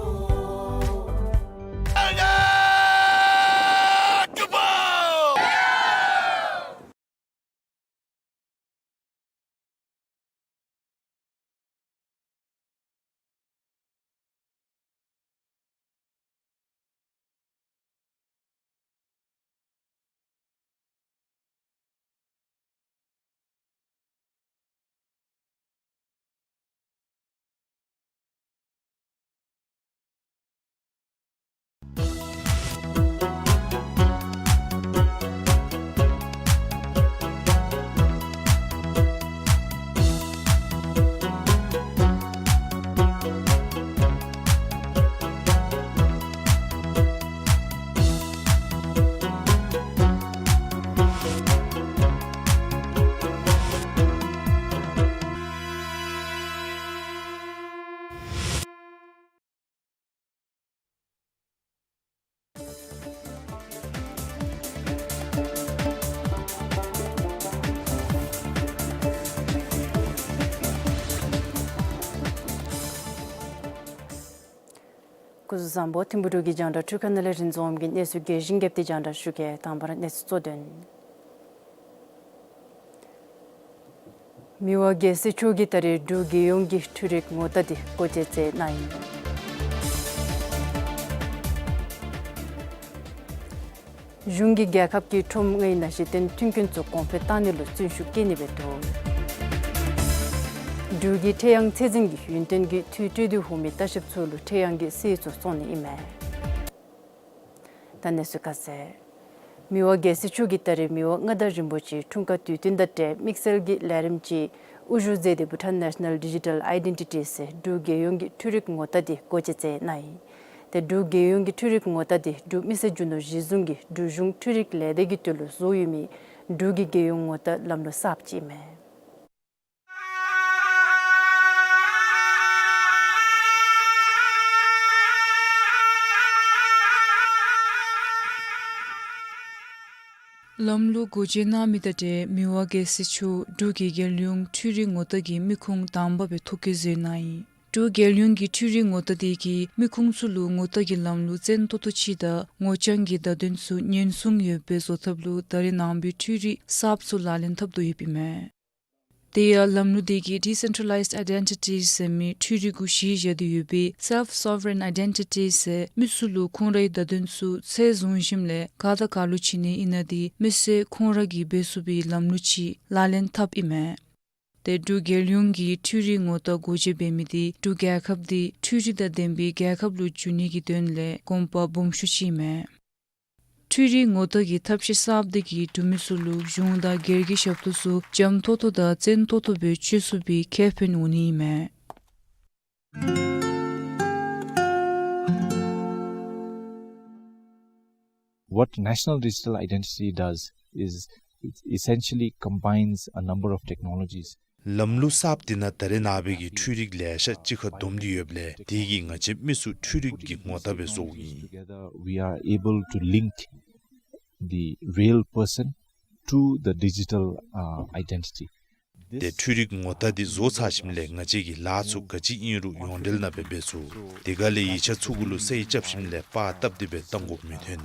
སྐུ་གཟུགས་བཟང་པོ། ཐིམ་ཕུ་འབྲུག་གི་རྒྱང་བསྒྲགས་འཕྲུལ་ཁང་ནང་ལས་རིན་འཛོམས་ཀྱིས་གནས་ཚུལ་རྒྱས་ཤིང་རྒྱས་པ་དེ་རྒྱང་བསྒྲགས་ཞུ་གེ། དང་པ་ར་གནས་ཚུལ་གཙོ་དོན། མི་དབང་རྒྱལ་སྲས་མཆོག་གིས་ད་རེས་འབྲུག་རྒྱལ་ཡོངས་ཀྱི་འཕྲུལ་རིག་ངོ་རྟགས་དེ་སྒོ་འབྱེད་མཛད་གནང་ཡི། གཞུང་གིས་རྒྱལ་ཁབ་ཀྱི་ཁྲོམ་ལྔའི་ནང་གཞི་རྟེན་མཐུན་རྐྱེན་ཚུ་གོང་འཕེལ་བཏང་ནི་ལུ་བརྩོན་ཤུགས་བསྐྱེད་ནི་འབད་དོ། འབྲུག་གི་ཁྲེ་ཡང་ཚད་འཛིན་གྱིས་ཡུན་བརྟན་གྱི་འཐུས་སྤྲོད་དེ་འོང་མི་ལྟ་བཤལཔ་ཚུ་ལུ་ཁྲེ་ཡང་གི་གསེར་ཚུ་བཙོང་ནི་ཨིན་མས། ད་གནས་ཚུལ་ཁ་གསལ། མི་དབང་རྒྱལ་སྲས་མཆོག་གིས་ད་རེས་མི་དབང་མངའ་བདག་རིན་པོ་ཆེའི་འཁྲུངས་སྐར་དུས་སྟོན་དང་འབྲེལ་དམིགས་བསལ་གྱི་ལས་རིམ་ཅིག་དབུ་བཞུགས་མཛད་དེ་Bhutan National Digital Identity ཟེར་འབྲུག་རྒྱལ་ཡོངས་ཀྱི་འཕྲུལ་རིག་ངོ་རྟགས་དེ་སྒོ་འབྱེད་མཛད་གནང་ཡི། ཏེ་འབྲུག་རྒྱལ་ཡོངས་ཀྱི་འཕྲུལ་རིག་ངོ་རྟགས་དེ་འབྲུག་མི་སེར་རྒྱུ་ནོར་གཞི་བཟུང་གིས་འབྲུག་གཞུང་འཕྲུལ་རིག་ལས་སྡེ་གི་དོན་ལུ་བཟོ་ཡོད་མི་འབྲུག་གི་རྒྱལ་ཡོངས་ངོ་རྟགས་ལམ་ལུགས་གསརཔ་ཅིག་ཨིན་མས། ལམ་ལུགས་སྒོ་འབྱེད་གནང་མི་དང་འབྲེལ་མི་དབང་རྒྱལ་སྲས་མཆོག་འབྲུག་གི་རྒྱལ་ཡོངས་འཕྲུལ་རིག་ངོ་རྟགས་ཀྱི་མི་ཁུངས་དང་པ་སྦེ་ཐོ་བཀོད་མཛད་གནང་ཡི། འབྲུག་རྒྱལ་ཡོངས་ཀྱི་འཕྲུལ་རིག་ངོ་རྟགས་དེ་གིས་མི་ཁུངས་ཚུ་ལུ་ངོ་རྟགས་ཀྱི་ལམ་ལུགས་བཙན་ཏོག་ཏོ་ཅིག་དང་ངོ་རྐྱང་གི་བརྡ་དོན་ཚུ་ཉེན་སྲུང་ཡོདཔ་སྦེ་བཟོ་ཐབས་ལུ་ད་རེས་ནངས་པའི་འཕྲུལ་རིག་གསརཔ་ཚུ་ལག་ལེན་འཐབ་དོ་ཡོདཔ་ཨིན་མས། དེ་ཡང་ལམ་ལུགས་དེ་གིས་Decentralized Identity ཟེར་མི་འཕྲུལ་རིག་གུ་གཞི་བཞག་སྟེ་ཡོད་པའི་Self Sovereign Identity ཟེར་མི་ཚུ་ལུ་ཁོང་རའི་བརྡ་དོན་ཚུ་ཚད་བཟུང་ཞིནམ་ལས་ག་དང་ག་ལུ་བྱིན་ནི་ཨིན་ན་དེ་མི་སེར་ཁོང་ར་གིས་འབད་ཚུགས་པའི་ལམ་ལུགས་ཅིག་ལག་ལེན་འཐབ་ཨིན་མས། ཏེ་འབྲུག་རྒྱལ་ཡོངས་ཀྱི་འཕྲུལ་རིག་ངོ་རྟགས་སྒོ་འབྱེད་འབད་མི་དེ་འབྲུག་རྒྱལ་ཁབ་དེ་འཕྲུལ་རིག་དང་ལྡན་པའི་རྒྱལ་ཁབ་ལུ་འགྱུར་ནི་གི་དོན་ལས་གོམ་པ་སྦོམ་ཤོས་ཅིག་ཨིན་མས། འཕྲུལ་རིག་ངོ་རྟགས་ཀྱི་ཐབས་ཤེས་གསརཔ་དེ་གིས་འབྲུག་མི་ཚུ་ལུ་གཞུང་དང་སྒེར་གྱི་ཞབས་ཏོག་ཚུ་འཇམ་ཏོང་ཏོ་དང་བཙན་ཏོང་ཏོ་སྦེ་སྤྱོད་ཚུགས་པའི་ཁེ་ཕན་འོང་ནི་ཨིན་མས། What National Digital Identity does is it essentially combines a number of technologies. ལམ་ལུགས་གསརཔ་འདི་ནང་ད་རེས་ནངས་པའི་གི་འཕྲུལ་རིག་ལེ་ཤ་གཅིག་ཁར་བསྡོམས་ཏེ་ཡོདཔ་ལས་དེ་གིས་ང་བཅས་མི་ཚུ་འཕྲུལ་རིག་གི་ངོ་རྟགས་སྦེ་བཟོཝ་ཨིན། Together, we are able to link the real person to the digital, uh, identity. ཏེ་འཕྲུལ་རིག་ངོ་རྟགས་འདི་བཟོ་ཚར་ཞིནམ་ལས་ང་བཅས་ཀྱིས་ལཱ་ཚུ་ག་ཅི་ཨིན་རུང་ཡོངས་འབྲེལ་ནང་སྦེ་འབད་ཚུགས། དེ་ག་ལས་ཡིག་ཆ་ཚུ་གུ་ལུ་གསལ་རྐྱབ་ཞིནམ་ལས་པར་བཏབ་སྟེ་སྦེ་བཏང་དགོཔ་མི་འཐོན།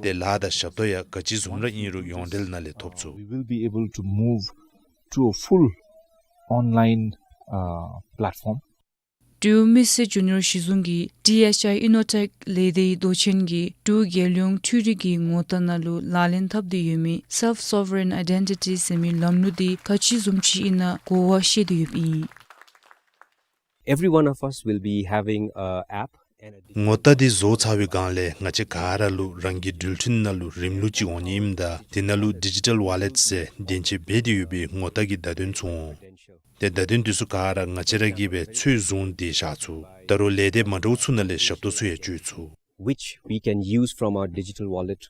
ཏེ་ལཱ་དང་ཞབས་ཏོག་ཡང་ག་ཅི་བཟུམ་ར་ཨིན་རུང་ཡོངས་འབྲེལ་ནང་ལས་ཐོབ་ཚུགས། We will be able to move to a full online, uh, platform. འབྲུག་མི་སེར་རྒྱུ་ནོར་གཞི་བཟུང་གིས་ཌི་ཨེཆ་ཨའི་ཨི་ནོ་ཊེཀ་ལས་སྡེའི་མདོ་ཆེན་གྱིས་འབྲུག་རྒྱལ་ཡོངས་འཕྲུལ་རིག་གི་ངོ་རྟགས་ནང་ལུ་ལག་ལེན་འཐབ་སྟེ་ཡོད་མི་Self Sovereign Identity ཟེར་མི་ལམ་ལུགས་འདི་ག་ཅི་བཟུམ་ཅིག་ཨིན་ན་གོ་བ་བཤད་དེ་ཡོདཔ་ཨིན། Every one of us will be having a app and a digital ངོ་རྟགས་འདི་བཟོ་ཚར་བའི་སྒང་ལས་ང་བཅས་ག་ར་ལུ་རང་གི་འགྲུལ་འཕྲིན་ནང་ལུ་རིམ་ལུགས་ཅིག་འོང་ནི་ཨིནམ་ད་དེ་ནང་ལུ་ཌི་ཇི་ཊལ་ཝོ་ལེཊ་ཟེར་དེ་ཅིག་འབད་དེ་ཡོད་པའི་ངོ་རྟགས་ཀྱི་བརྡ་དོན་ཚུ་འོང་། ཏེ་བརྡ་དོན་འདི་ཚུ་ག་ར་ང་བཅས་ར་གིས་སྦེ་ཚོད་བཟུང་སྟེ་བཞག་ཚུགས། ད་རུང་ལས་སྡེ་མ་འདྲཝ་ཚུ་ནང་ལས་ཞབས་ཏོག་ཚུ་ཡང་སྤྱོད་ཚུགས། Which we can use from our digital wallet.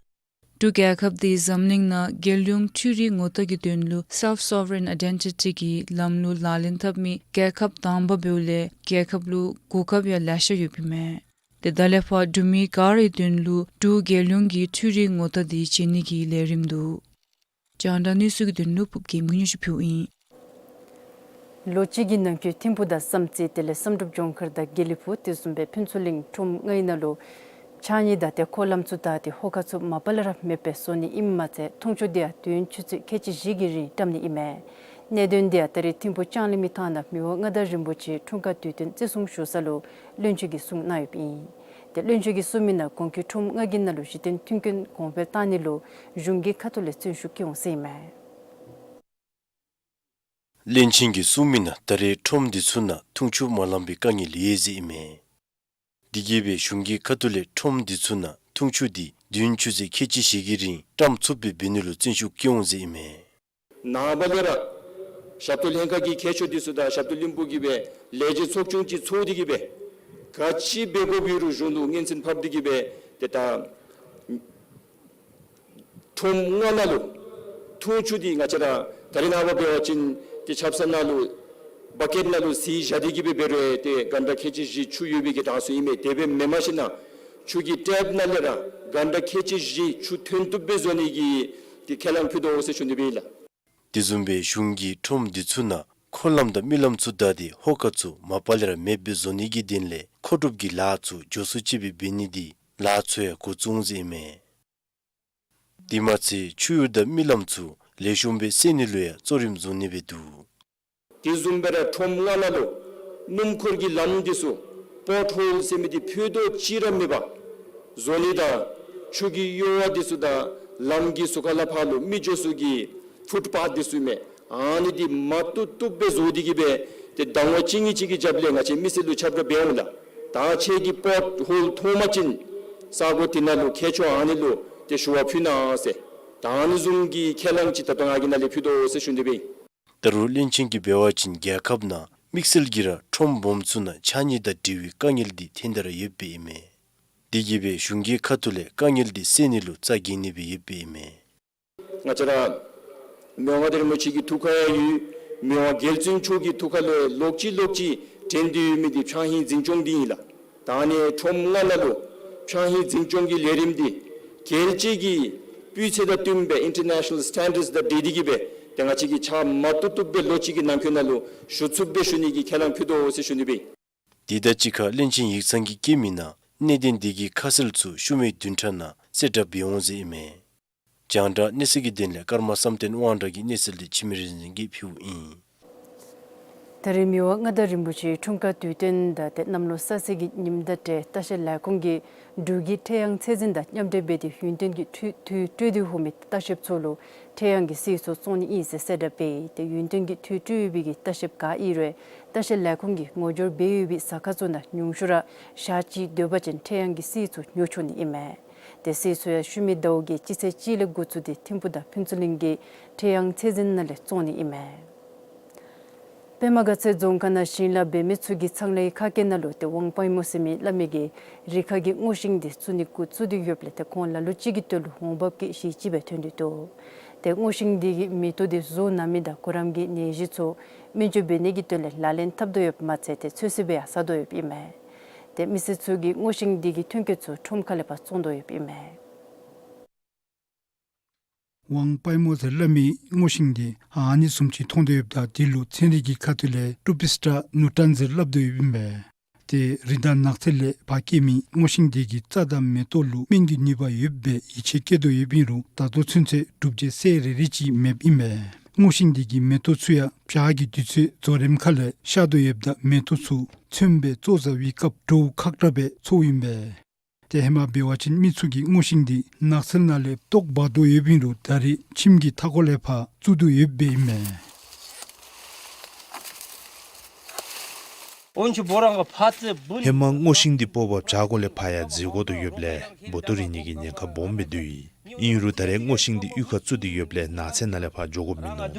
འབྲུག་རྒྱལ་ཁབ་འདི་འཛམ་གླིང་ནང་རྒྱལ་ཡོངས་འཕྲུལ་རིག་ངོ་རྟགས་ཀྱི་དོན་ལུ་Self Sovereign Identity གི་ལམ་ལུགས་ལག་ལེན་འཐབ་མི་རྒྱལ་ཁབ་དང་པ་འབདཝ་ལས་རྒྱལ་ཁབ་ལུ་གོ་སྐབས་ཡང་ལེ་ཤ་ཡོདཔ་ཨིན་མས། ཏེ་ད་ལས་ཕར་འབྲུག་མི་ག་རའི་དོན་ལུ་འབྲུག་རྒྱལ་ཡོངས་ཀྱི་འཕྲུལ་རིག་ངོ་རྟགས་འདི་བྱིན་ནི་གི་ལས་རིམ་འདུག། རྒྱང་བསྒྲགས་གནས་ཚུལ་གྱི་དོན་ལུ་ཕུབ་རྒྱལམོ་གིས་སྙན་ཞུ་ཕུལཝ་ཨིན། ལོ་གཅིག་གི་ནང་འཁོད་ཐིམ་ཕུག་དང་བསམ་རྩེ་དེ་ལས་བསམ་གྲུབ་ལྗོངས་མཁར་དང་དགེ་ལེགས་ཕུག་དེ་བཟུམ་སྦེ་ཕུན་ཚོགས་གླིང་ཁྲོམ་ལྔའི་ནང་ལུ་ཕྱགས་སྙིགས་དང་ཏེ་འཁོར་ལམ་ཚུ་བདའ་སྟེ་ཧོ་ཀ་ཚུ་མ་པ་ལས་ར་མེདཔ་སྦེ་བཟོ་ནི་ཨིནམ་མ་ཚད་འཐུང་ཆུ་འདི་ཡང་བདུན་ཆུ་ཚོད་ཁལ་གཅིག་བཞི་གི་རིང་བཀྲམ་ནི་ཨིན་མས། གནད་དོན་འདི་ཡང་ད་རེས་ཐིམ་ཕུག་ལྕང་གླིང་མི་ཐང་ནང་མི་དབང་མངའ་བདག་རིན་པོ་ཆེ་འཁྲུངས་སྐར་དུས་སྟོན་བརྩི་སྲུང་ཞུ་ས་ལུ་བློན་ཆེན་གྱིས་གསུངས་གནང་ཡོདཔ་ཨིན། ཏེ་བློན་ཆེན་གྱིས་གསུངས་མི་ནང་གོང་འཁོད་ཁྲོམ་ལྔ་གི་ནང་ལུ་གཞི་རྟེན་མཐུན་རྐྱེན་གོང་འཕེལ་གཏང་ནི་ལུ་གཞུང་གི་ཁ་ཐུག་ལས་བརྩོན་ཤུགས་བསྐྱེད་འོང་ཟེར་ཨིན་མས། བློན་ཆེན་གྱིས་གསུངས་མི་ནང་ད་རེས་ཁྲོམ་འདི་ཚུ་ནང་འཐུང་ཆུ་མ་ལང་པའི་དཀའ་ངལ་ཡོད་ཟེར་ཨིན་མས། དེ་གིས་སྦེ་གཞུང་གི་ཁ་ཐུག་ལས་ཁྲོམ་འདི་ཚུ་ནང་འཐུང་ཆུ་འདི་བདུན་ཆུ་ཚོད་ཁལ་གཅིག་བཞི་གི་རིང་བཀྲམ་ཚུགསཔ་སྦེ་འབད་ནི་ལུ་བརྩོན་ཤུགས་བསྐྱེད་འོང་ཟེར་ཨིན་མས། ནངས་པ་ལས་ར་ཞབས་ཏོག་ལྷན་ཁག་གི་མཁས་མཆོག་འདི་ཚུ་དང་ཞབས་ཏོག་བློན་པོ་གིས་སྦེ་ལས་བྱེད་ཚོགས་ཆུང་ཅིག་ཚོགས་ཏེ་གིས་སྦེ་ག་ཅི་འབད་དགོཔ་ཡོད་རུང་གཞུང་ལུ་སྙན་སེང་ཕབ་སྟེ་གིས་སྦེ་ཏེ་ད་ཁྲོམ་ལྔ་ནང་ལུ་འཐུང་ཆུ་འདི་ང་བཅས་ར་ད་རེས་ནངས་པ་འབད་བ་ཅིན་ཏེ་ཆབ་གསང་ནང་ལུ་བ་ཀེཊ་ནང་ལུ་བསིལ་བཞག་སྟེ་གིས་སྦེ་འབད་རུང་ཏེ་གྷན་ཊ་ཁལ་གཅིག་བཞི་ཆུ་ཡོད་པའི་གི་གྲངས་སུ་ཨིན་མས། དེ་སྦེ་མེན་པར་ཞིན་ན་ཆུ་གི་ཊེཔ་ནང་ལས་ར་གྷན་ཊ་ཁལ་གཅིག་བཞི་ཆུ་ཐོན་བཏུབ་སྦེ་བཟོ་ནི་གི་ཏེ་ཁས་བླངས་ཕུལ་དོ་ཟེར་ཞུ་ནི་སྦེ་ཨིན་ལགས། དེ་བཟུམ་སྦེ་གཞུང་གིས་ཁྲོམ་འདི་ཚུ་ནང་འཁོར་ལམ་དང་མི་ལམ་ཚུ་བདའ་སྟེ་ཧོ་ཀ་ཚུ་མ་པ་ལས་ར་མེདཔ་སྦེ་བཟོ་ནི་གི་དོན་ལས་མཁོ་སྒྲུབ་ཀྱི་ལཱ་ཚུ་མགྱོགས་སུ་ཅིག་སྦེ་འབད་ནི་འདི་ལཱ་ཚུ་ཡང་འགོ་བཙུགས་འོང་ཟེར་ཨིན་མས། དེ་མ་ཚད་ཆུ་ཡུར་དང་མི་ལམ་ཚུ་ལེགས་ཤོམ་སྦེ་སེལ་ནི་ལུ་ཡང་གཙོ་རིམ་བཟུང་ནི་སྦེ་འདུག། དེ་བཟུམ་སྦེ་ར་ཁྲོམ་ལྔ་ནང་ལུ་སྣུམ་འཁོར་གྱི་ལམ་འདི་ཚུ་པོཊ་ཧོལ་ཟེར་མི་འདི་ཕུད་རྡོག་ཅིག་ར་མེད་པར་བཟོ་ནི་དང་ཆུ་གི་གཡོ་བ་འདི་ཚུ་དང་ལམ་གྱི་ཟུར་ཁ་ལས་ཕར་ལུ་མི་འགྱོ་ས་གི་ཕུཊ་པཱཐ་འདི་ཚུ་མས། ཨ་ནི་འདི་མ་བཏུབ་བཏུབ་སྦེ་བཟོ་སྟེ་གིས་སྦེ་ཏེ་ཟླཝ་གཅིག་གཉིས་ཅིག་གི་རྒྱབ་ལས་ང་བཅས་མི་སེར་ལུ་ཁྱབ་བསྒྲགས་འབད་འོང་ལགས། ད་ཁྱེད་ཀྱིས་པོཊ་ཧོལ་མཐོང་པ་ཅིན་ས་གོ་འདི་ནང་ལུ་མཁས་མཆོག་ཨ་ནི་ལུ་ཏེ་ཞུ་བ་ཕུལ་གནང་ཟེར་ད་ཨ་ནི་བཟུམ་གྱི་ཁས་བླངས་ཅིག་ད་ལྟོ་ང་གིས་ནཱ་ལས་ཕུལ་དོ་ཟེར་ཞུ་ནི་སྦེ་ཨིན། ད་རུང་བློན་ཆེན་གྱིས་འབད་བ་ཅིན་རྒྱལ་ཁབ་ནང་དམིགས་བསལ་གྱིས་ར་ཁྲོམ་སྦོམ་ཚུ་ནང་ཕྱགས་སྙིགས་དང་འབྲེལ་བའི་དཀའ་ངལ་འདི་ཐོན་དོ་ར་ཡོདཔ་ཨིན་མས། དེ་གིས་སྦེ་གཞུང་གི་ཁ་ཐུག་ལས་དཀའ་ངལ་འདི་སེལ་ནི་ལུ་རྩ་འགེངས་ནི་སྦེ་ཡོདཔ་ཨིན་མས། ང་བཅས་ར་མི་དབང་མངའ་བདག་རིན་པོ་ཆེ་གི་ཐུགས་ཁར་ཡང་ཡོད། མི་དབང་རྒྱལ་བཙུན་མཆོག་གི་ཐུགས་ཁ་ལུ་ལོག་ཅི་ལོག་ཅི་དྲན་ཏེ་ཡོད་མི་འདི་ཕྱགས་སྙིགས་འཛིན་སྐྱོང་འདི་ཨིན་ལགས། ད་ཨ་ནི་ཁྲོམ་ལྔ་ནང་ལུ་ཕྱགས་སྙིགས་འཛིན་སྐྱོང་གི་ལས་རིམ་འདི་རྒྱལ་སྤྱི་གི་སྤུས་ཚད་དང་བསྟུན་པའི་ཨིན་ཊར་ནེ་ཤ་ནཱལ་སི་ཊེན་ཌརཌསི་དང་འཁྲིལ་ཏེ་གིས་སྦེ་ཏེ་ང་བཅས་ཀྱིས་ཕྱགས་མ་བཏུབ་བཏུབ་སྦེ་ལོ་གཅིག་གི་ནང་འཁོད་ནང་ལུ་ཞུ་ཚུགསཔ་སྦེ་ཞུ་ནི་གི་ཁས་བླངས་ཕུལ་དོ་ཟེར་ཞུ་ནི་སྦེ་ཨིན། དེ་དང་གཅིག་ཁར་བློན་ཆེན་ཡིག་ཚང་གིས་བཀོད་མི་ནང་གནད་དོན་འདི་གི་ཁ་གསལ་ཚུ་ཤུལ་མའི་བདུན་ཕྲག་ནང་གསལ་བསྒྲགས་འབད་འོང་ཟེར་ཨིན་མས། རྒྱང་བསྒྲགས་གནས་ཚུལ་གྱི་དོན་ལས་ཀརྨ་བསམ་གཏན་དབང་གྲགས་ཀྱི་གནས་ཚུལ་འདི་འཆི་མེད་རིག་འཛིན་གྱིས་ཕུལཝ་ཨིན། ད་རེས་མི་དབང་མངའ་བདག་རིན་པོ་ཆེའི་འཁྲུངས་སྐར་དུས་སྟོན་དང་ཏེ་གནམ་ལོ་གསར་ཚེས་ཀྱི་ཉིནམ་དང་འབྲེལ་ལྟ་བཤལ་ལས་ཁུངས་ཀྱིས་འབྲུག་གི་ཁྲེས་ཡང་ཚེས་འཛིན་དང་མཉམ་འབྲེལ་འབད་དེ་ཡུན་བརྟན་གྱི་དུས་དུས་སྤྲོད་དེ་འོང་མི་ལྟ་བཤལཔ་ཚུ་ལུ་ཁྲེས་ཡང་གི་གསེར་ཚུ་བཙོང་ནི་ཨིན་ཟེར་གསལ་བསྒྲགས་འབད་དེ་ཡུན་བརྟན་གྱི་དུས་སྤྲོད་ཡོད་པའི་གི་ལྟ་བཤལཔ་ག་ཨིན་རུང་ལྟ་བཤལ་ལས་ཁུངས་ཀྱིས་ངོ་སྦྱོར་འབད་ཡོད་པའི་ཟ་ཁང་ཚུ་ནང་ཉུང་ཤོས་ར་ཞག་གཅིག་སྡོད་པ་ཅིན་ཁྲེས་ཡང་གི་གསེར་ཚུ་ཉོ་ཆོག་ནི་ཨིན་མས། ཏེ་གསེར་ཚུ་ཡང་ཤུལ་མའི་ཟླཝ་གི་སྤྱི་ཚེས་གཅིག་ལས་འགོ་བཙུགས་ཏེ་ཐིམ་ཕུག་དང་ཕུན་ཚོགས་གླིང་གི་ཁྲེས་ཡང་ཚེས་འཛིན་ནང་ལས་བཙོང་ནི་ཨིན་མས། པདྨ་དགའ་ཚལ་རྫོང་ཁག་ནང་ཞིང་ལཱ་འབད་མི་ཚུ་གི་ཚང་ལཱའི་ཁ་སྐད་ནང་ལུ་ཏེ་ཝང་པའི་མོ་ཟེར་མི་བླ་མ་གིས་རི་ཁ་གི་སྔོ་ཤིང་འདི་བཙུགས་ནི་འགོ་བཙུགས་ཏེ་ཡོདཔ་ལས་ཏེ་ཁོང་ལ་ལུ་ཅིག་གི་དོན་ལུ་འོང་འབབ་ཀྱི་གཞི་ཅིག་སྦེ་ཐོན་ཏེ་འདུག། ཏེ་སྔོ་ཤིང་འདི་གི་མེ་ཏོག་འདི་བཟོ་གནང་མི་དང་ཁོ་རའི་གི་ནད་གཞི་ཚུ་སྨན་བཅོས་འབད་ནི་གི་དོན་ལས་ལག་ལེན་འཐབ་དོ་ཡོདཔ་མ་ཚད་ཏེ་ཚོད་བསྲེ་སྦེ་ཡང་ཟ་དོ་ཡོདཔ་ཨིན་མས། ཏེ་མི་སེར་ཚུ་གིས་སྔོ་ཤིང་འདི་གི་ཐོན་སྐྱེད་ཚུ་ཁྲོམ་ཁ་ལས་ཕར་བཙོང་དོ་ཡོདཔ་ཨིན་མས། ཝང་པའི་མོ་ཟེར་སླབ་མི་སྔོ་ཤིང་འདི་ཨ་ནི་བཟུམ་ཅིག་མཐོང་དོ་ཡོདཔ་ད་དེ་ལུ་ཚན་རིག་གི་ཁ་ཐུག་ལས་ཀྲུ་པི་སི་ཊ་ནུ་ཊཱན་ཟེར་སླབ་དོ་ཡོདཔ་ཨིན་པས། ཏེ་རི་དྭགས་ནགས་ཚལ་ལས་ཕར་སྐྱེ་མི་སྔོ་ཤིང་འདི་གི་རྩ་དང་མེ་ཏོག་ལུ་སྨན་གྱི་ནུས་པ་ཡོདཔ་སྦེ་ཡིད་ཆེས་བསྐྱེད་དོ་ཡོདཔ་ཨིན་རུང་ད་ལྟོ་ཚུན་ཚོད་གྲུབ་རྗེས་གསལ་རི་རི་ཅིག་མེདཔ་ཨིན་པས། སྔོ་ཤིང་འདི་གི་མེ་ཏོག་ཚུ་ཡང་བྱཱར་གྱི་དུས་ཚོད་རྫོགས་རནམ་ཁ་ལས་ཤར་དོ་ཡོདཔ་ད་མེ་ཏོག་ཚུ་ཚོདམ་སྦེ་བཙོ་བཟའ་བའི་སྐབས་བྲོཝ་ཁག་དྲགས་སྦེ་ཚོརཝ་ཨིན་པས། ཏེ་ཧེ་མ་འབད་བ་ཅིན་མི་ཚུ་གིས་སྔོ་ཤིང་འདི་ནགས་ཚལ་ནང་ལས་བཏོག་འབག་དོ་ཡོདཔ་ཨིན་རུང་ད་རེས་ཁྱིམ་གྱི་མཐའ་འཁོར་ལས་ཕར་བཙུགས་དོ་ཡོདཔ་སྦེ་ཨིན་མས། ཧེ་མ་སྔོ་ཤིང་འདི་སྤོག་པར་བྱཱར་གུ་ལས་ཕར་ཡང་འཛེག་དགོ་དོ་ཡོདཔ་ལས་འབོ་ཏོ་རིལ་ནི་གི་ཉེན་ཁ་སྦོམ་སྦེ་འདུག། ཨིན་རུང་ད་རེས་སྔོ་ཤིང་འདི་གཡུས་ཁར་བཙུགས་ཏེ་ཡོདཔ་ལས་ནགས་ཚལ་ནང་ལས་ཕར་འགྱོ་དགོཔ་མིན་ནུག།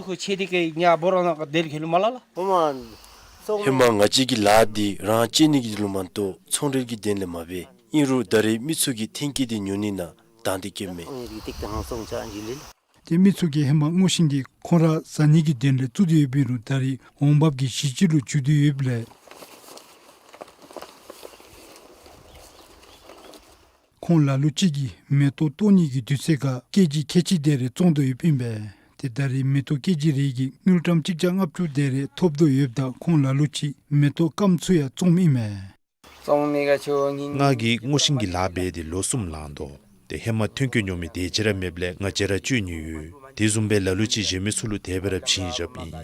ཧེ་མ་ང་བཅས་ཀྱི་ལཱ་འདི་རང་གཅེས་ནི་གི་དོན་ལུ་མ་གཏོགས་ཚོང་འབྲེལ་གྱི་དོན་ལས་མ་འབད། ཨིན་རུང་ད་རེས་མི་ཚུ་གིས་ཐོན་སྐྱེད་འདི་ཉོ་ནི་ནང་དང་འདོད་བསྐྱེདཔ་མས། ཏེ་མི་ཚུ་གིས་ཧེ་མ་སྔོ་ཤིང་འདི་ཁོང་ར་བཟའ་ནི་གི་དོན་ལས་བཙུགས་ཏེ་ཡོདཔ་ཨིན་རུང་ད་རེས་འོང་འབབ་ཀྱི་གཞི་ཅིག་ལུ་འགྱུར་ཏེ་ཡོདཔ་ལས་ཁོང་ལ་ལུ་ཅིག་གིས་མེ་ཏོག་བཏོག་ནི་གི་དུས་ཚོད་ཁར་ཀེ་ཇི་ཁལ་གཅིག་དེ་རེ་བཙོང་དོ་ཡོདཔ་ཨིན་པས། ཏེ་ད་རེས་མེ་ཏོག་ཀེ་ཇི་རེ་གིས་དངུལ་ཀྲམ་གཅིག་བརྒྱ་ལྔ་བཅུ་དེ་རེ་ཐོབ་དོ་ཡོདཔ་ད་ཁོང་ལ་ལུ་ཅིག་མེ་ཏོག་སྐམ་ཚུ་ཡང་བཙོངམ་ཨིན་མས། ང་གིས་སྔོ་ཤིང་གི་ལཱ་འབད་དེ་ལོ་གསུམ་ལང་དོ། ཏེ་ཧེ་མ་ཐོན་སྐྱེད་ཉོ་མི་དེ་ཅིག་ར་མེདཔ་ལས་ང་གཅིག་ར་སྤྱོད་ནི་ཡོད། དེ་བཟུམ་སྦེ་ལ་ལུ་ཅིག་གཞན་མི་ཚུ་ལུ་དེ་སྦེ་ར་བྱིན་བཞགཔ་ཨིན།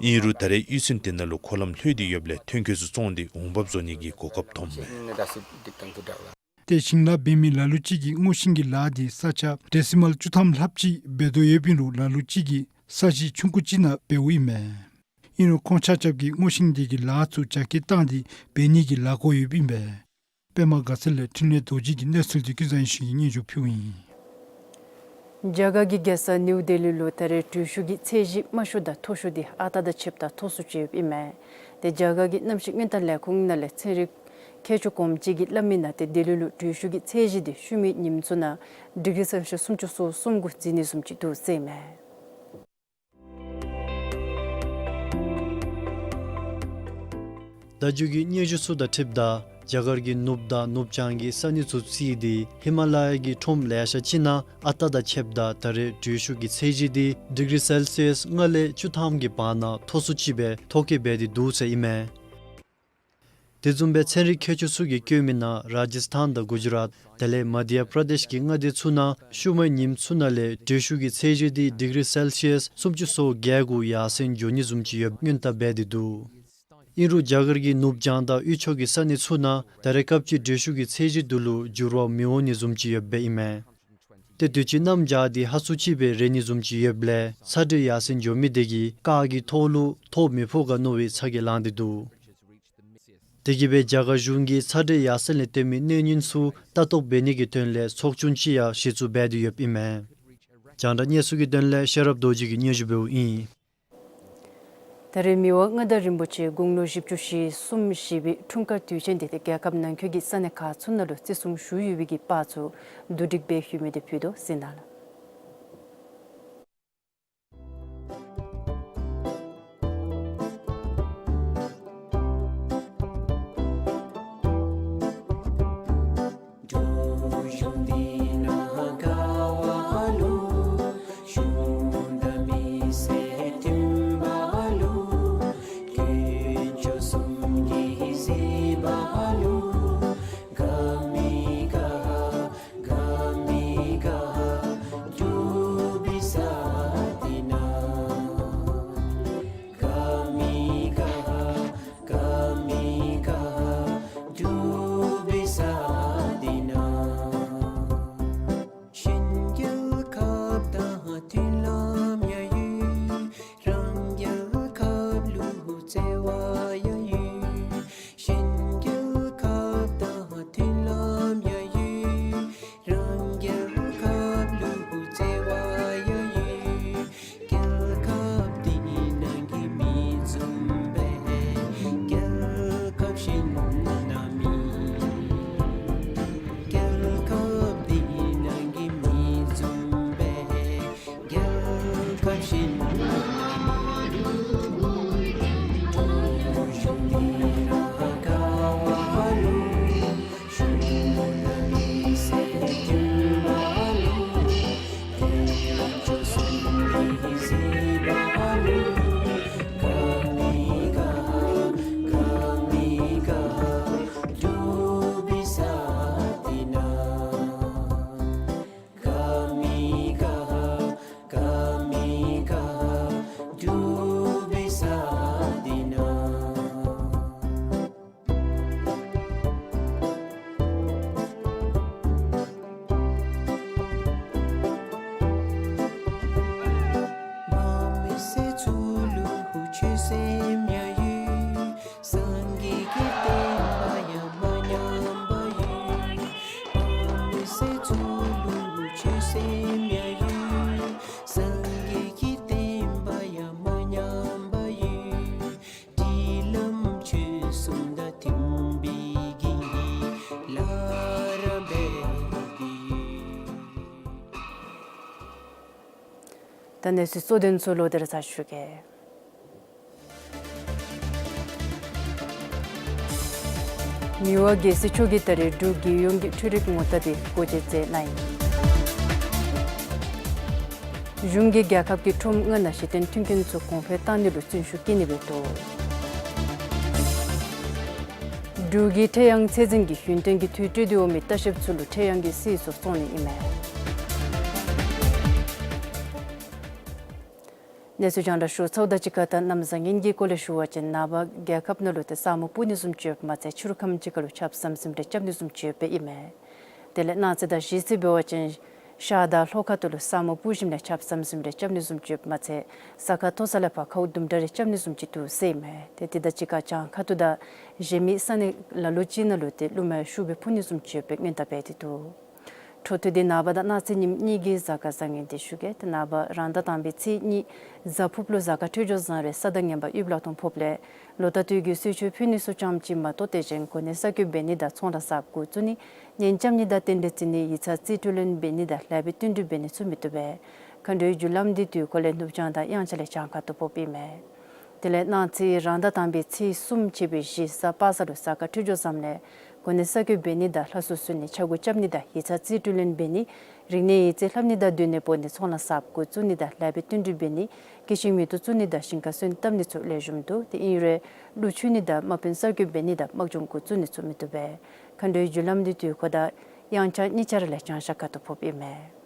ཨིན་རུང་ད་རེས་གཡུས་ཚན་དེ་ནང་ལུ་འཁོར་ལམ་ལྷོད་དེ་ཡོདཔ་ལས་ཐོན་སྐྱེད་ཚུ་བཙོངས་ཏེ་འོང་འབབ་བཟོ་ནི་གི་གོ་སྐབས་ཐོབ་མས། ཏེ་ཞིང་ལཱ་འབད་མི་ལ་ལུ་ཅིག་གིས་སྔོ་ཤིང་གི་ལཱ་འདི་ས་ཆ་ཌེ་སི་མཱལ་བཅུ་ཐམ་ལྷགཔ་ཅིག་འབད་དོ་ཡོདཔ་ཨིན་རུང་ལ་ལུ་ཅིག་གིས་ས་གཞི་ཆུང་ཀུ་ཅིག་ནང་འབདཝ་ཨིན་མས། ཨིན་རུང་ཁོང་ཆ་ཁྱབ་ཀྱིས་སྔོ་ཤིང་འདི་གི་ལཱ་ཚུ་རྒྱ་སྐྱེད་བཏང་སྟེ་འབད་ནི་གི་ལཱ་འགོ་ཡོདཔ་ཨིན་པས། པདྨ་དགའ་ཚལ་ལས་འཕྲིན་ལས་རྡོ་རྗེ་གི་གནས་ཚུལ་འདི་ཀུན་བཟང་ཡེ་ཤེས་ཀྱིས་སྙན་ཞུ་ཕུལཝ་ཨིན། རྒྱ་གར་གྱི་རྒྱལ་ས་ནིའུ་ལྡི་ལི་ལུ་ད་རེས་འགྲུལ་བཞུད་ཀྱི་ཚད་གཞི་དམའ་ཤོས་དང་མཐོ་ཤོས་འདི་ཨ་རྟག་དང་ཕྱེདཔ་ད་མཐོ་སུ་ཅིག་ཡོདཔ་ཨིན་མས། ཏེ་རྒྱ་གར་གྱི་གནམ་གཤིས་སྔོན་བརྡ་ལས་ཁུངས་ནང་ལས་ཚན་རིག་མཁས་མཆོག་གོངམ་ཅིག་གིས་སླབ་མི་ནང་ཏེ་ལྡི་ལི་ལུ་འགྲུལ་བཞུད་ཀྱི་ཚད་གཞི་འདི་ཤུལ་མའི་ཉིནམ་ཚུ་ནང་ཌིག་རི་སེལ་སི་ཡཱསི་སུམ་ཅུ་སོ་གསུམ་གུ་འཛུལ་ནི་བཟུམ་ཅིག་འདུག་ཟེར་ཨིན་མས། ད་རྒྱུན་གྱི་སྙན་ཞུ་ཚུ་དང་འཁྲིལཝ་ད་རྒྱ་གར་གྱི་ནུབ་དང་ནུབ་བྱང་གི་ས་གནས་ཚུ་བརྩིས་ཏེ་ཧི་མ་ལ་ཡ་གི་ཁྲོམ་ལེ་ཤ་ཅིག་ནང་ཨ་རྟག་དང་ཕྱེདཔ་ད་ད་རེས་འགྲུལ་བཞུད་ཀྱི་ཚད་གཞི་འདི་ཌིག་རི་སེལ་སི་ཡཱསི་ལྔ་ལས་བཅུ་ཐམ་གྱི་བར་ན་མཐོ་སུ་ཅིག་སྦེ་ཐོ་བཀོད་འབད་དེ་འདུག་ཟེར་ཨིན་མས། དེ་བཟུམ་སྦེ་ཚན་རིག་མཁས་མཆོག་ཚུ་གིས་བཀོད་མི་ནང་རཱ་ཇཱིས་ཐཱན་དང་གུ་ཇུ་རཱཏ་དེ་ལས་མ་དྷྱ་པྲ་དེཤ་གི་མངའ་སྡེ་ཚུ་ནང་ཤུལ་མའི་ཉིནམ་ཚུ་ནང་ལས་འགྲུལ་བཞུད་ཀྱི་ཚད་གཞི་འདི་ཌིག་རི་སེལ་སི་ཡཱསི་སུམ་ཅུ་སོ་བརྒྱད་གུ་ཡར་སེང་འགྱོ་ནི་བཟུམ་ཅིག་ཡོདཔ་སྔོན་བརྡ་འབད་དེ་འདུག། ཨིན་རུང་རྒྱ་གར་གྱི་ནུབ་བྱང་དང་དབུས་ཕྱོགས་ཀྱི་ས་གནས་ཚུ་ནང་ད་རེས་སྐབས་ཅིག་འགྲུལ་བཞུད་ཀྱི་ཚད་གཞི་འདི་ལུ་འགྱུར་བ་མི་འོང་ནི་བཟུམ་ཅིག་ཡོདཔ་ཨིན་མས། ཏེ་དུས་ཅི་གནམ་བྱཱར་འདི་ཧ་སུ་ཅིག་སྦེ་རེག་ནི་བཟུམ་ཅིག་ཡོདཔ་ལས་ཚ་དྲོད་ཡར་སེང་འགྱོ་མི་དེ་གིས་སྐར་གྱི་ཐོག་ལུ་ཐོག་མི་ཕོག་ག་མནོ་བའི་ཚ་གྱང་ལངས་ཏེ་འདུག། དེ་གིས་སྦེ་རྒྱ་གར་གཞུང་གིས་ཚ་དྲོད་ཡར་སེང་ལས་བརྟེན་མི་གནོད་ཉེན་ཚུ་ལྟ་རྟོག་འབད་ནི་གི་དོན་ལས་ཚོགས་ཆུང་ཅིག་ཡང་གཞི་བཙུགས་འབད་དེ་ཡོདཔ་ཨིན་མས། རྒྱང་བསྒྲགས་གནས་ཚུལ་གྱི་དོན་ལས་ཤེས་རབ་རྡོ་རྗེ་གིས་སྙན་ཞུ་འབདཝ་ཨིན། ད་རེས་མི་དབང་མངའ་བདག་རིན་པོ་ཆེ་དགུང་ལོ་བཞི་བཅུ་ཞེ་གསུམ་བཞེས་པའི་འཁྲུངས་སྐར་དུས་ཆེན་འདི་ཏེ་རྒྱལ་ཁབ་ནང་འཁོད་ཀྱི་ས་གནས་ཁག་ཚུ་ནང་ལུ་བརྩི་སྲུང་ཞུ་ཡོད་པའི་གི་པར་ཚུ་བསྡུ་སྒྲིག་འབད་ཡོད་མི་འདི་ཕུལ་དོ་ཟེར་ཨིན་ལགས། ད་གནས་ཚུལ་གཙོ་དོན་ཚུ་ལོག་སྟེ་ར་ཚར་ཞུ་གེ། མི་དབང་རྒྱལ་སྲས་མཆོག་གིས་ད་རིས་འབྲུག་རྒྱལ་ཡོངས་ཀྱི་འཕྲུལ་རིག་ངོ་རྟགས་འདི་སྒོ་འབྱེད་མཛད་གནང་ཡི། གཞུང་གིས་རྒྱལ་ཁབ་ཀྱི་ཁྲོམ་ལྔ་ནང་གཞི་རྟེན་མཐུན་རྐྱེན་ཚུ་གོང་འཕེལ་བཏང་ནི་ལུ་བརྩོན་ཤུགས་བསྐྱེད་ནི་འབད་དོ། འབྲུག་གི་ཁྲེ་ཡང་ཚད་འཛིན་གྱིས་གཞུང་དོན་གྱི་འཐུས་སྤྲོད་དེ་འོང་མི་ལྟ་བཤལཔ་ཚུ་ལུ་ཁྲེ་ཡང་གི་སིལ་སོགས་བཙོང་ནི་ཨིན་མས། གནས་ཚུལ་རྒྱང་བསྒྲགས་ཞུ་ཚརཝ་དང་གཅིག་ཁར་ད་གནམ་བཟང་ངན་གྱི་སྐོར་ལས་ཞུ་བ་ཅིན་ནངས་པ་རྒྱལ་ཁབ་ནང་ལུ་ཏེ་ས་སྨུག་སྤུབ་ནི་བཟུམ་ཅིག་ཡོདཔ་མ་ཚད་ཕྱི་རུ་ཁམས་ཅིག་ཁར་ལུ་ཆརཔ་ཟམ་ཟིམ་རེ་རྐྱབ་ནི་བཟུམ་ཅིག་ཡོདཔ་ཨིན་མས། དེ་ལས་གནངས་ཚེ་དང་གཞེས་ཚེ་འབད་བ་ཅིན་ཤར་དང་ལྷོ་ཁ་ཐུག་ལུ་ས་སྨུག་སྤུབ་ཞིནམ་ལས་ཆརཔ་ཟམ་ཟིམ་རེ་རྐྱབ་ནི་བཟུམ་ཅིག་ཡོདཔ་མ་ཚད་ས་ཁ་མཐོ་ས་ལས་ཕར་ཁཝ་དུམ་གྲ་རེ་རྐྱབ་ནི་བཟུམ་ཅིག་འདུག་ཟེར་ཨིན་མས། ཏེ་དེ་དང་གཅིག་ཁར་བྱང་ཁ་ཐུག་དང་གཞན་མི་ས་གནས་ལ་ལུ་ཅིག་ནང་ལུ་ཏེ་རླུང་མེ་ཤུགས་སྦེ་འཕུ་ནི་བཟུམ་ཅིག་ཡོད་པའི་སྔོན་བརྡ་འབད་དེ་འདུག། འཕྲོ་མཐུད་དེ་ནངས་པ་དང་གནངས་ཚེ་ཉིནམ་གཉིས་ཀྱི་གཟའ་སྐར་བཟང་ངན་འདི་ཞུ་གེ། ཏེ་ནངས་པ་རང་ཟླ་དང་པའི་ཚེས་གཉིས་གཟའ་ཕུརཔ་ལུ་གཟའ་སྐར་འཕྲོད་སྦྱོར་བཟང་རེ་ས་དང་ངན་པ་ཡུདཔ་ལ་ཐོག་ཕོགཔ་ལས་ལོ་ལྟར་དུས་ཀྱི་གསོལ་མཆོད་ཕུལ་ནི་ཚུ་ཙམ་ཅིག་མ་གཏོགས་དེ་བཞིན་གོ་གནས་གསར་བསྐོ་འབད་ནི་དང་ཚོང་ལཱ་གསརཔ་འགོ་བཙུགས་ནི་གཉེན་རྐྱབ་ནི་དང་རྟེན་འབྲེལ་བརྩི་ནི་ཡིག་ཚང་རྩིས་སྤྲོད་ལེན་འབད་ནི་དང་ལེགས་པའི་བསྟུན་གྲོས་འབད་ནི་ཚུ་མི་བཏུབ་པས། མཁའ་འགྲོའི་རྒྱུ་ལམ་འདི་དུས་འཁོར་ལས་ནུབ་བྱང་དང་དབྱངས་འཆར་ལས་བྱང་ཁ་ཐུག་ཕོགཔ་ཨིན་མས། དེ་ལས་གནངས་ཚེ་རང་ཟླ་དང་པའི་ཚེས་གསུམ་ཕྱེད་པའི་བཞི་གཟའ་པ་སངས་ལུ་གཟའ་སྐར་འཕྲོད་སྦྱོར་བཟངམ་ལས་གོ་གནས་གསར་བསྐོ་འབད་ནི་དང་ལྷ་གསོལ་གསོལ་ནི་ཕྱག་སྒོ་རྐྱབ་ནི་དང་ཡིག་ཚང་རྩིས་སྤྲོད་ལེན་འབད་ནི་རིག་གནས་ཡིག་རྩིས་ལྷབ་ནི་དང་སྡོད་གནས་སྤོ་ནི་ཚོང་ལཱ་གསརཔ་འགོ་བཙུགས་ནི་དང་ལེགས་པའི་བསྟུན་གྲོས་འབད་ནི་སྐྱེད་ཤིང་མེ་ཏོག་བཙུགས་ནི་དང་ཞིང་ཁར་སོན་བཏབ་ནི་ཚུ་ལེགས་ཤོམ་འདུག། དེ་ཨིན་རུང་ཀླུ་མཆོད་ནི་དང་དམག་དཔོན་གསར་བསྐོ་འབད་ནི་དང་དམག་སྦྱོང་འགོ་བཙུགས་ནི་ཚུ་མི་བཏུབ་པས། མཁའ་འགྲོའི་རྒྱུ་ལམ་འདི་དུས་འཁོར་དང་དབྱངས་འཆར་གཉིས་ཆ་ར་ལས་བྱང་ཤར་ཁ་ཐུག་ཕོགཔ་ཨིན་མས།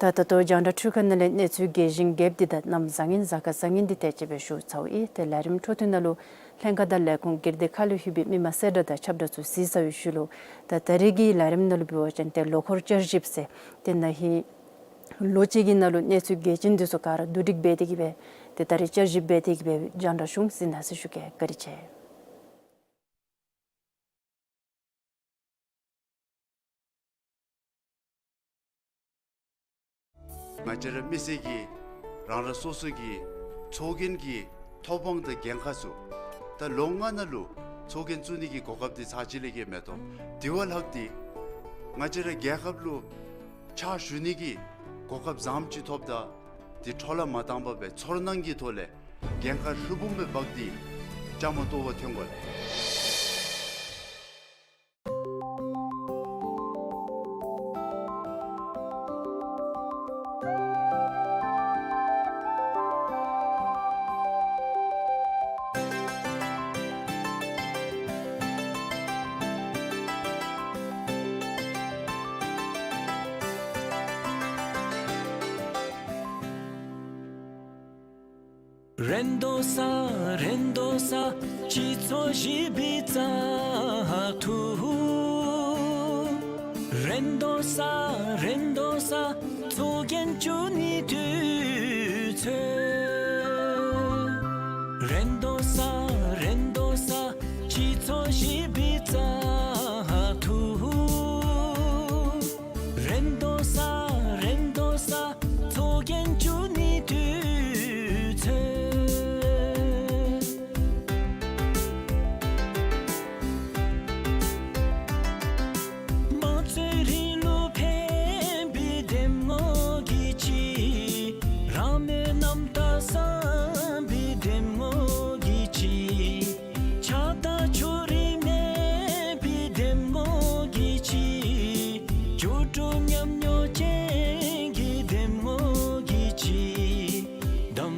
ད་ད་ལྟོ་རྒྱང་བསྒྲགས་འཕྲུལ་ཁང་ནང་ལས་གནས་ཚུལ་རྒྱས་ཤིང་རྒྱསཔ་འདི་དང་གནམ་བཟང་ངན་གཟའ་སྐར་བཟང་ངན་འདི་དེ་ཅིག་སྦེ་ཞུ་ཚརཝ་ཨིན། ཏེ་ལས་རིམ་འཕྲོ་མཐུད་ནང་ལུ་ལྷན་ཁག་དང་ལས་ཁུངས་སྒེར་སྡེ་ཁག་ལུ་ཡོད་པའི་མི་མང་གསལ་བསྒྲགས་དང་ཁྱབ་བསྒྲགས་ཚུ་གཟིགས་ཚར་བའི་ཤུལ་ལུ་ད་ད་རིས་ཀྱི་ལས་རིམ་ནང་ལུ་འབད་བ་ཅིན་ཏེ་ལོ་འཁོར་བསྐྱར་ཞིབ་ཟེར་ཏེ་ན་ཧིང་ལོ་གཅིག་གི་ནང་ལུ་གནས་ཚུལ་གལ་ཆེན་འདི་ཚུ་ག་ར་བསྡུ་སྒྲིག་འབད་དེ་གི་སྦེ་ཏེ་ད་རིས་བསྐྱར་ཞིབ་འབད་དེ་གི་སྦེ་རྒྱང་བསྒྲགས་ཞུ་ཡི་ཟེར་ནཱ་ཟེར་ཞུ་གེ། བཀའ་དྲིན་ཆེ། ང་བཅས་ར་མི་སེར་གྱི་རང་རང་སོ་སོ་གི་ཚོགས་རྒྱན་གྱི་ཐོབ་དབང་དང་འགན་ཁག་ཚུ་ད་ལོ་ལྔ་ནང་ལུ་ཚོགས་རྒྱན་བཙུགས་ནི་གི་གོ་སྐབས་འདི་ཚར་གཅིག་ལས་བརྒལ་མེད་དོ། དེ་བ་ལྷག་སྟེ་ང་བཅས་ར་རྒྱལ་ཁབ་ལུ་ཕྱག་ཞུ་ནི་གི་གོ་སྐབས་བཟངམ་ཅིག་ཐོབ་ད་དེ་འཕྲོ་བརླག་མ་བཏང་པར་སྦེ་ཚོར་སྣང་གི་ཐོག་ལས་འགན་ཁག་ཧྲིལ་བུམ་སྦེ་འབག་སྟེ་བཅའ་མར་གཏོགས་པར་འཐོན་དགོ་ལགས། རེ་དོ་ས་རེ་དོ་ས་སྤྱི་ཚོགས་ཞིབ་པའི་བཙག་འཐུ། རེ་དོ་ས་རེ་དོ་ས་ཚོགས་རྒྱན་བཙུགས་ནི་དུས་ཚོད། རེ་དོ་ས་རེ་དོ་ས་སྤྱི་ཚོགས་ཞིབ་པའི་བཙག་འཐུ། རེ་དོ་ས་རེ་དོ་ས་ཚོགས་རྒྱན་བཙུགས་ནི་དུས་ཚོད། དམངས་གཙོའི་རིང་ལུགས་ཕན་པའི་འདེམས་ངོ་གི་ཆེད། རང་མོས་རྣམ་དག་བསམ་པའི་འདེམས་ངོ་གི་ཆེད། ཆགས་སྡང་ཕྱོགས་རིས་མེད་པའི་འདེམས་ངོ་གི་ཆེད། འགྱུར་འགྲོས་ཉམས་མྱོང་ཅན་གྱི་འདེམས་ངོ་གི་ཆེད། གདམ་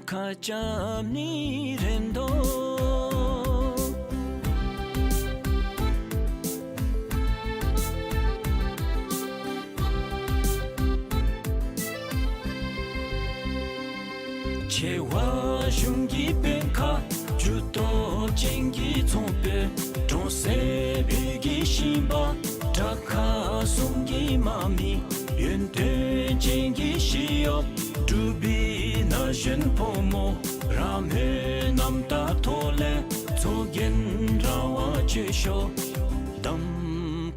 ཁ་རྐྱབ་ནི་རེ་དོ། ཆེ་བ་གཞུང་གི་དཔོན་ཁག་ཇུས་གཏོགས་ཅན་གྱི་ཚོང་དཔོན། གྲོང་གསེབ་བོད་ཀྱི་ཞིང་པ། དྲག་ཁག་གསུམ་གྱི་དམག་མི། ཡོན་ཏན་ཅན་གྱི་ཞི་གཡོགཔ། འབྲུག་པའི་ན་གཞོན་ཕོ་མོ། རང་མོས་རྣམ་དག་ཐོག་ལས་ཚོགས་རྒྱན་རང་དབང་སྤྱོད་ཤོག། གདམ་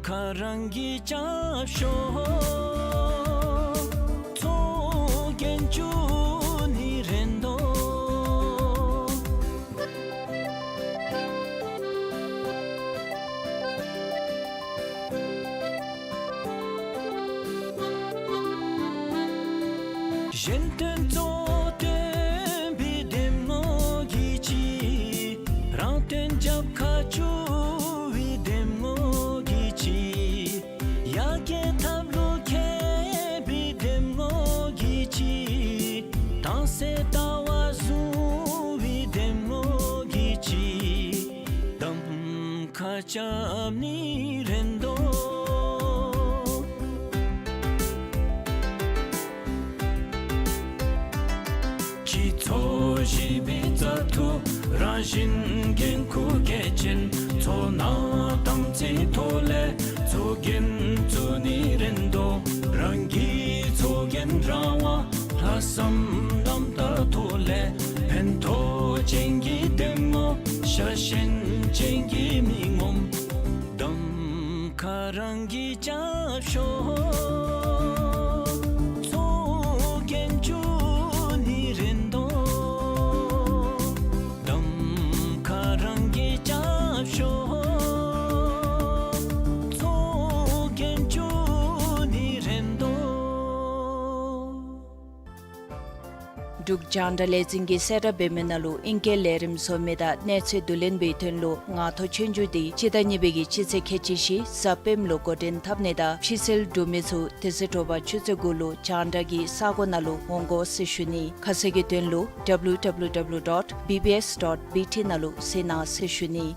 ཁ་རང་གིས་རྐྱབ་ཤོག། ཚོགས་རྒྱན་བཙུགས་ནི་རེ་དོ། གཞན་དོན་གཙོ་བོར་སྟོན་པའི་གདམས་ངོ་གིས་གཅིག། རང་དོན་རྒྱབ་ཁར་བསྐྱུར་བའི་གདམས་ངོ་གིས་གཅིག། ཡར་རྒྱས་ཐབས་ལུ་མཁས་པའི་གདམས་ངོ་གིས་གཅིག། དྭངས་གསལ་ལྟ་བ་བཟུང་བའི་གདམས་ངོ་གིས་གཅིག། གདམ་ཁ་རྐྱབ་ནི་རན་དོ། སྤྱི་ཚོགས་ཞི་བའི་རྩ་ཐོག་རང་བཞིན་འགན་ཁུར་གལ་ཆེན། ཚོར་སྣང་དམ་ཚིག་ཐོག་ལས་ཚོགས་འགན་བཙུགས་ནི་རན་དོ། རང་གི་ཚོགས་འགན་རང་དབང་ལྷག་བསམ་རྣམ་དག་ཐོག་ལས་ཕན་ཐོགས་ཅན་གྱི་གདམས་ངོ་ཤ་ཞེན་ཅན་གྱི་མི་ངོམ། གདམ་ཁ་རང་གིས་རྐྱབ་ཤོག། ཚོགས་འགན་བཙུགས་ནི་རན་དོ། གདམ་ཁ་རང་གིས་རྐྱབ་ཤོག། ཚོགས་འགན་བཙུགས་ནི་རན་དོ། འབྲུག་རྒྱང་བསྒྲགས་ལས་འཛིན་གྱིས་གསལ་བསྒྲགས་འབད་མི་ནང་ལུ་ཨིང་སྐད་ལས་རིམ་བཟོ་མི་དང་གནས་ཚུལ་བསྡུ་ལེན་འབད་བའི་དོན་ལུ་ངང་ཐོག་ཆོས་རྒྱུགས་འདི་སྤྱི་ཟླ་གཉིས་པའི་གི་སྤྱི་ཚེས་ཁལ་གཅིག་བཞི་གཟའ་སྤེནམ་ལུ་འགོ་འདྲེན་འཐབ་ནི་དང་ཕྱིར་བསལ་གྲུབ་མི་ཚུ་དེ་ཚེ་དྲོ་པ་ཆུ་ཚོད་དགུ་ལུ་རྒྱང་བསྒྲགས་ཀྱི་ས་སྒོ་ནང་ལུ་འོང་དགོ་ཟེར་ཞུ་ནི། ཁ་གསལ་གྱི་དོན་ལུ་W W W dot B B S dot B T ནང་ལུ་གཟིགས་གནང་ཟེར་ཞུ་ནི།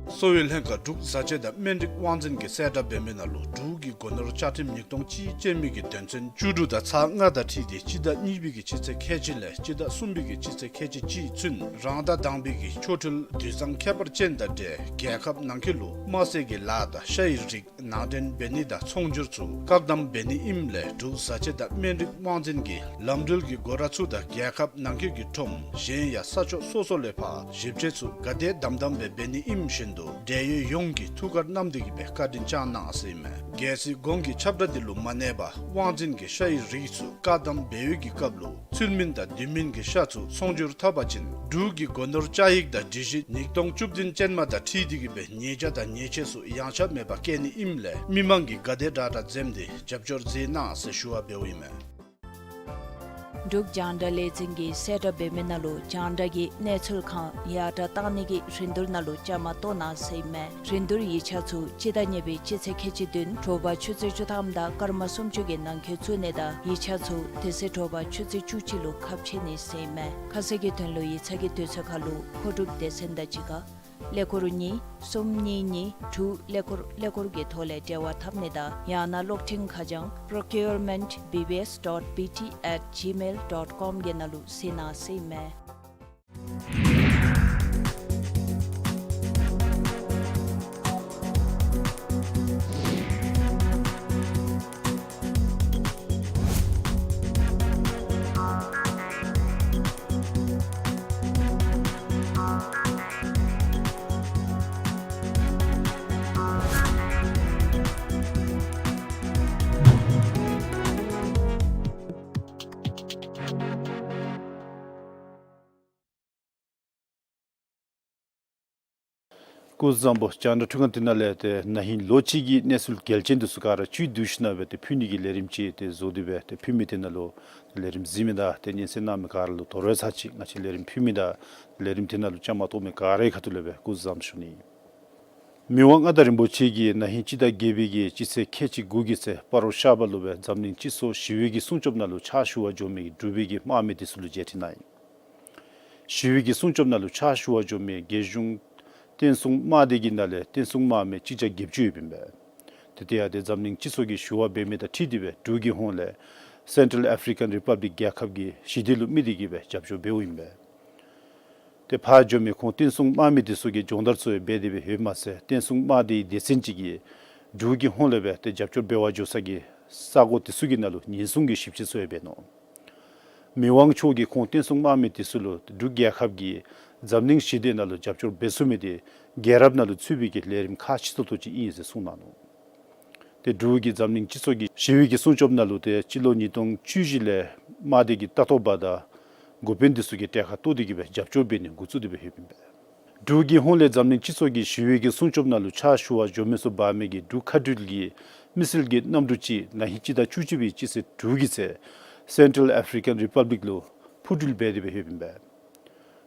གསོ་བའི་ལྷན་ཁག་འབྲུག་བཟའ་བཅའ་དང་སྨན་རིགས་དབང་འཛིན་གྱིས་གསལ་བསྒྲགས་འབད་མི་ནང་ལུ་འབྲུག་གི་སྒོ་ནོར་བཅའ་ཁྲིམས་ཉིས་སྟོང་གཅིག་ཅན་མི་གི་དོན་ཚན་བཅུ་དྲུག་དང་ཚག་ལྔ་དང་འཁྲིལ་ཏེ་སྤྱི་ཟླ་གཉིས་པའི་གི་སྤྱི་ཚེས་ཁལ་གཅིག་ལས་སྤྱི་ཟླ་གསུམ་པའི་གི་སྤྱི་ཚེས་ཁལ་གཅིག་གཅིག་ཚུན་རང་བདག་དང་པའི་གི་ཆོ་འཕྲུལ་དུད་ཚང་ཁྱད་པར་ཅན་དང་འབྲེལ་རྒྱལ་ཁབ་ནང་འཁོད་ལུ་དམར་ཟས་ཀྱི་ལཱ་དང་ཤ་ཡི་རིགས་ནང་འདྲེན་འབད་ནི་དང་ཚོང་སྒྱུར་ཚུ་བཀག་དམ་འབད་ནི་ཨིནམ་ལས་འབྲུག་བཟའ་བཅའ་དང་སྨན་རིགས་དབང་འཛིན་གྱི་ལམ་འགྲུལ་གྱི་སྒོ་ར་ཚུ་དང་རྒྱལ་ཁབ་ནང་འཁོད་ཀྱི་ཁྲོམ་གཞན་ཡང་ས་ཕྱོགས་སོ་སོ་ལས་ཕར་ཞིབ་དཔྱད་ཚུ་ག་དེ་དམ་དམ་སྦེ་འབད་ནི་ཨིནམ་བཞིན་དུ་འབྲེལ་ཡོད་ཡོངས་ཀྱིས་ཐུགས་ཁར་བསྣམས་ཏེ་གི་སྦེ་བཀའ་དྲིན་བསྐྱང་གནང་ཟེར་ཨིན་མས། གལ་སྲིད་གོང་གི་ཁྱབ་བསྒྲགས་འདི་ལུ་མ་གནས་པར་དབང་འཛིན་གྱིས་ཤ་ཡི་རིགས་ཚུ་བཀག་དམ་འབད་བའི་གི་སྐབས་ལུ་ཚུལ་མིན་དང་དུས་མིན་གྱི་ཤ་ཚུ་ཚོང་སྒྱུར་འཐབ་པ་ཅིན་འབྲུག་གི་སྒོ་ནོར་བཅའ་ཡིག་དང་སྒྲིག་གཞི་ཉིས་སྟོང་བཅུ་བདུན་ཅན་མ་དང་འཁྲིལ་ཏེ་གི་སྦེ་ཉེས་བྱ་དང་ཉེས་ཆད་ཚུ་ཡངས་ཆག་མེད་པར་བཀལ་ནི་ཨིནམ་ལས་མི་མང་གིས་ག་དེ་དྲག་དྲག་འཛེམས་ཏེ་རྒྱབ་སྐྱོར་མཛད་གནང་ཟེར་ཞུ་བ་འབདཝ་ཨིན་མས། འབྲུག་རྒྱང་བསྒྲགས་ལས་འཛིན་གྱིས་གསལ་བསྒྲགས་འབད་མི་ནང་ལུ་རྒྱང་བསྒྲགས་ཀྱི་གནས་ཚུལ་ཁང་ཡར་དྲག་གཏང་ནི་གི་རིན་བསྡུར་ནང་ལུ་བཅའ་མར་གཏོགས་གནང་ཟེར་ཨིན་མས། རིན་བསྡུར་ཡིག་ཆ་ཚུ་སྤྱི་ཟླ་གཉིས་པའི་སྤྱི་ཚེས་ཁལ་གཅིག་བདུན་དྲོ་པ་ཆུ་ཚོད་བཅུ་ཐམ་དང་སྐར་མ་སུམ་ཅུ་གི་ནང་འཁོད་བཙུགས་ནི་དང་ཡིག་ཆ་ཚུ་དེ་ཚེ་དྲོ་པ་ཆུ་ཚོད་བཅུ་གཅིག་ལུ་ཁ་ཕྱེ་ནི་ཟེར་ཨིན་མས། ཁ་གསལ་གྱི་དོན་ལུ་ཡིག་ཚང་གི་དུས་ཚོད་ཁར་ལུ་མཁོ་སྒྲུབ་སྡེ་ཚན་དང་གཅིག་ཁར་ཀླད་ཀོར་གཉིས་གསུམ་གཉིས་གཉིས་དྲུག་ཀླད་ཀོར་ཀླད་ཀོར་གྱི་ཐོག་ལས་འབྲེལ་བ་འཐབ་ནི་དང་ཡང་ན་གློག་འཕྲིན་ཁ་བྱང་procurement B B S dot B T at gmail dot com གི་ནང་ལུ་གཟིགས་གནང་ཟེར་ཨིན་མས། སྐུ་གཟུགས་བཟང་པོ། རྒྱང་བསྒྲགས་འཕྲུལ་ཁང་འདི་ནང་ལས་ཏེ་ན་ཧིང་ལོ་གཅིག་གི་གནས་ཚུལ་གལ་ཆེན་འདི་ཚུ་ག་ར་བཅུད་བསྡུས་ཞིན་ན་སྦེ་ཏེ་ཕུལ་ནི་གི་ལས་རིམ་ཅིག་ཏེ་བཟོ་སྟེ་སྦེ་ཏེ་ཕུལ་མི་འདི་ནང་ལུ་ལས་རིམ་གཟིགས་མི་དང་ཏེ་སྙན་གསན་གནང་མི་ག་ར་ལུ་དོ་རུང་ཚར་གཅིག་ང་བཅས་ལས་རིམ་ཕུལ་མི་དང་ལས་རིམ་འདི་ནང་ལུ་བཅའ་མར་གཏོགས་མི་ག་རའི་ཁ་ཐུག་ལས་སྦེ་སྐུ་གཟུགས་བཟང་པོ་ཞུ་ནི། མི་དབང་མངའ་བདག་རིན་པོ་ཆེ་གིས་ན་ཧིང་སྤྱི་ཟླ་བརྒྱད་པའི་གི་སྤྱི་ཚེས་ཁལ་གཅིག་དགུ་གི་ཚེ་སྤ་རོ་ཤར་པ་ལུ་སྦེ་འཛམ་གླིང་སྤྱི་ཚོགས་ཞི་བའི་གི་སྲུང་སྐྱོབ་ནང་ལུ་ཕྱག་ཞུ་བར་འགྱོ་མི་གི་འབྲུག་པའི་གི་དམག་མི་འདི་ཚུ་ལུ་མཇལ་ཕྲད་གནང་ཡི། ཞི་བའི་གི་སྲུང་སྐྱོབ་ནང་ལུ་ཕྱག་ཞུ་བར་འགྱོ་མི་རྒྱལ་གཞུང་བསྟན་སྲུང་དམག་སྡེ་གི་ནང་ལས་བསྟན་སྲུང་དམག་མི་གཅིག་བརྒྱ་བརྒྱད་ཅུ་ཡོདཔ་ཨིན་པས། ཏེ་དེ་ཡང་ཏེ་འཛམ་གླིང་སྤྱི་ཚོགས་ཀྱི་ཞུ་བ་འབད་མི་དང་འཁྲིལ་ཏེ་སྦེ་འབྲུག་གི་ཧོངས་ལས་Central African Republic རྒྱལ་ཁབ་ཀྱི་ཞི་བདེ་ལུ་དམིགས་ཏེ་གི་སྦེ་རྒྱབ་སྐྱོར་འབདཝ་ཨིན་པས། ཏེ་ཕར་འགྱོ་མི་ཁོང་བསྟན་སྲུང་དམག་མི་འདི་ཚུ་གིས་སྦྱོང་བརྡར་ཚུ་ཡང་འབད་དེ་སྦེ་ཡོདཔ་མ་ཚད་བསྟན་སྲུང་དམག་སྡེའི་སྡེ་ཚན་ཅིག་གིས་འབྲུག་གི་ཧོངས་ལས་སྦེ་ཏེ་རྒྱབ་སྐྱོར་འབད་བར་འགྱོ་ས་གི་ས་གོ་འདི་ཚུ་གི་ནང་ལུ་ཉེན་སྲུང་གི་ཞིབ་དཔྱད་ཚུ་ཡང་འབད་ནུག། མི་དབང་མཆོག་གིས་ཁོང་བསྟན་སྲུང་དམག་མི་འདི་ཚུ་ལུ་འབྲུག་རྒྱལ་ཁབ་ཀྱིས་འཛམ་གླིང་ཞི་བདེ་ནང་ལུ་རྒྱབ་སྐྱོར་འབད་ཚུགས་མི་འདི་རྒྱལ་རབས་ནང་ལུ་ཚུད་པའི་གི་ལས་རིམ་ཁག་ཆེ་ཏོག་ཏོ་ཅིག་ཨིན་ཟེར་གསུངས་གནང་ནུག། ཏེ་འབྲུག་གིས་འཛམ་གླིང་སྤྱི་ཚོགས་ཀྱི་ཞི་བའི་གི་སྲུང་སྐྱོབ་ནང་ལུ་ཏེ་སྤྱི་ལོ་ཉིས་སྟོང་བཅུ་བཞི་ལས་དམག་སྡེ་གི་ལྟ་རྟོག་པ་དང་འགོ་དཔོན་འདི་ཚུ་གི་གྲལ་ཁར་གཏོགས་ཏེ་གི་སྦེ་རྒྱབ་སྐྱོར་འབད་ནི་འགོ་བཙུགས་ཏེ་སྦེ་ཡོདཔ་ཨིན་པས། འབྲུག་གི་ཧོངས་ལས་འཛམ་གླིང་སྤྱི་ཚོགས་ཀྱི་ཞི་བའི་གི་སྲུང་སྐྱོབ་ནང་ལུ་ཕྱག་ཞུ་བར་འགྱོ་མི་ཚུ་འབག་མི་གི་འབྲུག་མཁའ་འགྲུལ་གྱི་མི་སེར་གྱི་གནམ་གྲུ་ཅིག་ན་ཧིང་སྤྱི་ཟླ་བཅུ་གཅིག་པའི་སྤྱི་ཚེས་དྲུག་གི་ཚེ་ སེན་ཊྲལ་ཨེཕ་རི་ཀན་རི་པབ་ལིཀ་ལུ་འཕུར་འགྲུལ་འབད་དེ་སྦེ་ལྷོདཔ་ཨིན་པས།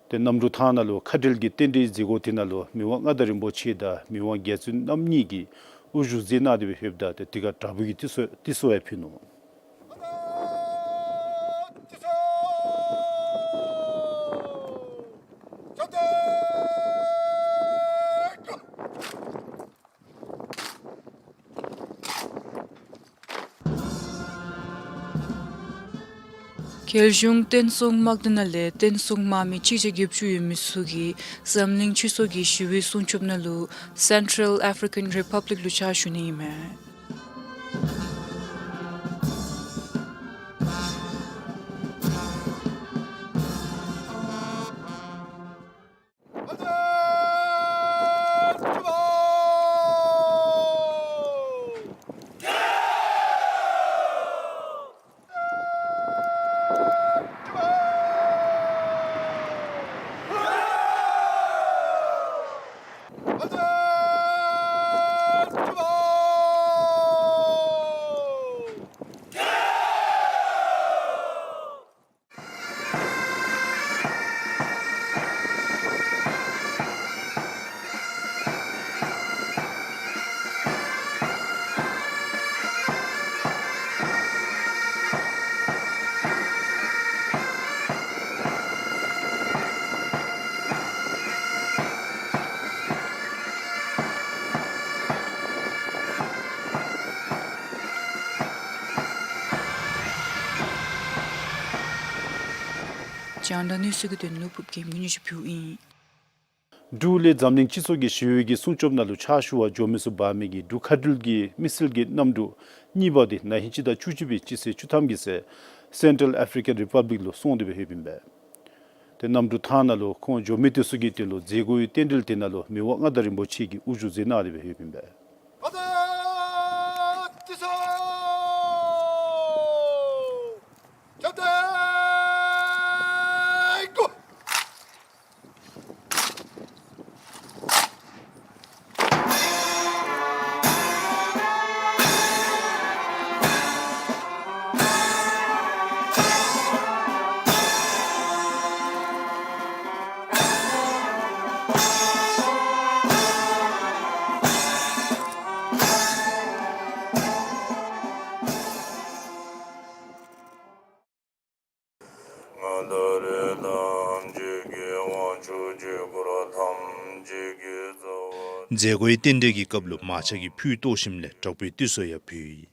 ཏེ་གནམ་གྲུ་ཐང་ནང་ལུ་ཁ་བྲལ་གྱི་རྟེན་འབྲེལ་མཛད་སྒོ་དེ་ནང་ལུ་མི་དབང་མངའ་བདག་རིན་པོ་ཆེ་དང་མི་དབང་རྒྱལ་བཙུན་རྣམ་གཉིས་ཀྱིས་དབུ་བཞུགས་མཛད་གནང་སྟེ་སྦེ་ལྷོདཔ་ད་ཏེ་དེ་ཁར་དྲག་པོའི་གི་དུས་ཚོད་དུས་ཚོད་ཡང་ཕུལ་ནུག། རྒྱལ་གཞུང་བསྟན་སྲུང་དམག་སྡེ་ནང་ལས་བསྟན་སྲུང་དམག་མི་གཅིག་བརྒྱ་བརྒྱད་ཅུ་ཡོད་མི་ཚུ་གིས་འཛམ་གླིང་སྤྱི་ཚོགས་ཀྱི་ཞི་བའི་སྲུང་སྐྱོབ་ནང་ལུ་སེན་ཊྲལ་ཨེཕ་རི་ཀན་རི་པབ་ལིཀ་ལུ་ཕྱག་ཞུ་ནི་ཨིན་མས། རྒྱང་བསྒྲགས་གནས་ཚུལ་གྱི་དོན་ལུ་ཕུརབ་རྒྱལམོ་གིས་སྙན་ཞུ་ཕུལཝ་ཨིན། འབྲུག་ལས་འཛམ་གླིང་སྤྱི་ཚོགས་ཀྱི་ཞི་བའི་གི་སྲུང་སྐྱོབ་ནང་ལུ་ཕྱག་ཞུ་བར་འགྱོ་མི་ཚུ་འབག་མི་གི་འབྲུག་མཁའ་འགྲུལ་གྱི་མི་སེར་གྱི་གནམ་གྲུ་གཉིས་པ་དེ་ན་ཧིང་སྤྱི་ཟླ་བཅུ་གཅིག་པའི་སྤྱི་ཚེས་བཅུ་ཐམ་གྱི་ཚེ་སེན་ཊྲལ་ཨེཕ་རི་ཀན་རི་པབ་ལིཀ་ལུ་སོང་སྟེ་སྦེ་ལྷོདཔ་ཨིན་པས། ཏེ་གནམ་གྲུ་ཐང་ནང་ལུ་ཁོང་འགྱོ་མི་དེ་ཚུ་གི་དོན་ལུ་མཛད་སྒོའི་རྟེན་འབྲེལ་དེ་ནང་ལུ་མི་དབང་མངའ་བདག་རིན་པོ་ཆེ་གིས་དབུ་བཞུགས་མཛད་གནང་སྟེ་སྦེ་ལྷོདཔ་ཨིན་པས། མཛད་སྒོའི་རྟེན་འབྲེལ་གྱི་སྐབས་ལུ་མར་ཆག་གི་ཕུད་བཏོག་ཞིནམ་ལས་དྲག་པོའི་དུས་ཚོད་ཡང་ཕུལ་ཡི།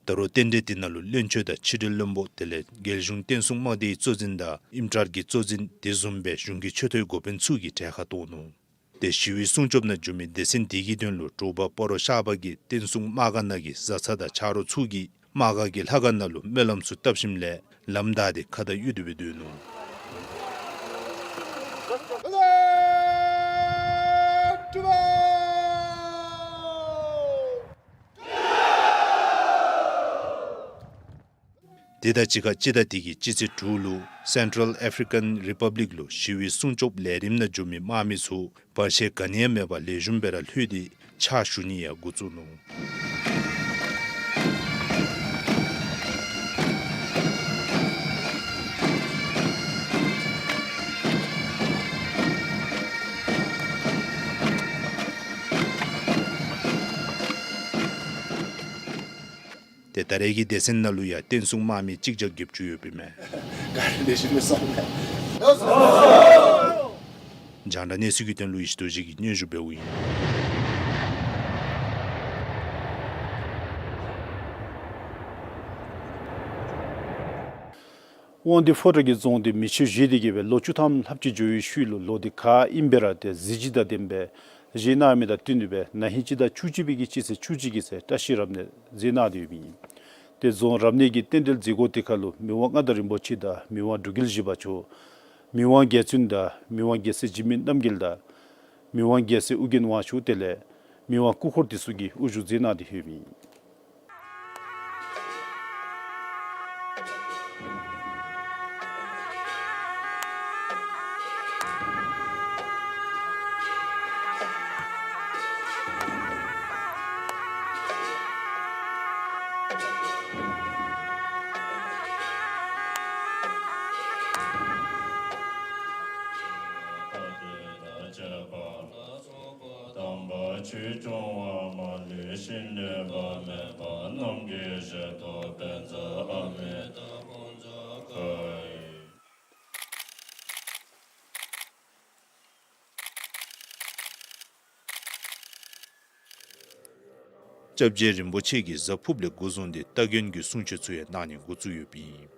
ད་རུང་རྟེན་འབྲེལ་དེ་ནང་ལུ་བློན་ཆེན་དང་ཕྱི་འབྲེལ་བློན་པོ་དེ་ལས་རྒྱལ་གཞུང་བསྟན་སྲུང་དམག་སྡེའི་གཙོ་འཛིན་དང་ཨིམ་ཊཱལ་གྱི་གཙོ་འཛིན་དེ་བཟུམ་སྦེ་གཞུང་གི་ཆེ་མཐོའི་འགོ་དཔོན་ཚུ་གིས་གྲལ་ཁར་གཏོགས་ནུག། ཏེ་ཞི་བའི་སྲུང་སྐྱོབ་ནང་འཛུལ་མི་སྡེ་ཚན་དེ་གི་དོན་ལུ་དྲོ་པ་སྤ་རོ་ཤར་པ་གི་བསྟན་སྲུང་དམག་སྒར་ནང་གི་བཟའ་ཚང་དང་ཆ་རོགས་ཚུ་གིས་དམག་སྒར་གྱི་ལྷ་ཁང་ནང་ལུ་སྨོན་ལམ་ཚུ་བཏབ་ཞིནམ་ལས་ལམ་བདའ་སྟེ་ཁ་དར་གཡུགས་ཏེ་སྦེ་སྡོད་ནུག། དེ་དང་གཅིག་ཁར་སྤྱི་ཟླ་འདི་གི་སྤྱི་ཚེས་དྲུག་ལུ་སེན་ཊྲལ་ཨེཕ་རི་ཀན་རི་པབ་ལིཀ་ལུ་ཞི་བའི་སྲུང་སྐྱོབ་ལས་རིམ་ནང་འཛུལ་མི་དམག་མི་ཚུ་བར་ཆད་ག་ནི་ཡང་མེད་པར་ལེགས་ཤོམ་སྦེ་ར་ལྷོད་དེ་ཕྱག་ཞུ་ནི་ཡང་འགོ་བཙུགས་ནུག། ཏེ་ད་རེས་ཀྱི་སྡེ་ཚན་ནང་ལུ་ཡང་བསྟན་སྲུང་དམག་མི་གཅིག་བརྒྱ་བརྒྱད་ཅུ་ཡོདཔ་ཨིན་མས། རྒྱང་བསྒྲགས་གནས་ཚུལ་གྱི་དོན་ལུ་ཡེ་ཤེས་རྡོ་རྗེ་གིས་སྙན་ཞུ་འབདཝ་ཨིན། དབང་འདུས་ཕོ་བྲང་གི་རྫོང་འདི་མེ་མཆོད་བཞེས་ཏེ་གི་སྦེ་ལོ་བཅུ་ཐམ་ལྷགཔ་ཅིག་འགྱོ་བའི་ཤུལ་ལུ་ལོ་འདི་ག་ཨིནམ་སྦེ་ར་ཏེ་གཟི་བརྗིད་དང་ལྡནམ་སྦེ་བཞེངས་གནང་མི་དང་བསྟུན་ཏེ་སྦེ་ན་ཧིང་སྤྱི་ཟླ་བཅུ་གཅིག་པའི་གི་སྤྱི་ཚེས་བཅུ་གཅིག་གི་ཚེ་བཀྲ་ཤིས་རབ་གནས་མཛད་གནང་སྟེ་ཡོདཔ་ཨིན། ཏེ་རྫོང་རབ་གནས་ཀྱི་རྟེན་འབྲེལ་མཛད་སྒོ་དེ་ཁར་ལུ་མི་དབང་མངའ་བདག་རིན་པོ་ཆེ་དང་མི་དབང་འབྲུག་རྒྱལ་བཞི་པ་མཆོག། མི་དབང་རྒྱལ་བཙུན་དང་མི་དབང་རྒྱལ་སྲས་འཇིགས་མེད་རྣམ་རྒྱལ་དང་མི་དབང་རྒྱལ་སྲས་ཨོ་རྒྱན་དབང་ཕྱུག་དེ་ལས་མི་དབང་སྐུ་འཁོར་དེ་ཚུ་གིས་དབུ་བཞུགས་མཛད་གནང་སྟེ་ཡོདཔ་ཨིན། སྐྱོང་བ་མ་ལུས་ཕྱིན་འབྲལ་བ་མེད་པ། ནམ་མཁའི་ཞལ་དུ་བོད་མཛའ་མི་དང་ཕོ་མཛའ་ཁ་ཡི། སྐྱབས་རྗེ་རིན་པོ་ཆེ་གིས་གཟའ་ཕུར་བུ་ལས་འགོ་བཟུང་སྟེ་སྟ་གོན་གྱི་གསུང་ཆོག་ཚུ་ཡང་གནང་ནི་འགོ་བཙུགས་ཡོདཔ་ཨིན།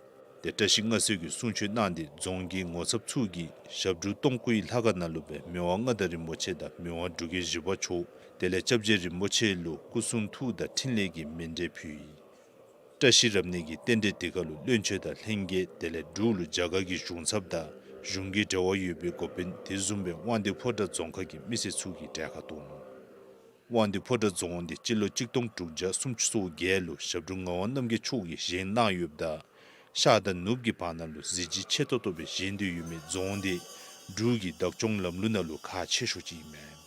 ཏེ་བཀྲ་ཤིས་མངའ་གསོལ་གྱི་གསུང་ཆོག་གནང་སྟེ་རྫོང་གི་ངོ་ཚབ་ཚུ་གིས་ཞབས་དྲུང་སྟོང་སྐུའི་ལྷ་ཁང་ནང་ལུ་སྦེ་མི་དབང་མངའ་བདག་རིན་པོ་ཆེ་དང་མི་དབང་འབྲུག་རྒྱལ་བཞི་པ་མཆོག་དེ་ལས་སྐྱབས་རྗེ་རིན་པོ་ཆེ་ལུ་སྐུ་གསུང་ཐུགས་དང་འཕྲིན་ལས་ཀྱི་མཎྜལ་ཕུལ་ཡི། བཀྲ་ཤིས་རབ་གནས་ཀྱི་རྟེན་འབྲེལ་དེ་ཁར་ལུ་བློན་ཆེན་དང་ལྷན་རྒྱས་དེ་ལས་འབྲུག་ལུ་རྒྱ་གར་གྱི་གཞུང་ཚབ་དང་གཞུང་གི་འབྲེལ་བ་ཡོད་པའི་འགོ་དཔོན་དེ་བཟུམ་སྦེ་དབང་འདུས་ཕོ་བྲང་རྫོང་ཁག་གི་མི་སེར་ཚུ་གིས་གྲལ་ཁར་གཏོགས་ནུག། དབང་འདུས་ཕོ་བྲང་རྫོང་འདི་སྤྱི་ལོ་གཅིག་སྟོང་དྲུག་བརྒྱ་སུམ་ཅུ་སོ་བརྒྱད་ལུ་ཞབས་དྲུང་ངག་དབང་རྣམ་རྒྱལ་མཆོག་གིས་བཞེངས་གནང་ཡོདཔ་ད་ཤར་དང་ནུབ་ཀྱི་བར་ན་ལུ་གཟི་བརྗིད་ཆེ་ཏོག་ཏོ་སྦེ་བཞེངས་ཏེ་ཡོད་མི་རྫོང་འདི་འབྲུག་གི་བདག་སྐྱོང་ལམ་ལུགས་ནང་ལུ་ཁག་ཆེ་ཤོས་ཅིག་ཨིན་མས།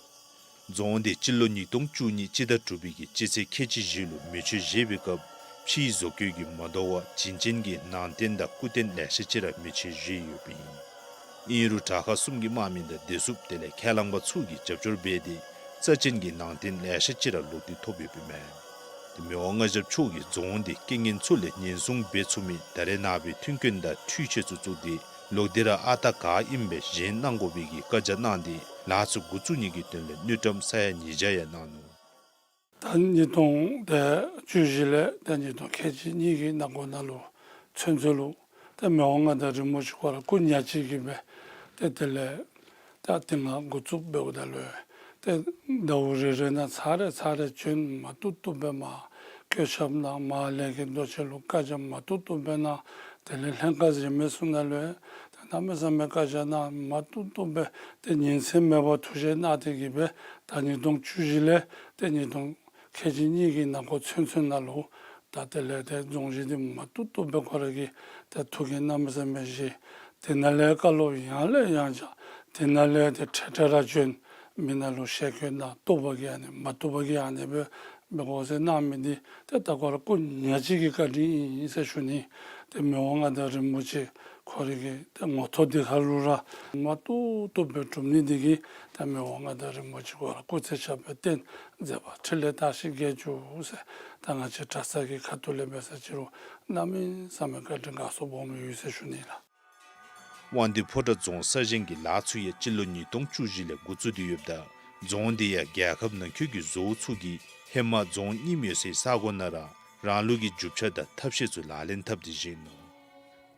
རྫོང་འདི་སྤྱི་ལོ་ཉིས་སྟོང་བཅུ་གཉིས་སྤྱི་ཟླ་དྲུག་པའི་གི་སྤྱི་ཚེས་ཁལ་གཅིག་བཞི་ལུ་མེ་མཆོད་བཞེས་པའི་སྐབས་ཕྱིའི་བཟོ་བཀོད་ཀྱིས་མ་དོ་བར་བྱིན་ཅན་གྱི་ནང་རྟེན་དང་སྐུ་རྟེན་ལེ་ཤ་ཅིག་ར་མེ་མཆོད་བཞེས་ཡོདཔ་ཨིན། ཨིན་རུང་དྲག་ཁག་གསུམ་གྱི་དམག་མི་དང་བདེ་སྲུངཔ་དེ་ལས་ཁས་བླངས་པ་ཚུ་གིས་རྒྱབ་སྐྱོར་འབད་དེ་རྩ་ཅན་གྱི་ནང་རྟེན་ལེ་ཤ་ཅིག་ར་ལོག་སྟེ་ཐོབ་ཡོདཔ་ཨིན་མས། ཏེ་མི་དབང་མངའ་ཞབས་མཆོག་གིས་རྫོང་འདི་རྐྱེན་ངན་ཚུ་ལས་ཉེན་སྲུང་འབད་ཚུགས་མི་ད་རེས་ནངས་པའི་མཐུན་རྐྱེན་དང་འཕྲུལ་ཆས་ཚུ་བཙུགས་ཏེ་ལོག་སྟེ་ར་ཨ་རྟག་ག་ཨིནམ་སྦེ་བཞེངས་གནང་དགོ་པའི་གི་བཀའ་རྒྱ་གནང་སྟེ་ལཱ་ཚུ་འགོ་བཙུགས་ནི་གི་དོན་ལས་དངུལ་ཀྲམ་ས་ཡ་ཉིས་བརྒྱ་ཡང་གནང་ནུག། ད་ཉིས་སྟོང་དེ་བཅུ་བཞི་ལས་ཏེ་ཉིས་སྟོང་ཁལ་གཅིག་གཉིས་ཀྱི་ནང་འཁོད་ནང་ལུ་ཚུན་ཚོད་ལུ་ཏེ་མི་དབང་མངའ་བདག་རིན་པོ་ཆེ་ཁོ་ར་སྐུ་ཉག་གཅིག་གིས་སྦེ་ཏེ་དེ་ལས་ད་དེ་སྔ་འགོ་བཙུགས་འབདཝ་ད་ལུ་ཏེ་ཟླཝ་རེ་རེ་ནང་ཚར་རེ་ཚར་རེ་བྱོན་མ་བཏུབ་བཏུབ་སྦེ་མར་བཀོད་ཁྱབ་གནང་མར་ལས་ཀྱི་མདོ་ཆེན་ལུ་བཀའ་རྒྱ་མ་བཏུབ་བཏུབ་སྦེ་གནང་། དེ་ལས་ལྷན་ཁག་གཞན་མི་ཚུ་ནང་ལུ་ཡང་ཏེ་གནམ་མེད་ས་མེད་བཀའ་རྒྱ་གནང་མ་བཏུབ་བཏུབ་སྦེ་ཏེ་ཉིན་མཚན་མེད་པར་ཐུགས་བཞེད་གནང་སྟེ་གིས་སྦེ་ད་ཉིས་སྟོང་བཅུ་བཞི་ལས་ཏེ་ཉིས་སྟོང་ཁལ་གཅིག་གཉིས་ཀྱི་ནང་འཁོད་ཚུན་ཚོད་ནང་ལུ་ད་དེ་ལས་ཏེ་རྫོང་གཞི་འདི་མ་བཏུབ་བཏུབ་སྦེ་ཁོ་ར་གིས་ཏེ་ཐུགས་འགན་གནམ་མེད་ས་མེད་བཞེས། དེ་ནང་ལས་བཀའ་སློབ་ཡང་ལས་ཡང་བྱ། དེ་ནང་ལས་ཏེ་འཕྲལ་འཕྲལ་ར་བྱོན། མི་ནང་ལུ་ཞལ་བཀོད་གནང་། བཏུབ་པ་གིས་ཨ་ནི་མ་བཏུབ་པ་གིས་ཨ་ནི་སྦེ་འབད་དགོ་ཟེར་གནང་མི་འདི་ཏེ་ད་ཁོ་ར་སྐུ་ཉག་གཅིག་གི་བཀའ་དྲིན་ཨིན་ཟེར་ཞུ་ནི། ཏེ་མི་དབང་མངའ་བདག་རིན་པོ་ཆེ་ཁོ་རའི་གི་ཏེ་ངོ་ཐོག་འདི་ཁར་ལུ་ར་མ་བཏུབ་བཏུབ་སྦེ་གྲུབ་ནི་འདི་གིས་ཏེ་མི་དབང་མངའ་བདག་རིན་པོ་ཆེ་ཁོ་ར་སྐུ་ཚེ་ཞབས་པད་བརྟན། མཛད་པ་འཕྲིན་ལས་དར་ཞིང་རྒྱས་བཅུག་ཟེར་ད་ང་བཅས་གྲྭ་ཚང་གི་ཁ་ཐུག་ལས་འབད་ས་ཅིག་རུང་གནམ་མེད་ས་མེད་བཀའ་དྲིན་དགའ་ཚོར་སྦོམ་ཡོད་ཟེར་ཞུ་ནི་ལགས། དབང་འདུས་ཕོ་བྲང་རྫོང་གསར་བཞེངས་ཀྱི་ལཱ་ཚུ་ཡང་སྤྱི་ལོ་ཉིས་སྟོང་བཅུ་བཞི་ལས་འགོ་བཙུགས་ཏེ་ཡོདཔ་ད་རྫོང་འདི་ཡང་རྒྱལ་ཁབ་ནང་འཁོད་ཀྱི་བཟོ་བོ་ཚུ་གིས་ཧེ་མ་རྫོང་རྙིངམ་ཡོད་སའི་ས་གོ་ནང་ར་རང་ལུགས་ཀྱི་རྒྱུ་ཆ་དང་ཐབས་ཤེས་ཚུ་ལག་ལེན་འཐབ་སྟེ་བཞེངས་ནུག།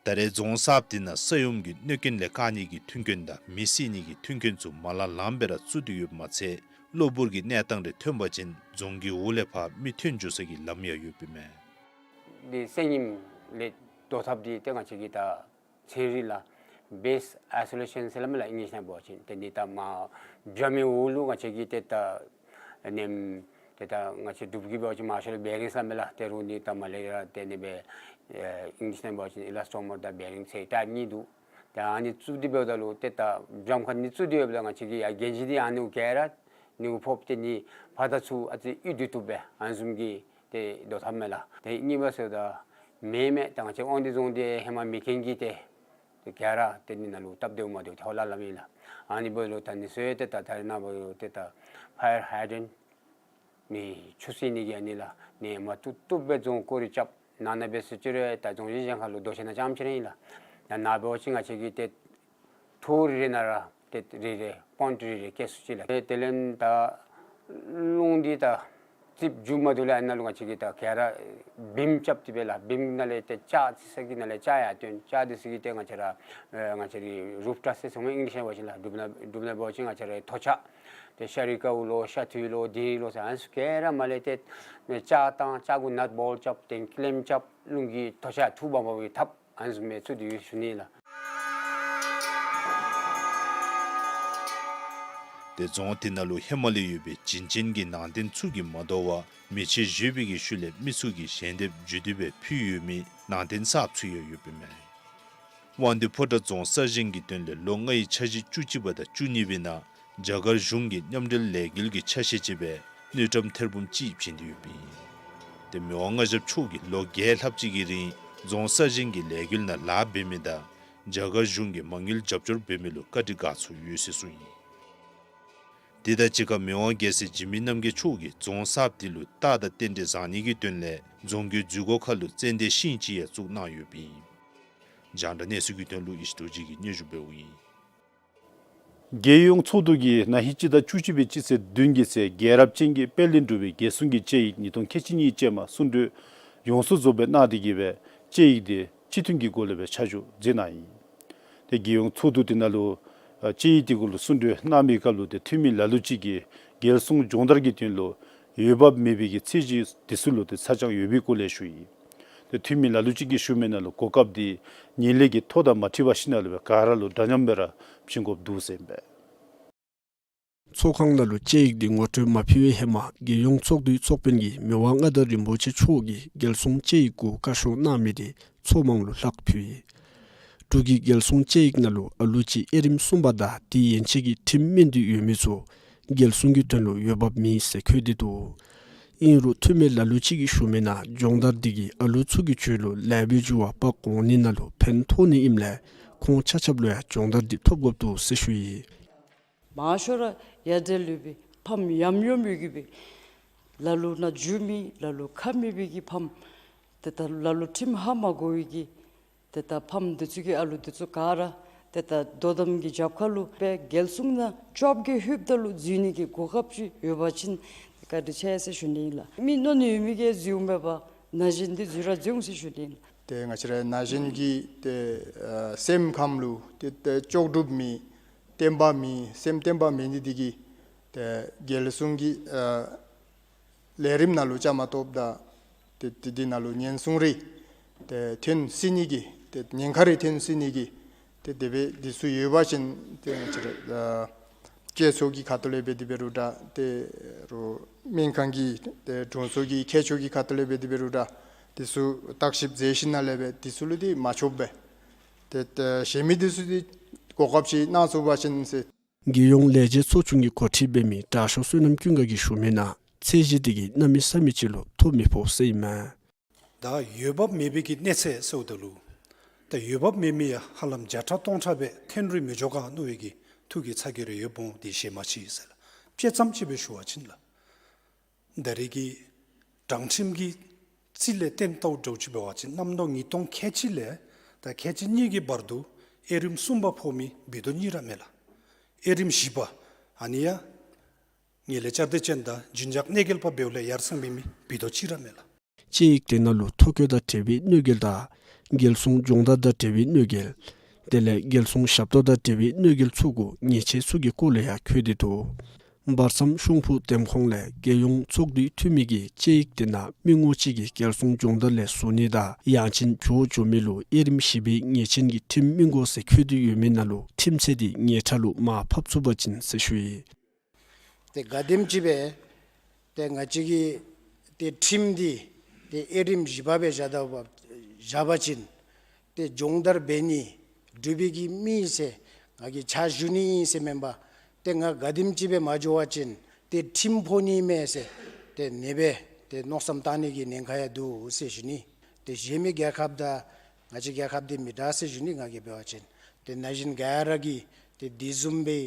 ད་རེས་རྫོང་གསརཔ་འདི་ནང་ས་ཡོམ་གྱི་གནོད་རྐྱེན་ལས་བཀག་ནི་གི་མཐུན་རྐྱེན་དང་མེ་བསད་ནི་གི་མཐུན་རྐྱེན་ཚུ་མ་ལང་ལངམ་སྦེ་ར་བཙུགས་ཏེ་ཡོདཔ་མ་ཚད་གློ་བུར་གྱི་གནས་སྟངས་རེ་ཐོན་པ་ཅིན་རྫོང་གི་འོག་ལས་ཕར་མི་ཐོན་འགྱོ་ས་གི་ལམ་ཡང་ཡོདཔ་ཨིན་མས། འདི་ས་ཡོམ་ལས་བཟློག་ཐབས་འདི་ཏེ་ང་བཅས་ཀྱིས་ད་ཚན་རིག་ལགས་བེསཊ་ཨའི་སོ་ལེ་ཤཱན་ཟེར་སླབ་མས་ལགས་ཨིང་ལིཤ་ནང་འབད་བ་ཅིན། ཏེ་འདི་ད་མར་བྱཱར་མའི་འོག་ལུ་ང་བཅས་ཀྱིས་ཏེ་ད་ནེམ་ཏེ་ད་ང་བཅས་འབྲུག་གི་འབད་བ་ཅིན་མར་ཤོར་བེ་རིང་ཟེར་སླབ་མས་ལགས། ཏེ་རོགས་འདི་ད་མར་ལས་ར་ཏེ་ནི་སྦེ་ཨེ་ཨིང་ལིཤ་ནང་འབད་བ་ཅིན་ཨི་ལཱས་ཊོ་མར་དང་བེ་རིང་ཟེར་ཏེ་ཨ་ནི་གཉིས་འདུག། ཏེ་ཨ་ནི་བཙུགས་ཏེ་འབདཝ་ད་ལུ་ཏེ་ད་བྱཱརམ་ཁར་ནི་བཙུགས་ཏེ་ཡོདཔ་ད་ང་བཅས་ཀྱིས་ཡར་གྱོན་ཅི་འདི་ཨ་ནི་གུ་ག་ར་ནི་གུ་ཕོགཔ་ཏེ་ནི་ཕར་དང་ཚུར་ཨ་ཙི་གཡུག་སྡོད་བཏུབ་སྦེ་ཨ་ནི་བཟུམ་གྱི་ཏེ་བཟློག་འཐབ་མས་ལགས། ཏེ་གཉིས་པ་ཟེརཝ་ད་མེ་མས། ད་ང་བཅས་དབང་འདུས་རྫོང་འདི་ཧེ་མ་མེ་རྐྱེན་གྱིས་ཏེ་ཏེ་ག་ར་ཏེ་ནི་ནང་ལུ་སྟབས་བདེཝ་མ་བདེཝ་ཏེ་ཧོ་ལ་ལམ་ཨིན་ལགས། ཨ་ནི་འབདཝ་ད་ལུ་ད་ནི་ཚུ་ཡང་ཏེ་ད་ད་རེས་ནངས་པ་ལུ་ཏེ་ད་ཕ་ཡར་ཧའི་ཌེན་ཊི་ནི་ཆུ་བསད་ནི་གི་ཨ་ནི་ལགས། ནི་མ་བཏུབ་བཏུབ་སྦེ་རྫོང་བསྐོར་རེ་རྐྱབ། ནང་ན་འབད་ས་ཅིག་རུང་ད་རྫོང་གཞི་གཞན་ཁར་ལུ་རྡོ་ཆས་ནང་རྐྱངམ་ཅིག་ར་ཨིན་ལགས། ད་ནཱ་འབད་བ་ཅིན་ང་བཅས་ཀྱིས་ཏེ་ཐོག་རེ་རེ་ནང་ར་ཏེ་རེ་རེ་པོན་ཌི་རེ་རེ་བཀལ་ཚུགས་ཅི་ལགས། ཏེ་དེ་ལས་ད་རླུང་འདི་ད་རྩིགཔ་རྒྱུ་མ་བཏུབ་ལས་ཨ་ནཱ་ལུ་ང་བཅས་ཀྱིས་ད་ག་ར་བིམ་རྐྱབ་སྟེ་སྦེ་ལགས། བིམ་ནང་ལས་ཏེ་ལྕགས་རྩི་ས་གི་ནང་ལས་ལྕགས་ཡར་བཏོན། ལྕགས་འདི་ཚུ་གིས་ཏེ་ང་བཅས་ར་ཨེ་ང་བཅས་རའི་རུཕ་ཊོབ་ཟེར་སླབ་མས་ཨིང་ལིཤ་ནང་འབད་བ་ཅིན་ལགས། འབྲུག་ནང་འབྲུག་ནང་འབད་བ་ཅིན་ང་བཅས་རའི་ཐོག་ཆགས། ཏེ་ཤ་རི་ཀའུ་ལོ་ཤ་ཐུའི་ལོ་དིང་རི་ལོ་ཟེར་ཨ་ནི་ཚུ་ག་ར་མར་ལས་ཏེ་ལྕགས་བཏང་། ལྕགས་གུ་ནཊ་བོལཊ་རྐྱབ། ཏེ་ཀི་ལེམ་རྐྱབ། རླུང་གིས་ཐོག་ཆགས་འཐུ་འབག་འབག་པའི་ཐབས་ཨ་ནི་བཟུམ་སྦེ་བཙུགས་ཏེ་ཡོད་ཞུ་ནི་ལགས། ཏེ་རྫོང་དེ་ནང་ལུ་ཧེ་མ་ལས་ཡོད་པའི་བྱིན་ཅན་གྱི་ནང་རྟེན་ཚུ་གིས་མ་དོ་བར་མེ་མཆོད་བཞེས་པའི་གི་ཤུལ་ལས་མི་ཚུ་གིས་ཞལ་འདེབས་བརྒྱུད་དེ་སྦེ་ཕུལ་ཡོད་མི་ནང་རྟེན་གསརཔ་ཚུ་ཡང་ཡོདཔ་ཨིན་མས། དབང་འདུས་ཕོ་བྲང་རྫོང་གསར་བཞེངས་ཀྱི་དོན་ལས་ལོ་ལྔའི་འཆར་གཞི་བཅུ་གཅིག་པ་དང་བཅུ་གཉིས་པའི་ནང་རྒྱ་གར་གཞུང་གི་མཉམ་འབྲེལ་ལས་འགུལ་གྱི་ཆ་ཤས་ཅིག་སྦེ་དངུལ་ཀྲམ་ཐེར་འབུམ་གཅིག་བྱིན་ཏེ་ཡོདཔ་ཨིན། ཏེ་མི་དབང་མངའ་ཞབས་མཆོག་གིས་ལོ་བརྒྱད་ལྷགཔ་ཅིག་གི་རིང་རྫོང་གསར་བཞེངས་ཀྱི་ལས་འགུལ་ནང་ལཱ་འབད་མི་དང་རྒྱ་གར་གཞུང་གིས་མ་དངུལ་རྒྱབ་སྐྱོར་འབད་མི་ལུ་བཀའ་དྲིན་དགའ་ཚོར་ཡོད་ཟེར་གསུངས་ཡི། དེ་དང་གཅིག་ཁར་མི་དབང་རྒྱལ་སྲས་འཇིགས་མེད་རྣམ་རྒྱལ་མཆོག་གིས་རྫོང་གསརཔ་དེ་ལུ་རྟགས་དང་རྟེན་འབྲེལ་བཟང་ནི་གི་དོན་ལས་རྫོང་གི་འཛུལ་སྒོ་ཁ་ལུ་ཙན་དན་ཤིང་ཅིག་ཡང་བཙུགས་གནང་ཡོདཔ་ཨིན། རྒྱང་བསྒྲགས་གནས་ཚུལ་གྱི་དོན་ལུ་ཡེ་ཤེས་རྡོ་རྗེ་གིས་སྙན་ཞུ་འབདཝ་ཨིན། རྒྱལ་ཡོངས་ཚོགས་འདུ་གིས་ན་ཧིང་སྤྱི་ཟླ་བཅུ་གཅིག་པའི་སྤྱི་ཚེས་བདུན་གྱི་ཚེ་རྒྱལ་རབས་ཅན་གྱི་དཔལ་ལྡན་འབྲུག་པའི་རྒྱལ་སྲུང་གི་དཔྱད་ཡིག་ཉིས་སྟོང་ཁལ་གཅིག་གཉིས་ཅན་མ་གསུང་གྲོས་ཡོངས་སུ་རྫོགསཔ་སྦེ་གནང་སྟེ་གིས་སྦེ་དཔྱད་ཡིག་དེ་སྤྱི་མཐུན་གྱི་སྒོ་ལས་སྦེ་ཆ་འཇོག་མཛད་གནང་ཡི། ཏེ་རྒྱལ་ཡོངས་ཚོགས་འདུ་དེ་ནང་ལུ་ཨ་དཔྱད་ཡིག་དེ་གུ་ལུ་གསུང་གྲོས་གནང་མིའི་སྐབས་ལུ་ཏེ་འཐུས་མི་ལ་ལུ་ཅིག་གིས་རྒྱལ་སྲུང་སྦྱོང་བརྡར་གྱི་དོན་ལུ་འོས་འབབ་མེད་པའི་གི་ཚད་གཞི་དེ་ཚུ་ལུ་ཏེ་ཚ་གྱང་ཡོད་པའི་སྐོར་ལས་ཞུ་ཡི། ཏེ་འཐུས་མི་ལ་ལུ་ཅིག་གིས་ཞུ་མི་ནང་ལུ་གོ་སྐབས་དེ་ངན་ལྷད་ཀྱི་ཐོ་དང་མ་འཁྲིལ་བར་ཞིནམ་ལས་སྦེ་ག་ར་ལུ་འདྲ་མཉམ་སྦེ་ར་བྱིན་དགོཔ་འདུག་ཟེར་ཨིན་པས། ཚོགས་ཁང་ནང་ལུ་དཔྱད་ཡིག་དེ་ངོ་སྤྲོད་མ་ཕུལ་བའི་ཧེ་མ་རྒྱལ་ཡོངས་ཚོགས་འདུའི་ཚོགས་དཔོན་གྱིས་མི་དབང་མངའ་བདག་རིན་པོ་ཆེ་མཆོག་གིས་རྒྱལ་སྲུང་དཔྱད་ཡིག་གུ་བཀའ་ཤོག་གནང་མི་དེ་ཚོགས་མང་ལུ་ལྷག་ཕུལ་ཡི། འབྲུག་གི་རྒྱལ་སྲུང་དཔྱད་ཡིག་ནང་ལུ་ཨ་ལུ་ཅིག་དབྱེ་རིམ་གསུམ་པ་དང་དེ་ཡན་ཆད་ཀྱི་ཁྲིམས་སྨན་དུས་ཡོད་མི་ཚུ་རྒྱལ་སྲུང་གི་དོན་ལུ་འོས་འབབ་མེད་ཟེར་འཁོད་དེ་འདུག། ཨིན་རུང་འཐུས་མི་ལ་ལུ་ཅིག་གིས་ཞུ་མི་ནང་སྦྱོང་བརྡར་དེ་གིས་ཨ་ལུ་ཚུ་གི་རྒྱུད་ལུ་ལེགས་པའི་འགྱུར་བ་འབག་འོང་ནི་ནང་ལུ་ཕན་ཐོགས་ནི་ཨིནམ་ལས་ཁོང་ཆ་ཁྱབ་ལུ་ཡང་སྦྱོང་བརྡར་དེ་ཐོབ་དགོཔ་འདུག་ཟེར་ཞུ་ཡི། མང་ཤོས་ར་ཡ་འདྲེ་ལུས་པའི་ཕམ་ཡམ་ཡོམ་ཡོད་གི་སྦེ་ལ་ལུ་ནང་འཇུ་མེད་ལ་ལུ་ཁ་མེད་པའི་གི་ཕམ་ཏེ་ད་ལ་ལུ་ཁྲིམས་ཧ་མ་གོ་བའི་གི་ཏེ་ད་ཕམ་དེ་ཚུ་གི་ཨ་ལུ་དེ་ཚུ་ག་ར་ཏེ་ད་དོ་དམ་གྱི་རྒྱབ་ཁ་ལུ་སྦེ་རྒྱལ་སྲུང་ནང་བཅོ་བརྒྱད་ལྷོདཔ་ད་ལུ་འཛུལ་ནི་གི་གོ་སྐབས་ཅིག་ཡོད་པ་ཅིན་བཀའ་དྲིན་ཆེ་ཟེར་ཞུ་ནི་ཨིན་ལགས། མི་གནོད་ནི་ཡོད་མི་གིས་འཛུལ་འོང་མེད་པར་ན་གཞོན་འདི་འཛུལ་ར་འཛུལ་འོང་ཟེར་ཞུ་ནི་ཨིན་ལགས། ཏེ་ང་བཅས་ར་ན་གཞོན་གྱི་ཏེ་ཨ་སེམས་ཁམས་ལུ་ཏེ་ཏེ་ལྕོགས་གྲུབ་མེད་བརྟན་པ་མེད་སེམས་བརྟན་པ་མེད་ནི་དེ་གིས་ཏེ་རྒྱལ་སྲུང་གི་ཨ་ལས་རིམ་ནང་ལུ་བཅའ་མར་གཏོགསཔ་ད་ཏེ་ཏེ་དེ་ནང་ལུ་ཉེན་སྲུང་རེ་ཏེ་ཐོན་སྲིད་ནི་གི་ཏེ་ཉེན་ཁ་རེ་ཐོན་སྲིད་ནི་གི་ཏེ་དེ་སྦེ་དེ་ཚུ་ཡོད་པ་ཅིན་ཏེ་ང་བཅས་ར་ཨ་བཅའ་ཚོགས་ཀྱི་ཁ་ཐུག་ལས་འབད་དེ་འབད་རུང་འདྲ་ཏེ་རུང་སྨན་ཁང་གི་ཏེ་དྲུང་འཚོ་གི་མཁས་མཆོག་གི་ཁ་ཐུག་ལས་འབད་དེ་འབད་རུང་འདྲ་དེ་ཚུ་བརྟག་ཞིབ་མཛད་ཞིནམ་ལས་སྦེ་དེ་ཚུ་ལུ་ཏེ་མ་ཆོགཔ་སྦེ་ཏེ་ཏེ་གཞན་མི་དེ་ཚུ་ཏེ་གོ་སྐབས་ཅིག་གནང་ཚུགས་པ་ཅིན་ཟེར། རྒྱལ་ཡོངས་ལས་བྱེད་ཚོགས་ཆུང་གི་འགོ་ཁྲིད་འབད་མི་དྲག་ཤོས་བསོད་ནམས་ཀུན་དགའ་གིས་ཞུ་མི་ནང་ཚད་གཞི་དེ་གིས་གནམ་མེད་ས་མེད་ཅིག་ལུ་མཐོ་མི་ཕོག་ཟེར་ཨིན་མས། ད་འོས་འབབ་མེད་པའི་གི་གནས་ཚད་ཟེརཝ་ད་ལུ་ད་འོས་འབབ་མེད་མི་ཡང་ཧ་ལམ་བརྒྱ་ཕྲག་སྟོང་ཕྲག་སྦེ་ཐོན་རུང་མི་འགྱོ་ག་མནོ་བའི་གི་ཐུགས་ཀྱི་ཚ་གྱང་རེ་ཡོདཔ་འོང་། དེ་གཞན་མ་ཅིག་ཟེར་ལགས། དཔྱེ་ཙམ་ཅིག་སྦེ་ཞུ་བ་ཅིན་ལགས། ད་རེས་ཀྱི་དྲང་ཁྲིམས་ཀྱི་རྩིས་ལས་བརྟེན་ལྟཝ་འདྲཝ་ཅིག་འབད་བ་ཅིན་གནམ་ལོ་ཉིས་སྟོང་ཁལ་གཅིག་ལས་ད་ཁལ་གཅིག་གཉིས་ཀྱི་བར་དུ་དབྱེ་རིམ་གསུམ་པ་ཕོག་མི་བི་དོ་གཉིས་ར་མས་ལགས། དབྱེ་རིམ་བཞི་པ་ཨ་ནི་ཡང་ངན་ལྷད་བཅའ་སྡོད་ཅན་དང་རྒྱུན་འཇགས་གནོད་འགེལ་པ་འབདཝ་ལས་ཡར་སེང་འབད་མི་བི་དོ་གཅིག་ར་མས་ལགས། དཔྱད་ཡིག་དེ་ནང་ལུ་ཐོ་བཀོད་དང་འབྲེལ་བའི་གནོད་འགེལ་དང་རྒྱལ་སྲུང་སྦྱོང་བརྡར་དང་འབྲེལ་བའི་གནོད་འགེལ་དེ་ལས་རྒྱལ་སྲུང་ཞབས་ཏོག་དང་འབྲེལ་བའི་གནོད་འགེལ་ཚུ་གུ་ཉེས་ཆད་ཚུ་གི་སྐོར་ལས་ཡང་འཁོད་དེ་འདུག། བར་མཚམས་ཤོང་ཕུ་འདེམས་ཁོངས་ལས་རྒྱལ་ཡོངས་ཚོགས་འདུའི་འཐུས་མི་གིས་དཔྱད་ཡིག་དེ་ནང་མི་ངོམ་ཅིག་གིས་རྒྱལ་སྲུང་སྦྱོང་བརྡར་ལས་ཟུར་ནི་དང་ཡང་ཅིན་བྱོག་འགྱོ་མི་ལུ་དབྱེ་རིམ་བཞི་པའི་ཉེས་ཅན་གྱི་ཁྲིམས་མི་དགོ་ཟེར་འཁོད་དེ་ཡོད་མི་ནང་ལུ་ཁྲིམས་ཆད་དེ་ཉེས་ཁྲ་ལུ་མར་ཕབ་ཚུགས་པ་ཅིན་ཟེར་ཞུ་ཡི། ཏེ་ག་དེམ་ཅིག་སྦེ་ཏེ་ང་བཅས་ཀྱི་ཏེ་ཁྲིམས་འདི་ཏེ་དབྱེ་རིམ་བཞི་པ་སྦེ་བཞག་ད་བཞག་པ་ཅིན་ཏེ་སྦྱོང་བརྡར་འབད་ནི་འབྲུག་པའི་གི་མི་ཨིན་ཟེར་ང་གིས་ཕྱག་ཞུ་ནི་ཨིན་ཟེར་མེན་པར་ཏེ་ང་ག་དེམ་ཅིག་སྦེ་མ་འགྱོ་བ་ཅིན་ཏེ་ཁྲིམས་ཕོག་ནི་མས་ཟེར་ཏེ་ཨ་ནི་སྦེ་ཏེ་མནོ་བསམ་བཏང་ནི་གི་ཉེན་ཁ་ཡང་འདུག་ཟེར་ཞུ་ནི། ཏེ་གཞན་མི་རྒྱལ་ཁབ་དང་ང་བཅས་རྒྱལ་ཁབ་འདི་མི་འདྲ་ཟེར་ཞུ་ནི། ང་གིས་འབད་བ་ཅིན་ཏེ་ན་གཞོན་ག་ར་གིས་ཏེ་དེ་བཟུམ་སྦེ་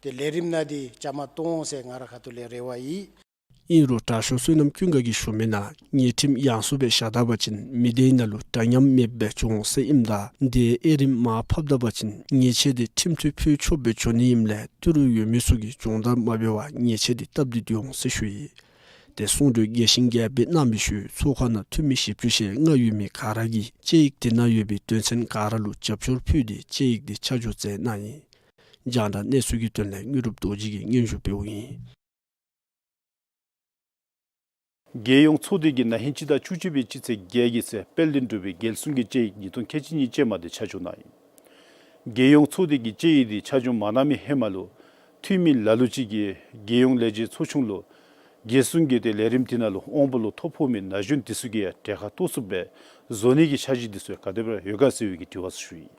ཏེ་ལས་རིམ་ནང་འདི་བཅའ་མར་གཏོགས་འོང་ཟེར་ང་རའི་ཁ་ཐུག་ལས་རེ་བ་ཡོད། ཨིན་རུང་དྲག་ཤོས་བསོད་ནམས་ཀུན་དགའ་གིས་ཞུ་མི་ནང་ཉེས་ཁྲིམས་ཡང་སུ་སྦེ་བཞག་ད་པ་ཅིན་མི་སྡེའི་ནང་ལུ་འདྲ་མཉམ་མེདཔ་སྦེ་འགྱོ་འོང་ཟེར་ཨིནམ་ད་དེ་དབྱེ་རིམ་མར་ཕབ་ད་པ་ཅིན་ཉེས་ཆད་དེ་ཁྲིམས་མཐུན་ཕུལ་ཆོགཔ་སྦེ་འགྱོ་ནི་ཨིནམ་ལས་ཏི་རུ་ཡོད་མི་ཚུ་གིས་སྦྱོང་བརྡར་མ་འབད་བར་ཉེས་ཆད་དེ་བཏབ་སྟེ་སྡོད་འོང་ཟེར་ཞུ་ཡི། ཏེ་གསུང་གྲོས་རྒྱས་ཤིང་རྒྱསཔ་སྦེ་གནང་བའི་ཤུལ་ཚོགས་ཁང་ནང་འཐུས་མི་བཞི་བཅུ་ཞེ་ལྔ་ཡོད་མི་ག་ར་གིས་དཔྱད་ཡིག་དེ་ནང་ཡོད་པའི་དོན་ཚན་ག་ར་ལུ་རྒྱབ་སྐྱོར་ཕུལ་ཏེ་དཔྱད་ཡིག་དེ་ཆ་འཇོག་མཛད་གནང་ཡི། རྒྱང་བསྒྲགས་གནས་ཚུལ་གྱི་དོན་ལས་དངོས་གྲུབ་རྡོ་རྗེ་གིས་སྙན་ཞུ་འབདཝ་ཨིན། རྒྱལ་ཡོངས་ཚོགས་སྡེ་གིས་ན་ཧིང་སྤྱི་ཟླ་བཅུ་གཅིག་པའི་སྤྱི་ཚེས་བརྒྱད་ཀྱི་ཚེ་དཔལ་ལྡན་འབྲུག་པའི་རྒྱལ་སྲུང་གི་དཔྱད་ཡིག་ཉིས་སྟོང་ཁལ་གཅིག་གཉིས་ཅན་མ་དེ་ཆ་འཇོག་གནང་ཡི། རྒྱལ་ཡོངས་ཚོགས་སྡེ་གིས་དཔྱད་ཡིག་དེ་ཆ་འཇོག་མ་གནང་མི་ཧེ་མ་ལུ་འཐུས་མི་ལ་ལུ་ཅིག་གིས་རྒྱལ་ཡོངས་ལས་བྱེད་ཚོགས་ཆུང་ལུ་རྒྱལ་སྲུང་གི་ཏེ་ལས་རིམ་དེ་ནང་ལུ་དབང་པོ་ལུ་ཐོ་ཕོག་མི་ན་གཞོན་དེ་ཚུ་གིས་ཡང་གྲལ་ཁར་གཏོགས་ཚུགསཔ་སྦེ་བཟོ་ནི་གི་འཆར་གཞི་དེ་ཚུ་ཡང་ག་དེ་སྦེ་ར་ཡོད་ག་ཟེར་བའི་གི་དྲི་བ་ཚུ་ཞུ་ཡི།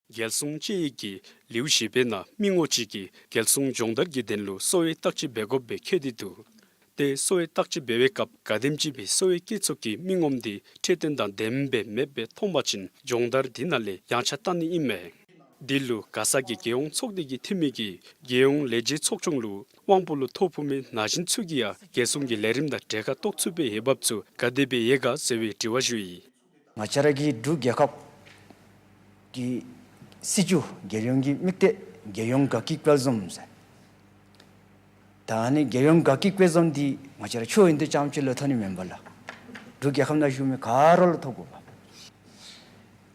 རྒྱལ་སྲུང་དཔྱད་ཡིག་གི་ལེའུ་བཞི་པའི་ནང་མི་ངོམ་ཅིག་གིས་རྒྱལ་སྲུང་སྦྱོང་བརྡར་གྱི་དོན་ལུ་གསོ་བའི་བརྟག་དཔྱད་འབད་དགོཔ་སྦེ་འཁོད་དེ་འདུག། ཏེ་གསོ་བའི་བརྟག་དཔྱད་འབད་བའི་སྐབས་ག་དེམ་ཅིག་སྦེ་གསོ་བའི་བཀོད་ཚོགས་ཀྱིས་མི་ངོམ་དེ་འཕྲོད་བསྟེན་དང་ལྡནམ་སྦེ་མེདཔ་སྦེ་མཐོང་པ་ཅིན་སྦྱོང་བརྡར་དེ་ནང་ལས་ཡང་ཆ་བཏང་ནི་ཨིན་མས། འདི་ལུ་མགར་ས་གི་རྒྱལ་ཡོངས་ཚོགས་སྡེ་གི་འཐུས་མི་གིས་རྒྱལ་ཡོངས་ལས་བྱེད་ཚོགས་ཆུང་ལུ་དབང་པོ་ལུ་ཐོ་ཕོག་མི་ན་གཞོན་ཚུ་གིས་ཡང་རྒྱལ་སྲུང་གི་ལས་རིམ་དང་འབྲེལ་ཁ་གཏོགས་ཚུགས་པའི་འོས་འབབ་ཚུ་ག་དེ་སྦེ་ཡོད་ག་ཟེར་བའི་དྲི་བ་ཞུ་ཡི། ང་བཅས་ར་གི་འབྲུག་རྒྱལ་ཁབ་ཀྱི་སྲིད་བྱུས་རྒྱལ་ཡོངས་ཀྱི་དམིགས་གཏད་རྒྱལ་ཡོངས་དགའ་སྐྱིད་དཔལ་འཛོམས་ཟེར། ད་ཨ་ནི་རྒྱལ་ཡོངས་དགའ་སྐྱིད་དཔལ་འཛོམས་འདི་ང་བཅས་ར་ཆོས་ཡོན་ཏན་རྐྱངམ་ཅིག་ལུ་ཐོན་ནི་མེན་པར་ལགས། འབྲུག་རྒྱལ་ཁབ་ནང་བཞུགས་མི་ག་ར་ལུ་ཐོབ་དགོ་པས།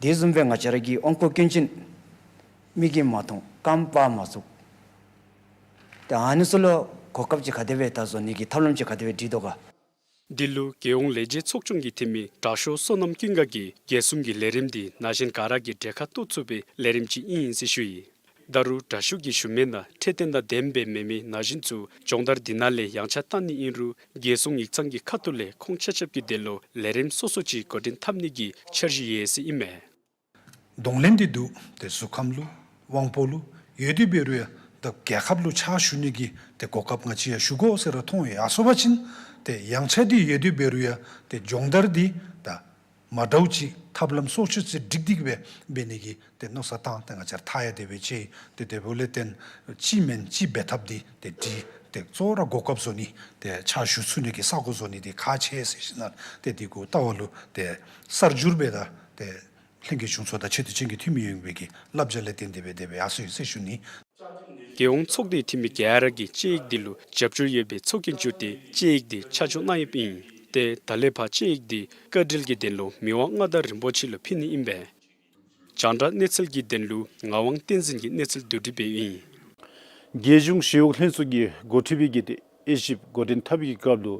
དེ་བཟུམ་སྦེ་ང་བཅས་ར་གི་དབང་བསྐུར་སྐྱོན་ཅན་མིག་གིས་མ་མཐོང་རྐངམ་པར་མ་ཚུགས། ད་ཨ་ནི་ཚུ་ལུ་གོ་སྐབས་ཅིག་ག་དེ་སྦེ་ད་བཟོ་ནི་གི་ཐབས་ལམ་ཅིག་ག་དེ་སྦེ་སྒྲིག་དོ་ག། འདི་ལུ་རྒྱལ་ཡོངས་ལས་བྱེད་ཚོགས་ཆུང་གི་འཐུས་མི་དྲག་ཤོས་བསོད་ནམས་ཀུན་དགའ་གིས་རྒྱལ་སྲུང་གི་ལས་རིམ་འདི་ན་གཞོན་ག་ར་གིས་འབྲེལ་ཁ་གཏོགས་ཚུགས་པའི་ལས་རིམ་ཅིག་ཨིན་ཟེར་ཞུ་ཡི། ད་རུང་དྲག་ཤོས་ཀྱིས་ཞུ་མི་ནང་འཕྲོད་བསྟེན་དང་ལྡནམ་སྦེ་མེད་མི་ན་གཞོན་ཚུ་སྦྱོང་བརྡར་འདི་ནང་ལས་ཡང་ཆ་བཏང་ནི་ཨིན་རུང་རྒྱལ་སྲུང་ཡིག་ཚང་གི་ཁ་ཐུག་ལས་ཁོང་ཆ་ཁྱབ་ཀྱི་དོན་ལུ་ལས་རིམ་སོ་སོ་ཅིག་འགོ་འདྲེན་འཐབ་ནི་གི་འཆར་གཞི་ཡོད་ཟེར་ཨིན་མས། གདོང་ལེན་འདི་འདུག། ཏེ་གཟུགས་ཁམས་ལུ་དབང་པོ་ལུ་ཡོད་དེ་འབད་རུང་ཡང་ད་རྒྱལ་ཁབ་ལུ་ཕྱག་ཞུ་ནི་གི་ཏེ་གོ་སྐབས་ང་བཅས་ཡང་ཞུ་དགོ་ཟེར་ར་མཐོང་ཡོད། ཨ་སོང་པ་ཅིན་ཏེ་ཡང་ཆ་འདི་ཡོད་དེ་འབད་རུང་ཡང་ཏེ་སྦྱོང་བརྡར་འདི་ད་མ་འདྲཝ་ཅིག་ཐབས་ལམ་སོ་སོ་ཅིག་སྒྲིག་སྟེ་གི་སྦེ་འབད་ནི་གི་ཏེ་མནོ་བསམ་བཏང་སྟེ་ང་བཅས་ར་མཐའ་ཡང་དེ་སྦེ་ཅིག་ཏེ་དེ་འབདཝ་ལས་བརྟེན་གཅིག་མེན་གཅིག་འབད་ཐབས་འདི་ཏེ་འདི་ཏེ་གཙོ་བོ་ར་གོ་སྐབས་བཟོ་ནི་ཏེ་ཕྱག་ཞུ་ཚུགས་ནི་གི་ས་གོ་བཟོ་ནི་འདི་ཁག་ཆེ་ཟེར་ཞིནམ་ལས་ཏེ་འདི་གུ་ལྟ་བ་ལུ་ཏེ་གསར་འགྱུར་སྦེ་དང་ཏེ་ལྷན་རྒྱས་གཞུང་ཚོགས་དང་ཆེ་བསྟོད་ཅན་གྱི་འཐུས་མི་ཡོངས་ཀྱི་བསླབ་བྱ་ལས་བརྟེན་ཏེ་སྦེ་དེ་སྦེ་ཡར་སོང་ཡི་ཟེར་ཞུ་ནི། རྒྱལ་ཡོངས་ཚོགས་སྡེའི་འཐུས་མི་ག་ར་གིས་དཔྱད་ཡིག་འདི་ལུ་རྒྱབ་སྐྱོར་ཡོད་པའི་ཚོགས་རྒྱན་བསྒྱུར་ཏེ་དཔྱད་ཡིག་འདི་ཆ་འཇོག་གནང་ཡོདཔ་ཨིན། ཏེ་ད་ལས་ཕར་དཔྱད་ཡིག་འདི་བཀའ་འགྲེལ་གྱི་དོན་ལུ་མི་དབང་མངའ་བདག་རིན་པོ་ཆེ་ལུ་ཕུལ་ནི་ཨིན་པས། རྒྱང་བསྒྲགས་གནས་ཚུལ་གྱི་དོན་ལུ་ངག་དབང་བསྟན་འཛིན་གྱིས་གནས་ཚུལ་བསྡུ་སྒྲིག་འབདཝ་ཨིན། རྒྱལ་གཞུང་ཞི་གཡོག་ལྷན་ཚོགས་ཀྱི་འགོ་ཁྲིདཔ་གིས་ཏེ་དབྱེ་ཞིབ་འགོ་འདྲེན་འཐབ་པའི་སྐབས་ལུ་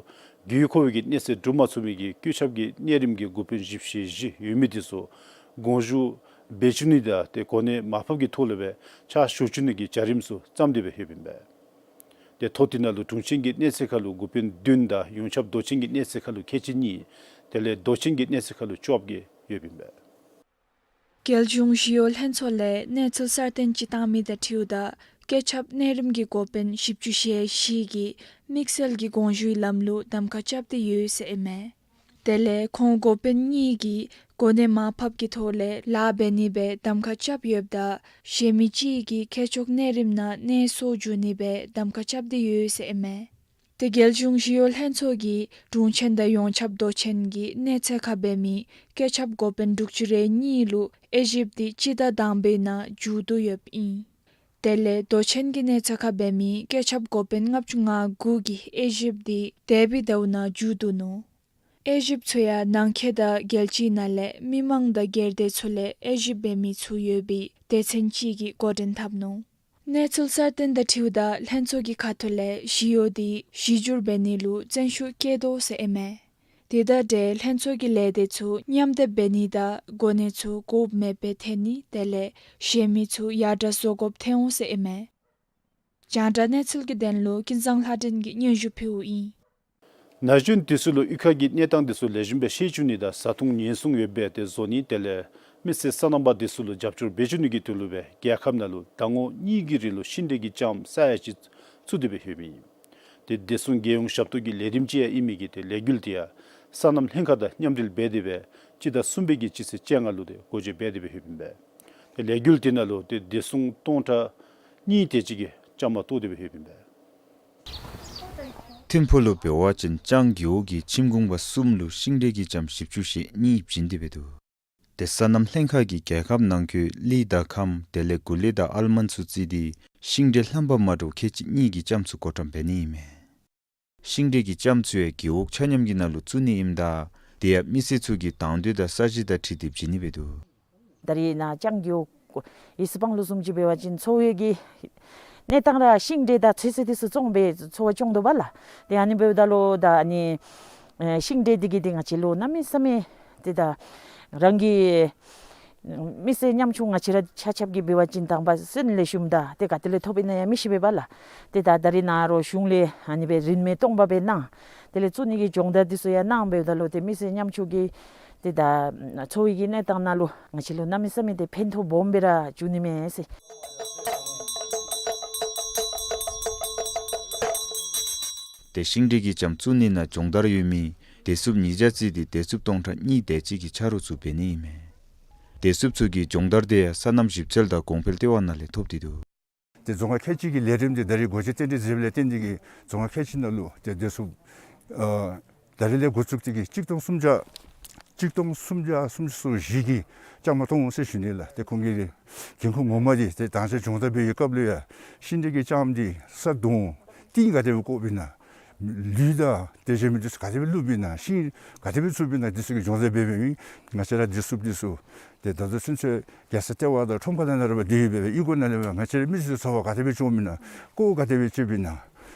དགོས་མཁོ་བའི་གནས་ཚད་གྲུབ་མ་ཚུགས་མི་གི་བཀོད་ཁྱབ་ཀྱི་གནས་རིམ་གྱི་འགོ་དཔོན་བཞི་བཅུ་ཞེ་བཞི་ཡོད་མི་དེ་ཚུ་དགོངས་ཞུ་འབད་བཅུག་ནི་དང་ཏེ་གོ་གནས་མར་ཕབ་ཀྱི་ཐོག་ལས་སྦེ་ཕྱག་ཞུ་བཅུག་ནི་གི་བྱ་རིམ་ཚུ་བརྩམས་ཏེ་སྦེ་ཡོདཔ་ཨིན་པས། ཏེ་ཐོ་དེ་ནང་ལུ་དྲུང་ཆེན་གྱི་གནས་ཚད་ཁར་ལུ་འགོ་དཔོན་བདུན་དང་ཡོངས་ཁྱབ་མདོ་ཆེན་གྱི་གནས་ཚད་ཁར་ལུ་མཁས་ཆེན་གཉིས་དེ་ལས་མདོ་ཆེན་གྱི་གནས་ཚད་ཁར་ལུ་བཅོ་བརྒྱད་ཡོདཔ་ཨིན་པས། རྒྱལ་གཞུང་ཞི་གཡོག་ལྷན་ཚོགས་ལས་གནས་ཚུལ་གསར་བཏོན་ཅིག་བཏང་མི་དང་འཁྲིལཝ་ད་བཀོད་ཁྱབ་གནས་རིམ་གྱི་འགོ་དཔོན་བཞི་བཅུ་ཞེ་བཞི་གིས་དམིགས་བསལ་གྱི་དགོངས་ཞུའི་ལམ་ལུགས་གདམ་ཁ་རྐྱབ་སྟེ་ཡོད་ཟེར་ཨིན་མས། དེ་ལས་ཁོང་འགོ་དཔོན་གཉིས་ཀྱིས་གོ་གནས་མར་ཕབ་ཀྱི་ཐོག་ལས་ལཱ་འབད་ནི་སྦེ་གདམ་ཁ་རྐྱབ་ཡོདཔ་ད་གཞན་མི་གཅིག་གིས་མཁས་མཆོག་གནས་རིམ་ནང་གནས་སོར་འགྱོ་ནི་སྦེ་གདམ་ཁ་རྐྱབ་སྟེ་ཡོད་ཟེར་ཨིན་མས། ཏེ་རྒྱལ་གཞུང་ཞི་གཡོག་ལྷན་ཚོགས་ཀྱིས་དྲུང་ཆེན་དང་ཡོངས་ཁྱབ་མདོ་ཆེན་གྱི་གནས་ཚད་ཁར་འབད་མི་བཀོད་ཁྱབ་འགོ་དཔོན་དྲུག་ཅུ་རེ་གཉིས་ལུ་དབྱེ་ཞིབ་འདི་སྤྱི་ཟླ་དང་པའི་ནང་མཇུག་བསྡུ་ཡོདཔ་ཨིན། དེ་ལས་མདོ་ཆེན་གྱི་གནས་ཚད་ཁར་འབད་མི་བཀོད་ཁྱབ་འགོ་དཔོན་ལྔ་བཅུ་ང་དགུ་གི་དབྱེ་ཞིབ་འདི་འདས་པའི་ཟླཝ་ནང་མཇུག་བསྡུ་ནུག། དབྱེ་ཞིབ་ཚུ་ཡང་ནང་འཁོད་དང་རྒྱལ་སྤྱིའི་ནང་ལས་མི་མང་དང་སྒེར་སྡེ་ཚུ་ལས་དབྱེ་ཞིབ་འབད་མི་ཚུ་ཡོད་པའི་སྡེ་ཚན་ཅིག་གིས་འགོ་འདྲེན་འཐབ་ནུག། གནས་ཚུལ་གསར་བཏོན་དང་འཁྲིལཝ་ད་ལྷན་ཚོགས་ཀྱི་ཁ་ཐུག་ལས་ཞི་གཡོག་འདི་གཞི་བསྒྱུར་འབད་ནི་ལུ་བརྩོན་ཤུགས་བསྐྱེད་དོ་ཟེར་ཨིན་མས། དེ་དང་འབྲེལ་ལྷན་ཚོགས་ཀྱི་ལས་སྡེ་ཚུ་མཉམ་སྡེབ་འབད་ནི་དང་གོ་གནས་ཚུ་དགོཔ་མེདཔ་སྦེ་ཐོན་ནི་དེ་ལས་གཞན་མི་ཚུ་ཡར་དྲག་བཟོ་དགོཔ་ཐོན་འོང་ཟེར་ཨིན་མས། རྒྱང་བསྒྲགས་གནས་ཚུལ་གྱི་དོན་ལུ་ཀུན་བཟང་ལྷ་སྒྲོན་གྱིས་སྙན་ཞུ་ཕུལཝ་ཨིན། ན་གཞོན་དེ་ཚུ་ལུ་གཡུས་ཁ་གི་གནས་སྟངས་དེ་ཚུ་ལེགས་ཤོམ་སྦེ་ཤེས་བཅུག་ནི་དང་བཟའ་འཐུང་ཉེན་སྲུང་ཡོདཔ་སྦེ་ཏེ་བཟོ་ནི་དེ་ལས་མི་སེར་སོ་ནམ་པ་དེ་ཚུ་ལུ་རྒྱབ་སྐྱོར་འབད་བཅུག་ནི་གི་དོན་ལུ་སྦེ་རྒྱལ་ཁབ་ནང་ལུ་ཟླ་ངོ་གཉིས་ཀྱི་རིང་ལུ་ཤིང་འབྲས་ཀྱི་ལྕངམ་ས་ཡ་གཅིག་བཙུགས་ཏེ་སྦེ་ཡོདཔ་ཨིན། ཏེ་བདེ་སྲུང་རྒྱལ་ཡོངས་ཞབས་ཏོག་གི་ལས་རིམ་ཅིག་ཡང་ཨིན་མི་གིས་ཏེ་ལས་འགུལ་དེ་ཡང་སོ་ནམ་ལྷན་ཁག་དང་མཉམ་འབྲེལ་འབད་དེ་སྦེ་སྤྱི་ཟླ་གསུམ་པའི་གི་སྤྱི་ཚེས་བཅོ་ལྔ་ལུ་ཏེ་འགོ་འབྱེད་འབད་དེ་སྦེ་ཡོདཔ་ཨིན་པས། ཏེ་ལས་འགུལ་དེ་ནང་ལུ་ཏེ་བདེ་སྲུང་སྟོང་ཕྲག་གཉིས་དེ་ཅིག་གིས་བཅའ་མར་གཏོགས་ཏེ་སྦེ་ཡོདཔ་ཨིན་པས། ཐིམ་ཕུག་ལུ་འབད་བ་ཅིན་ལྕང་རྒེད་འོག་གི་ཁྱིམ་གུང་པ་གསུམ་ལུ་ཤིང་འབྲས་ཀྱི་ལྕངམ་བཞི་བཅུ་ཞེ་གཉིས་བྱིན་ཏེ་སྦེ་འདུག། ཏེ་སོ་ནམ་ལྷན་ཁག་གིས་རྒྱལ་ཁབ་ནང་འཁོད་གླི་དང་ཁམ་དེ་ལས་གུ་ལེ་དང་ཨལ་མོན་ཚུ་བརྩིས་ཏེ་ཤིང་འབྲས་ལྷམ་པ་མ་འདྲཝ་ཁལ་གཅིག་གཉིས་ཀྱི་ལྕངམ་ཚུ་བགོ་བཀྲམ་འབད་ནི་ཨིན་མས། ཤིང་འབྲས་ཀྱི་ལྕངམ་ཚུ་ཡང་རྒེད་འོག་ཆ་མཉམ་གྱི་ནང་ལུ་བཙུགས་ནི་ཨིནམ་ད་དེ་ཡང་མི་སེར་ཚུ་གི་དང་འདོད་དང་ས་གཞི་དང་འཁྲིལ་ཏེ་བྱིན་ནི་སྦེ་འདུག། ད་རེས་ནཱ་ལྕང་རྒེད་འོག་ཡེ་སི་སྤང་ལུ་བཟུམ་ཅིག་འབད་བ་ཅིན་འཚོ་བའི་གི་གནས་སྟངས་ར་ཤིང་འབྲས་དང་ཚོད་བསྲེ་དེ་ཚུ་བཙོང་སྦེ་འཚོ་བ་སྐྱོང་དོ་བ་ལགས། ཏེ་ཨ་ནི་འབདཝ་ད་ལུ་ད་ཨ་ནི་ཨེ་ཤིང་འབྲས་འདི་གིས་ཏེ་ང་བཅས་ལུ་གནམ་མེད་ས་མེད་ཏེ་ད་རང་གི་མི་སེར་ཉམ་ཆུང་ང་བཅས་ར་ཆ་ཁྱབ་ཀྱིས་འབད་བ་ཅིན་དང་པ་སོན་ལེགས་ཤོམ་དང་ཏེ་ག་ཏེ་ལས་ཐོབ་ཨིན་ན་ཡང་མི་ཤེས་པས་པ་ལགས། ཏེ་ད་ད་རེས་ནཱ་རོགས་གཞུང་ལས་ཨ་ནི་སྦེ་རིན་མེད་སྟོང་པ་སྦེ་གནང་། དེ་ལས་བཙུགས་ནི་གི་སྦྱོང་བརྡར་འདི་ཚུ་ཡང་གནང་འབདཝ་ད་ལུ་ཏེ་མི་སེར་ཉམ་ཆུང་གི་ཏེ་ད་འཚོ་བའི་གི་གནས་སྟངས་ནང་ལུ་ང་བཅས་ལུ་གནམ་མེད་ས་མེད་ཏེ་ཕན་ཐོགས་སྦོམ་སྦེ་ར་འབྱུང་ནི་མས་ཟེར། ཏེ་ཤིང་འབྲས་ཀྱི་ལྕངམ་བཙུགས་ནི་ནང་སྦྱོང་བརྡར་ཡོད་མི་བདེ་སྲུངཔ་ཉིས་བརྒྱ་བརྩིས་ཏེ་བདེ་སྲུངཔ་སྟོང་ཕྲག་གཉིས་དེ་ཅིག་གིས་ཆ་རོགས་ཚུ་འབད་ནི་ཨིན་མས། བདེ་སྲུངཔ་ཚུ་གིས་སྦྱོང་བརྡར་དེ་ཡང་སོ་ནམ་ཞིབ་འཚོལ་དང་གོང་འཕེལ་ལྟེ་བ་ནང་ལས་ཐོབ་སྟེ་འདུག། ཏེ་རྫོང་ཁག་ཁལ་གཅིག་གི་ལས་རིམ་དེ་ད་རེས་སྒོ་འབྱེད་རྟེན་འབྲེལ་མཛདཔ་ལས་བརྟེན་ཏེ་གིས་རྫོང་ཁག་ཁལ་གཅིག་ནང་ལུ་ཏེ་བདེ་སྲུངཔ་ཨ་ད་རེས་ལས་འགོ་བཙུགས་ཏེ་གིས་གཅིག་སྟོང་སུམ་བརྒྱ་གཅིག་སྟོང་སུམ་བརྒྱ་སུམ་ཅུ་སོ་བཞི་གི་ལྕམ་མ་བཏོན་འོང་ཟེར་ཞུ་ནི་ལགས། ཏེ་ཁོང་གི་འགན་ཁུར་ངོ་མ་འདི་ཏེ་དང་ཤེས་སྦྱོང་བརྡར་འབད་བའི་སྐབས་ལུ་ཡང་ཤིང་འབྲས་ཀྱི་ལྕམ་འདི་ས་དོང་ཏིང་ག་དེ་སྦེ་བརྐོ་བའི་ན་ལུད་དང་ཏེ་གཞན་མི་འདི་ཚུ་ག་དེ་སྦེ་བླུག་པའི་ན་ཤིང་ག་དེ་སྦེ་བཙུགས་པའི་ན་འདི་ཚུ་གི་སྦྱོང་བརྡར་འབད་འབདཝ་ཨིན། ང་བཅས་ར་བདེ་སྲུངཔ་འདི་ཚུ་ཏེ་ད་ལྟོ་ཚུན་ཚོད་རྒྱལ་ས་ལྟེ་བ་དང་ཁྲོམ་ཁ་ནང་ལུ་ར་སྡོད་སྦེ་གཡུས་སྒོ་ནང་ལུ་སྦེ་ང་བཅས་རའི་མི་ཚུ་འཚོ་བ་ག་དེ་སྦེ་བྱུང་མི་ན་བརྐོ་ག་དེ་སྦེ་བྱེད་པའི་ན་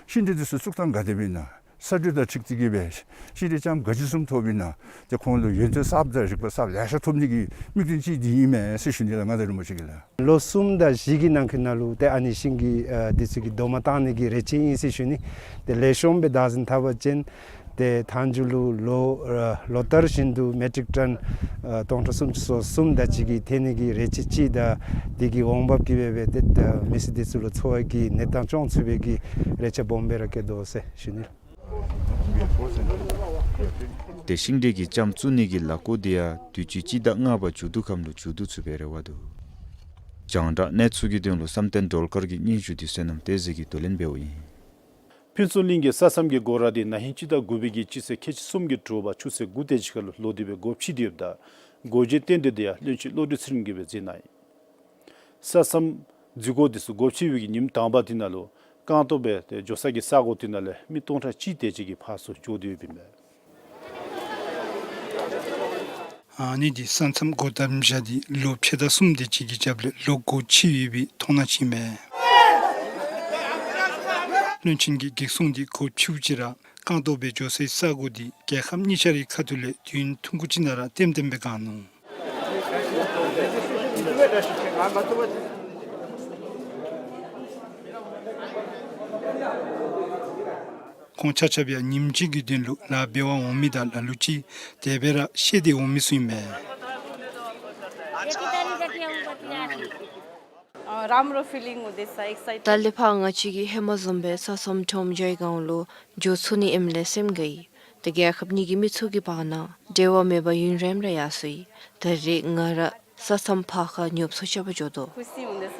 ཤིང་འབྲས་འདི་ཚུ་བཙུགས་ཐངས་ག་དེ་སྦེ་ན་ས་འདུལ་དང་འཁྲིལ་ཏེ་གིས་སྦེ་ཤིང་འབྲས་ལྕམ་ག་ཅི་བཟུམ་ཐོབ་པའི་ན་ཏེ་ཁོང་ལུ་ཡོན་ཏན་གསརཔ་དང་རིག་པ་གསརཔ་ལེ་ཤ་ཐོབ་ནི་གི་དམིགས་དོན་ཅིག་འདི་ཨིན་མས་ཟེར་ཞུ་ནི་ལགས། མངའ་བདག་རིན་པོ་ཆེ་གིས་ལགས། ལོ་གསུམ་དང་བཞི་གི་ནང་འཁོད་ནང་ལུ་ཏེ་ཨ་ནི་ཤིང་གི་ཨ་འདི་ཚུ་གི་རྡོག་མ་བཏང་ནི་གི་རེ་ཆེ་ཨིན་ཟེར་ཞུ་ནི། ཏེ་ལེགས་ཤོམ་སྦེ་བདག་འཛིན་འཐབ་པ་ཅིན་ཏེ་མཐའ་མཇུག་ལུ་ལོ་ཨ་ལོ་ལྟར་བཞིན་དུ་མེ་ཊིག་ཊོན་ཨ་སྟོང་ཕྲག་སུམ་ཅུ་སོ་གསུམ་དེ་ཅིག་གི་ཐོན་ནི་གི་རེ་ཆེ་ཅིག་དང་དེ་གི་འོང་འབབ་ཀྱིས་སྦེ་སྦེ་ཏེ་ཨ་མི་སེར་འདི་ཚུ་ལུ་འཚོ་བ་གི་གནས་སྟངས་སྐྱོང་ཚུགས་པའི་གི་རེ་ཆེ་སྦོམ་སྦེ་ར་བསྐྱེད་དོ་ཟེར་ཞུ་ནི། ཏེ་ཤིང་འབྲས་ཀྱི་ལྕམ་བཙུགས་ནི་གི་ལས་འགུལ་དེ་ཡང་དུས་ཅི་སྤྱི་ཟླ་ལྔ་པ་མཇུག་བསྡུ་ཁམས་ལུ་མཇུག་བསྡུ་ཚུགས་པའི་རེ་བ་འདུག། རྒྱང་བསྒྲགས་གནས་ཚུལ་གྱི་དོན་ལུ་བསམ་གཏན་སྒྲོལ་དཀར་གྱི་སྙན་ཞུ་དེ་བསོད་ནམས་བསྟན་འཛིན་གྱིས་བསྡུ་ལེན་འབདཝ་ཨིན། ཕུན་ཚོགས་གླིང་གི་ས་མཚམས་ཀྱི་སྒོ་ར་དེ་ན་ཧིང་སྤྱི་ཟླ་དགུ་པའི་གི་སྤྱི་ཚེས་ཁལ་གཅིག་གསུམ་གྱི་དྲོ་པ་ཆུ་ཚོད་དགུ་དེ་ཅིག་ཁར་ལུ་ལོག་སྟེ་སྦེ་སྒོ་ཕྱེ་སྟེ་ཡོདཔ་ད་སྒོ་འབྱེད་རྟེན་འབྲེལ་དེ་ཡང་བློན་ཆེན་བློ་གྲོས་ཚེ་རིང་གིས་སྦེ་མཛད་གནང་ཡི། ས་མཚམས་འཛུལ་སྒོ་དེ་ཚུ་སྒོ་ཕྱེ་བའི་གི་ཉིནམ་དང་པ་དེ་ནང་ལུ་རྐང་སྟོང་སྦེ་ཏེ་འགྱོ་ས་གི་ས་གོ་དེ་ནང་ལས་མི་སྟོང་ཕྲག་གཅིག་དེ་ཅིག་གིས་ཕར་ཚུར་འགྱོ་སྟེ་ཡོདཔ་ཨིན་མས། ཨ་ནི་འདི་ས་མཚམས་སྒོ་བསྡམ་བཞག་སྟེ་ལོ་ཕྱེད་དང་གསུམ་དེ་ཅིག་གི་རྒྱབ་ལས་ལོག་སྒོ་ཕྱེ་ཡོད་པའི་མཐོང་སྣང་ཅིག་མས། བློན་ཆེན་གྱིས་བགེགས་སྲུང་འདི་སྒོ་ཕྱེཝ་ཅིག་ར་རྐང་སྟོང་སྦེ་འགྱོ་སའི་ས་གོ་འདི་རྒྱལ་ཁབ་གཉིས་ཆ་རའི་ཁ་ཐུག་ལས་དུས་ཡུན་ཐུང་ཀུ་ཅིག་ནང་ར་ལྟེམ་ལྟེམ་སྦེ་བཀང་ནུག། ཁོང་ཆ་ཁྱབ་ཡང་ཉིནམ་གཅིག་གི་དོན་ལུ་ལཱ་འབད་བར་འོང་མི་དང་ལ་ལུ་ཅིག་དེ་སྦེ་ར་བཤལ་ཏེ་འོང་མི་ཚུ་ཨིན་མས། अ, राम्रो फिलिङ हुँदैछ, एक्साइटेड। ད་ལས་ཕར་ང་བཅས་ཀྱིས་ཧེ་མ་བཟུམ་སྦེ་ས་མཚམས་ཁྲོམ་ཇའི་སྒང་ལུ་འགྱོ་ཚུགས་ནི་ཨིནམ་ལས་སེམས་དགའ་ཡི། ཏེ་རྒྱལ་ཁབ་གཉིས་ཀྱི་མི་ཚུ་གི་བར་ན་འབྲེལ་བ་མེད་པར་ཡུན་རིངམོ་ར་ཡར་སོ་ཡི། ད་རེས་ང་ར་ས་མཚམས་ཕར་ཁར་ཉོབ་སོ་རྐྱབ་པར་འགྱོ་དོ། खुसी हुँदैछ।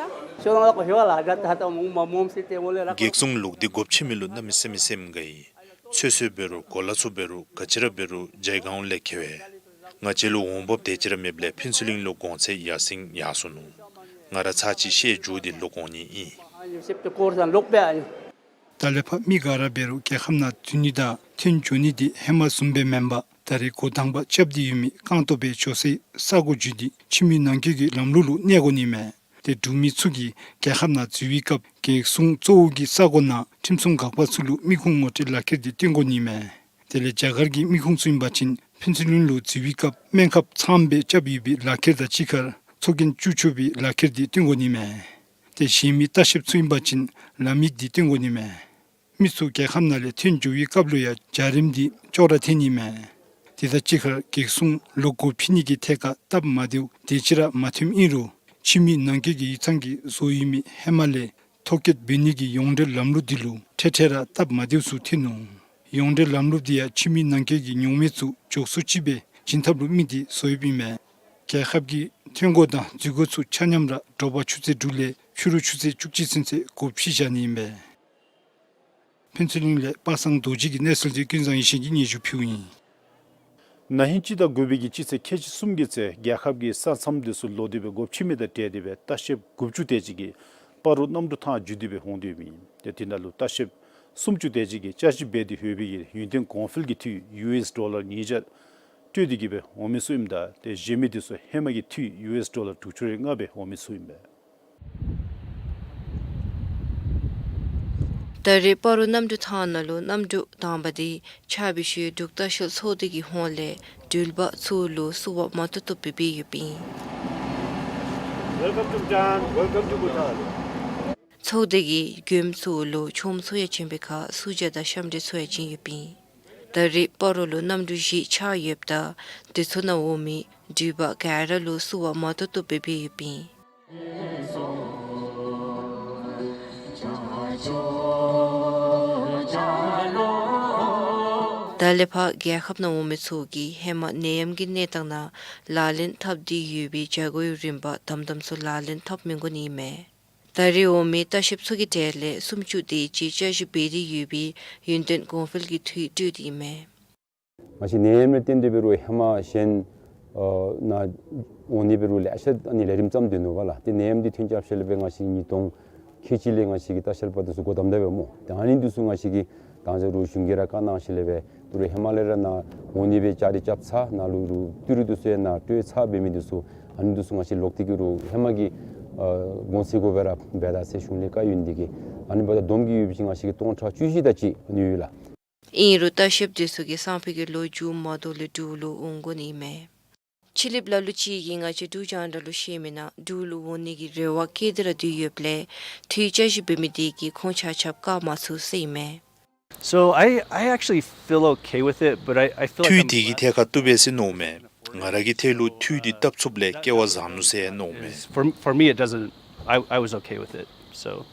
བགེགས་སྲུང་ལོག་སྟེ་སྒོ་ཕྱེ་མི་ལུ་གནམ་མེད་ས་མེད་སེམས་དགའ་ཡི། ཚོད་བསྲེ་འབད་རུང་གོ་ལ་ཚུ་འབད་རུང་ག་ཅི་ར་འབད་རུང་ཇའི་སྒང་ལས་ཁེ་བས། ང་བཅས་ལུ་འོང་འབབ་དེ་ཅིག་ར་མེདཔ་ལས་ཕུན་ཚོགས་གླིང་ལུ་གོང་ཚད་ཡར་སེང་ཡར་སོ་ནུག། ང་ར་ཚར་གཅིག་བཤལ་འགྱོ་སྟེ་ལོག་འོང་ནི་ཨིན། ད་ལས་ཕར་མི་ག་ར་འབད་རུང་རྒྱལ་ཁབ་ནང་འཛུལ་ནི་དང་ཐོན་འགྱོ་ནི་འདི་ཧེ་མ་བཟུམ་སྦེ་མེན་པར་ད་རེས་སྒོ་དང་པ་རྐྱབ་སྟེ་ཡོད་མི་རྐང་སྟོང་སྦེ་འགྱོ་སའི་ས་གོ་བརྒྱུད་དེ་ཕྱི་མི་ནང་འཁོད་ཀྱི་ལམ་ལུགས་ལུ་གནས་དགོ་ནི་མས། ཏེ་འབྲུག་མི་ཚུ་གིས་རྒྱལ་ཁབ་ནང་འཛུལ་བའི་སྐབས་བགེགས་སྲུང་གཙོ་བོ་གི་ས་གོ་ནང་ཁྲིམས་སྲུང་འགག་པ་ཚུ་ལུ་མི་ཁུངས་ངོ་སྤྲོད་ལག་ཁྱེར་འདི་སྟོན་དགོ་ནི་མས། དེ་ལས་རྒྱ་གར་གྱི་མི་ཁུངས་ཚུ་ཨིན་པ་ཅིན་ཕུན་ཚོགས་གླིང་ལུ་འཛུལ་བའི་སྐབས་སྨན་ཁབ་ཚངམ་སྦེ་རྐྱབ་ཡོད་པའི་ལག་ཁྱེར་དང་གཅིག་ཁར་ཚོགས་རྒྱན་བཙུགས་ཆོག་པའི་ལག་ཁྱེར་འདི་སྟོན་དགོ་ནི་མས། ཏེ་གཞན་མི་ལྟ་བཤལཔ་ཚུ་ཨིན་པ་ཅིན་ལམ་ཡིག་འདི་སྟོན་དགོ་ནི་མས། མི་ཚུ་རྒྱལ་ཁབ་ནང་ལས་ཐོན་འགྱོ་བའི་སྐབས་ལུ་ཡང་འཇའ་རིསམོ་འདི་ཅོག་ར་འཐད་ནི་མས། དེ་དང་གཅིག་ཁར་བགེགས་སྲུང་ལོག་སྒོ་ཕྱེ་ནི་གི་ཐད་ཁར་སྟབས་མ་བདེཝ་དེ་ཅིག་ར་མ་ཐོནམ་ཨིན་རུང་ཕྱི་མི་ནང་འཁོད་ཀྱི་ཡིག་ཚང་གིས་བཟོ་ཡོད་མི་ཧེ་མ་ལས་ཐོ་བཀོད་འབད་ནི་གི་ཡོངས་འབྲེལ་ལམ་ལུགས་འདི་ལུ་འཕྲལ་འཕྲལ་ར་སྟབས་མ་བདེཝ་ཚུ་ཐོན་ནུག། ཡོངས་འབྲེལ་ལམ་ལུགས་འདི་ཡང་ཕྱི་མི་ནང་འཁོད་ཀྱི་ཉོག་མེད་ཚུ་འགྱོ་ཚུགསཔ་ཅིག་སྦེ་བྱིན་ཐབས་ལུ་དམིགས་ཏེ་བཟོ་ཡོདཔ་ཨིན་མས། རྒྱལ་ཁབ་ཀྱི་ཐོན་སྒོ་དང་འཛུལ་སྒོ་ཚུ་ཆ་མཉམ་ར་དྲོ་པ་ཆུ་ཚོད་དྲུག་ལས་ཕྱི་རུ་ཆུ་ཚོད་བཅུ་གཅིག་ཚུན་ཚོད་སྒོ་ཕྱེ་བཞག་ནི་ཨིན་པས། ཕུན་ཚོགས་གླིང་ལས་པ་སངས་རྡོ་རྗེ་གི་གནས་ཚུལ་འདི་ཀུན་བཟང་ཡེ་ཤེས་ཀྱིས་སྙན་ཞུ་ཕུལཝ་ཨིན། ན་ཧིང་སྤྱི་ཟླ་དགུ་པའི་གི་སྤྱི་ཚེས་ཁལ་གཅིག་གསུམ་གྱི་ཚེ་རྒྱལ་ཁབ་ཀྱི་ས་མཚམས་དེ་ཚུ་ལོག་སྟེ་སྦེ་སྒོ་ཕྱེ་མི་དང་འབྲེལ་ཏེ་སྦེ་ལྟ་བཤལཔ་དགུ་བཅུ་དེ་ཅིག་གིས་སྤ་རོ་གནམ་གྲུ་ཐང་བརྒྱུད་དེ་སྦེ་འོང་སྟེ་ཡོདཔ་ཨིན། ཏེ་དེ་ནང་ལུ་ལྟ་བཤལཔ་སུམ་ཅུ་དེ་ཅིག་གིས་བཅའ་སྒྲིག་འབད་དེ་ཡོད་པའི་གི་ཡུན་བརྟན་གོང་འཕེལ་གྱི་འཐུས་ཡུ་ཨེསི་ཌོ་ལར་ཉིས་བརྒྱ་སྤྲོད་དེ་གིས་སྦེ་འོང་མི་ཚུ་ཨིནམ་ད་ཏེ་གཞན་མི་དེ་ཚུ་ཧེ་མ་གི་འཐུས་ཡུ་ཨེསི་ཌོ་ལར་དྲུག་ཅུ་རེ་ལྔ་སྦེ་འོང་མི་ཚུ་ཨིན་པས། ད་རེས་སྤ་རོ་གནམ་གྲུ་ཐང་ནང་ལུ་གནམ་གྲུ་དང་པ་དེ་ཆགས་པའི་ཤུལ་འབྲུག་ལྟ་བཤལ་ཚོགས་སྡེ་གི་ཧོངས་ལས་འགྲུལ་པ་ཚུ་ལུ་བསུ་བ་མང་ཏོག་ཏོ་སྦེ་འབད་ཡོདཔ་ཨིན། Welcome to Bhutan. Welcome to Bhutan. ཚོགས་སྡེ་གིས་མགྱོནམ་ཚུ་ལུ་ཆོསཔ་ཚུ་ཡང་བྱིན་པའི་ཁར་བསུ་ཇ་དང་ཤམ་འབྲས་ཚུ་ཡང་བྱིན་ཡོདཔ་ཨིན། ད་རེས་སྤ་རོ་ལུ་གནམ་གྲུ་བཞི་ཆགས་ཡོདཔ་ད་དེ་ཚུ་ནང་འོང་མི་འགྲུལ་པ་ག་ར་ལུ་བསུ་བ་མང་ཏོག་ཏོ་སྦེ་འབད་ཡོདཔ་ཨིན། ད་ལས་ཕར་རྒྱལ་ཁབ་ནང་འོང་མི་ཚུ་གིས་ཧེ་མ་ནད་ཡམས་ཀྱི་གནས་སྟངས་ནང་ལག་ལེན་འཐབ་སྟེ་ཡོད་པའི་བྱ་སྒོའི་རིམ་པ་དམ་དམ་ཚུ་ལག་ལེན་འཐབ་མི་དགོ་ནི་ཨིན་མས། ད་རེས་འོང་མི་ལྟ་བཤལཔ་ཚུ་གི་གྲས་ལས་སུམ་ཅུ་དེ་ཅིག་བཅའ་གཞི་འབད་དེ་ཡོད་པའི་ཡུན་བརྟན་གོང་འཕེལ་གྱི་འཐུས་སྤྲོད་དེ་ཨིན་མས། མ་གཞི་ནད་ཡམས་ལས་བརྟེན་ཏེ་འབད་རུང་ཧེ་མ་གཞན་ཨ་ནཱ་འོང་ནི་འབད་རུང་ལེ་ཤ་ཨ་ནི་ལས་རིམ་བརྩམས་ཏེ་ནུག་པ་ལགས། ཏེ་ནད་ཡམས་འདི་ཐོན་རྐྱབ་ཞིནམ་ལས་འབད་ང་བཅས་ཉིས་སྟོང་ཁལ་གཅིག་ལས་ང་བཅས་ཀྱི་ལྟ་བཤལ་པ་འདི་ཚུ་སྒོ་བསྡམས་ད་འབདཝ་སྨོ། ཏེ་ཨ་ནི་འདི་ཚུ་ང་བཅས་ཀྱིས་ད་ཅི་རུང་གཞུང་གིས་ར་བཀའ་གནང་ཞིནམ་ལས་འབད་ད་རུང་ཧེ་མ་ལས་ར་ནཱ་འོང་ནི་སྦེ་བཅའ་སྒྲིག་རྐྱབ་ཚར། ནཱ་ལུ་རུང་ཏི་རུ་འདི་ཚུ་ཡང་ནཱ་སྤྲོད་ཚར་འབད་མི་འདི་ཚུ་ཨ་ནི་འདི་ཚུ་ང་བཅས་ལོག་སྟེ་གི་རུང་ཧེ་མ་གི་ཨ་གོང་ཚད་གུ་སྦེ་ར་འབད་ད་ཟེར་གཞུང་ལས་བཀའ་ཡོད་ནི་འདི་གིས་ཨ་ནི་འབདཝ་ད་བསྡོམས་ཀྱིས་ཡོད་པ་ཅིན་ང་བཅས་ཀྱིས་སྟོང་ཕྲག་བཅུ་བཞི་དེ་ཅིག་ཨ་ནི་ཡོད་ལགས། ཨིན་རུང་ལྟ་བཤལཔ་འདི་ཚུ་གིས་སང་ཕོད་ཀྱི་ལོ་མཇུག་མ་དོ་ལུ་འབྲུག་ལུ་འོང་དགོ་ནི་མས། ཕྱི་གླིངཔ་ལ་ལུ་ཅིག་གིས་ང་བཅས་འབྲུག་རྒྱང་བསྒྲགས་ལུ་བཤད་མི་ནང་འབྲུག་ལུ་འོང་ནི་གི་རེ་བ་བསྐྱེད་དེ་ར་སྡོད་ཡོདཔ་ལས་འཐུས་བཅའ་གཞི་འབད་མི་དེ་གིས་ཁོང་ཆ་ཁྱབ་བཀག་མ་ཚུགས་ཟེར་ཨིན་མས། So I, I actually feel okay with it, but I, I feel like འཐུས་དེ་གིས་ཐད་ཁར་བཏུབ་པས་ཟེར་མནོཝ་མས། ང་ར་གི་ཐད་ལུ་འཐུས་འདི་བཏབ་ཚུགསཔ་ལས་སྐལ་བ་བཟང་ནུག་ཟེར་མནོཝ་མས། For, for me, it doesn't, I, I was okay with it, so.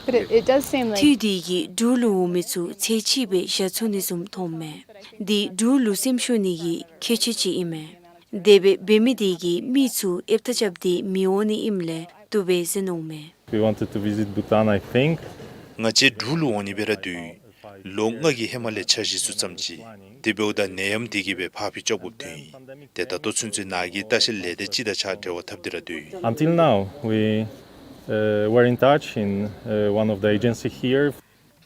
But it, it does seem like འཐུས་དེ་གིས་འབྲུག་ལུ་འོང་མི་ཚུ་ཚད་ཅིག་སྦེ་བཞག་ཚུགས་ནི་བཟུམ་མཐོངམ་མས། འདི་འབྲུག་ལུ་སེམས་ཤོར་ནི་གི་ཁྱད་ཆོས་ཅིག་ཨིན་མས། དེ་སྦེ་འབད་མི་དེ་གིས་མི་ཚུ་ཨེབ་རྟ་རྐྱབ་སྟེ་མི་འོང་ནི་ཨིནམ་ལས་བཏུབ་པས་ཟེར་མནོཝ་མས། We wanted to visit Bhutan, I think. ང་བཅས་འབྲུག་ལུ་འོང་ནི་སྦེ་ར་འདུག། ལོ་ལྔ་གི་ཧེ་མ་ལས་འཆར་གཞི་ཚུ་བརྩམས་ཅི། དེ་འབདཝ་ད་ནད་ཡམས་དེ་གིས་སྦེ་ཕར་འགྱངས་འགྱངས་འབད་ཐོན་ཡི། ཏེ་ད་ལྟོ་ཚུན་ཚོད་ནཱ་གི་ལྟ་བཤལ་ལས་སྡེ་ཅིག་དང་གཅིག་ཁར་འབྲེལ་བ་འཐབ་སྟེ་ར་སྡོད་ཡི། Until now, we, uh, were in touch in, uh, one of the agency here.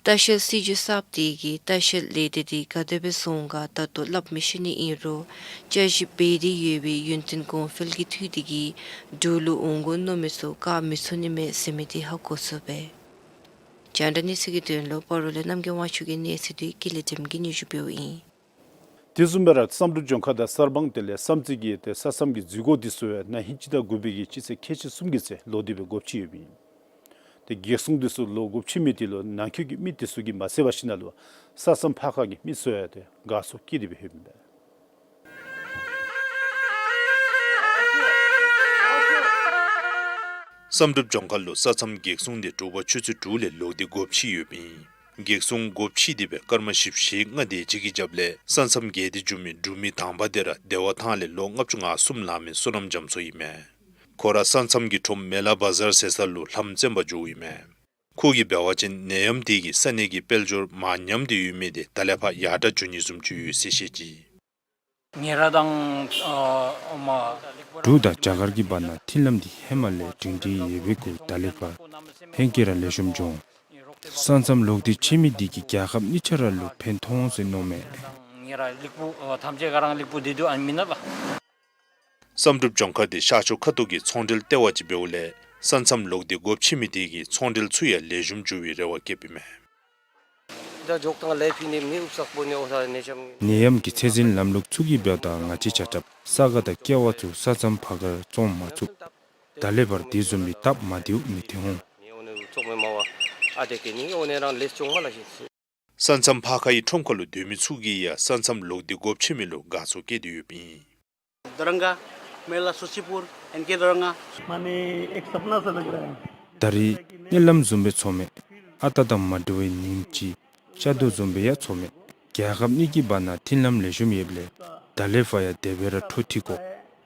ལྟ་བཤལ་སྲིད་བྱུས་གསརཔ་དེ་གིས་ལྟ་བཤལ་ལས་སྡེ་དེ་ག་དེ་སྦེ་བཟོ་འོང་ག་ད་ལྟོ་སླབ་མི་ཤེས་ནི་ཨིན་རུང་བཅའ་གཞི་འབད་དེ་ཡོད་པའི་ཡུན་བརྟན་གོང་འཕེལ་གྱི་འཐུས་དེ་གིས་འབྲུག་ལུ་འོང་དགོ་མནོ་མི་ཚུ་བཀག་མི་ཚུགས་ནི་མས་ཟེར་མི་དེ་ཧ་གོ་ཚུགས་པས། རྒྱང་བསྒྲགས་གནས་ཚུལ་གྱི་དོན་ལུ་སྤ་རོ་ལས་རྣམ་རྒྱལ་དབང་ཕྱུག་གི་གནས་ཚུལ་འདི་ཀུན་ལེགས་སྒྲོལམ་གིས་སྙན་ཞུ་འབདཝ་ཨིན། དེ་བཟུམ་སྦེ་ར་བསམ་གྲུབ་ལྗོངས་མཁར་དང་གསར་སྤང་དེ་ལས་བསམ་རྩེ་གི་ཏེ་ས་མཚམས་ཀྱི་འཛུལ་སྒོ་འདི་ཚུ་ཡང་ན་ཧིང་སྤྱི་ཟླ་དགུ་པའི་གི་སྤྱི་ཚེས་ཁལ་གཅིག་གསུམ་གྱི་ཚེ་ལོག་སྟེ་སྦེ་སྒོ་ཕྱེ་ཡོདཔ་ཨིན། ཏེ་གེགས་སྲུང་འདི་ཚུ་ལོག་སྒོ་ཕྱེ་མི་དེ་ལུ་ནང་འཁོད་ཀྱི་མི་དེ་ཚུ་གིས་མ་ཚད་པར་ཞིནམ་ལས་ས་མཚམས་ཕར་ཁ་གི་མི་ཚུ་ཡང་ཏེ་དགའ་ཚོར་བསྐྱེད་དེ་སྦེ་ཡོདཔ་ཨིན་པས། བསམ་གྲུབ་ལྗོངས་མཁར་ལུ་ས་མཚམས་གེགས་སྲུང་དེ་དྲོ་པ་ཆུ་ཚོད་དྲུག་ལས་ལོག་སྟེ་སྒོ་ཕྱེ་ཡོདཔ་ཨིན། གེགས་སྲུང་སྒོ་ཕྱེ་སྟེ་སྦེ་སྐར་མ་བཞི་བཅུ་ཞེ་ལྔ་དེ་ཅིག་གི་རྒྱབ་ལས་ས་མཚམས་བརྒལ་ཏེ་འགྱོ་མི་འབྲུག་མི་དང་པ་དེ་ར་བདེ་བ་ཐང་ལས་ལོ་ལྔ་བཅུ་ང་གསུམ་ལང་མི་བསོད་ནམས་རྒྱ་མཚོ་ཨིན་མས། ཁོ་ར་ས་མཚམས་ཀྱི་ཁྲོམ་མེ་ལ་བ་ཟར་ཟེར་ས་ལུ་ལྷམ་བཙེམ་པར་འགྱོཝ་ཨིན་མས། ཁོ་གིས་འབད་བ་ཅིན་ནད་ཡམས་དེ་གིས་ས་གནས་ཀྱི་དཔལ་འབྱོར་མར་ཉམས་ཏེ་ཡོད་མི་དེ་ད་ལས་ཕར་ཡར་དྲག་འགྱོ་ནི་བཟུམ་ཅིག་ཡོད་ཟེར་བཤད་ཅི། ཉེ་རང་དང་ཨ་མ་འབྲུག་དང་རྒྱ་གར་གྱི་བར་ན་མཐུན་ལམ་འདི་ཧེ་མ་ལས་སྒྲིང་སྒྲིང་ཡོད་པའི་གུ་ད་ལས་ཕར་ཧེང་སྐལ་ར་ལེགས་ཤོམ་འགྱོ་འོང་། ས་མཚམས་ལོག་སྟེ་ཕྱེ་མི་འདི་གིས་རྒྱལ་ཁབ་གཉིས་ཆ་ར་ལུ་ཕན་ཐོགས་འོང་ཟེར་མནོཝ་མས། ཉེ་རང་ལིག་པུ་ཨ་ཐམས་ཅད་ག་ར་ལིག་པུ་དེ་དུ་ཨན་མིན་ན་པ། བསམ་གྲུབ་ལྗོངས་མཁར་དེ་ཤར་ཕྱོགས་ཁ་ཐུག་གི་ཚོང་འབྲེལ་ལྟེ་བ་ཅིག་འབདཝ་ལས་ས་མཚམས་ལོག་སྟེ་སྒོ་ཕྱེ་མི་དེ་གིས་ཚོང་འབྲེལ་ཚུ་ཡང་ལེགས་ཤོམ་འགྱོ་བའི་རེ་བ་བསྐྱེདཔ་ཨིན་མས། ད་འཇོག་དང་ལས་ཕི་ནི་མི་ཨུབ་སག་པོ་ནི་འོ་ས་ནེ་ཆམ། ནད་ཡམས་ཀྱི་ཚད་འཛིན་ལམ་ལུགས་ཚུ་གིས་འབདཝ་ད་ང་བཅས་ཆ་ཁྱབ་ས་ག་དང་ཀེ་བ་ཚུ་ས་མཚམས་ཕར་ཁར་བཙོང་མ་ཚུགས། ད་ལས་ཕར་དེ་བཟུམ་མའི་སྟབས་མ་བདེཝ་མི་ཐོན་འོང་། ནི་འོ་ནི་བཙོང་མི་མ་བ་ཨ་དེ་དེ་ནི་འོ་ནི་རང་ལེས་བཙོང་མ་ལ་ཤིན། ས་མཚམས་ཕར་ཁ་གི་ཁྲོམ་ཁ་ལུ་སྡོད་མི་ཚུ་གིས་ཡང་ས་མཚམས་ལོག་སྟེ་སྒོ་ཕྱེ་མི་ལུ་དགའ་ཚོར་བསྐྱེད་དེ་ཡོདཔ་ཨིན། दरंगा, मेला सुचीपुर, एनके दरंगा। माने एक सपना सा लग रहा है। ད་རིས་གཉིད་ལམ་བཟུམ་སྦེ་ཚོརཝ་མས། ཨ་རྟག་དང་མ་འདྲ་བའི་ཉིནམ་ཅིག་ཤར་དོ་བཟུམ་སྦེ་ཡང་ཚོརཝ་མས། རྒྱལ་ཁབ་གཉིས་ཀྱི་བར་ན་མཐུན་ལམ་ལེགས་ཤོམ་ཡོདཔ་ལས་ད་ལས་ཕར་ཡང་དེ་སྦེ་ར་འཕྲོ་མཐུད་དགོ།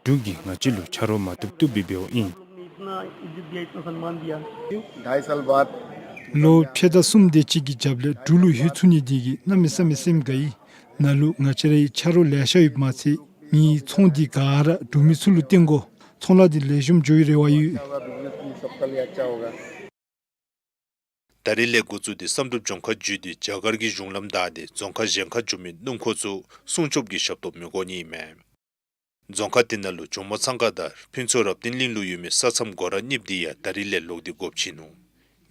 འབྲུག་གིས་ང་བཅས་ལུ་ཆ་རོགས་མ་བཏུབ་བཏུབ་སྦེ་འབདཝ་ཨིན། ढाई साल बाद। ལོ་ཕྱེད་དང་གསུམ་དེ་ཅིག་གི་རྒྱབ་ལས་འབྲུག་ལུ་ལྷོད་ཚུགས་ནི་དེ་གིས་གནམ་མེད་ས་མེད་སེམས་དགའ་ཡི། ནཱ་ལུ་ང་བཅས་རའི་ཆ་རོགས་ལེ་ཤ་ཡོདཔ་མ་ཚད་ངེའི་ཚོང་འདི་ག་ར་འབྲུག་མི་ཚུ་ལུ་བརྟེན་དགོ། ཚོང་ལཱ་འདི་ལེགས་ཤོམ་འགྱོ་བའི་རེ་བ་ཡོད། ད་རིས་ལས་འགོ་བཙུགས་ཏེ་བསམ་གྲུབ་ལྗོངས་མཁར་བརྒྱུད་དེ་རྒྱ་གར་གྱི་གཞུང་ལམ་བདའ་སྟེ་རྫོང་ཁག་གཞན་ཁར་འགྱོ་མི་སྣུམ་འཁོར་ཚུ་སྲུང་སྐྱོབ་ཀྱི་ཞབས་ཏོག་མི་དགོ་ནི་ཨིན་མས། རྫོང་ཁག་དེ་ནང་ལུ་ཇོ་མོ་གཙང་ཁ་དང་ཕུན་ཚོགས་རབ་བརྟན་གླིང་ལུ་ཡོད་མི་ས་མཚམས་སྒོ་ར་གཉིསཔ་དེ་ཡང་ད་རིས་ལས་ལོག་སྟེ་སྒོ་ཕྱེ་ནུག།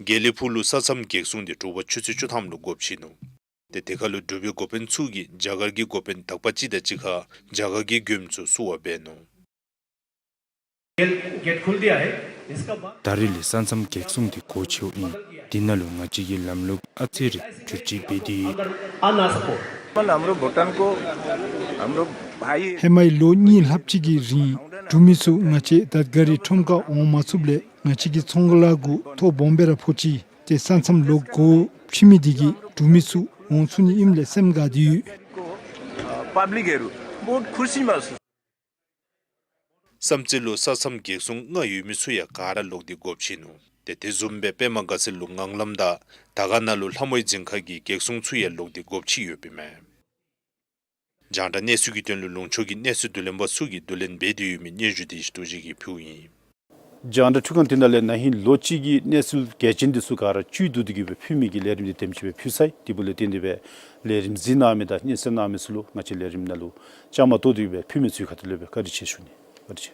དགེ་ལེགས་ཕུག་ལུ་ས་མཚམས་གེགས་སྲུང་དེ་དྲོ་པ་ཆུ་ཚོད་བཅུ་ཐམ་ལུ་སྒོ་ཕྱེ་ནུག། ཏེ་དེ་ཁར་ལུ་འབྲུག་པའི་འགོ་དཔོན་ཚུ་གིས་རྒྱ་གར་གྱི་འགོ་དཔོན་དག་པ་ཅིག་དང་གཅིག་ཁར་རྒྱ་གར་གྱི་མགྱོནམ་ཚུ་བསུ་བ་འབད་ནུག། गेट, गेट खोल दिया है। इसका बाद ད་རིས་ལས་ས་མཚམས་གེགས་སྲུང་དེ་སྒོ་ཕྱེཝ་ཨིན། དེ་ནང་ལུ་ང་བཅས་ཀྱིས་ལམ་ལུགས་ཨ་ཙི་རེ་འགྱུར་བཅོས་འབད་དེ་ཡོད། अंदर आ ना सको। मतलब हाम्रो भुटानको हाम्रो भाइ ཧེ་མའི་ལོ་གཉིས་ལྷགཔ་ཅིག་གི་རིང་འབྲུག་མི་ཚུ་ང་བཅས་དར་དཀར་རི་ཁྲོམ་ཁར་འོང་མ་ཚུགསཔ་ལས་ང་བཅས་ཀྱི་ཚོང་ལཱ་གུ་ཐོ་སྦོམ་སྦེ་ར་ཕོག་ཅི། ཏེ་ས་མཚམས་ལོག་སྒོ་ཕྱེ་མི་དེ་གིས་འབྲུག་མི་ཚུ་འོང་ཚུགས་ནི་ཨིནམ་ལས་སེམས་དགའ་སྟེ་ཡོད། पब्लिकहरू बहुत खुसीमा छ। བསམ་རྩེ་ལུ་ས་མཚམས་གེགས་སྲུང་ལྔ་ཡོད་མི་ཚུ་ཡང་ག་ར་ལོག་སྟེ་སྒོ་ཕྱེ་ནུག། ཏེ་དེ་བཟུམ་སྦེ་པདྨ་དགའ་ཚལ་ལུ་ངང་ལམ་དང་དར་དཀར་ན་ལུ་ལྷ་མོའི་འཛིན་ཁང་གི་གེགས་སྲུང་ཚུ་ཡང་ལོག་སྟེ་སྒོ་ཕྱེ་ཡོདཔ་ཨིན་མས། རྒྱང་བསྒྲགས་གནས་ཚུལ་གྱི་དོན་ལུ་ལུང་ཕྱོགས་ཀྱི་གནས་ཚུལ་བསྡུ་ལེན་པ་ཚུ་གིས་བསྡུ་ལེན་འབད་དེ་ཡོད་མི་སྙན་ཞུ་དེ་ཞི་རྡོ་རྗེ་གིས་ཕུལཝ་ཨིན། རྒྱང་བསྒྲགས་འཕྲུལ་ཁང་འདི་ནང་ལས་ན་ཧིང་ལོ་གཅིག་གི་གནས་ཚུལ་གལ་ཆེན་འདི་ཚུ་ག་ར་བཅུད་བསྡུ་སྟེ་གི་སྦེ་ཕུལ་མི་གི་ལས་རིམ་འདི་དེམ་ཅིག་སྦེ་ཕུལ་ཚར་ཡི། དེ་འབདཝ་ལས་བརྟེན་ཏེ་སྦེ་ལས་རིམ་གཟིགས་གནང་མི་དང་སྙན་གསན་གནང་མི་ཚུ་ལུ་ང་བཅས་ལས་རིམ་ནང་ལུ་བཅའ་མར་གཏོགས་ཏེ་སྦེ་ཕུལ་མི་ཚུ་གི་ཁ་ཐུག་ལས་སྦེ་བཀའ་དྲིན་ཆེ་ཞུ་ནི། བཀའ་དྲིན་ཆེ།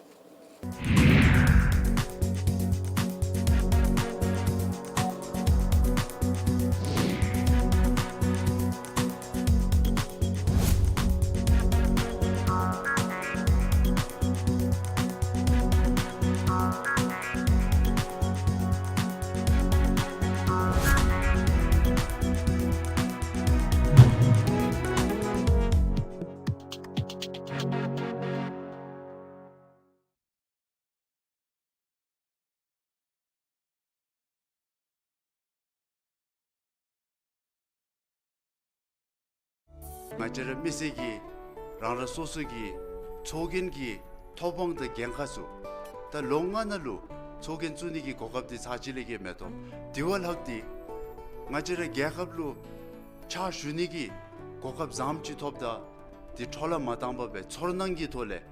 ང་བཅས་ར་མི་སེར་གྱི་རང་རང་སོ་སོ་གི་ཚོགས་རྒྱན་གྱི་ཐོབ་དབང་དང་འགན་ཁག་ཚུ་ད་ལོ་ལྔ་ནང་ལུ་ཚོགས་རྒྱན་བཙུགས་ནི་གི་གོ་སྐབས་འདི་ཚར་གཅིག་ལས་བརྒལ་མེད་དོ། དེ་བ་ལྷག་སྟེ་ང་བཅས་ར་རྒྱལ་ཁབ་ལུ་ཕྱག་ཞུ་ནི་གི་གོ་སྐབས་བཟངམ་ཅིག་ཐོབ་ད་དེ་འཕྲོ་བརླག་མ་བཏང་པར་སྦེ་ཚོར་སྣང་གི་ཐོག་ལས་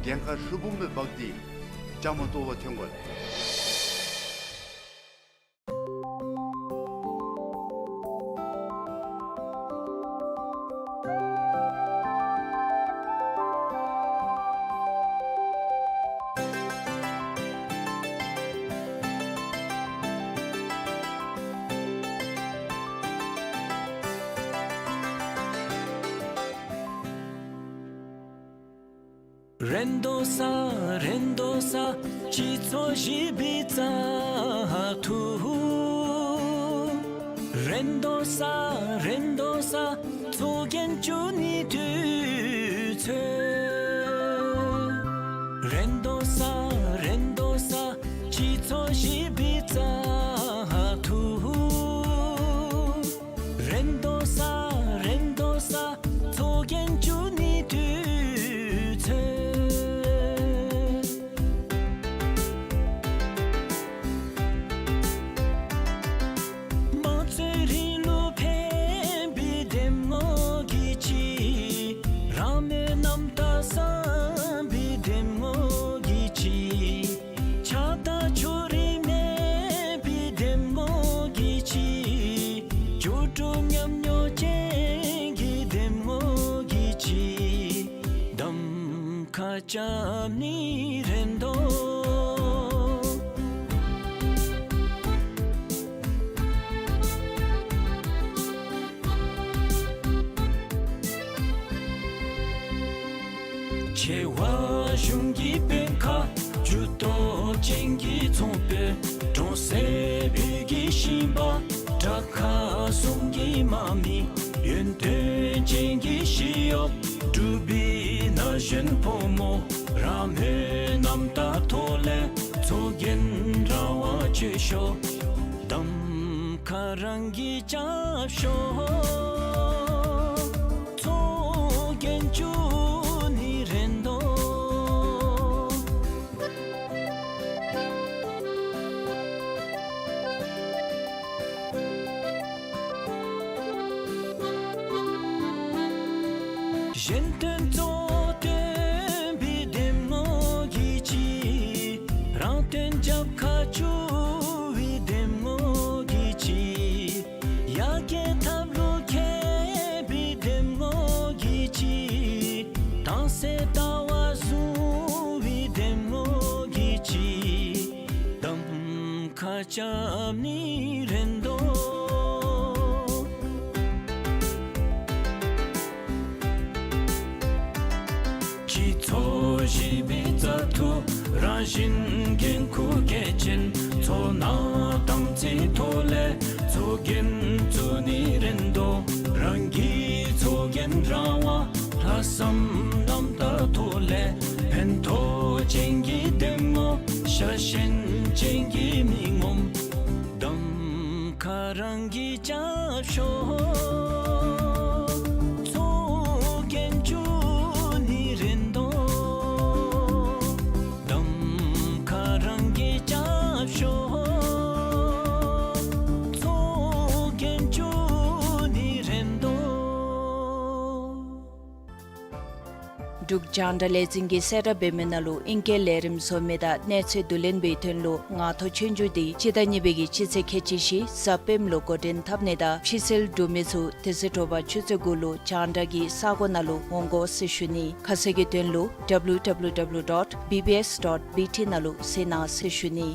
འགན་ཁག་ལྷུན་འབུམ་སྦེ་འབག་སྟེ་བཅའ་མར་གཏོགས་པར་ཐོན་དགོ་ལགས། རན་དོ་ས་རན་དོ་ས་སྤྱི་ཚོགས་ཞི་བའི་བཙག་འཐུ། རན་དོ་ས་རན་དོ་ས་ཚོགས་རྒྱན་བཙུགས་ནི་དུས་ཚོད། རན་དོ་ས་རན་དོ་ས་སྤྱི་ཚོགས་ཞི་བའི་བཙག་འཐུ། རན་དོ་ས་རན་དོ་ས་ཚོགས་རྒྱན་བཙུགས་ནི་དུས་ཚོད། དམངས་གཙོའི་རིང་ལུགས་ཕན་པའི་འདེམས་ངོ་གི་ཆེད། རང་མོས་རྣམ་དག་བསམ་པའི་འདེམས་ངོ་གི་ཆེད། ཆགས་སྡང་ཕྱོགས་རིས་མེད་པའི་འདེམས་ངོ་གི་ཆེད། འགྱུར་འགྲོས་ཉམས་མྱོང་ཅན་གྱི་འདེམས་ངོ་གི་ཆེད། གདམ་ཁ་རྐྱབ་ནི་རན་དོ། ཆེ་བ་གཞུང་གི་དཔོན་ཁག་ཇུས་གཏོགས་ཅན་གྱི་ཚོང་དཔོན། གྲོང་གསེབ་བོད་ཀྱི་ཞིང་པ། དྲག་ཁག་ཟུང་གི་དམག་མི། ཡོན་ཏན་ཅན་གྱི་ཞི་གཡོག། འབྲུག་པའི་ན་གཞོན་ཕོ་མོ། རང་མོས་རྣམ་དག་ཐོག་ལས་ཚོགས་རྒྱན་རང་དབང་སྤྱོད་ཤོག། གདམ་ཁ་རང་གིས་རྐྱབ་ཤོག། ཚོགས་རྒྱན་བཙུགས་ནི་རན་དོ། གཞན་དོན་གཙོ་བོར་བཏོན་པའི་འདེམས་ངོ་གི་ཆེད། རང་དོན་རྒྱབ་ཁར་བཅུག་པའི་འདེམས་ངོ་གི་ཆེད། ཡར་རྒྱས་ཐབས་ལུ་མཁས་པའི་འདེམས་ངོ་གི་ཆེད། དྭངས་གསལ་ལྟ་བ་བཟུང་བའི་འདེམས་ངོ་གི་ཆེད། གདམ་ཁ་རྐྱབ་ནི་རན་དོ། སྤྱི་ཚོགས་ཞི་བའི་བཙག་འཐུ། རང་བཞིན་འགན་ཁུར་གལ་ཆེན། ཚོར་སྣང་དམ་ཚིག་ཐོག་ལས་ཚོགས་རྒྱན་བཙུགས་ནི་རན་དོ། རང་གི་ཚོགས་རྒྱན་རང་དབང་། ལྷག་བསམ་རྣམ་དག་ཐོག་ལས་ཕན་ཐོགས་ཅན་གྱི་འདེམས་ངོ། ཤ་ཞེན་ཅན་གྱི་མི་ངོམ། གདམ་ཁ་རང་གིས་རྐྱབ་ཤོག། ཚོགས་རྒྱན་བཙུགས་ འབྲུག་རྒྱང་བསྒྲགས་ལས་འཛིན་གྱིས་གསལ་བསྒྲགས་འབད་མི་ནང་ལུ་ཨིང་སྐད་ལས་རིམ་བཟོ་མི་དང་གནས་ཚུལ་བསྡུ་ལེན་འབད་བའི་དོན་ལུ་ངང་ཐོག་ཆོས་རྒྱུགས་འདི་སྤྱི་ཟླ་གཉིས་པའི་གི་སྤྱི་ཚེས་ཁལ་གཅིག་བཞི་གཟའ་སྤེནམ་ལུ་འགོ་འདྲེན་འཐབ་ནི་དང་ཕྱི་སེལ་གྲུབ་མི་ཚུ་དེ་ཚེ་དྲོ་པ་ཆུ་ཚོད་དགུ་ལུ་རྒྱང་བསྒྲགས་ཀྱི་ས་གོ་ནང་ལུ་འོང་དགོ་ཟེར་ཞུ་ནི། ཁ་གསལ་གྱི་དོན་ལུ་W W W dot B B S dot B T ནང་ལུ་གཟིགས་གནང་ཟེར་ཞུ་ནི།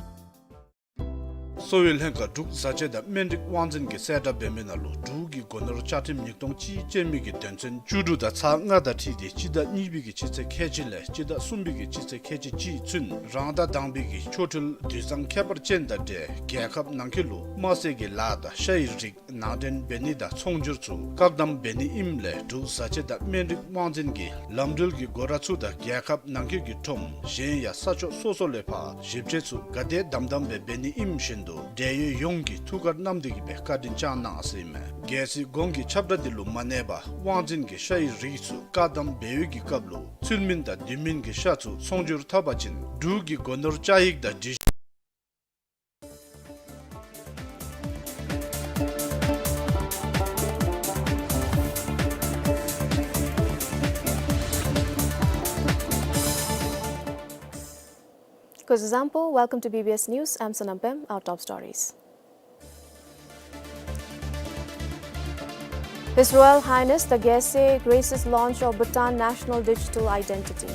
གསོ་བའི་ལྷན་ཁག་འབྲུག་བཟའ་བཅའ་དང་སྨན་རིགས་དབང་འཛིན་གྱིས་གསལ་བསྒྲགས་འབད་མི་ནང་ལུ་འབྲུག་གི་སྒོ་ནོར་བཅའ་ཁྲིམས་ཉིས་སྟོང་གཅིག་ཅན་མི་གི་དོན་ཚན་བཅུ་དྲུག་དང་ཚར་ལྔ་དང་འཁྲིལ་ཏེ་སྤྱི་ཟླ་གཉིས་པའི་གི་སྤྱི་ཚེས་ཁལ་གཅིག་ལས་སྤྱི་ཟླ་གསུམ་པའི་གི་སྤྱི་ཚེས་ཁལ་གཅིག་གཅིག་ཚུན་རང་དང་དང་པའི་གི་ཆོ་འཕྲུལ་དུས་བཟང་ཁྱད་པར་ཅན་དང་འབྲེལ་རྒྱལ་ཁབ་ནང་འཁོད་ལུ་དམར་ཟས་ཀྱི་ལཱ་དང་ཤ་ཡི་རིགས་ནང་འདྲེན་འབད་ནི་དང་ཚོང་སྒྱུར་ཚུ་བཀག་དམ་འབད་ནི་ཨིནམ་ལས་འབྲུག་བཟའ་བཅའ་དང་སྨན་རིགས་དབང་འཛིན་གྱིས་ལམ་འགྲུལ་གྱི་སྒོ་ར་ཚུ་དང་རྒྱལ་ཁབ་ནང་འཁོད་ཀྱི་ཁྲོམ་གཞན་ཡང་ས་ཕྱོགས་སོ་སོ་ལས་ཕར་ཞིབ་དཔྱད་ཚུ་ག་དེ་དམ་དམ་སྦེ་འབད་ནི་ཨིནམ་བཞིན་དུ་འབྲེལ་ཡོད་ཡོངས་ཀྱིས་ཐུགས་ཁར་བསྣམས་ཏེ་གི་སྦེ་བཀའ་དྲིན་བསྐྱང་གནང་ཟེར་ཨིན་མས། གལ་སྲིད་གོང་གི་ཁྱབ་བསྒྲགས་འདི་ལུ་མ་གནས་པར་དབང་འཛིན་གྱིས་ཤ་ཡི་རིགས་ཚུ་བཀག་དམ་འབད་བའི་གི་སྐབས་ལུ་ཚུལ་མིན་དང་དུས་མིན་གྱི་ཤ་ཚུ་ཚོང་སྒྱུར་འཐབ་པ་ཅིན་འབྲུག་གི་སྒོ་ནོར་བཅའ་ཡིག་དང་སྒྲིག་གཞི། Kuzuzangpo, welcome to B B S News. I'm Sonam Pem. Our top stories. His Royal Highness the Gyaltswe graces launch of Bhutan National Digital Identity.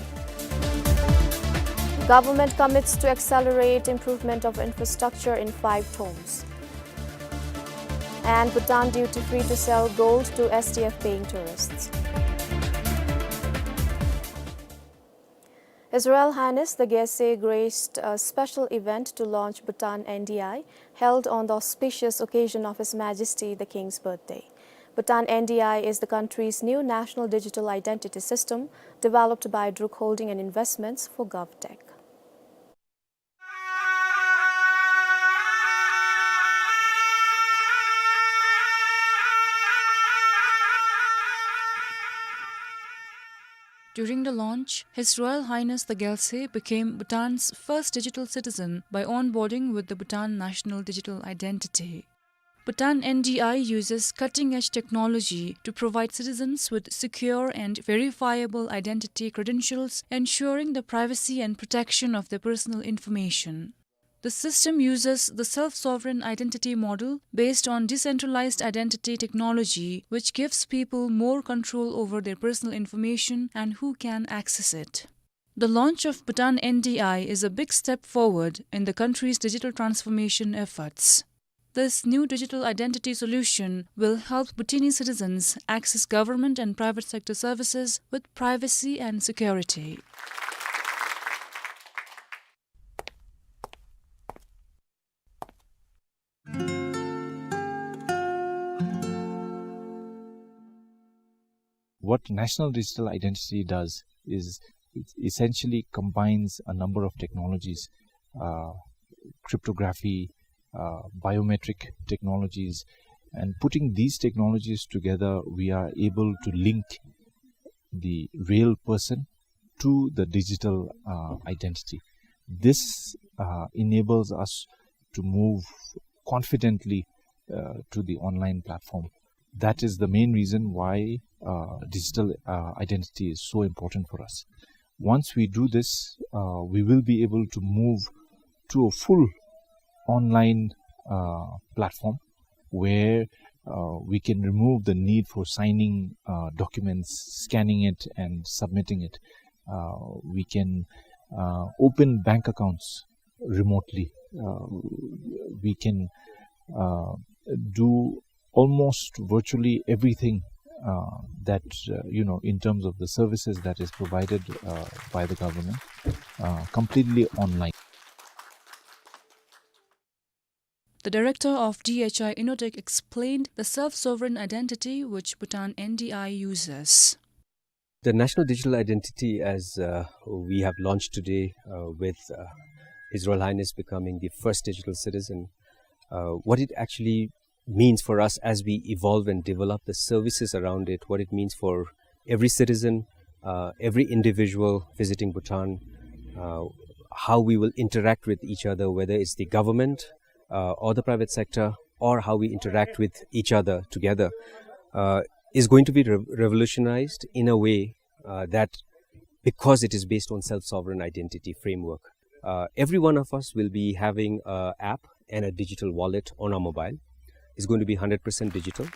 Government commits to accelerate improvement of infrastructure in five tomes. And Bhutan duty-free to sell gold to S D F paying tourists. His Royal Highness the Gyaltswe graced a special event to launch Bhutan N D I, held on the auspicious occasion of His Majesty the King's birthday. Bhutan N D I is the country's new national digital identity system, developed by Druk Holding and Investments for GovTech. During the launch, His Royal Highness the Gyaltswe became Bhutan's first digital citizen by onboarding with the Bhutan National Digital Identity. Bhutan N D I uses cutting-edge technology to provide citizens with secure and verifiable identity credentials, ensuring the privacy and protection of their personal information. The system uses the self-sovereign identity model based on decentralized identity technology, which gives people more control over their personal information and who can access it. The launch of Bhutan N D I is a big step forward in the country's digital transformation efforts. This new digital identity solution will help Bhutanese citizens access government and private sector services with privacy and security. What National Digital Identity does is it essentially combines a number of technologies, uh, cryptography, uh, biometric technologies, and putting these technologies together, we are able to link the real person to the digital, uh, identity. This, uh, enables us to move confidently, uh, to the online platform. That is the main reason why, uh, digital, uh, identity is so important for us. Once we do this, uh, we will be able to move to a full online, uh, platform where, uh, we can remove the need for signing, uh, documents, scanning it and submitting it. Uh, we can, uh, open bank accounts remotely. Uh, we can, uh, do almost virtually everything, uh, that, uh, you know, in terms of the services that is provided, uh, by the government, uh, completely online. The director of D H I Innotech explained the self-sovereign identity which Bhutan N D I uses. The National Digital Identity, as, uh, we have launched today, uh, with, uh, His Royal Highness becoming the first digital citizen, uh, what it actually means for us as we evolve and develop the services around it, what it means for every citizen, uh, every individual visiting Bhutan, uh, how we will interact with each other, whether it's the government, uh, or the private sector, or how we interact with each other together, uh, is going to be re-, revolutionized in a way, uh, that because it is based on self-sovereign identity framework. Uh, every one of us will be having a app and a digital wallet on our mobile. It's going to be hundred percent digital.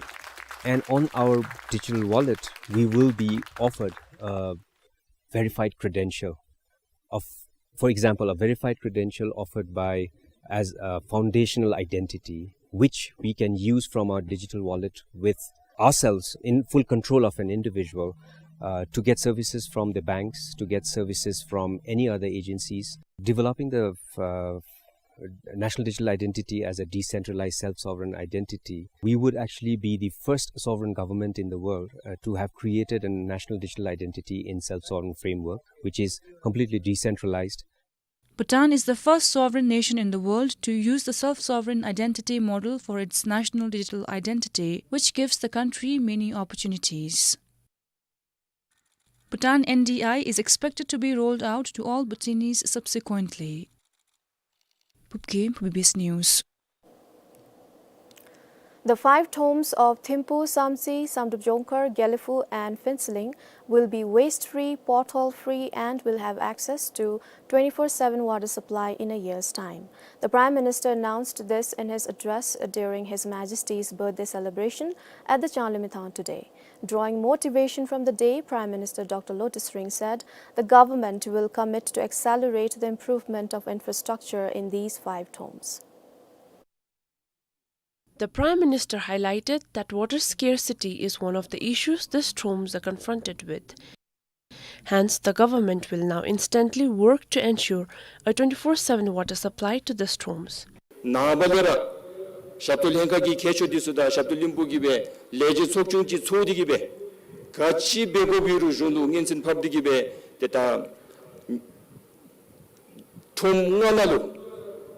And on our digital wallet, we will be offered a verified credential of, for example, a verified credential offered by as a foundational identity, which we can use from our digital wallet with ourselves in full control of an individual, uh, to get services from the banks, to get services from any other agencies. Developing the, uh, national digital identity as a decentralized self-sovereign identity, we would actually be the first sovereign government in the world, uh, to have created a national digital identity in self-sovereign framework, which is completely decentralized. Bhutan is the first sovereign nation in the world to use the self-sovereign identity model for its national digital identity, which gives the country many opportunities. Bhutan N D I is expected to be rolled out to all Bhutanese subsequently. Bubgim, B B S News. The five tombs of Thimphu, Samtse, Samdrup Jongkhar, Gelephu and Phuentsholing will be waste-free, pothole-free and will have access to twenty-four seven water supply in a year's time. The Prime Minister announced this in his address during His Majesty's birthday celebration at the Changlimithang today. Drawing motivation from the day, Prime Minister Doctor Lotay Tshering said the government will commit to accelerate the improvement of infrastructure in these five tombs. The Prime Minister highlighted that water scarcity is one of the issues these tombs are confronted with. Hence, the government will now instantly work to ensure a twenty-four seven water supply to these tombs. ནངས་པ་ལས་ར་ཞབས་ཏོག་ལྷན་ཁག་གི་མཁས་མཆོག་འདི་ཚུ་དང་ཞབས་ཏོག་བློན་པོ་གིས་སྦེ་ལས་བྱེད་ཚོགས་ཆུང་ཅིག་ཚོགས་ཏེ་གིས་སྦེ་ག་ཅི་འབད་དགོཔ་ཡོད་རུང་གཞུང་ལུ་སྙན་སེང་ཕབ་སྟེ་གིས་སྦེ་ཏེ་ད་ཁྲོམ་ལྔ་ནང་ལུ་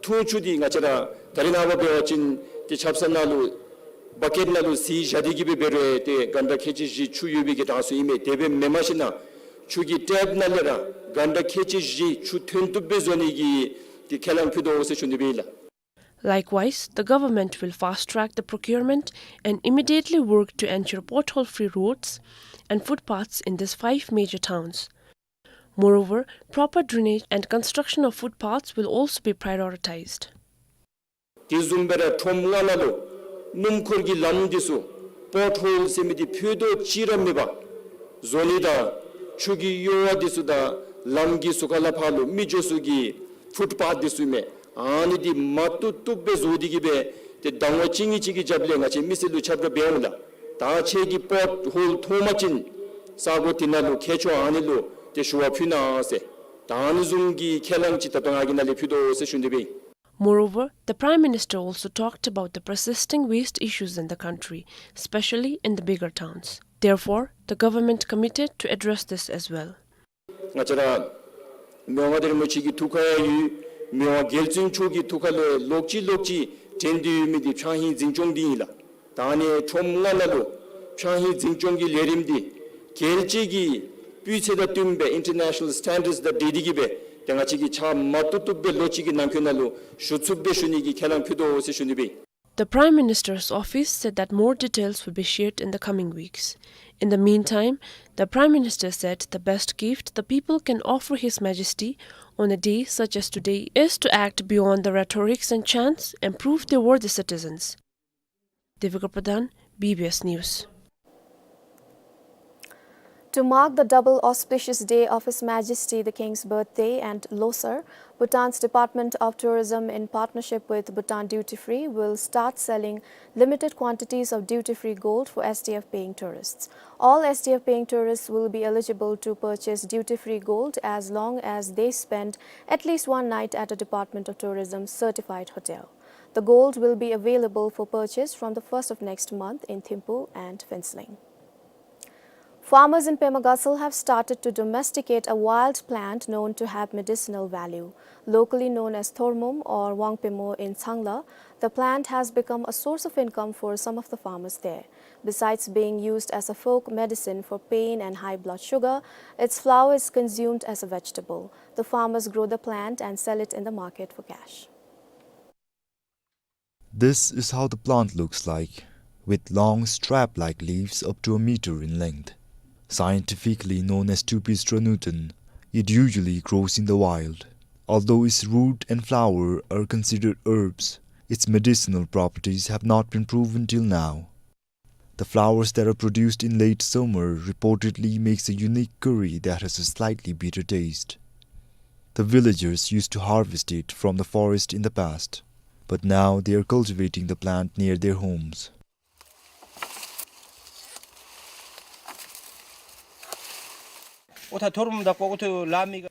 འཐུང་ཆུ་འདི་ང་བཅས་ར་ད་རིས་ནངས་པ་འབད་བ་ཅིན་ཏེ་ཆབ་གསང་ནང་ལུ་བ་ཀེཊ་ནང་ལུ་བསིལ་བཞག་སྟེ་གིས་སྦེ་འབད་རུང་ཏེ་གྷན་ཊ་ཁལ་གཅིག་བཞི་ཆུ་ཡོད་པའི་གི་གྲངས་སུ་ཨིན་མས། དེ་སྦེ་མེན་མ་ཤེས་ན་ཆུ་གི་ཊེབ་ནང་ལས་ར་གྷན་ཊ་ཁལ་གཅིག་བཞི་ཆུ་ཐོན་བཏུབ་སྦེ་བཟོ་ནི་གི་ཏེ་ཁས་བླངས་ཕུལ་དོ་ཟེར་ཞུ་ནི་སྦེ་ཨིན་ལགས། Likewise, the government will fast-track the procurement and immediately work to ensure pothole-free roads and footpaths in these five major towns. Moreover, proper drainage and construction of footpaths will also be prioritized. དེ་བཟུམ་སྦེ་ར་ཁྲོམ་ལྔ་ནང་ལུ་སྣུམ་འཁོར་གྱི་ལམ་འདི་ཚུ་པོཊ་ཧོལ་ཟེར་མི་འདི་ཕུད་རྡོག་གཅིག་ར་མེད་པར་བཟོ་ནི་དང་ཆུ་གི་གཡོ་བ་འདི་ཚུ་དང་ལམ་གྱི་ཟུར་ཁ་ལས་ཕར་ལུ་མི་འགྱོ་ས་གི་ཕུཊ་པཱཐ་འདི་ཚུ་མས། ཨ་ནི་འདི་མ་བཏུབ་བཏུབ་སྦེ་བཟོ་སྟེ་གིས་སྦེ་ཏེ་དང་པ་གཅིག་གཉིས་ཅིག་གི་རྒྱབ་ལས་ང་བཅས་མི་སེར་ལུ་ཁྱབ་བསྒྲགས་འབད་འོང་ལགས། ད་ཁྱེད་ཀྱིས་པོཊ་ཧོལ་མཐོང་པ་ཅིན་ས་གོ་འདི་ནང་ལུ་མཁས་མཆོག་ཨ་ནི་ལུ་ཏེ་ཞུ་བ་ཕུལ་གནང་ཟེར། ད་ཨ་ནི་བཟུམ་གྱི་ཁས་བླངས་ཅིག་ད་ལྟོ་ང་གིས་ནཱ་ལས་ཕུལ་དོ་ཟེར་ཞུ་ནི་སྦེ་ཨིན། Moreover, the Prime Minister also talked about the persisting waste issues in the country, especially in the bigger towns. Therefore, the government committed to address this as well. ང་བཅས་ར་མི་དབང་མངའ་བདག་རིན་པོ་ཆེ་གི་ཐུགས་ཁར་ཡང་ཡོད། མི་དབང་རྒྱལ་བཙུན་མཆོག་གི་ཐུགས་ཁར་ལུ་ལོག་ཅི་ལོག་ཅི་དྲན་ཏེ་ཡོད་མི་འདི་འཕྱོང་ཧིང་འཛིན་སྐྱོང་འདི་ཨིན་ལགས། ད་ཨ་ནི་ཁྲོམ་ལྔ་ནང་ལུ་འཕྱོང་ཧིང་འཛིན་སྐྱོང་གི་ལས་རིམ་འདི་རྒྱལ་སྤྱི་གི་སྤུས་ཚད་དང་བསྟུན་པའི་ཨིན་ཊར་ནེ་ཤ་ནཱལ་སི་ཊེན་ཌརཌསི་དང་འཁྲིལ་ཏེ་གིས་སྦེ་ཏེ་ང་བཅས་ཀྱིས་ཕྱག་མ་བཏུབ་བཏུབ་སྦེ་ལོ་གཅིག་གི་ནང་འཁོད་ནང་ལུ་ཞུ་ཚུགསཔ་སྦེ་ཞུ་ནི་གི་ཁས་བླངས་ཕུལ་དོ་ཟེར་ཞུ་ནི་སྦེ་ཨིན། The Prime Minister's office said that more details will be shared in the coming weeks. In the meantime, the Prime Minister said the best gift the people can offer His Majesty on a day such as today is to act beyond the rhetorics and chants and prove they're worthy citizens. Devika Pradhan, B B S News. To mark the double auspicious day of His Majesty the King's birthday and Losar, Bhutan's Department of Tourism, in partnership with Bhutan Duty Free, will start selling limited quantities of duty-free gold for S D F paying tourists. All S D F paying tourists will be eligible to purchase duty-free gold as long as they spend at least one night at a Department of Tourism certified hotel. The gold will be available for purchase from the first of next month in Thimphu and Phuentsholing. Farmers in Pema Gatshel have started to domesticate a wild plant known to have medicinal value. Locally known as thormum or wangpemo in Changla, the plant has become a source of income for some of the farmers there. Besides being used as a folk medicine for pain and high blood sugar, its flower is consumed as a vegetable. The farmers grow the plant and sell it in the market for cash. This is how the plant looks like, with long strap-like leaves up to a meter in length. Scientifically known as Tupis stronutun, It usually grows in the wild. Although its root and flower are considered herbs, its medicinal properties have not been proven till now. The flowers that are produced in late summer reportedly makes a unique curry that has a slightly bitter taste. The villagers used to harvest it from the forest in the past, but now they are cultivating the plant near their homes.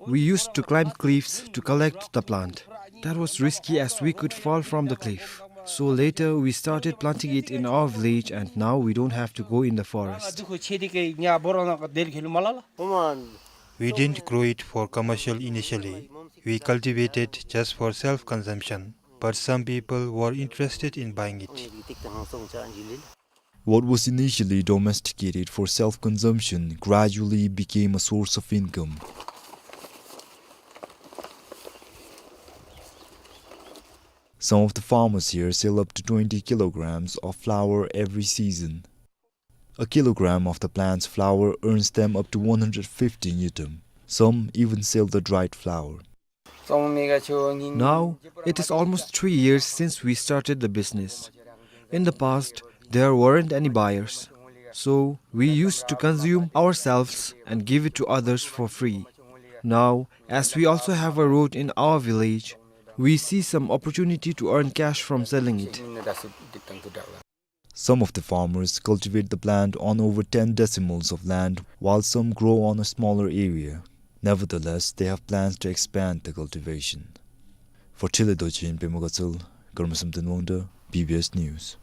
We used to climb cliffs to collect the plant. That was risky as we could fall from the cliff. So later we started planting it in our village and now we don't have to go in the forest. We didn't grow it for commercial initially. We cultivated just for self-consumption. But some people were interested in buying it. What was initially domesticated for self-consumption gradually became a source of income. Some of the farmers here sell up to twenty kilograms of flour every season. A kilogram of the plant's flour earns them up to one hundred fifty ngultrum. Some even sell the dried flour. Now, it is almost three years since we started the business. In the past, there weren't any buyers. So, we used to consume ourselves and give it to others for free. Now, as we also have a road in our village, we see some opportunity to earn cash from selling it. Some of the farmers cultivate the plant on over ten decimals of land, while some grow on a smaller area. Nevertheless, they have plans to expand the cultivation. For Tele Dochen, Pema Gatshel, Karma Samten Wangda, B B S News.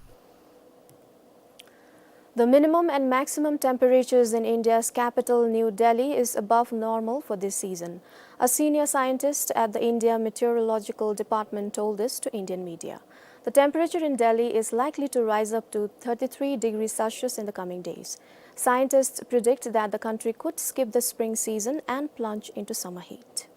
The minimum and maximum temperatures in India's capital, New Delhi, is above normal for this season. A senior scientist at the India Meteorological Department told this to Indian media. The temperature in Delhi is likely to rise up to thirty-three degrees Celsius in the coming days. Scientists predict that the country could skip the spring season and plunge into summer heat.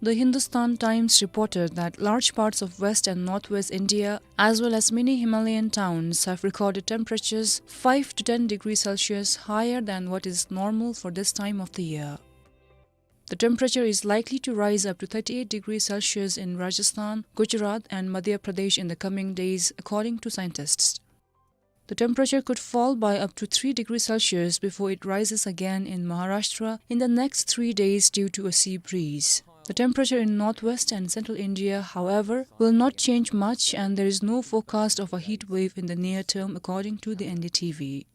The Hindustan Times reported that large parts of west and northwest India, as well as many Himalayan towns, have recorded temperatures five to ten degrees Celsius higher than what is normal for this time of the year. The temperature is likely to rise up to thirty-eight degrees Celsius in Rajasthan, Gujarat, and Madhya Pradesh in the coming days, according to scientists. The temperature could fall by up to three degrees Celsius before it rises again in Maharashtra in the next three days due to a sea breeze. The temperature in northwest and central India, however, will not change much, and there is no forecast of a heat wave in the near term, according to the N D T V.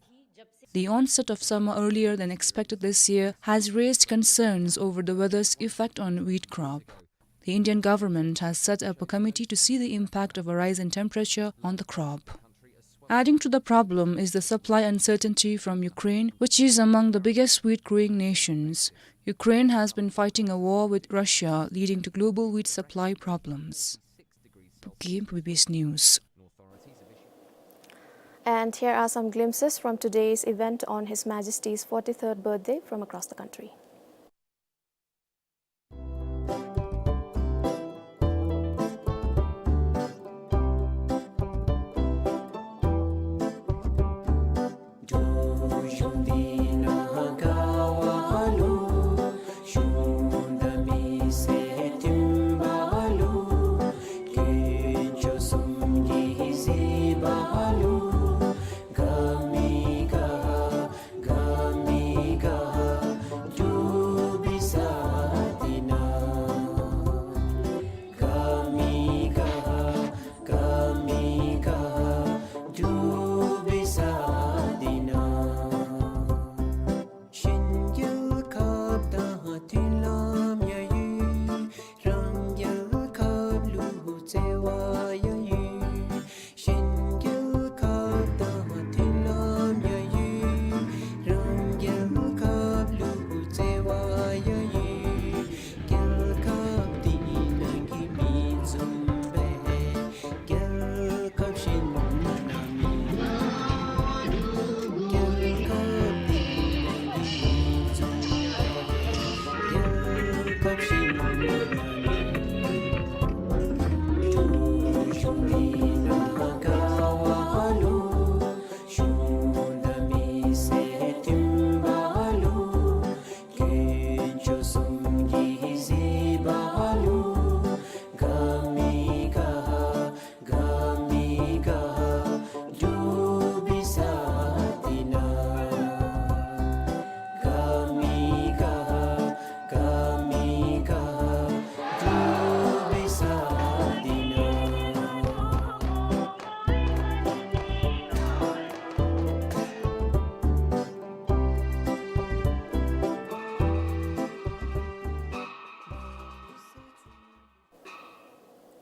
The onset of summer earlier than expected this year has raised concerns over the weather's effect on wheat crop. The Indian government has set up a committee to see the impact of a rise in temperature on the crop. Adding to the problem is the supply uncertainty from Ukraine, which is among the biggest wheat-growing nations. Ukraine has been fighting a war with Russia, leading to global wheat supply problems. Pukki, B B S News. And here are some glimpses from today's event on His Majesty's forty-third birthday from across the country.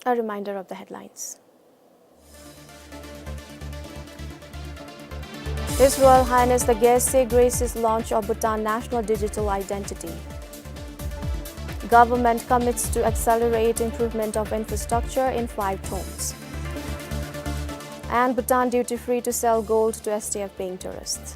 A reminder of the headlines. His Royal Highness the Gyaltsuen graces launch of Bhutan National Digital Identity. Government commits to accelerate improvement of infrastructure in five tones. And Bhutan duty-free to sell gold to S T F paying tourists.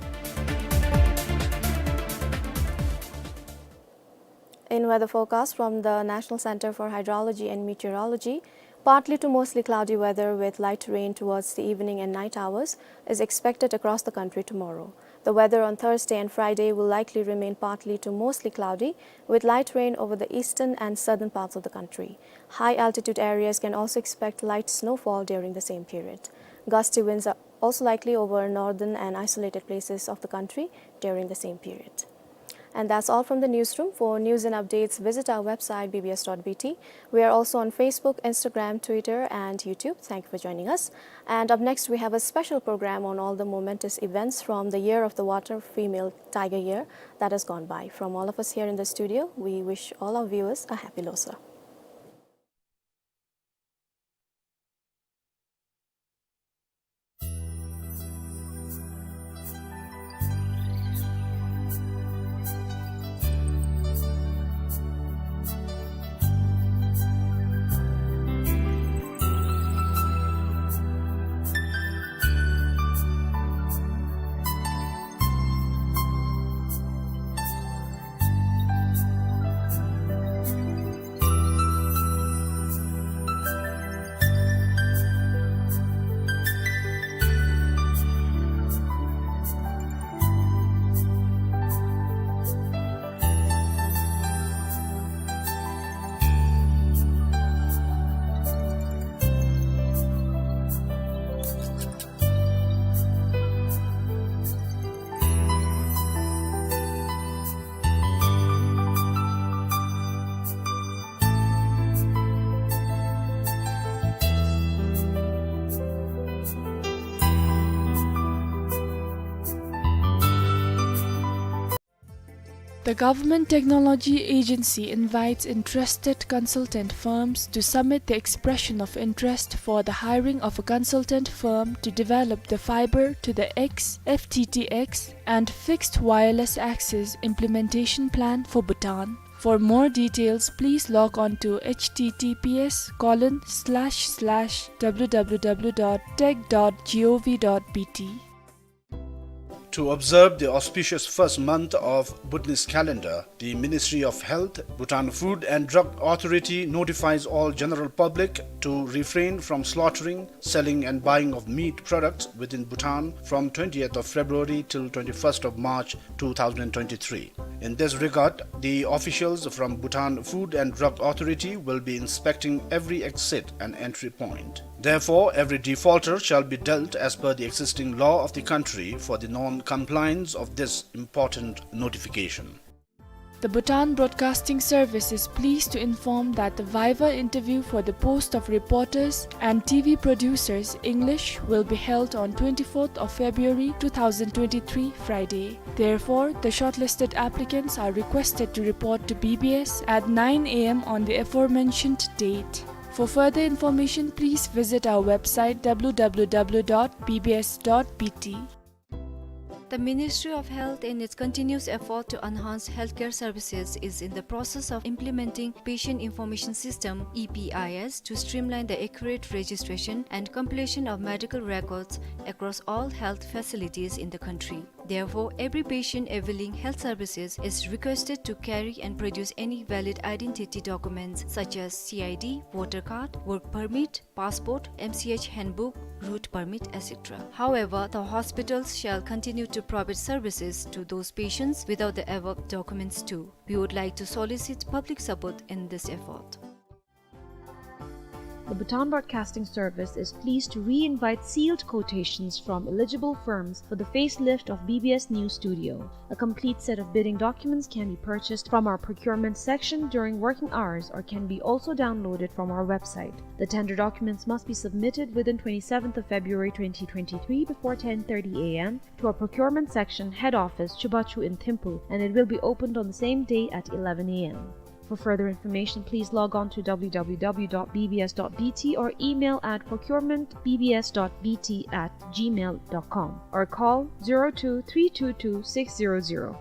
In weather forecast from the National Center for Hydrology and Meteorology, partly to mostly cloudy weather with light rain towards the evening and night hours is expected across the country tomorrow. The weather on Thursday and Friday will likely remain partly to mostly cloudy, with light rain over the eastern and southern parts of the country. High altitude areas can also expect light snowfall during the same period. Gusty winds are also likely over northern and isolated places of the country during the same period. And that's all from the newsroom. For news and updates, visit our website, B B S dot B T. We are also on Facebook, Instagram, Twitter, and YouTube. Thank you for joining us. And up next, we have a special program on all the momentous events from the year of the water, female tiger year, that has gone by. From all of us here in the studio, we wish all our viewers a happy Losar. The Government Technology Agency invites interested consultant firms to submit the expression of interest for the hiring of a consultant firm to develop the fiber to the X, F T T X, and fixed wireless access implementation plan for Bhutan. For more details, please log on to H T T P S colon slash slash W W W dot tech dot gov dot B T. To observe the auspicious first month of Bhutanese calendar, the Ministry of Health, Bhutan Food and Drug Authority notifies all general public to refrain from slaughtering, selling and buying of meat products within Bhutan from twentieth of February till twenty-first of March two thousand twenty-three. In this regard, the officials from Bhutan Food and Drug Authority will be inspecting every exit and entry point. Therefore, every defaulter shall be dealt as per the existing law of the country for the non-compliance of this important notification. The Bhutan Broadcasting Service is pleased to inform that the viva interview for the post of reporters and T V producers, English, will be held on twenty-fourth of February two thousand twenty-three, Friday. Therefore, the shortlisted applicants are requested to report to B B S at nine A M on the aforementioned date. For further information, please visit our website, W W W dot B B S dot B T. The Ministry of Health, in its continuous effort to enhance healthcare services, is in the process of implementing Patient Information System, E P I S, to streamline the accurate registration and completion of medical records across all health facilities in the country. Therefore, every patient availing health services is requested to carry and produce any valid identity documents such as C I D, voter card, work permit, passport, M C H handbook, route permit, et cetera. However, the hospitals shall continue to provide services to those patients without the above documents too. We would like to solicit public support in this effort. The Bhutan Broadcasting Service is pleased to re-invite sealed quotations from eligible firms for the facelift of B B S News Studio. A complete set of bidding documents can be purchased from our procurement section during working hours or can be also downloaded from our website. The tender documents must be submitted within twenty-seventh of February twenty twenty-three before ten thirty A M to our procurement section head office, Chubachu in Thimphu, and it will be opened on the same day at eleven A M. For further information, please log on to w w w dot b b s dot b t or email at procurement b b s dot b t at gmail dot com or call zero two three two two six zero zero.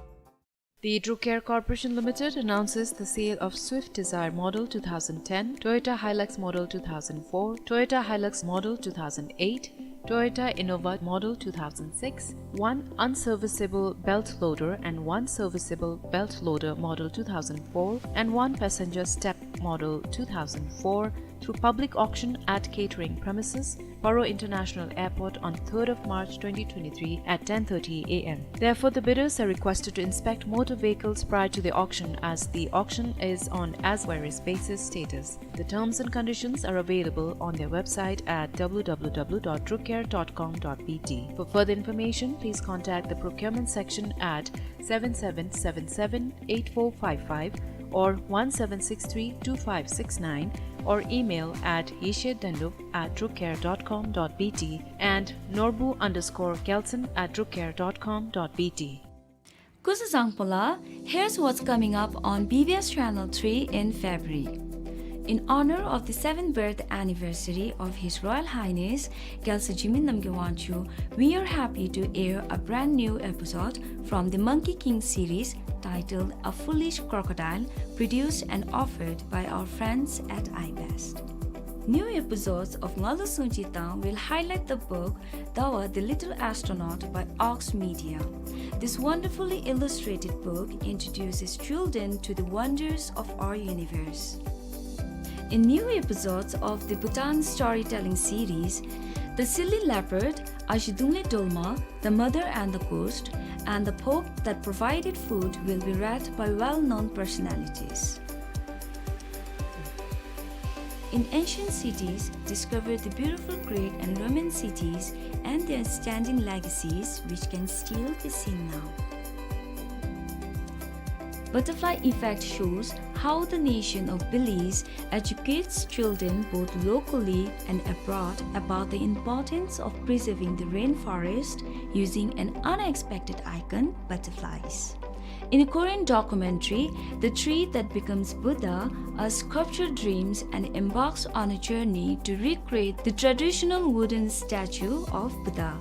The Druk Air Corporation Limited announces the sale of Swift Dzire Model two thousand ten, Toyota Hilux Model two thousand four, Toyota Hilux Model two thousand eight, Toyota Innova Model two thousand six, one unserviceable belt loader and one serviceable belt loader Model two thousand four, and one passenger step Model two thousand four through public auction at catering premises, Paro International Airport, on third of March twenty twenty-three at ten thirty a m. Therefore, the bidders are requested to inspect motor vehicles prior to the auction, as the auction is on as-where-is basis status. The terms and conditions are available on their website at w w w dot drukair dot com dot b t. For further information, please contact the procurement section at seven seven seven seven eight four five five or one seven six three two five six nine, or email at yeshe dandup at drukair dot com dot b t and norbu underscore gelson at drukair dot com dot b t. Kuzuzangpola, here's what's coming up on B B S Channel three in February. In honor of the seventh birth anniversary of His Royal Highness Gyaltsur Jigme Namgyal Wangchuck, we are happy to air a brand new episode from the Monkey King series titled A Foolish Crocodile, produced and offered by our friends at iBest. New episodes of Ngalu Sungchi Tang will highlight the book Dawa the Little Astronaut by Ox Media. This wonderfully illustrated book introduces children to the wonders of our universe. In new episodes of the Bhutan storytelling series, The Silly Leopard, Azhidungle Dolma, The Mother and the Ghost, and The Pope That Provided Food will be read by well-known personalities. In ancient cities, discover the beautiful Greek and Roman cities and their standing legacies, which can still be seen now. Butterfly Effect shows how the nation of Belize educates children both locally and abroad about the importance of preserving the rainforest using an unexpected icon, butterflies. In a Korean documentary, The Tree That Becomes Buddha, a sculptor dreams and embarks on a journey to recreate the traditional wooden statue of Buddha.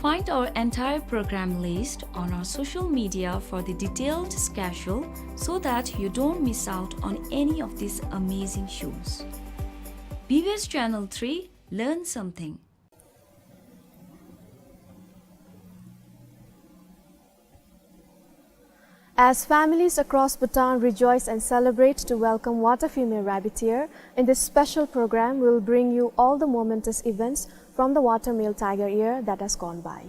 Find our entire program list on our social media for the detailed schedule so that you don't miss out on any of these amazing shows. B B S Channel three, learn something. As families across Bhutan rejoice and celebrate to welcome water female rabbit year, in this special program we will bring you all the momentous events from the water male tiger year that has gone by.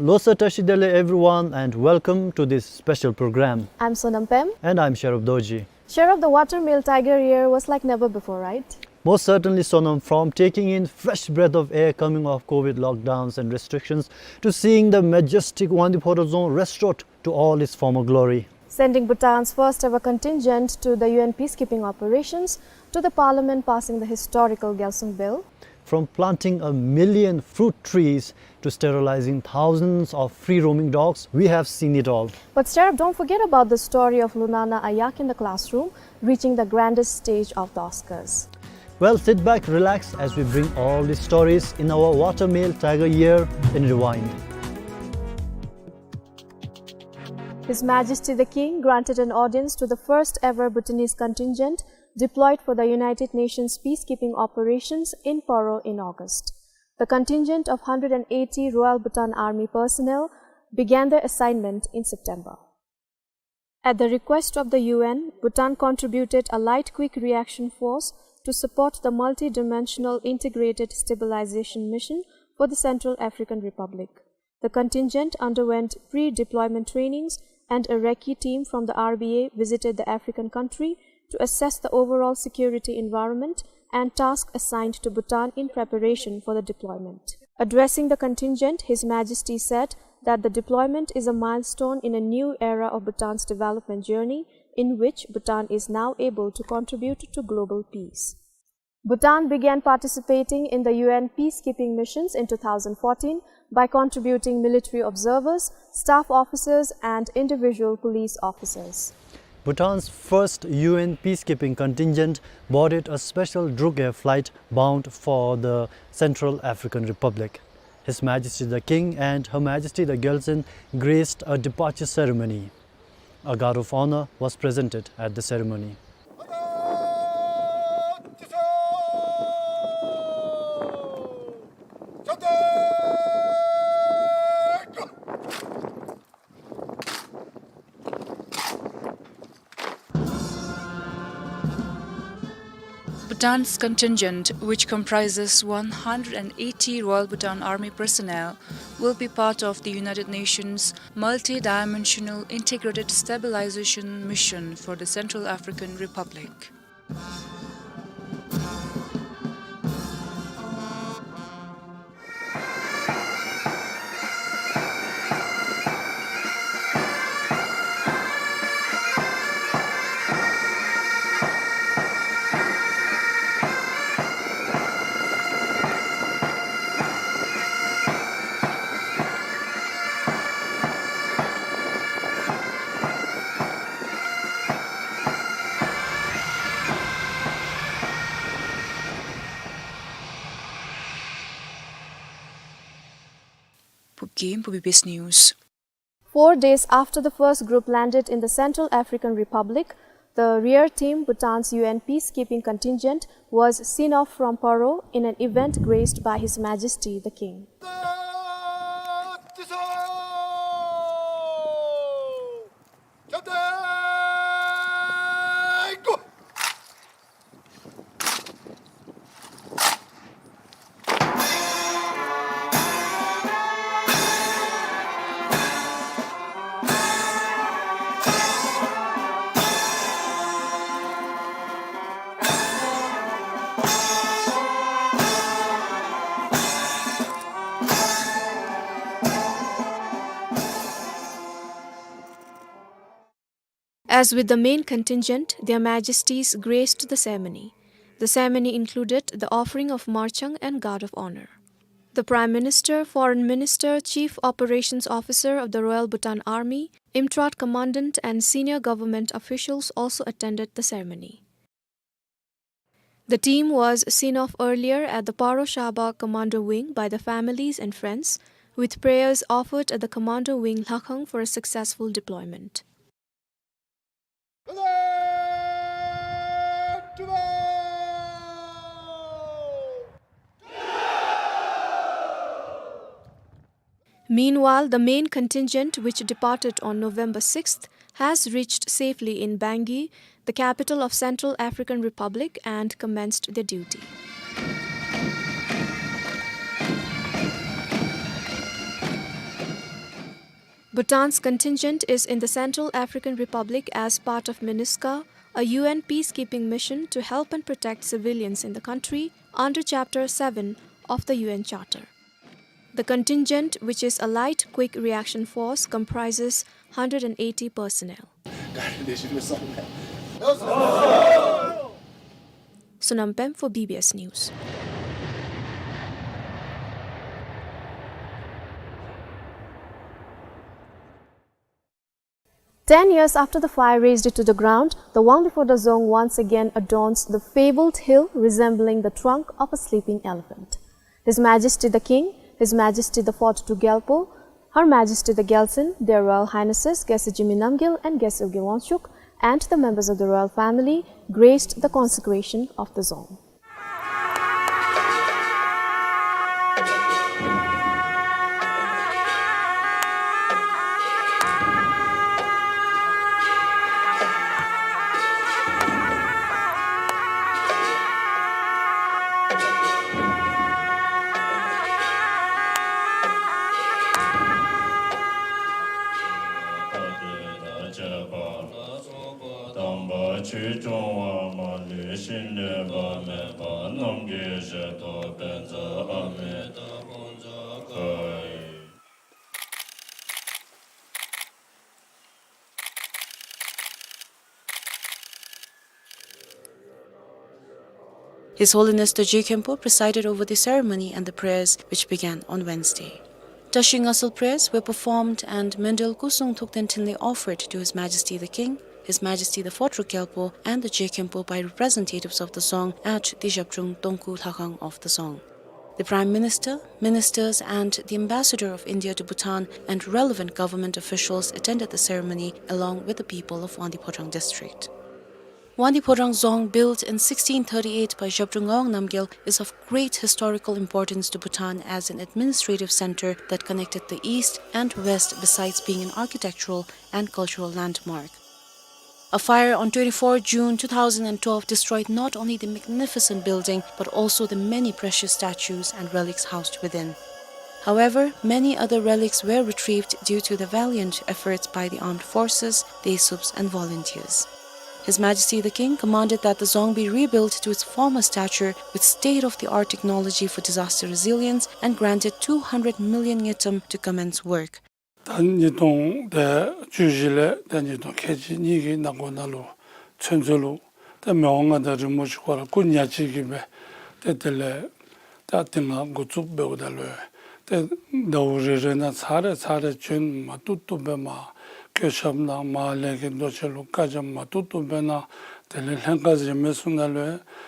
Lo sa tashi dele everyone and welcome to this special program. I'm Sonam Pem. And I'm Sherub Dorji. Sherub, the water male tiger year was like never before, right? Most certainly, Sonam, from taking in fresh breath of air coming off COVID lockdowns and restrictions to seeing the majestic Wangdue Photo Zone restored to all its former glory. Sending Bhutan's first ever contingent to the U N peacekeeping operations, to the parliament passing the historical Gyalsung Bill. From planting a million fruit trees to sterilizing thousands of free-roaming dogs, we have seen it all. But Sherub, don't forget about the story of Lunana, a yak in the classroom, reaching the grandest stage of the Oscars. Well, sit back, relax as we bring all these stories in our Water Male Tiger Year in Rewind. His Majesty the King granted an audience to the first ever Bhutanese contingent deployed for the United Nations peacekeeping operations in Paro in August. The contingent of hundred and eighty Royal Bhutan Army personnel began their assignment in September. At the request of the U N, Bhutan contributed a light quick reaction force to support the multi-dimensional integrated stabilization mission for the Central African Republic. The contingent underwent pre-deployment trainings, and a recce team from the R B A visited the African country to assess the overall security environment and tasks assigned to Bhutan in preparation for the deployment. Addressing the contingent, His Majesty said that the deployment is a milestone in a new era of Bhutan's development journey, in which Bhutan is now able to contribute to global peace. Bhutan began participating in the U N peacekeeping missions in two thousand fourteen by contributing military observers, staff officers, and individual police officers. Bhutan's first U N peacekeeping contingent boarded a special Druk Air flight bound for the Central African Republic. His Majesty the King and Her Majesty the Gyaltsuen graced a departure ceremony. A guard of honor was presented at the ceremony. Bhutan's contingent, which comprises one hundred and eighty Royal Bhutan Army personnel, will be part of the United Nations Multi-Dimensional Integrated Stabilization Mission for the Central African Republic. Phukim pu B B S News. Four days after the first group landed in the Central African Republic, the rear team, Bhutan's U N peacekeeping contingent, was seen off from Paro in an event graced by His Majesty the King. As with the main contingent, Their Majesties graced the ceremony. The ceremony included the offering of marchang and guard of honor. The Prime Minister, Foreign Minister, Chief Operations Officer of the Royal Bhutan Army, IMTRAT Commandant, and senior government officials also attended the ceremony. The team was seen off earlier at the Paro Shaba Commando Wing by the families and friends, with prayers offered at the Commando Wing Lhakhang for a successful deployment. Meanwhile, the main contingent, which departed on November sixth, has reached safely in Bangui, the capital of Central African Republic, and commenced their duty. Bhutan's contingent is in the Central African Republic as part of MINUSCA, a U N peacekeeping mission to help and protect civilians in the country under Chapter seven of the U N Charter. The contingent, which is a light quick reaction force, comprises hundred and eighty personnel. Sonam Pem for B B S News. Ten years after the fire razed it to the ground, the Wangdue Phodrang Dzong once again adorns the fabled hill, resembling the trunk of a sleeping elephant. His Majesty the King, His Majesty the Phot Dru Gyalpo, Her Majesty the Gyaltsuen, Their Royal Highnesses Gyaltsuen Jigme Namgyel and Gyaltsuen Urgyen Wangchuck, and the members of the royal family graced the consecration of the dzong. ཆུང་བ་མ་ལུས་ཤིང་ལུས་པ་མེད་པ། རྣམས་ཀྱི་ཞལ་དུ་ཕན་མཛད་ཨ་མི་ཏཱ་ཧྥོ་མཛད་ཀ་ཡེ། His Holiness the Je Khenpo presided over the ceremony and the prayers, which began on Wednesday. Tashi Ngasal prayers were performed and Mendel Kusung Thukten Thinley offered to His Majesty the King, His Majesty the Photro Gyalpo, and the Je Khenpo by representatives of the Dzong at the Zhabdrung Tongku Lhakhang of the Dzong. The Prime Minister, ministers, and the Ambassador of India to Bhutan and relevant government officials attended the ceremony along with the people of Wangdue Phodrang District. Wangdue Phodrang Dzong, built in sixteen thirty-eight by Zhabdrung Ngawang Namgyal, is of great historical importance to Bhutan as an administrative center that connected the east and west, besides being an architectural and cultural landmark. A fire on twenty-fourth June two thousand and twelve destroyed not only the magnificent building, but also the many precious statues and relics housed within. However, many other relics were retrieved due to the valiant efforts by the armed forces, the Dehsups, and volunteers. His Majesty the King commanded that the Dzong be rebuilt to its former stature with state-of-the-art technology for disaster resilience and granted two hundred million ngultrum to commence work. ད་ཉིས་སྟོང་དེ་བཅུ་བཞི་ལས་ད་ཉིས་སྟོང་ཁལ་གཅིག་གཉིས་ཀྱི་ནང་འཁོད་ནང་ལུ་ཚུན་ཚོད་ལུ་ད་མི་དབང་མངའ་བདག་རིན་པོ་ཆེ་ཁོ་ར་སྐུ་ཉག་གཅིག་གིས་སྦེ་ཏེ་དེ་ལས་ད་དེ་ནང་འགོ་བཙུགས་འབདཝ་ད་ལུ་ཏེ་ཟླཝ་རེ་རེ་ནང་ཚར་རེ་ཚར་རེ་བྱོན་མ་བཏུབ་བཏུབ་སྦེ་མར་བཀོད་ཁྱབ་གནང་། མར་ལས་ཀྱི་འདོད་ཆེན་ལུ་བཀའ་རྒྱ་མ་བཏུབ་བཏུབ་སྦེ་གནང་། དེ་ལས་ལྷན་ཁག་གཞན་མི་ཚུ་ནང་ལུ་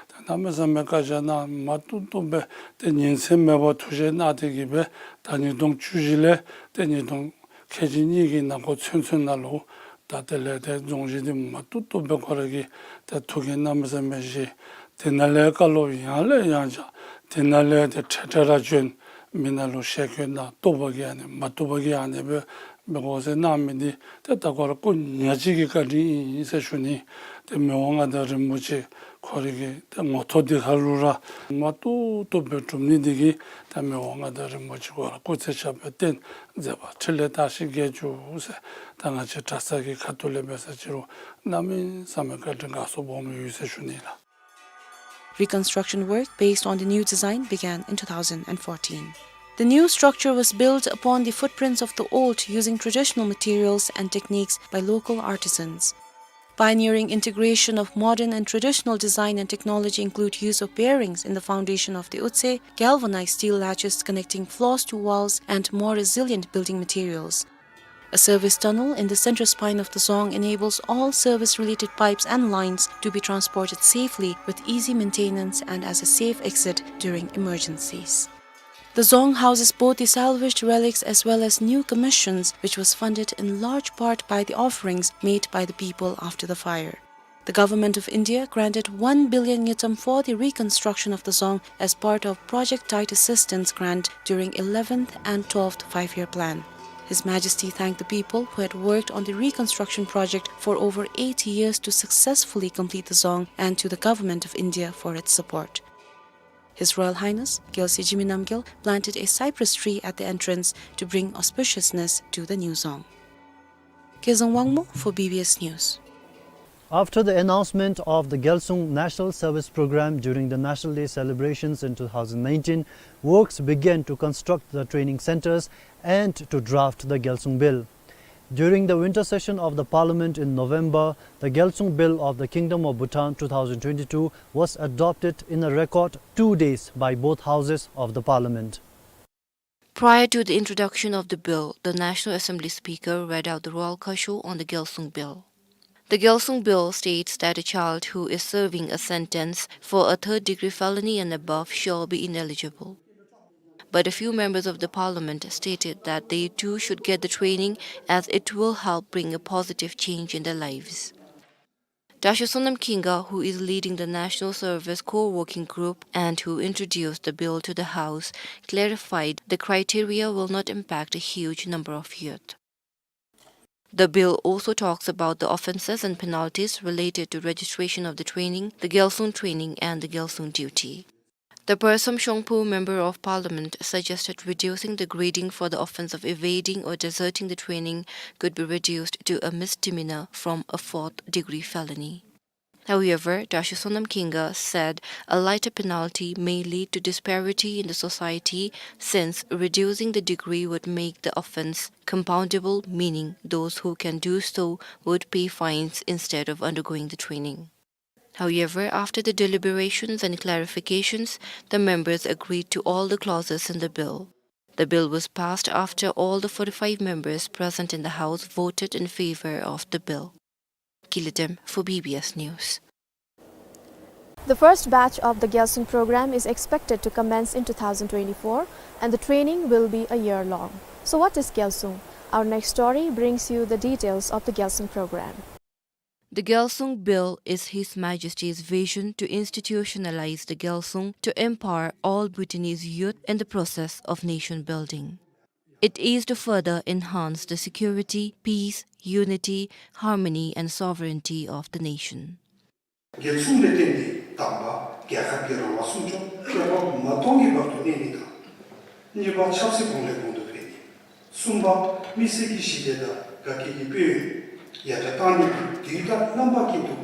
ཏེ་གནམ་མེད་ས་མེད་བཀའ་རྒྱ་གནང་མ་བཏུབ་བཏུབ་སྦེ་ཏེ་ཉིན་མཚན་མེད་པར་ཐུགས་བཞེད་གནང་སྟེ་གིས་སྦེ་ད་ཉིས་སྟོང་བཅུ་བཞི་ལས་ཏེ་ཉིས་སྟོང་ཁལ་གཅིག་གཉིས་ཀྱི་ནང་འཁོད་ཚུན་ཚོད་ནང་ལུ་ད་དེ་ལས་ཏེ་རྫོང་གཞི་འདི་མ་བཏུབ་བཏུབ་སྦེ་ཁོ་ར་གིས་ཏེ་ཐུགས་འགན་གནམ་མེད་ས་མེད་བཞེས། དེ་ནང་ལས་བཀའ་སློབ་ཡང་ལས་ཡང་བསྐྱར་དེ་ནང་ལས་ཏེ་འཕྲལ་འཕྲལ་ར་བྱོན་མི་ནང་ལུ་ཞལ་བཀོད་གནང་། བཏུབ་པ་གིས་ཨ་ནི་མ་བཏུབ་པ་གིས་ཨ་ནི་སྦེ་འབད་དགོ་ཟེར་གནང་མི་འདི་ཏེ་ད་ཁོ་ར་སྐུ་ཉག་གཅིག་གི་བཀའ་དྲིན་ཨིན་ཟེར་ཞུ་ནི། ཏེ་མི་དབང་མངའ་བདག་རིན་པོ་ཆེ་ཁོ་རའི་གི་ཏེ་ངོ་ཐོག་འདི་ཁར་ལུ་ར་མ་བཏུབ་བཏུབ་སྦེ་གྲུབ་ནི་འདི་གིས་ད་མི་དབང་མངའ་བདག་རིན་པོ་ཆེ་ཁོ་ར་སྐུ་ཚེ་ཞབས་པད་བརྟན་མཛད་པ་འཕྲིན་ལས་དར་ཞིང་རྒྱས་བཅུག་ཟེར་ད་ང་བཅས་གྲྭ་ཚང་གི་ཁ་ཐུག་ལས་འབད་ས་ཅི་རུང་གནམ་མེད་ས་མེད་བཀའ་དྲིན་དགའ་ཚོར་སྦོམ་ཡོད་ཟེར་ཞུ་ནི་ལགས། Reconstruction work based on the new design began in two thousand and fourteen. The new structure was built upon the footprints of the old, using traditional materials and techniques by local artisans. Pioneering integration of modern and traditional design and technology include use of bearings in the foundation of the utse, galvanized steel latches connecting floors to walls, and more resilient building materials. A service tunnel in the center spine of the dzong enables all service-related pipes and lines to be transported safely with easy maintenance and as a safe exit during emergencies. The dzong houses both the salvaged relics as well as new commissions, which was funded in large part by the offerings made by the people after the fire. The Government of India granted one billion ngultrum for the reconstruction of the dzong as part of Project Tide Assistance Grant during eleventh and twelfth Five-Year Plan. His Majesty thanked the people who had worked on the reconstruction project for over eighty years to successfully complete the dzong and to the Government of India for its support. His Royal Highness Gyalse Zhimee Namgyal planted a cypress tree at the entrance to bring auspiciousness to the new dzong. Kezang Wangmo for B B S News. After the announcement of the Gyalsung National Service Program during the National Day celebrations in two thousand nineteen, works began to construct the training centers and to draft the Gyalsung Bill. During the winter session of the Parliament in November, the Gyalsung Bill of the Kingdom of Bhutan two thousand twenty-two was adopted in a record two days by both houses of the Parliament. Prior to the introduction of the bill, the National Assembly Speaker read out the Royal Khasho on the Gyalsung Bill. The Gyalsung Bill states that a child who is serving a sentence for a third-degree felony and above shall be ineligible. But a few members of the parliament stated that they too should get the training, as it will help bring a positive change in their lives. Dasho Sonam Khinga, who is leading the National Service Core Working Group and who introduced the bill to the House, clarified the criteria will not impact a huge number of youth. The bill also talks about the offenses and penalties related to registration of the training, the Gyalsung training, and the Gyalsung duty. The Pursom Shongphu Member of Parliament suggested reducing the grading for the offense of evading or deserting the training could be reduced to a misdemeanor from a fourth-degree felony. However, Dasho Sonam Khenga said a lighter penalty may lead to disparity in the society, since reducing the degree would make the offense compoundable, meaning those who can do so would pay fines instead of undergoing the training. However, after the deliberations and clarifications, the members agreed to all the clauses in the bill. The bill was passed after all the forty-five members present in the House voted in favor of the bill. Kilitem for B B S News. The first batch of the Gyalsung program is expected to commence in two thousand twenty-four, and the training will be a year long. So what is Gyalsung? Our next story brings you the details of the Gyalsung program. The Gyalsung Bill is His Majesty's vision to institutionalize the Gyalsung to empower all Bhutanese youth in the process of nation building. It is to further enhance the security, peace, unity, harmony and sovereignty of the nation. རྒྱལ་སྲུང་ལས་བརྟེན་ཏེ་དང་པ་རྒྱལ་ཁབ་ཀྱི་རང་དབང་སྲུང་སྐྱོབ་བཀོད་པ་མ་སྟོངས་ཀྱི་བར་དུ་གནས་ནི་དང་། གཉིས་པ་ཆབ་སྲིད་གོང་ལས་གོང་དུ་འཕེལ་ནི། གསུམ་པ་མི་སེར་གྱི་ཞི་བདེ་དང་དགའ་སྐྱིད་ཀྱི་དཔལ་ཡོན་ཡར་དྲག་བཏང་ནི། དུས་དང་རྣམ་པ་ཀུན་ཏུ་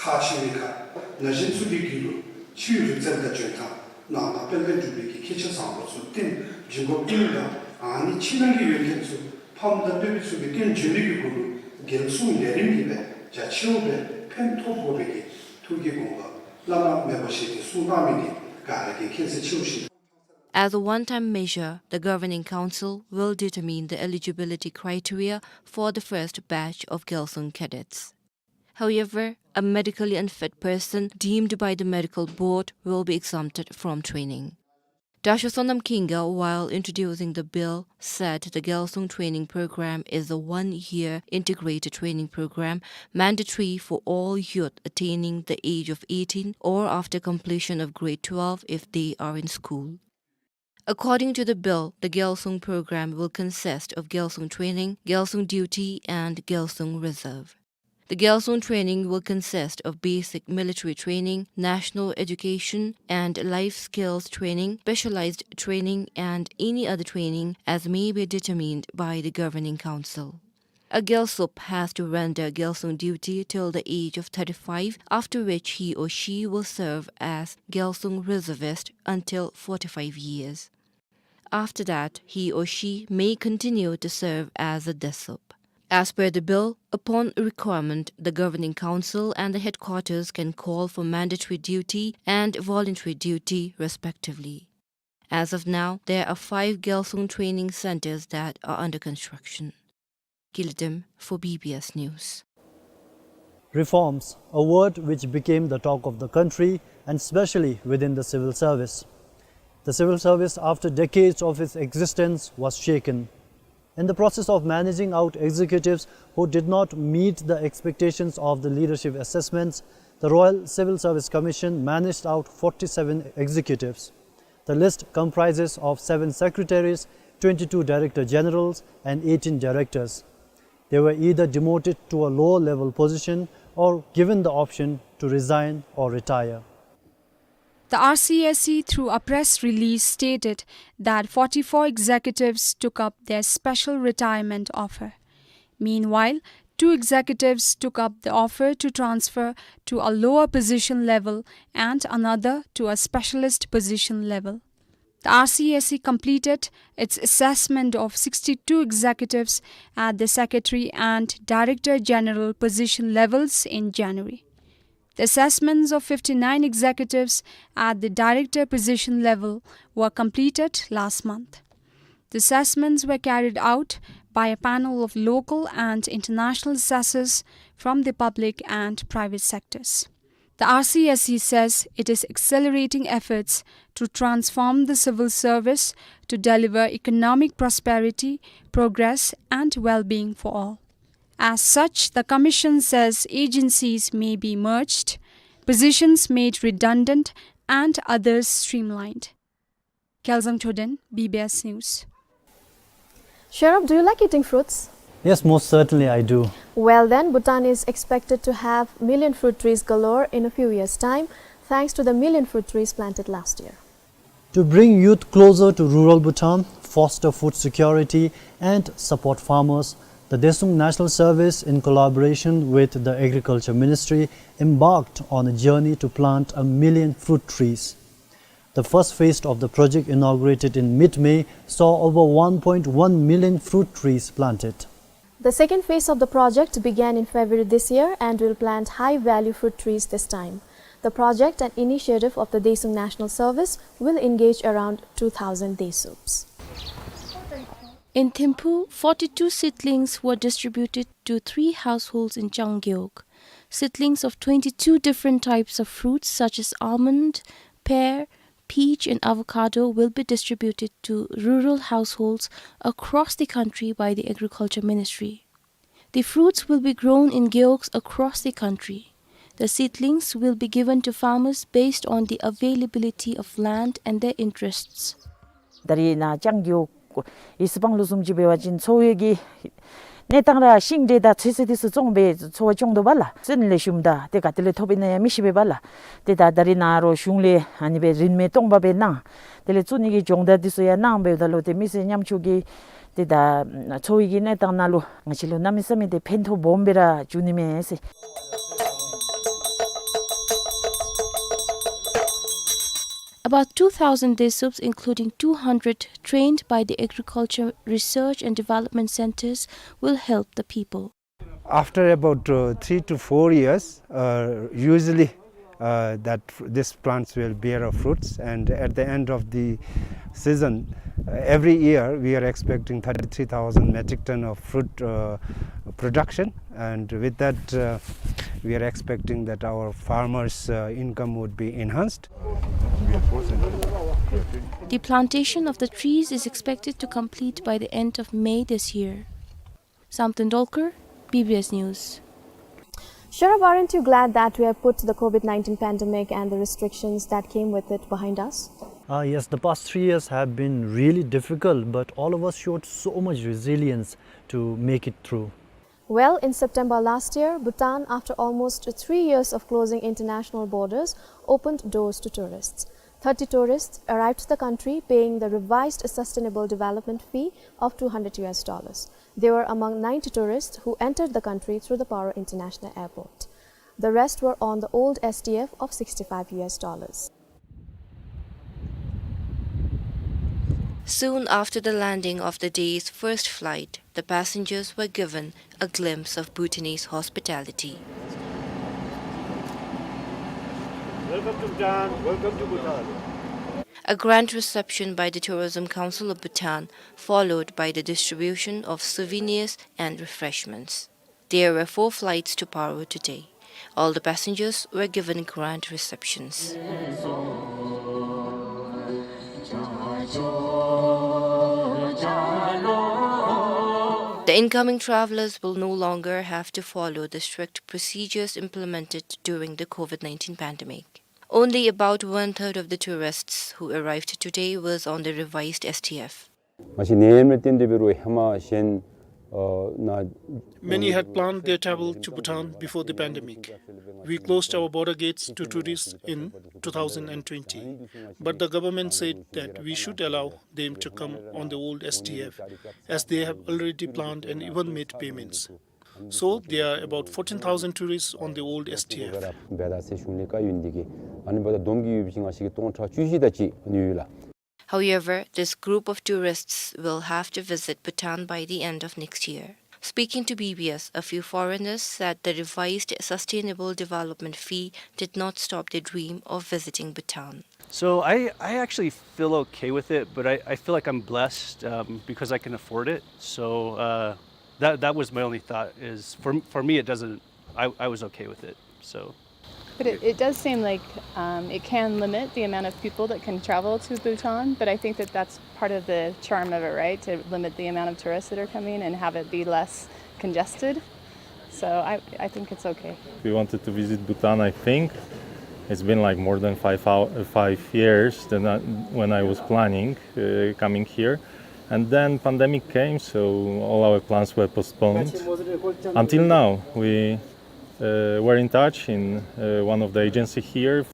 ཁག་ཆེ་བའི་ཁར་ན་གཞོན་ཚུ་གི་རྒྱུད་ལུ་ཆོས་རིག་རྩལ་དང་འཇོན་ཐང་ནང་ན་དཔལ་ལྡན་འབྲུག་པའི་གི་སྐད་ཆ་བཟང་པོ་ཚུ་བསྟན་འབྱོན་དགོཔ་ཨིནམ་དང་། ཨ་ནི་ཕྱི་ནང་གི་ཡོན་ཏན་ཚུ་ཕམ་དང་བུ་སྦེ་ཚུ་གིས་བསྟན་འགྱོ་ནི་གི་གུ་ལུ་རྒྱལ་སྲུང་ལས་རིམ་གྱིས་སྦེ་རྒྱ་ཆེཝ་སྦེ་ཕན་ཐོགས་དགོ་པའི་གི་ཐུགས་ཀྱི་དགོངས་པ་བླ་ན་མེད་པ་བཞེས་ཏེ་གསུང་གནང་མི་འདི་ག་ར་གིས་མཁྱེན་གསལ་ཆེ་བ་ཞིག། As a one-time measure, the governing council will determine the eligibility criteria for the first batch of Gyalsung cadets. However, a medically unfit person deemed by the medical board will be exempted from training. Dasho Sonam Khenga, while introducing the bill, said the Gyalsung training program is a one-year integrated training program mandatory for all youth attaining the age of eighteen or after completion of grade twelve if they are in school. According to the bill, the Gyalsung program will consist of Gyalsung training, Gyalsung duty, and Gyalsung reserve. The Gyalsung training will consist of basic military training, national education and life skills training, specialized training, and any other training as may be determined by the governing council. A Gyalsup has to render Gyalsung duty till the age of thirty-five, after which he or she will serve as Gyalsung reservist until forty-five years. After that, he or she may continue to serve as a Desup. As per the bill, upon requirement, the governing council and the headquarters can call for mandatory duty and voluntary duty, respectively. As of now, there are five Gyalsung training centers that are under construction. Kilitem for B B S News. Reforms, a word which became the talk of the country, and specially within the civil service. The civil service, after decades of its existence, was shaken. In the process of managing out executives who did not meet the expectations of the leadership assessments, the Royal Civil Service Commission managed out forty-seven executives. The list comprises of seven secretaries, twenty-two director generals, and eighteen directors. They were either demoted to a lower level position or given the option to resign or retire. The R C S C, through a press release, stated that forty-four executives took up their special retirement offer. Meanwhile, two executives took up the offer to transfer to a lower position level and another to a specialist position level. The R C S C completed its assessment of sixty-two executives at the secretary and director general position levels in January. The assessments of fifty-nine executives at the director position level were completed last month. The assessments were carried out by a panel of local and international assessors from the public and private sectors. The R C S C says it is accelerating efforts to transform the civil service to deliver economic prosperity, progress, and well-being for all. As such, the Commission says agencies may be merged, positions made redundant, and others streamlined. Kyaelzang Choden, B B S News. Sherab, do you like eating fruits? Yes, most certainly I do. Well then, Bhutan is expected to have million fruit trees galore in a few years' time, thanks to the million fruit trees planted last year. To bring youth closer to rural Bhutan, foster food security, and support farmers, The Daesung National Service, in collaboration with the Agriculture Ministry, embarked on a journey to plant a million fruit trees. The first phase of the project, inaugurated in mid-May, saw over one point one million fruit trees planted. The second phase of the project began in February this year and will plant high-value fruit trees this time. The project, an initiative of the Daesung National Service, will engage around two thousand Daesups. In Thimphu, forty-two seedlings were distributed to three households in Changgeok. Seedlings of twenty-two different types of fruits such as almond, pear, peach and avocado will be distributed to rural households across the country by the Agriculture Ministry. The fruits will be grown in gewogs across the country. The seedlings will be given to farmers based on the availability of land and their interests. ད་རིས་ནཱ་ལྕང་རྒེད་འོག་ཡེ་སི་སྤང་ལུ་བཟུམ་ཅིག་འབད་བ་ཅིན་འཚོ་བའི་གི་གནས་སྟངས་ར་ཤིང་འབྲས་དང་ཚོད་བསྲེ་འདི་ཚུ་བཙོང་སྦེ་འཚོ་བ་སྐྱོང་དོ་བ་ལགས། བཙོང་ལེགས་ཤོམ་དང་དེ་ག་ཏེ་ལས་ཐོབ་ཨིན་ན་ཡང་མི་ཤེས་པས་པ་ལགས། ཏེ་ད་ད་རིས་ནཱ་རོགས་གཞུང་ལས་ཨ་ནི་སྦེ་རིན་མེད་སྟོང་པ་སྦེ་གནང་། དེ་ལས་བཙུགས་ནི་གི་སྦྱོང་བརྡར་འདི་ཚུ་ཡང་གནང་འབདཝ་ད་ལུ་ཏེ་མི་སེར་ཉམ་ཆུང་གི་ཏེ་ད་འཚོ་བའི་གི་གནས་སྟངས་ནང་ལུ་ང་བཅས་ལུ་གནམ་མེད་ས་མེད་ཏེ་ཕན་ཐོགས་སྦོམ་སྦེ་ར་འབྱུང་ནི་མས་ཟེར། About two thousand Daesups, including two hundred trained by the Agriculture Research and Development Centers, will help the people. After about, uh, three to four years, uh, usually, uh, that f-, this plants will bear a fruits, and at the end of the season, uh, every year we are expecting thirty-three thousand metric ton of fruit, uh, production, and with that, uh, we are expecting that our farmers', uh, income would be enhanced. The plantation of the trees is expected to complete by the end of May this year. Samten Dolkar, B B S News. Shurab, aren't you glad that we have put the COVID nineteen pandemic and the restrictions that came with it behind us? Ah, yes, the past three years have been really difficult, but all of us showed so much resilience to make it through. Well, in September last year, Bhutan, after almost three years of closing international borders, opened doors to tourists. Thirty tourists arrived to the country, paying the revised sustainable development fee of two hundred U S dollars. They were among ninety tourists who entered the country through the Paro International Airport. The rest were on the old S D F of sixty-five U S dollars. Soon after the landing of the day's first flight, the passengers were given a glimpse of Bhutanese hospitality. Welcome to Bhutan. Welcome to Bhutan. A grand reception by the Tourism Council of Bhutan, followed by the distribution of souvenirs and refreshments. There were four flights to Paro today. All the passengers were given grand receptions. The incoming travelers will no longer have to follow the strict procedures implemented during the COVID nineteen pandemic. Only about one-third of the tourists who arrived today was on the revised S T F. ང་བཅས་ནད་ཡམས་ལས་བརྟེན་ཏེ་འབད་རུང་ཧེ་མ་གཞན་ཨ་ནཱ། Many had planned their travel to Bhutan before the pandemic. We closed our border gates to tourists in two thousand twenty, but the government said that we should allow them to come on the old S T F, as they have already planned and even made payments. So there are about fourteen thousand tourists on the old S T F. འབད་ད་ཟེར་གཞུང་ལས་བཀའ་ཡོད་ནི་དེ་གིས་ཨ་ནི་འབདཝ་ད་བསྡོམས་ཀྱིས་ཡོད་པ་ཅིན་ང་བཅས་ཀྱི་སྟོང་ཕྲག་བཅུ་བཞི་དེ་ཅིག་ཨ་ནི་ཡོད་ལགས། However, this group of tourists will have to visit Bhutan by the end of next year. Speaking to B B S, a few foreigners said the revised sustainable development fee did not stop their dream of visiting Bhutan. So I, I actually feel okay with it, but I, I feel like I'm blessed, um, because I can afford it. So, uh, that, that was my only thought is for, for me, it doesn't, I, I was okay with it, so. But it, it does seem like, um, it can limit the amount of people that can travel to Bhutan, but I think that that's part of the charm of it, right? To limit the amount of tourists that are coming and have it be less congested. So I, I think it's okay. We wanted to visit Bhutan, I think. It's been, like, more than five hou-, uh, five years than I, when I was planning, uh, coming here. And then pandemic came, so all our plans were postponed. Until now, we, uh, were in touch in, uh, one of the agency here.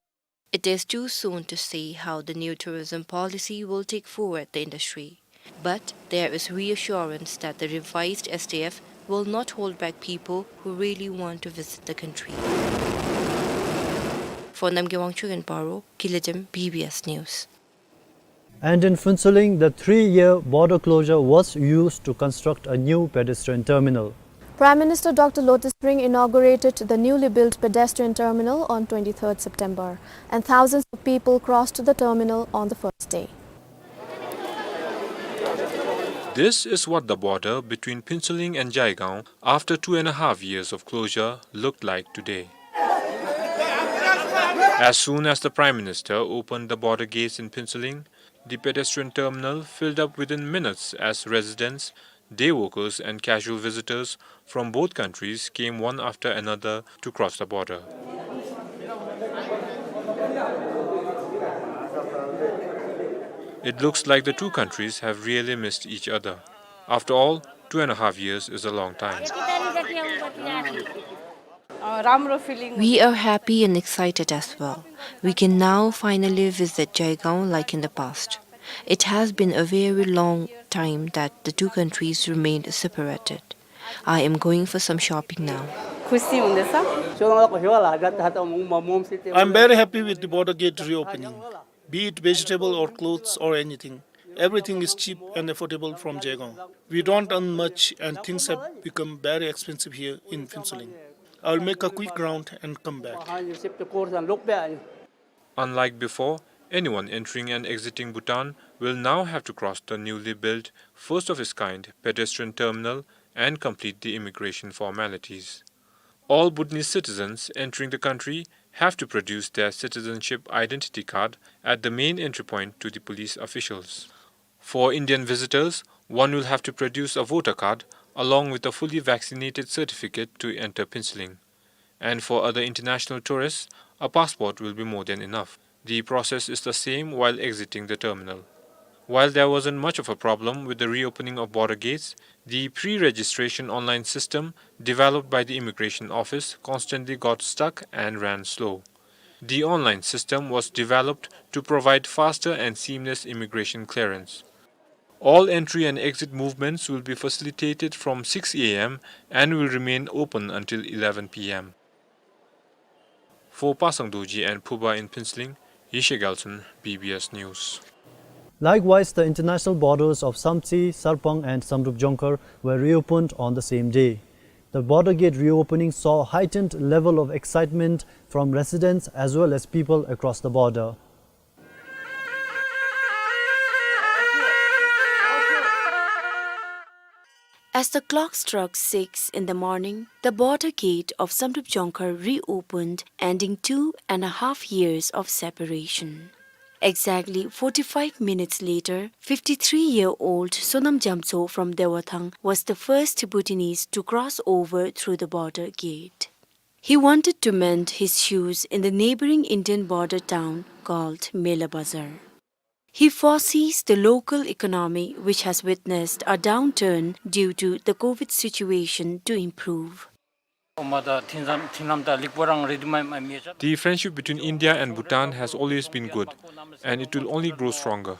It is too soon to say how the new tourism policy will take forward the industry. But there is reassurance that the revised S T F will not hold back people who really want to visit the country. For Namgay Wangchuk and Paro, Kiladim, B B S News. And in Phuentsholing, the three-year border closure was used to construct a new pedestrian terminal. Prime Minister Doctor Lotay Tshering inaugurated the newly built pedestrian terminal on twenty-third September, and thousands of people crossed the terminal on the first day. This is what the border between Phuentsholing and Jaigaon, after two and a half years of closure, looked like today. As soon as the Prime Minister opened the border gates in Phuentsholing, the pedestrian terminal filled up within minutes as residents, day workers and casual visitors from both countries came one after another to cross the border. It looks like the two countries have really missed each other. After all, two and a half years is a long time. अ, राम्रो feeling. We are happy and excited as well. We can now finally visit Jaigaon like in the past. It has been a very long time that the two countries remained separated. I am going for some shopping now. खुसी हुँदैछ। I'm very happy with the border gate reopening. Be it vegetable or clothes or anything, everything is cheap and affordable from Jaigaon. We don't earn much and things have become very expensive here in Phuentsholing. I'll make a quick round and come back. Unlike before, anyone entering and exiting Bhutan will now have to cross the newly built, first of its kind pedestrian terminal and complete the immigration formalities. All Bhutanese citizens entering the country have to produce their citizenship identity card at the main entry point to the police officials. For Indian visitors, one will have to produce a voter card along with a fully vaccinated certificate to enter Phuentsholing. And for other international tourists, a passport will be more than enough. The process is the same while exiting the terminal. While there wasn't much of a problem with the reopening of border gates, the pre-registration online system developed by the Immigration Office constantly got stuck and ran slow. The online system was developed to provide faster and seamless immigration clearance. All entry and exit movements will be facilitated from six A M and will remain open until eleven P M. For Pasang Dorji and Phuba in Phuentsholing, Yeshe Gyaltshen, B B S News. Likewise, the international borders of Samtse, Sarpang and Samdrup Jongkhar were reopened on the same day. The border gate reopening saw heightened level of excitement from residents as well as people across the border. As the clock struck six in the morning, the border gate of Samdrup Jongkhar reopened, ending two and a half years of separation. Exactly forty-five minutes later, fifty-three-year-old Sonam Jamtso from Dewathang was the first Bhutanese to cross over through the border gate. He wanted to mend his shoes in the neighboring Indian border town called Mela Bazar. He foresees the local economy, which has witnessed a downturn due to the COVID situation, to improve. The friendship between India and Bhutan has always been good, and it will only grow stronger.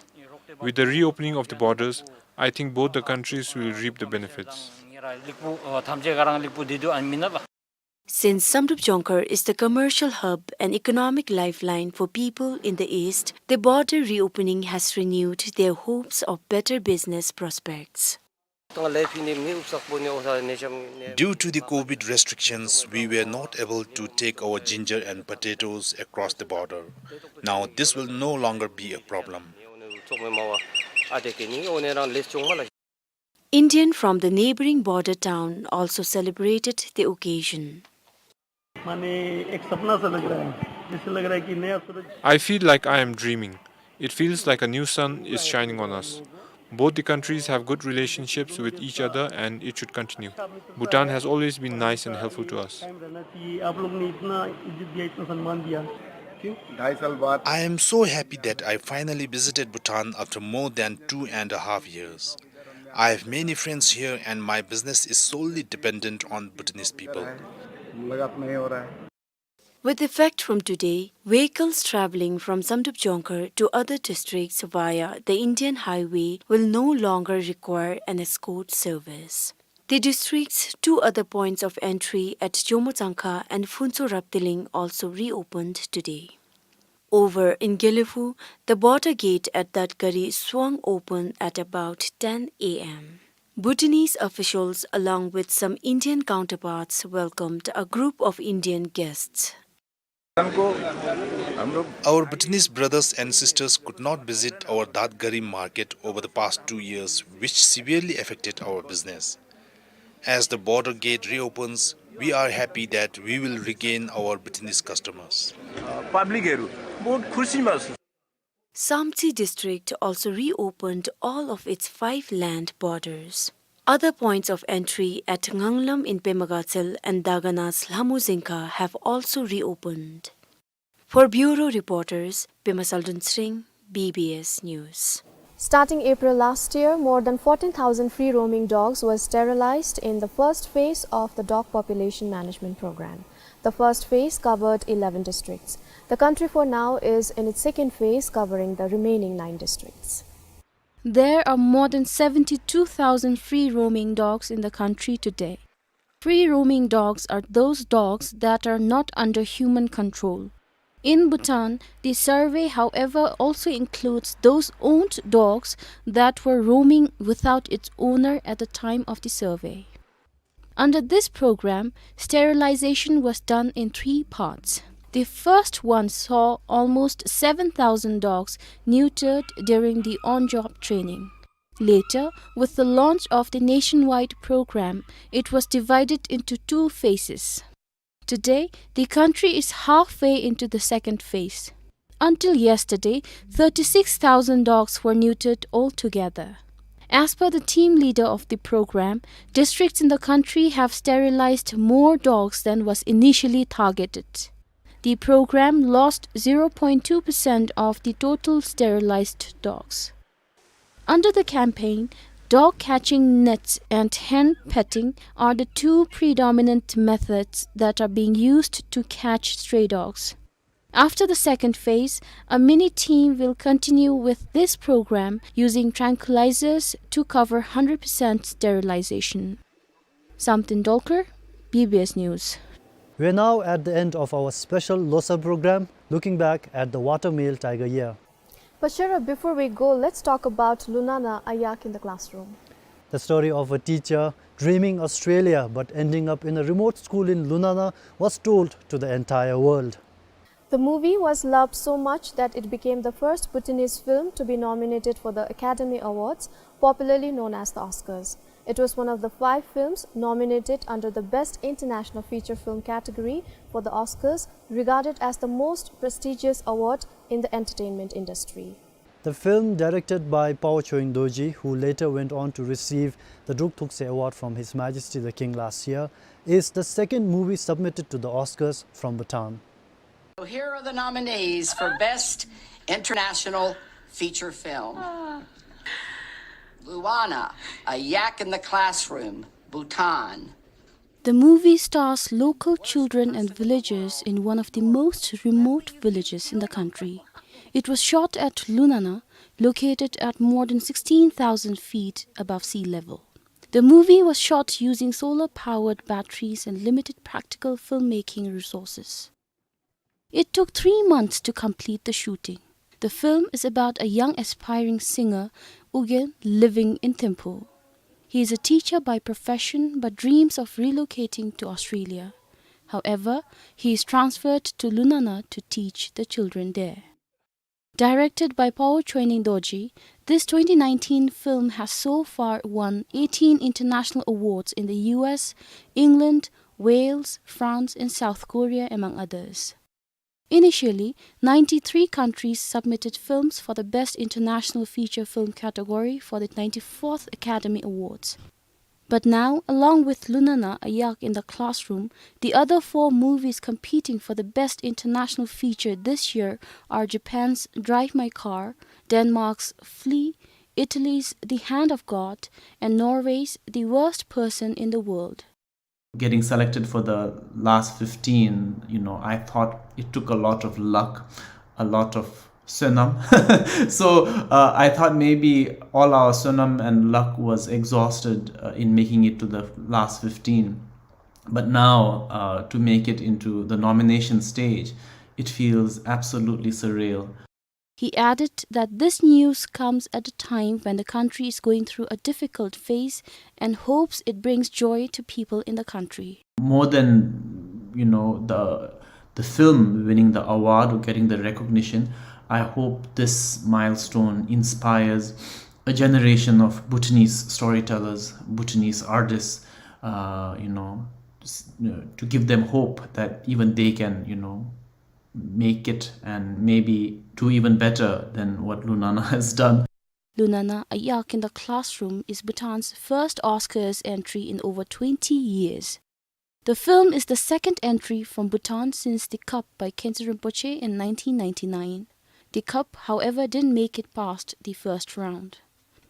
With the reopening of the borders, I think both the countries will reap the benefits. Since Samdrup Jongkhar is the commercial hub and economic lifeline for people in the east, the border reopening has renewed their hopes of better business prospects. Due to the COVID restrictions, we were not able to take our ginger and potatoes across the border. Now this will no longer be a problem. Indian from the neighboring border town also celebrated the occasion. माने एक सपना सा लग रहा है, जैसे लग रहा है कि नया सूरज। I feel like I am dreaming. It feels like a new sun is shining on us. Both the countries have good relationships with each other and it should continue. Bhutan has always been nice and helpful to us. कायम रहना चाहिए। आप लोग ने इतना इज्जत दिया, इतना सम्मान दिया। I am so happy that I finally visited Bhutan after more than two and a half years. I have many friends here and my business is solely dependent on Bhutanese people. मुलाकात नहीं हो रहा है। With effect from today, vehicles travelling from Samdrup Jongkhar to other districts via the Indian highway will no longer require an escort service. The district's two other points of entry at Jomo Tsangkha and Phuntsho Rapdeling also reopened today. Over in Gelephu, the border gate at Datgari swung open at about ten a m. Bhutanese officials, along with some Indian counterparts, welcomed a group of Indian guests. Our Bhutanese brothers and sisters could not visit our Datgari market over the past two years, which severely affected our business. As the border gate reopens, we are happy that we will regain our Bhutanese customers. पब्लिकहरू बहुत खुसीमा छ। Samtse district also reopened all of its five land borders. Other points of entry at Nganglam in Pema Gatshel and Dagana's Lhamu Zingkha have also reopened. For bureau reporters, Pema Saldun Sring, B B S News. Starting April last year, more than fourteen thousand free roaming dogs were sterilized in the first phase of the dog population management program. The first phase covered eleven districts. The country for now is in its second phase, covering the remaining nine districts. There are more than seventy-two thousand free roaming dogs in the country today. Free roaming dogs are those dogs that are not under human control. In Bhutan, the survey, however, also includes those owned dogs that were roaming without its owner at the time of the survey. Under this program, sterilization was done in three parts. The first one saw almost seven thousand dogs neutered during the on-job training. Later, with the launch of the nationwide program, it was divided into two phases. Today, the country is halfway into the second phase. Until yesterday, thirty-six thousand dogs were neutered altogether. As per the team leader of the program, districts in the country have sterilized more dogs than was initially targeted. The program lost zero point two percent of the total sterilized dogs. Under the campaign, dog catching nets and hen petting are the two predominant methods that are being used to catch stray dogs. After the second phase, a mini team will continue with this program using tranquilizers to cover hundred percent sterilization. Samten Dolkar, B B S News. We're now at the end of our special Losar program, looking back at the watermeal tiger year. But Sherab, before we go, let's talk about Lunana, a yak in the classroom. The story of a teacher dreaming Australia but ending up in a remote school in Lunana was told to the entire world. The movie was loved so much that it became the first Bhutanese film to be nominated for the Academy Awards, popularly known as the Oscars. It was one of the five films nominated under the Best International Feature Film category for the Oscars, regarded as the most prestigious award in the entertainment industry. The film, directed by Pawo Choying Dorji, who later went on to receive the Druk Thukse Award from His Majesty the King last year, is the second movie submitted to the Oscars from Bhutan. So here are the nominees for Best International Feature Film. Luana, A Yak in the Classroom, Bhutan. The movie stars local children and villagers in one of the most remote villages in the country. It was shot at Lunana, located at more than sixteen thousand feet above sea level. The movie was shot using solar-powered batteries and limited practical filmmaking resources. It took three months to complete the shooting. The film is about a young aspiring singer, Ugyen, living in Thimphu. He is a teacher by profession but dreams of relocating to Australia. However, he is transferred to Lunana to teach the children there. Directed by Pawo Choying Dorji, this twenty nineteen film has so far won eighteen international awards in the U S, England, Wales, France, and South Korea, among others. Initially, ninety-three countries submitted films for the Best International Feature Film category for the ninety-fourth Academy Awards. But now, along with Lunana, A Yak in the Classroom, the other four movies competing for the Best International Feature this year are Japan's Drive My Car, Denmark's Flee, Italy's The Hand of God, and Norway's The Worst Person in the World. Getting selected for the last fifteen, you know, I thought it took a lot of luck, a lot of Sonam. So, uh, I thought maybe all our Sonam and luck was exhausted, uh, in making it to the last fifteen. But now, uh, to make it into the nomination stage, it feels absolutely surreal. He added that this news comes at a time when the country is going through a difficult phase and hopes it brings joy to people in the country. More than, you know, the, the film winning the award or getting the recognition, I hope this milestone inspires a generation of Bhutanese storytellers, Bhutanese artists, uh, you know, s-, you know, to give them hope that even they can, you know, make it and maybe do even better than what Lunana has done. Lunana, A Yak in the Classroom, is Bhutan's first Oscars entry in over twenty years. The film is the second entry from Bhutan since The Cup by Khyentse Rinpoche in nineteen ninety-nine. The Cup, however, didn't make it past the first round.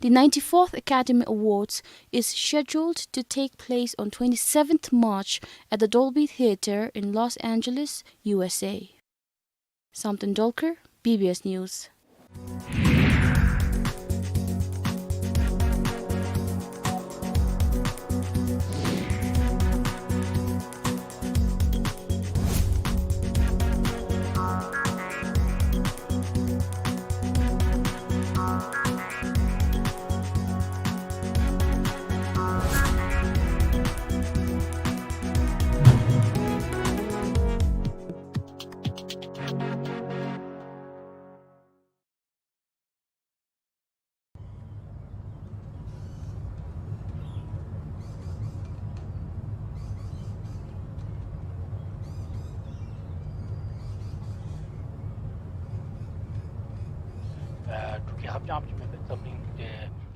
The ninety-fourth Academy Awards is scheduled to take place on twenty-seventh March at the Dolby Theatre in Los Angeles, U S A. Samten Dolkar, B B S News.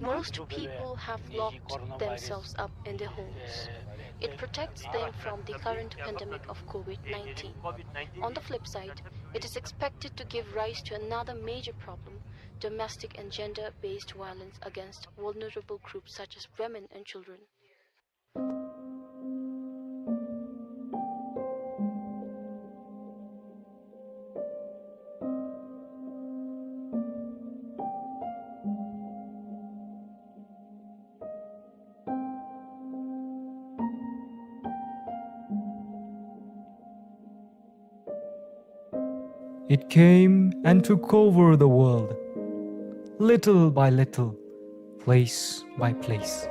Most people have locked themselves up in their homes. It protects them from the current pandemic of COVID nineteen. On the flip side, it is expected to give rise to another major problem, domestic and gender-based violence against vulnerable groups such as women and children. It came and took over the world, little by little, place by place.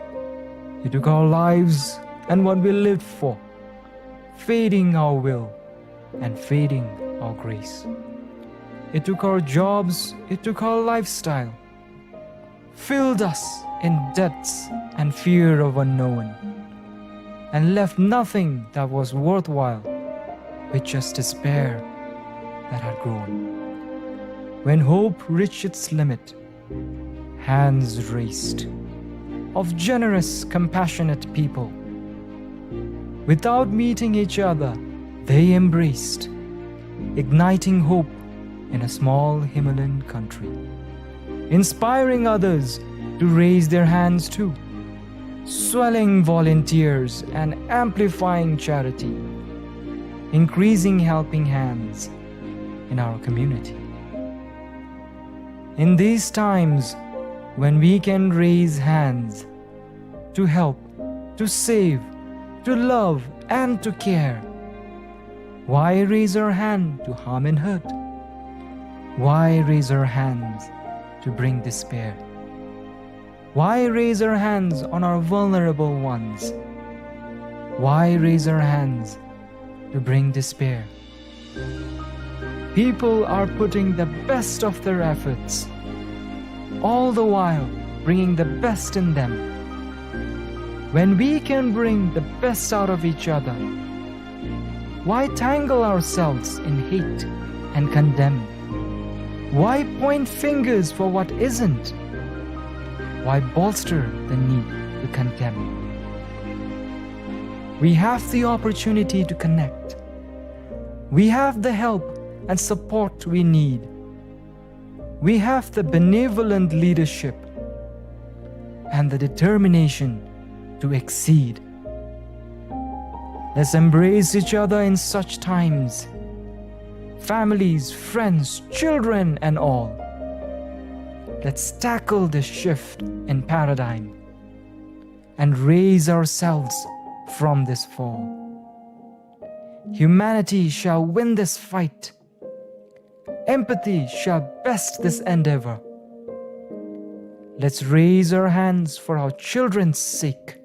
It took our lives and what we lived for, fading our will and fading our grace. It took our jobs, it took our lifestyle, filled us in debts and fear of unknown, and left nothing that was worthwhile, with just despair that had grown. When hope reached its limit, hands raised of generous, compassionate people. Without meeting each other, they embraced, igniting hope in a small Himalayan country, inspiring others to raise their hands too, swelling volunteers and amplifying charity, increasing helping hands in our community. In these times when we can raise hands to help, to save, to love, and to care, why raise our hand to harm and hurt? Why raise our hands to bring despair? Why raise our hands on our vulnerable ones? Why raise our hands to bring despair? People are putting the best of their efforts, all the while bringing the best in them. When we can bring the best out of each other, why tangle ourselves in hate and condemn? Why point fingers for what isn't? Why bolster the need to condemn? We have the opportunity to connect. We have the help and support we need. We have the benevolent leadership and the determination to exceed. Let's embrace each other in such times. families, friends, children, and all. Let's tackle this shift in paradigm and raise ourselves from this fall. Humanity shall win this fight. Empathy shall best this endeavor. Let's raise our hands for our children's sake.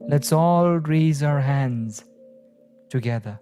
Let's all raise our hands together.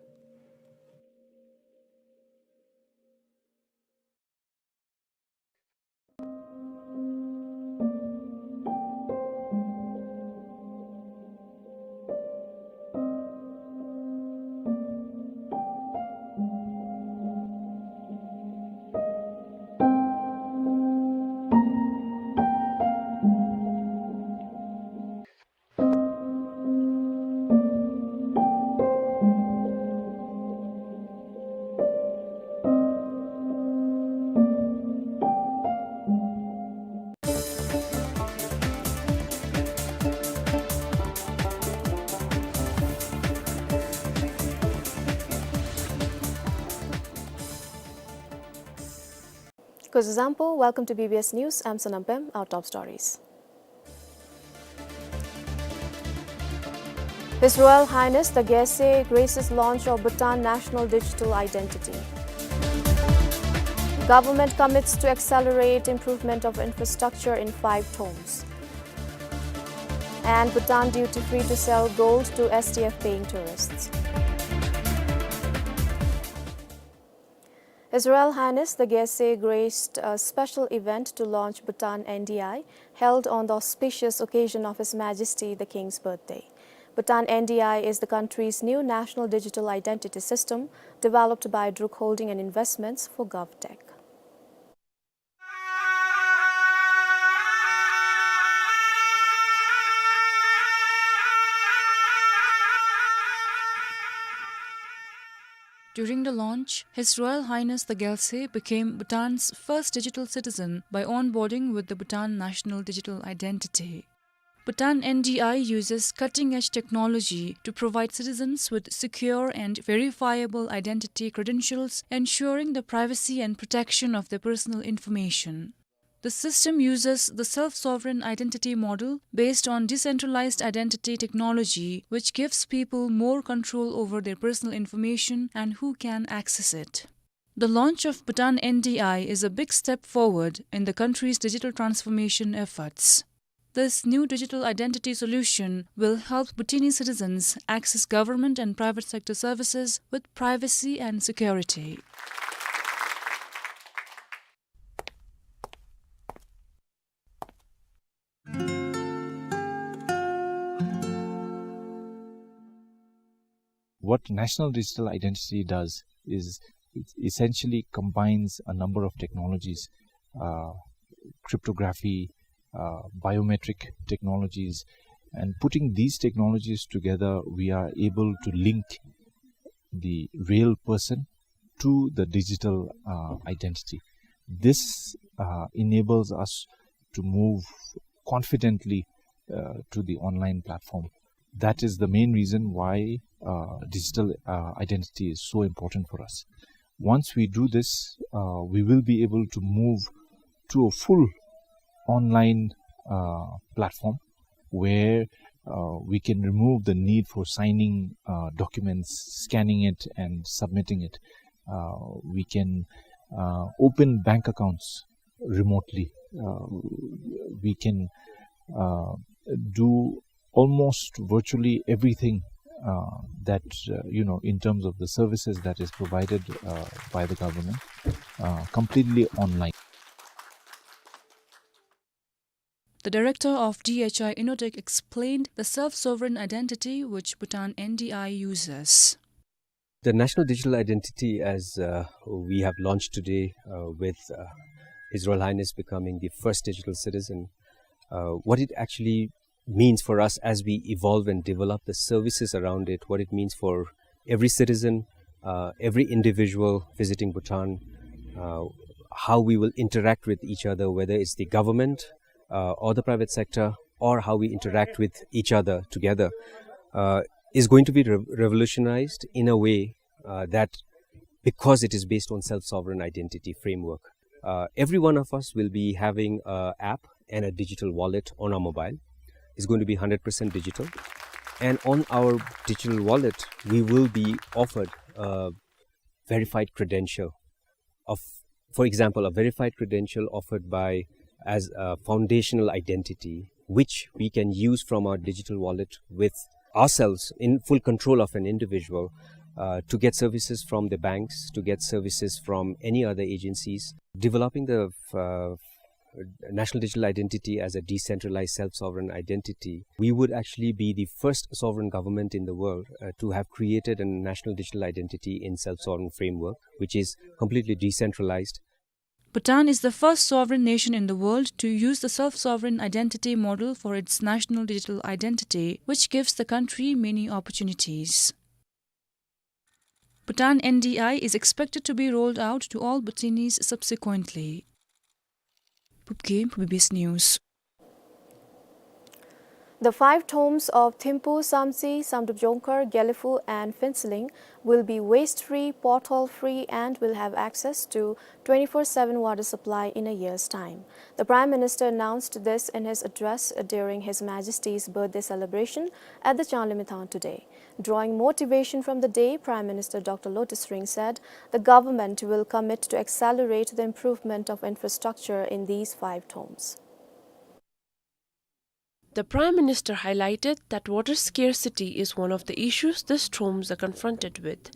Kuzuzangpo, welcome to B B S News. I'm Sonam Pem. Our top stories. His Royal Highness the Gyaltsuen graces launch of Bhutan National Digital Identity. Government commits to accelerate improvement of infrastructure in five tomes. And Bhutan duty-free to sell gold to S T F paying tourists. His Royal Highness the Gyaltsuen graced a special event to launch Bhutan N D I, held on the auspicious occasion of His Majesty the King's birthday. Bhutan N D I is the country's new national digital identity system, developed by Druk Holding and Investments for GovTech. During the launch, His Royal Highness the Gyaltsuen became Bhutan's first digital citizen by onboarding with the Bhutan National Digital Identity. Bhutan N D I uses cutting-edge technology to provide citizens with secure and verifiable identity credentials, ensuring the privacy and protection of their personal information. The system uses the self-sovereign identity model based on decentralized identity technology, which gives people more control over their personal information and who can access it. The launch of Bhutan N D I is a big step forward in the country's digital transformation efforts. This new digital identity solution will help Bhutanese citizens access government and private sector services with privacy and security. What National Digital Identity does is it essentially combines a number of technologies, uh, cryptography, uh, biometric technologies, and putting these technologies together, we are able to link the real person to the digital, uh, identity. This, uh, enables us to move confidently, uh, to the online platform. That is the main reason why, uh, digital, uh, identity is so important for us. Once we do this, uh, we will be able to move to a full online, uh, platform where, uh, we can remove the need for signing, uh, documents, scanning it, and submitting it. Uh, we can, uh, open bank accounts remotely. Uh, we can, uh, do almost virtually everything, uh, that, uh, you know, in terms of the services that is provided, uh, by the government, uh, completely online. The director of D H I Innotech explained the self-sovereign identity which Bhutan N D I uses. The National Digital Identity, as, uh, we have launched today, uh, with, uh, His Royal Highness becoming the first digital citizen, uh, what it actually means for us as we evolve and develop the services around it, what it means for every citizen, uh, every individual visiting Bhutan, uh, how we will interact with each other, whether it's the government, uh, or the private sector, or how we interact with each other together, uh, is going to be re-, revolutionized in a way, uh, that because it is based on self-sovereign identity framework. Uh, every one of us will be having a app and a digital wallet on our mobile. It's going to be hundred percent digital. And on our digital wallet, we will be offered a verified credential of, for example, a verified credential offered by as a foundational identity, which we can use from our digital wallet with ourselves in full control of an individual, uh, to get services from the banks, to get services from any other agencies. Developing the, uh, national digital identity as a decentralized self-sovereign identity, we would actually be the first sovereign government in the world, uh, to have created a national digital identity in self-sovereign framework, which is completely decentralized. Bhutan is the first sovereign nation in the world to use the self-sovereign identity model for its national digital identity, which gives the country many opportunities. Bhutan N D I is expected to be rolled out to all Bhutanese subsequently. Bubke, B B S News. The five tombs of Thimphu, Samtse, Samdrup Jongkhar, Gelephu and Phuentsholing will be waste-free, pothole-free and will have access to twenty-four seven water supply in a year's time. The Prime Minister announced this in his address during His Majesty's birthday celebration at the Changlimithang today. Drawing motivation from the day, Prime Minister Doctor Lotay Tshering said the government will commit to accelerate the improvement of infrastructure in these five tombs. The Prime Minister highlighted that water scarcity is one of the issues these tombs are confronted with.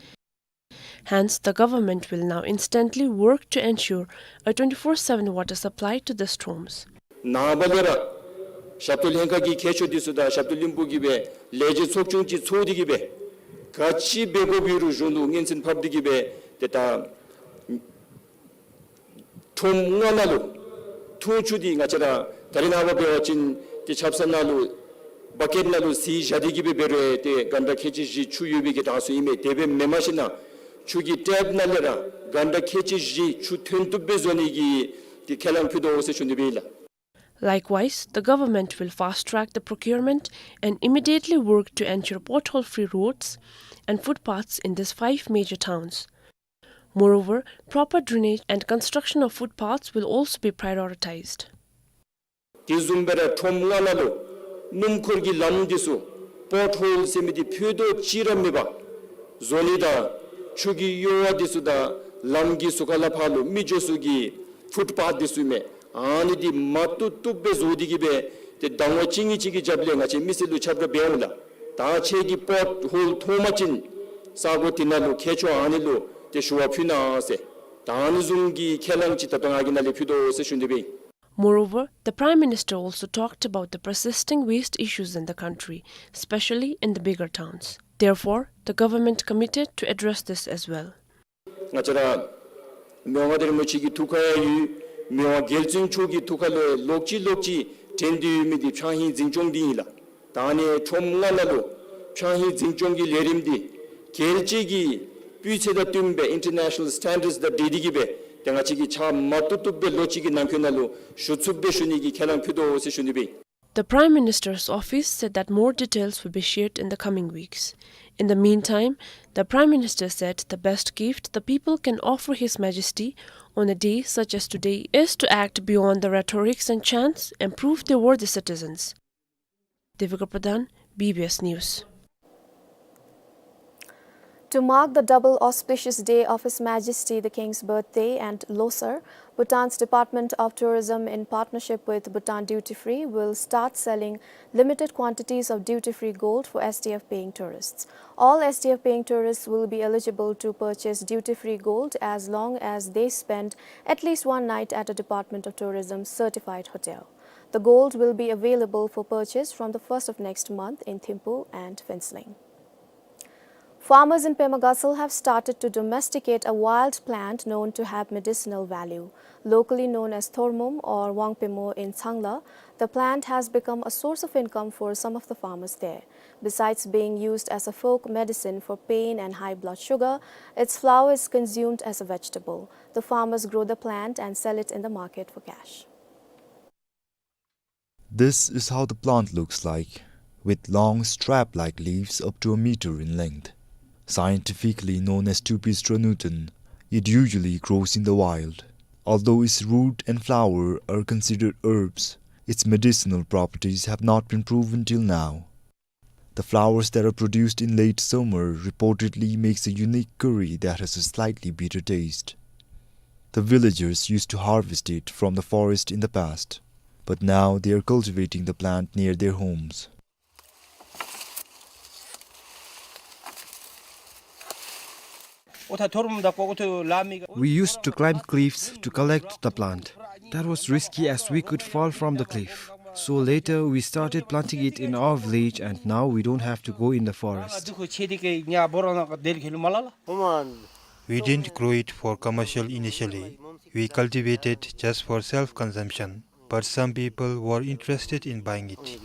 Hence, the government will now instantly work to ensure a twenty-four seven water supply to these tombs. ནངས་པ་ལས་ར་ཞབས་ཏོག་ལྷན་ཁག་གི་མཁས་མཆོག་འདི་ཚུ་དང་ཞབས་ཏོག་བློན་པོ་གིས་སྦེ་ལས་བྱེད་ཚོགས་ཆུང་ཅིག་ཚོགས་ཏེ་གིས་སྦེ་ག་ཅི་འབད་དགོཔ་ཨིན་རུང་གཞུང་ལུ་སྙན་སེང་ཕབ་སྟེ་གིས་སྦེ་ཏེ་ད་ཁྲོམ་ལྔ་ནང་ལུ་འཐུང་ཆུ་འདི་ང་བཅས་ར་ད་རིས་ནངས་པ་འབད་བ་ཅིན་ཏེ་ཆབ་གསང་ནང་ལུ་བ་ཀེཊ་ནང་ལུ་བསིལ་བཞག་སྟེ་གིས་སྦེ་འབད་རུང་ཏེ་གྷན་ཊ་ཁལ་གཅིག་བཞི་ཆུ་ཡོད་པའི་གི་གྲངས་སུ་ཨིན་མས། དེ་སྦེ་མེན་མ་ཤེས་ན་ཆུ་གི་ཊེབ་ནང་ལས་ར་གྷན་ཊ་ཁལ་གཅིག་བཞི་ཆུ་ཐོན་བཏུབ་སྦེ་བཟོ་ནི་གི་ཏེ་ཁས་བླངས་ཕུལ་དོ་ཟེར་ཞུ་ནི་སྦེ་ཨིན་ལགས། Likewise, the government will fast-track the procurement and immediately work to ensure pothole-free roads and footpaths in these five major towns. Moreover, proper drainage and construction of footpaths will also be prioritized. དེ་བཟུམ་སྦེ་ར་ཁྲོམ་ལྔ་ནང་ལུ་སྣུམ་འཁོར་གྱི་ལམ་འདི་ཚུ་པོཊ་ཧོལ་ཟེར་མི་འདི་ཕུད་རྡོག་གཅིག་ར་མེད་པར་བཟོ་ནི་དང་ཆུ་གི་གཡོ་བ་འདི་ཚུ་དང་ལམ་གྱི་ཟུར་ཁ་ལས་ཕར་ལུ་མི་འགྱོ་ས་གི་ཕུཊ་པཱཐ་འདི་ཚུ་མས། ཨ་ནི་འདི་མ་བཏུབ་བཏུབ་སྦེ་བཟོ་སྟེ་གིས་སྦེ་ཏེ་ཟླཝ་གཅིག་གཉིས་ཅིག་གི་རྒྱབ་ལས་ང་བཅས་མི་སེར་ལུ་ཁྱབ་བསྒྲགས་འབད་འོང་ལགས། ད་ཁྱེད་ཀྱིས་པོཊ་ཧོལ་མཐོང་པ་ཅིན་ས་གོ་འདི་ནང་ལུ་མཁས་མཆོག་ཨ་ནི་ལུ་ཏེ་ཞུ་བ་ཕུལ་གནང་ཟེར། ད་ཨ་ནི་བཟུམ་གྱི་ཁས་བླངས་ཅིག་ད་ལྟོ་ང་གིས་ནཱ་ལས་ཕུལ་དོ་ཟེར་ཞུ་ནི་སྦེ་ཨིན། Moreover, the Prime Minister also talked about the persisting waste issues in the country, especially in the bigger towns. Therefore, the government committed to address this as well. ང་བཅས་ར་མི་དབང་མངའ་བདག་རིན་པོ་ཆེ་གི་ཐུགས་ཁར་ཡང་ཡོད། མི་དབང་རྒྱལ་བཙུན་མཆོག་གི་ཐུགས་ཁ་ལུ་ལོག་ཅི་ལོག་ཅི་དྲན་ཏེ་ཡོད་མི་འདི་ཕྱང་ཧིང་འཛིན་སྐྱོང་འདི་ཨིན་ལགས། ད་ཨ་ནི་ཁྲོམ་ལྔ་ནང་ལུ་ཕྱང་ཧིང་འཛིན་སྐྱོང་གི་ལས་རིམ་འདི་རྒྱལ་སྤྱི་གི་སྤུས་ཚད་དང་བསྟུན་པའི་ཨིན་ཊར་ནེ་ཤ་ནཱལ་སི་ཊེན་ཌརཌསི་དང་འཁྲིལ་ཏེ་གིས་སྦེ་ཏེ་ང་བཅས་ཀྱིས་ཕྱག་མ་བཏུབ་བཏུབ་སྦེ་ལོ་གཅིག་གི་ནང་འཁོད་ནང་ལུ་ཞུ་ཚུགསཔ་སྦེ་ཞུ་ནི་གི་ཁས་བླངས་ཕུལ་དོ་ཟེར་ཞུ་ནི་སྦེ་ཨིན། The Prime Minister's office said that more details will be shared in the coming weeks. In the meantime, the Prime Minister said the best gift the people can offer His Majesty on a day such as today is to act beyond the rhetorics and chants and prove they worthy citizens. Devika Pradhan, B B S News. To mark the double auspicious day of His Majesty the King's birthday and Losar, Bhutan's Department of Tourism, in partnership with Bhutan Duty Free, will start selling limited quantities of duty-free gold for S D F paying tourists. All S D F paying tourists will be eligible to purchase duty-free gold as long as they spend at least one night at a Department of Tourism certified hotel. The gold will be available for purchase from the first of next month in Thimphu and Phuentsholing. Farmers in Pema Gatshel have started to domesticate a wild plant known to have medicinal value. Locally known as thormum or wangpemo in Changla, the plant has become a source of income for some of the farmers there. Besides being used as a folk medicine for pain and high blood sugar, its flower is consumed as a vegetable. The farmers grow the plant and sell it in the market for cash. This is how the plant looks like, with long strap-like leaves up to a meter in length. Scientifically known as Tupis stronutun, It usually grows in the wild. Although its root and flower are considered herbs, its medicinal properties have not been proven till now. The flowers that are produced in late summer reportedly makes a unique curry that has a slightly bitter taste. The villagers used to harvest it from the forest in the past, but now they are cultivating the plant near their homes. We used to climb cliffs to collect the plant. That was risky as we could fall from the cliff. So later we started planting it in our village and now we don't have to go in the forest. We didn't grow it for commercial initially. We cultivated just for self-consumption. But some people were interested in buying it.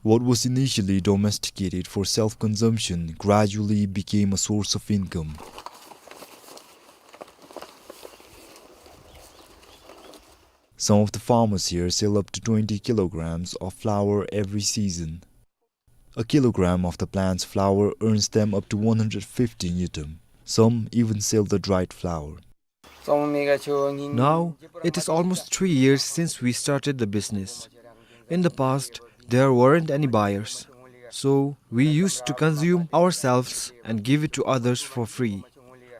What was initially domesticated for self-consumption gradually became a source of income. Some of the farmers here sell up to twenty kilograms of flour every season. A kilogram of the plant's flour earns them up to one hundred fifty ngultrum. Some even sell the dried flour. Now, it is almost three years since we started the business. In the past, there weren't any buyers. So, we used to consume ourselves and give it to others for free.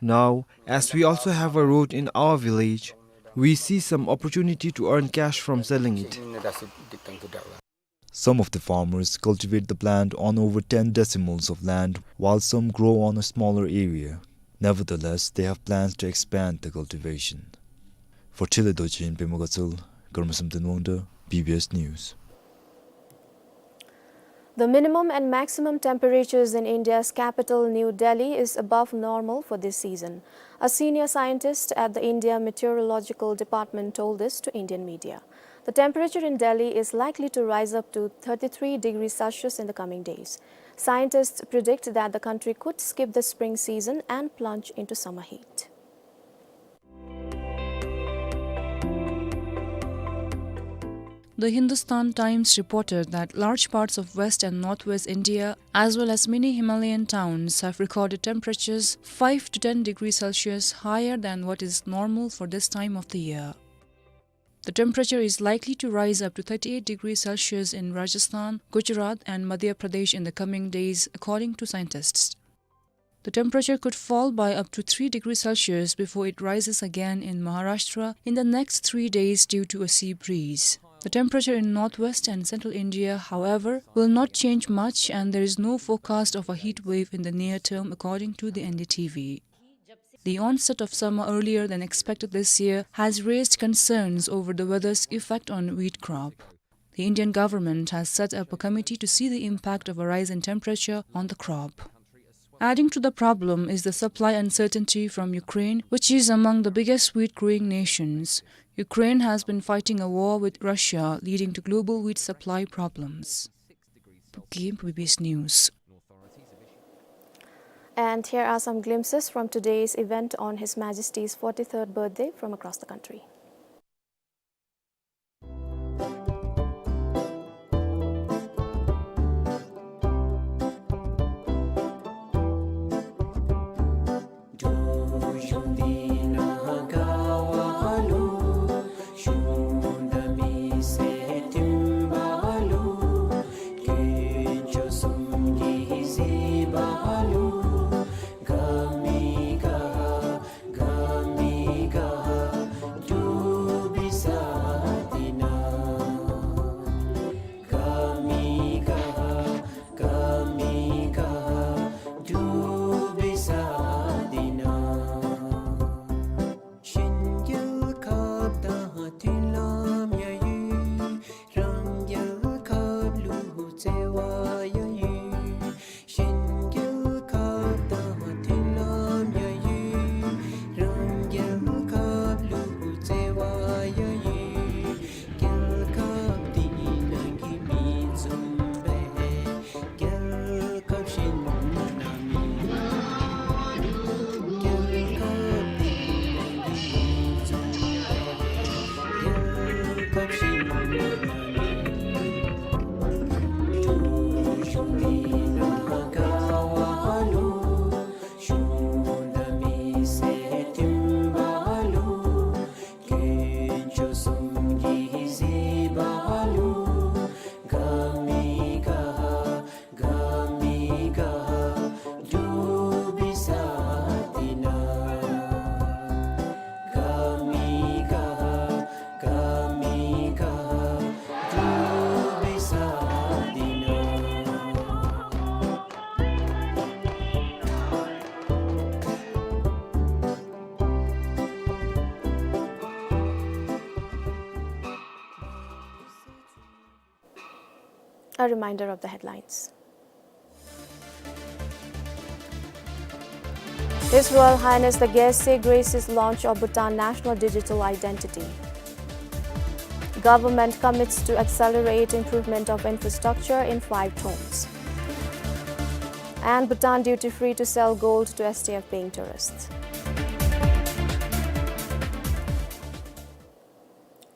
Now, as we also have a road in our village, we see some opportunity to earn cash from selling it. Some of the farmers cultivate the plant on over ten decimals of land, while some grow on a smaller area. Nevertheless, they have plans to expand the cultivation. For Tele Dochen, Pema Gatshel, Karma Samten Wangda, B B S News. The minimum and maximum temperatures in India's capital, New Delhi, is above normal for this season. A senior scientist at the India Meteorological Department told this to Indian media. The temperature in Delhi is likely to rise up to thirty-three degrees Celsius in the coming days. Scientists predict that the country could skip the spring season and plunge into summer heat. The Hindustan Times reported that large parts of west and northwest India, as well as many Himalayan towns, have recorded temperatures five to ten degrees Celsius higher than what is normal for this time of the year. The temperature is likely to rise up to thirty-eight degrees Celsius in Rajasthan, Gujarat, and Madhya Pradesh in the coming days, according to scientists. The temperature could fall by up to three degrees Celsius before it rises again in Maharashtra in the next three days due to a sea breeze. The temperature in northwest and central India, however, will not change much, and there is no forecast of a heat wave in the near term, according to the N D T V. The onset of summer earlier than expected this year has raised concerns over the weather's effect on wheat crop. The Indian government has set up a committee to see the impact of a rise in temperature on the crop. Adding to the problem is the supply uncertainty from Ukraine, which is among the biggest wheat-growing nations. Ukraine has been fighting a war with Russia, leading to global wheat supply problems. Kim, B B S News. And here are some glimpses from today's event on His Majesty's forty-third birthday from across the country. A reminder of the headlines. His Royal Highness the Gyaltsuen graces launch of Bhutan National Digital Identity. Government commits to accelerate improvement of infrastructure in five tones. And Bhutan duty-free to sell gold to S T F paying tourists.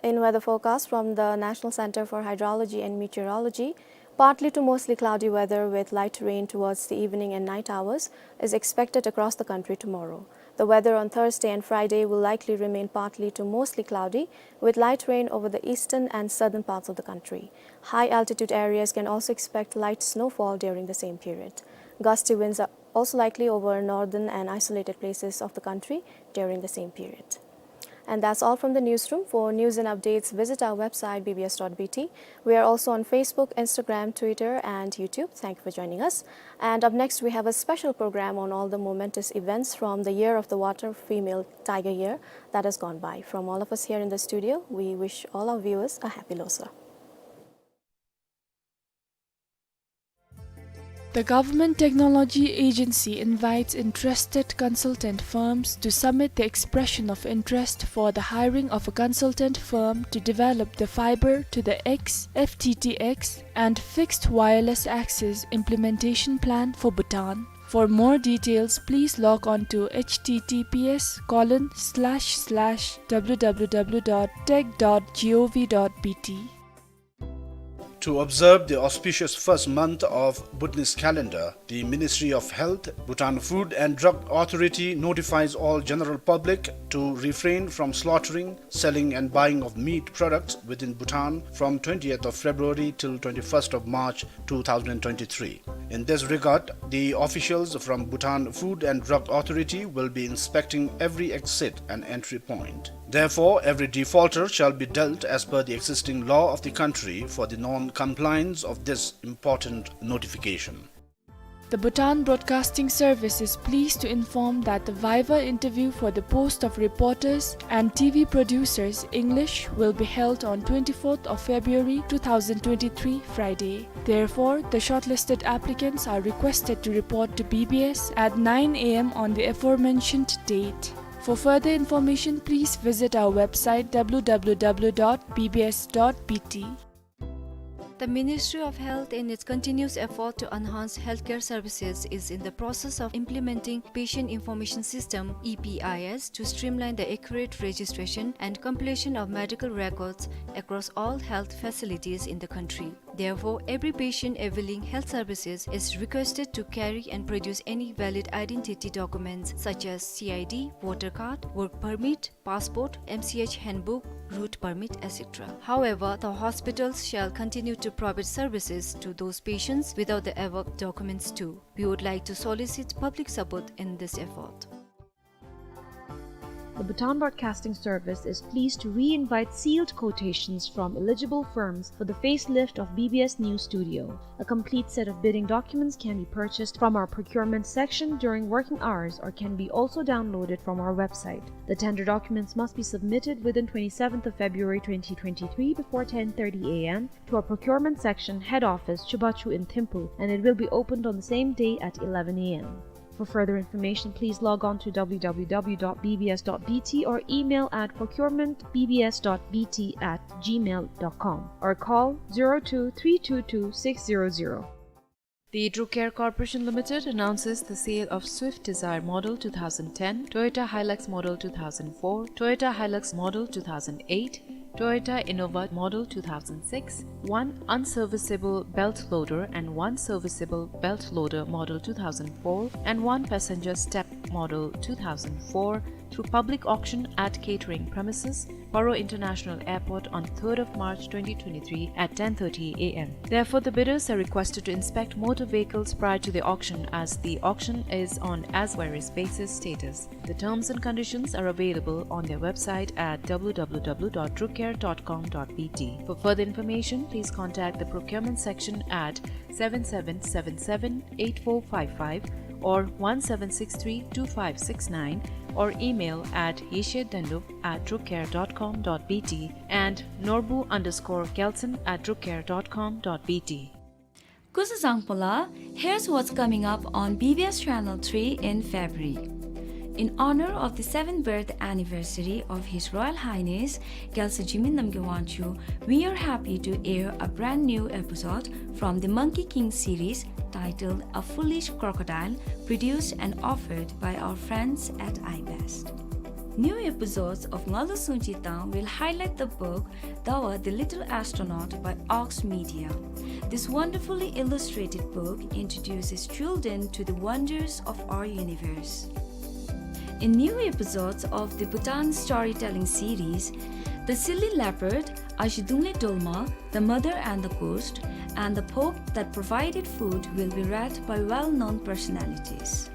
In weather forecast from the National Center for Hydrology and Meteorology, partly to mostly cloudy weather with light rain towards the evening and night hours is expected across the country tomorrow. The weather on Thursday and Friday will likely remain partly to mostly cloudy, with light rain over the eastern and southern parts of the country. High altitude areas can also expect light snowfall during the same period. Gusty winds are also likely over northern and isolated places of the country during the same period. And that's all from the newsroom. For news and updates, visit our website, B B S dot B T. We are also on Facebook, Instagram, Twitter, and YouTube. Thank you for joining us. And up next, we have a special program on all the momentous events from the year of the water female tiger year that has gone by. From all of us here in the studio, we wish all our viewers a happy Losar. The Government Technology Agency invites interested consultant firms to submit the expression of interest for the hiring of a consultant firm to develop the fiber to the X, F T T X, and fixed wireless access implementation plan for Bhutan. For more details, please log on to H T T P S colon slash slash W W W dot tech dot gov dot B T. To observe the auspicious first month of Bhutanese calendar, the Ministry of Health, Bhutan Food and Drug Authority notifies all general public to refrain from slaughtering, selling and buying of meat products within Bhutan from twentieth of February till twenty-first of March two thousand twenty-three. In this regard, the officials from Bhutan Food and Drug Authority will be inspecting every exit and entry point. Therefore, every defaulter shall be dealt as per the existing law of the country for the non-compliance of this important notification. The Bhutan Broadcasting Service is pleased to inform that the viva interview for the post of reporters and T V producers, English, will be held on twenty-fourth of February two thousand twenty-three, Friday. Therefore, the shortlisted applicants are requested to report to B B S at nine A M on the aforementioned date. For further information, please visit our website, W W W dot B B S dot B T. The Ministry of Health, in its continuous effort to enhance healthcare services, is in the process of implementing Patient Information System, E P I S, to streamline the accurate registration and compilation of medical records across all health facilities in the country. Therefore, every patient availing health services is requested to carry and produce any valid identity documents such as C I D, voter card, work permit, passport, M C H handbook, route permit, et cetera. However, the hospitals shall continue to provide services to those patients without the above documents too. We would like to solicit public support in this effort. The Bhutan Broadcasting Service is pleased to re-invite sealed quotations from eligible firms for the facelift of B B S News Studio. A complete set of bidding documents can be purchased from our procurement section during working hours or can be also downloaded from our website. The tender documents must be submitted within twenty-seventh of February twenty twenty-three before ten thirty A M to our procurement section head office, Chubachu in Thimphu, and it will be opened on the same day at eleven A M. For further information, please log on to W W W dot B B S dot B T or email at procurement B B S dot B T at gmail dot com or call zero two three two two six zero zero. The Druk Air Corporation Limited announces the sale of Swift Dzire Model two thousand ten, Toyota Hilux Model two thousand four, Toyota Hilux Model two thousand eight, Toyota Innova Model two thousand six, one unserviceable belt loader and one serviceable belt loader Model two thousand four, and one passenger step Model two thousand four through public auction at catering premises, Paro International Airport, on third of March twenty twenty-three at ten thirty A M. Therefore, the bidders are requested to inspect motor vehicles prior to the auction, as the auction is on as-where-is basis status. The terms and conditions are available on their website at W W W dot drukair dot com dot B T. For further information, please contact the procurement section at seven seven seven seven eight four five five or one seven six three two five six nine or email at yeshe dendup at drukair dot com dot B T and norbu underscore gyaltsuen at drukair dot com dot B T. སྐུ་གཟུགས་བཟང་པོ་ལགས། Here's what's coming up on B B S Channel three in February. In honor of the seventh birth anniversary of His Royal Highness Gyaltsuen Jigme Namgyal Wangchuck, we are happy to air a brand new episode from the Monkey King series titled A Foolish Crocodile, produced and offered by our friends at iBest. New episodes of Ngalu Sungchi Tang will highlight the book Dawa the Little Astronaut by Ox Media. This wonderfully illustrated book introduces children to the wonders of our universe. In new episodes of the Bhutan storytelling series, The Silly Leopard, Ashi Dungle Dolma, The Mother and the Ghost, and The Pope That Provided Food will be read by well-known personalities.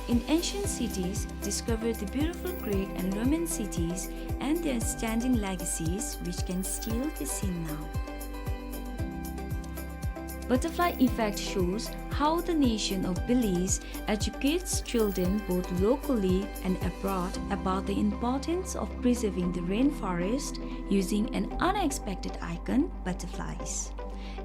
In ancient cities, discover the beautiful Greek and Roman cities and their standing legacies, which can still be seen now. Butterfly Effect shows how the nation of Belize educates children both locally and abroad about the importance of preserving the rainforest using an unexpected icon, butterflies.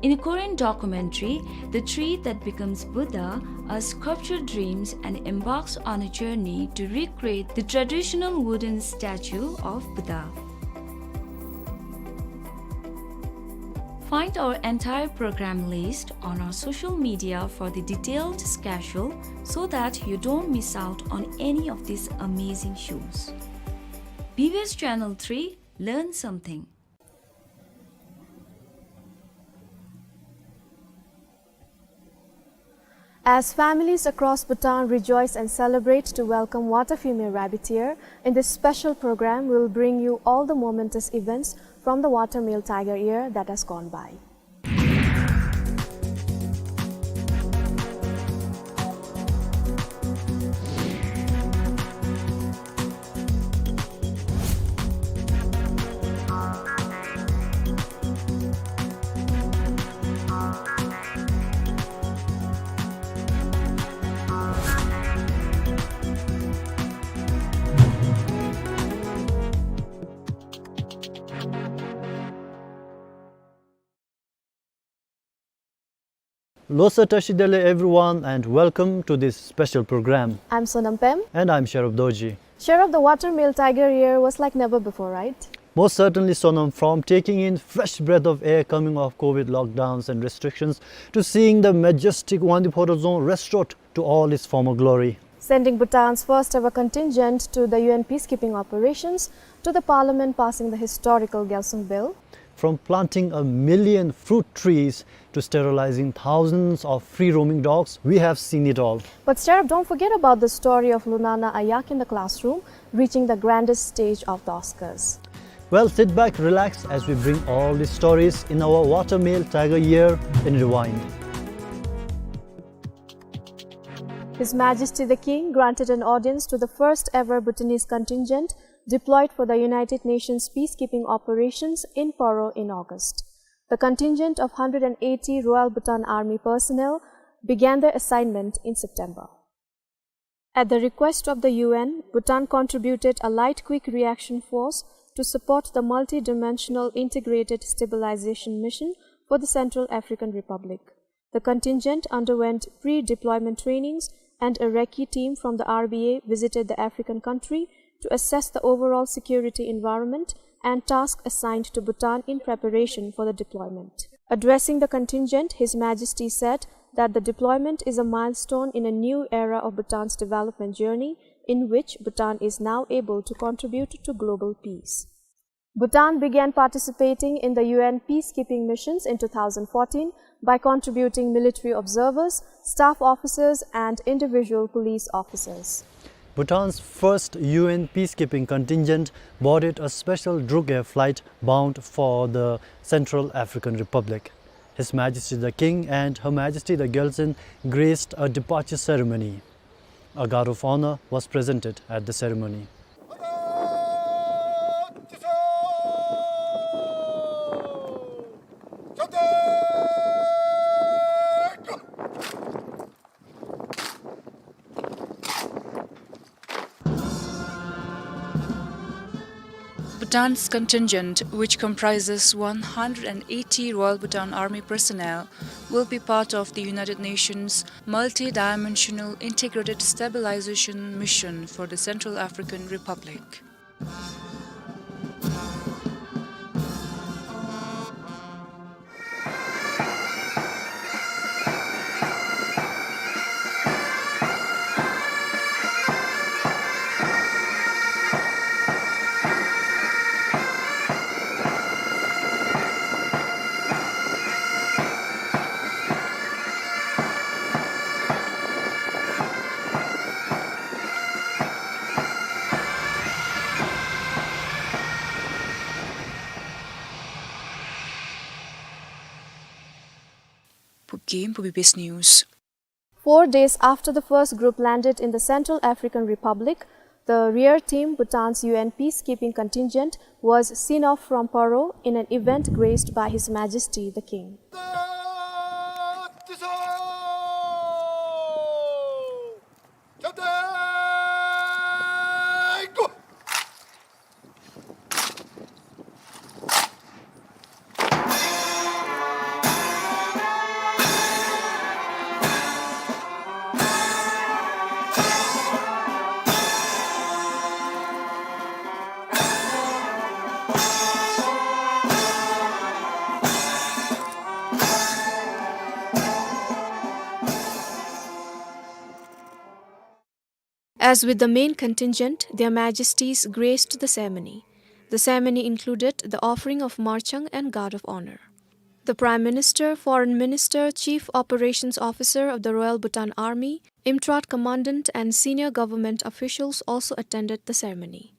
In a Korean documentary, The Tree That Becomes Buddha, a sculptor dreams and embarks on a journey to recreate the traditional wooden statue of Buddha. Find our entire program list on our social media for the detailed schedule so that you don't miss out on any of these amazing shows. B B S Channel three, learn something. As families across Bhutan rejoice and celebrate to welcome water female rabbit year, in this special program we will bring you all the momentous events from the water male tiger year that has gone by. Lo satashi dele everyone and welcome to this special program. I'm Sonam Pem. And I'm Sherub Dorji. Sherub, the water male tiger year was like never before, right? Most certainly, Sonam, from taking in fresh breath of air coming off COVID lockdowns and restrictions to seeing the majestic Wangdue Phodrang Dzong restored to all its former glory. Sending Bhutan's first ever contingent to the U N peacekeeping operations, to the parliament passing the historical Gyalsung Bill. From planting a million fruit trees to sterilizing thousands of free-roaming dogs, we have seen it all. But Sherub, don't forget about the story of Lunana, a yak in the classroom, reaching the grandest stage of the Oscars. Well, sit back, relax as we bring all these stories in our Water Male Tiger Year in Rewind. His Majesty the King granted an audience to the first ever Bhutanese contingent deployed for the United Nations peacekeeping operations in Paro in August. The contingent of hundred and eighty Royal Bhutan Army personnel began their assignment in September. At the request of the U N, Bhutan contributed a light quick reaction force to support the multi-dimensional integrated stabilization mission for the Central African Republic. The contingent underwent pre-deployment trainings, and a recce team from the R B A visited the African country to assess the overall security environment and task assigned to Bhutan in preparation for the deployment. Addressing the contingent, His Majesty said that the deployment is a milestone in a new era of Bhutan's development journey, in which Bhutan is now able to contribute to global peace. Bhutan began participating in the U N peacekeeping missions in two thousand fourteen by contributing military observers, staff officers, and individual police officers. Bhutan's first U N peacekeeping contingent boarded a special Druk Air flight bound for the Central African Republic. His Majesty the King and Her Majesty the Gyaltsuen graced a departure ceremony. A guard of honor was presented at the ceremony. Bhutan's contingent, which comprises one hundred and eighty Royal Bhutan Army personnel, will be part of the United Nations Multi-Dimensional Integrated Stabilization Mission for the Central African Republic. Phubgim, Phubi Best News. Four days after the first group landed in the Central African Republic, the rear team, Bhutan's U N peacekeeping contingent, was seen off from Paro in an event graced by His Majesty the King. As with the main contingent, Their Majesties graced the ceremony. The ceremony included the offering of marchang and guard of honor. The Prime Minister, Foreign Minister, Chief Operations Officer of the Royal Bhutan Army, IMTRAT Commandant, and senior government officials also attended the ceremony.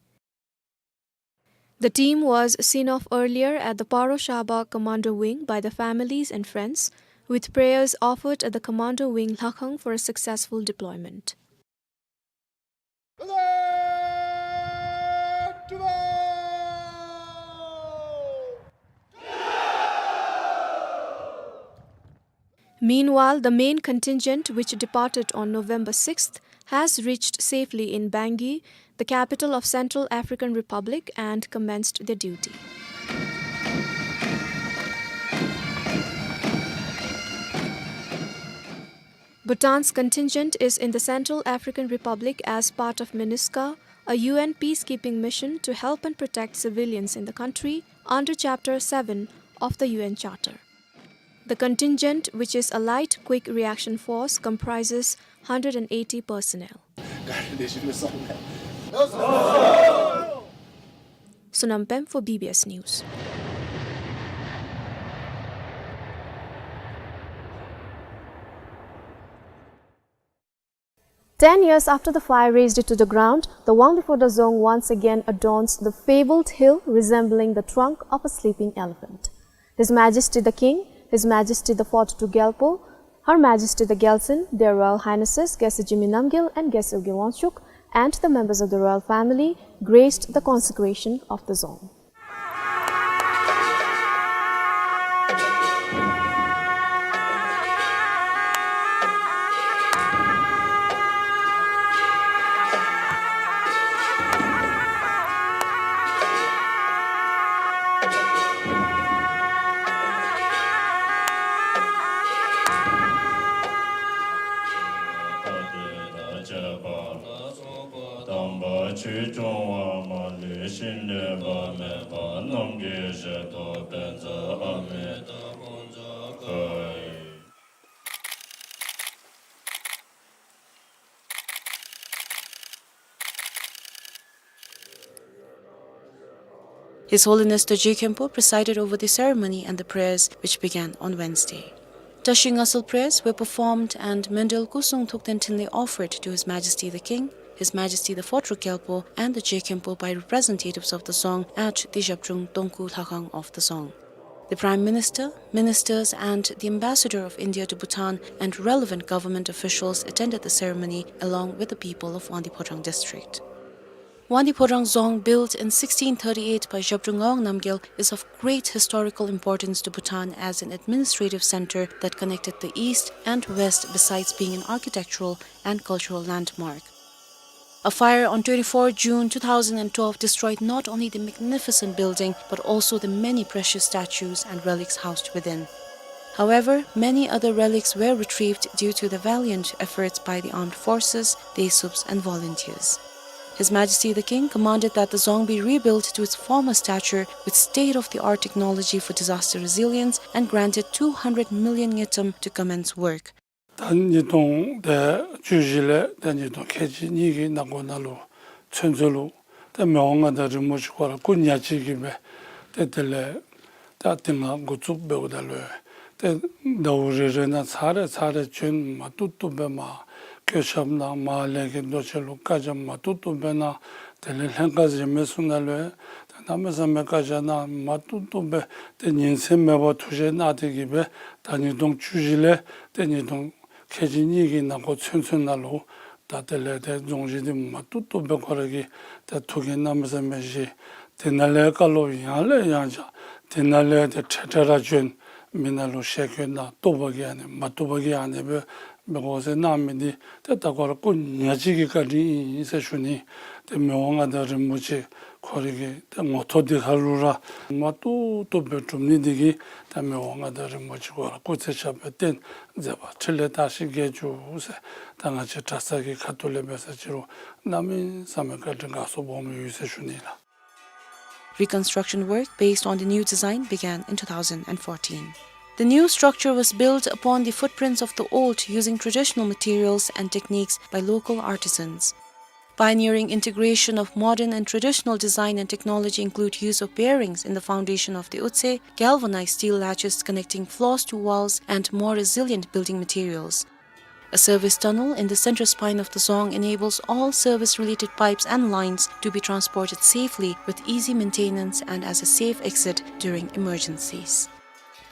The team was seen off earlier at the Paro Shaba Commando Wing by the families and friends, with prayers offered at the Commando Wing Lhakhang for a successful deployment. Meanwhile, the main contingent, which departed on November sixth, has reached safely in Bangui, the capital of Central African Republic, and commenced their duty. Bhutan's contingent is in the Central African Republic as part of MINUSCA, a U N peacekeeping mission to help and protect civilians in the country under Chapter seven of the U N Charter. The contingent, which is a light quick reaction force, comprises hundred and eighty personnel. Sonam Pem for B B S News. Ten years after the fire razed it to the ground, the Wangdue Phodrang Dzong once again adorns the fabled hill resembling the trunk of a sleeping elephant. His Majesty the King, His Majesty the Fourth Druk Gyalpo, Her Majesty the Gyaltsuen, Their Royal Highnesses Gyaltsuen Jigme Namgyel and Gyaltsuen Urgyen Wangchuck, and the members of the royal family graced the consecration of the dzong. དམ་པ་ཆོས་སྐྱོང་བ་མ་ལུས་ཤིང་ལུས་པ་མེད་པ་རྣམས་ཀྱི་ཞལ་དུ་པཉྩ་ཨ་མི་ཏ་ཕུ་མཛད་ཀྱིས། His Holiness Dorji Khenpo presided over the ceremony and the prayers, which began on Wednesday. Tashriq Ngasal prayers were performed and Myundel Kusung Thukten Thinley offered to His Majesty the King, His Majesty the Fourth Druk Gyalpo, and the Jigme Khenpo by representatives of the dzong at the Zhabdrung Tongku Lhakhang of the dzong. The Prime Minister, ministers, and the Ambassador of India to Bhutan and relevant government officials attended the ceremony along with the people of Wangdue Phodrang District. Wangdue Phodrang Dzong, built in sixteen thirty-eight by Zhabdrung Ngawang Namgyel, is of great historical importance to Bhutan as an administrative center that connected the East and West, besides being an architectural and cultural landmark. A fire on twenty-four June two thousand and twelve destroyed not only the magnificent building, but also the many precious statues and relics housed within. However, many other relics were retrieved due to the valiant efforts by the armed forces, the Yesups, and volunteers. His Majesty the King commanded that the Dzong be rebuilt to its former stature with state-of-the-art technology for disaster resilience and granted two hundred million ngultrum to commence work. ད་ཉིས་སྟོང་དེ་བཅུ་བཞི་ལས་ད་ཉིས་སྟོང་ཁལ་གཅིག་གཉིས་ཀྱི་ནང་འཁོད་ནང་ལུ་ཚུན་ཚོད་ལུ་ཏེ་མི་དབང་མངའ་བདག་རིན་པོ་ཆེ་ཁོ་ར་སྐུ་ཉག་གཅིག་གིས་སྦེ་ཏེ་དེ་ལས་ད་དེ་ནང་འགོ་བཙུགས་འབདཝ་ད་ལུ་ཏེ་ཟླཝ་རེ་རེ་ནང་ཚར་རེ་ཚར་རེ་བྱོན་མ་བཏུབ་བཏུབ་སྦེ་མར་བཀོད་ཁྱབ་གནང་མར་ལས་ཀྱི་འདོད་ཆེ་ལུ་བཀའ་རྒྱ་མ་བཏུབ་བཏུབ་སྦེ་གནང་དེ་ལས་ལྷན་ཁག་གཞན་མི་ཚུ་ནང་ལུ་ཏེ་གནམ་མེད་ས་མེད་བཀའ་རྒྱ་གནང་མ་བཏུབ་བཏུབ་སྦེ་ཏེ་ཉིན་མཚན་མེད་པར་ཐུགས་རྗེ་གནང་སྟེ་གིས་སྦེ་ད་ཉིས་སྟོང་བཅུ་བཞི་ལས་ཏེ་ཉིས་སྟོང་ཁལ་གཅིག་གཉིས་ཀྱི་ནང་འཁོད་ཚུན་ཚོད་ནང་ལུ་ད་དེ་ལས་ཏེ་རྫོང་གཞི་འདི་མ་བཏུབ་བཏུབ་སྦེ་ཁོ་ར་གིས་ཏེ་ཐུགས་འགན་གནམ་མེད་ས་མེད་བཞེས། དེ་ནང་ལས་བཀའ་སློབ་ཡང་ལས་ཡང་བསྐྱངས། དེ་ནང་ལས་ཏེ་འཕྲལ་འཕྲལ་ར་བྱོན་མི་ནང་ལུ་ཞལ་བཀོད་གནང་བཏུབ་པ་གིས་ཨ་ནི་མ་བཏུབ་པ་གིས་ཨ་ནི་སྦེ་འབད་དགོ་ཟེར་གནང་མི་འདི་ཏེ་ད་ཁོ་ར་སྐུ་ཉག་གཅིག་གི་བཀའ་དྲིན་ཨིན་ཟེར་ཞུ་ནི། ཏེ་མི་དབང་མངའ་བདག་རིན་པོ་ཆེ་ཁོ་རའི་གི་ཏེ་ངོ་ཐོག་འདི་ཁར་ལུ་ར་མ་བཏུབ་བཏུབ་སྦེ་གྲུབ་ནི་འདི་གིས་ད་མི་དབང་མངའ་བདག་རིན་པོ་ཆེ་ཁོ་ར་སྐུ་ཚེ་ཞབས་པད་བརྟན་མཛད་པ་འཕྲིན་ལས་དར་ཞིང་རྒྱས་བཅུག་ཟེར་ད་ང་བཅས་གྲྭ་ཚང་གི་ཁ་ཐུག་ལས་འབད་ས་ཅི་རུང་གནམ་མེད་ས་མེད་བཀའ་དྲིན་དགའ་ཚོར་སྦོམ་ཡོད་ཟེར་ཞུ་ནི་ལགས། Reconstruction work based on the new design began in two thousand and fourteen. The new structure was built upon the footprints of the old using traditional materials and techniques by local artisans. Pioneering integration of modern and traditional design and technology include use of bearings in the foundation of the utse, galvanized steel latches connecting floors to walls, and more resilient building materials. A service tunnel in the center spine of the dzong enables all service-related pipes and lines to be transported safely with easy maintenance and as a safe exit during emergencies.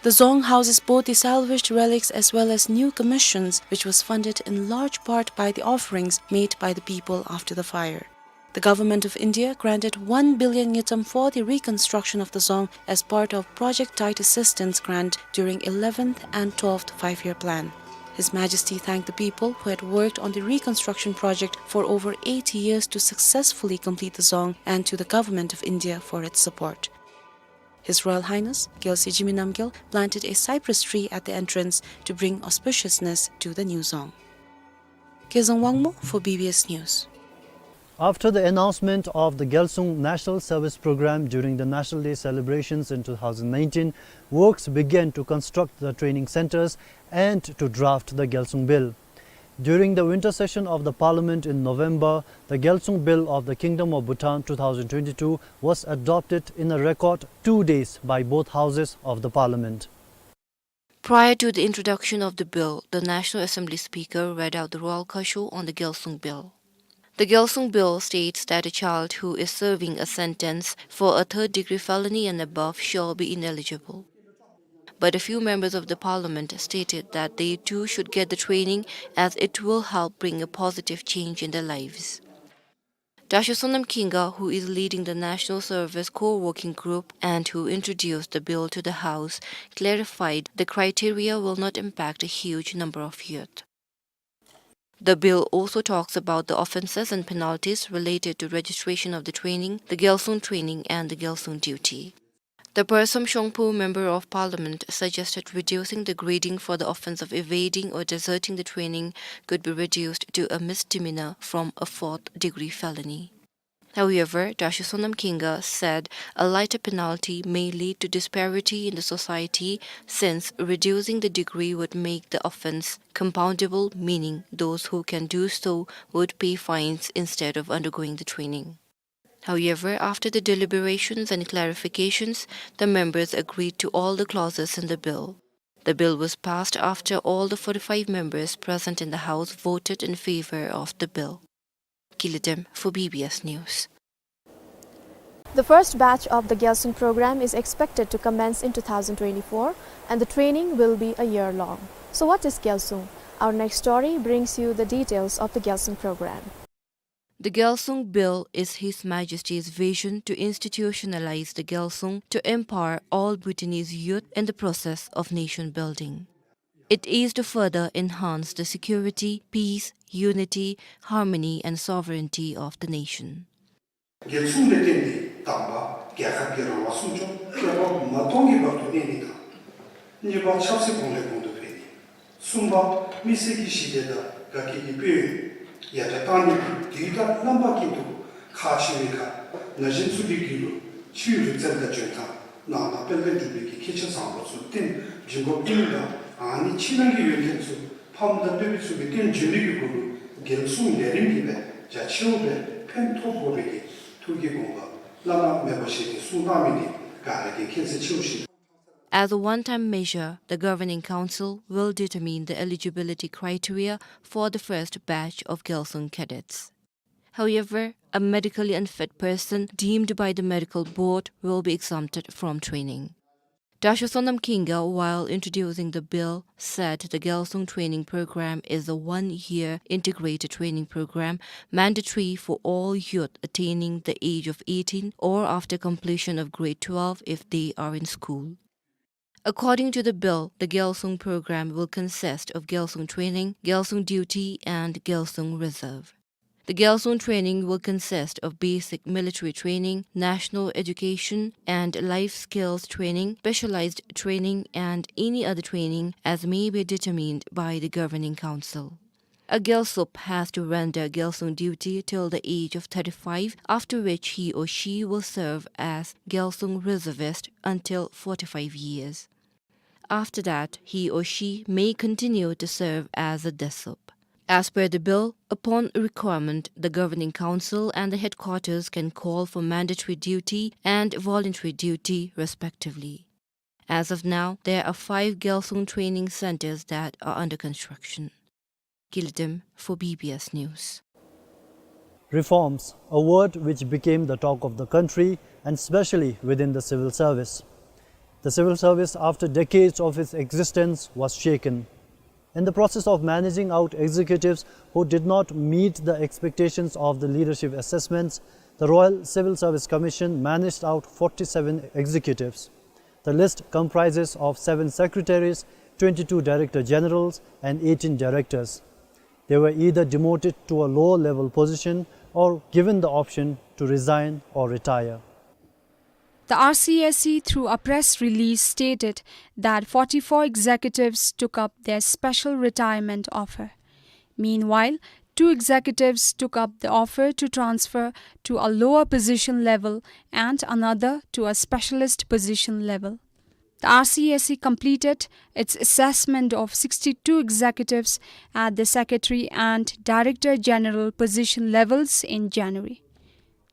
The dzong houses both the salvaged relics as well as new commissions, which was funded in large part by the offerings made by the people after the fire. The Government of India granted one billion ngultrum for the reconstruction of the dzong as part of Project Tide Assistance Grant during eleventh and twelfth Five-Year Plan. His Majesty thanked the people who had worked on the reconstruction project for over eighty years to successfully complete the dzong and to the Government of India for its support. His Royal Highness Gyalse Zhimee Namgyal planted a cypress tree at the entrance to bring auspiciousness to the new dzong. Kezang Wangmo for B B S News. After the announcement of the Gyalsung National Service Program during the National Day celebrations in two thousand nineteen, works began to construct the training centers and to draft the Gyalsung Bill. During the winter session of the Parliament in November, the Gyalsung Bill of the Kingdom of Bhutan two thousand twenty-two was adopted in a record two days by both houses of the Parliament. Prior to the introduction of the bill, the National Assembly Speaker read out the Royal Khasho on the Gyalsung Bill. The Gyalsung Bill states that a child who is serving a sentence for a third-degree felony and above shall be ineligible. But a few members of the parliament stated that they too should get the training, as it will help bring a positive change in their lives. Dasho Sonam Khinga, who is leading the National Service Core Working Group and who introduced the bill to the House, clarified the criteria will not impact a huge number of youth. The bill also talks about the offenses and penalties related to registration of the training, the Gyalsung training, and the Gyalsung duty. The Pursom Shongphu Member of Parliament suggested reducing the grading for the offense of evading or deserting the training could be reduced to a misdemeanor from a fourth-degree felony. However, Dasho Sonam Khinga said a lighter penalty may lead to disparity in the society, since reducing the degree would make the offense compoundable, meaning those who can do so would pay fines instead of undergoing the training. However, after the deliberations and clarifications, the members agreed to all the clauses in the bill. The bill was passed after all the forty-five members present in the House voted in favor of the bill. Kili Dem for B B S News. The first batch of the Gyalsung program is expected to commence in two thousand twenty-four, and the training will be a year long. So what is Gyalsung? Our next story brings you the details of the Gyalsung program. The Gyalsung Bill is His Majesty's vision to institutionalize the Gyalsung to empower all Bhutanese youth in the process of nation building. It is to further enhance the security, peace, unity, harmony and sovereignty of the nation. རྒྱལ་སྲུང་ལས་བརྟེན་ཏེ་དང་པ་རྒྱལ་ཁབ་ཀྱི་རང་དབང་སྲུང་སྐྱོབ་ཁྱབ་པ་མ་སྟོངས་ཀྱི་བར་དུ་གནས་ནི་དང་། གཉིས་པ་ཆབ་སྲིད་གོང་ལས་གོང་དུ་འཕེལ་ནི། གསུམ་པ་མི་སེར་གྱི་ཞི་བདེ་དང་དགའ་སྐྱིད་ཀྱི་དཔལ་ཡོན་ཡར་དྲག་བཏང་ནི་དེ་དང་རྣམ་པ་ཀུན་ཏུ་ཁག་ཆེ་བའི་ཁར་ན་གཞོན་ཚུ་གི་རྒྱུད་ལུ་ཆོས་རིག་རྩལ་དང་འཇོན་ཐང་ནང་ན་དཔལ་ལྡན་འབྲུག་པའི་གི་ཁྱད་ཆོས་བཟང་པོ་ཚུ་བསྟན་འབྱུང་འགོ་ཀུན་དང་ཨ་ནི་ཕྱི་ནང་གི་ཡོན་ཏན་ཚུ་ཕམ་དང་སྟོན་པའི་ཚུ་གི་བསྟན་འགྱུར་ལས་ཀྱི་སྒོ་ལུ་རྒྱལ་སྲུང་ལས་རིམ་གྱིས་སྦེ་རྒྱ་ཆེ་བོ་སྦེ་ཕན་ཐོགས་དགོ་པའི་གི་ཐུགས་ཀྱི་དགོངས་པ་བླ་ན་མེད་པ་བཞེས་ཏེ་གསུང་གནང་མི་འདི་ག་ར་གིས་མཁྱེན་གསལ་ཆེ་བོ་ཞིག། As a one-time measure, the Governing Council will determine the eligibility criteria for the first batch of Gyalsung cadets. However, a medically unfit person deemed by the medical board will be exempted from training. Dasho Sonam Khinga, while introducing the bill, said the Gyalsung training program is a one-year integrated training program mandatory for all youth attaining the age of eighteen or after completion of grade twelve if they are in school. According to the bill, the Gyalsung program will consist of Gyalsung training, Gyalsung duty, and Gyalsung reserve. The Gyalsung training will consist of basic military training, national education and life skills training, specialized training, and any other training as may be determined by the Governing Council. A Gyalsup has to render Gyalsung duty till the age of thirty-five, after which he or she will serve as Gyalsung reservist until forty-five years. After that, he or she may continue to serve as a Desup. As per the bill, upon requirement, the Governing Council and the headquarters can call for mandatory duty and voluntary duty, respectively. As of now, there are five Gyalsung training centers that are under construction. Kilitim for B B S News. Reforms, a word which became the talk of the country and specially within the civil service. The civil service, after decades of its existence, was shaken. In the process of managing out executives who did not meet the expectations of the leadership assessments, the Royal Civil Service Commission managed out forty-seven executives. The list comprises of seven secretaries, twenty-two director generals, and eighteen directors. They were either demoted to a lower level position or given the option to resign or retire. The R C S C, through a press release, stated that forty-four executives took up their special retirement offer. Meanwhile, two executives took up the offer to transfer to a lower position level and another to a specialist position level. The R C S C completed its assessment of sixty-two executives at the secretary and director general position levels in January.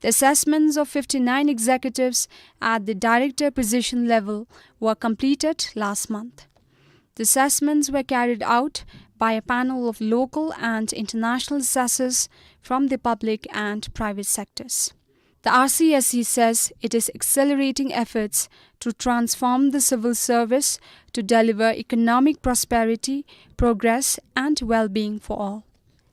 The assessments of fifty-nine executives at the director position level were completed last month. The assessments were carried out by a panel of local and international assessors from the public and private sectors. The R C S C says it is accelerating efforts to transform the civil service to deliver economic prosperity, progress, and well-being for all.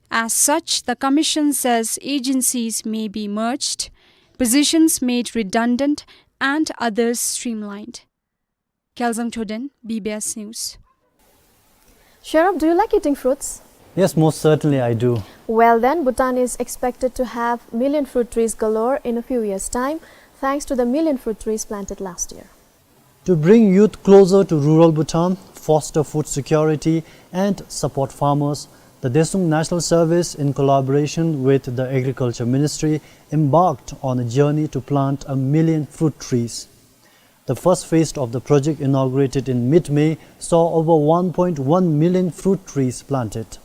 As such, the Commission says agencies may be merged, positions made redundant, and others streamlined. Kyaelzang Choden, B B S News. Sherab, do you like eating fruits? Yes, most certainly I do. Well then, Bhutan is expected to have million fruit trees galore in a few years' time, thanks to the million fruit trees planted last year. To bring youth closer to rural Bhutan, foster food security, and support farmers, the Desung National Service, in collaboration with the Agriculture Ministry, embarked on a journey to plant a million fruit trees. The first phase of the project, inaugurated in mid-May, saw over one point one million fruit trees planted.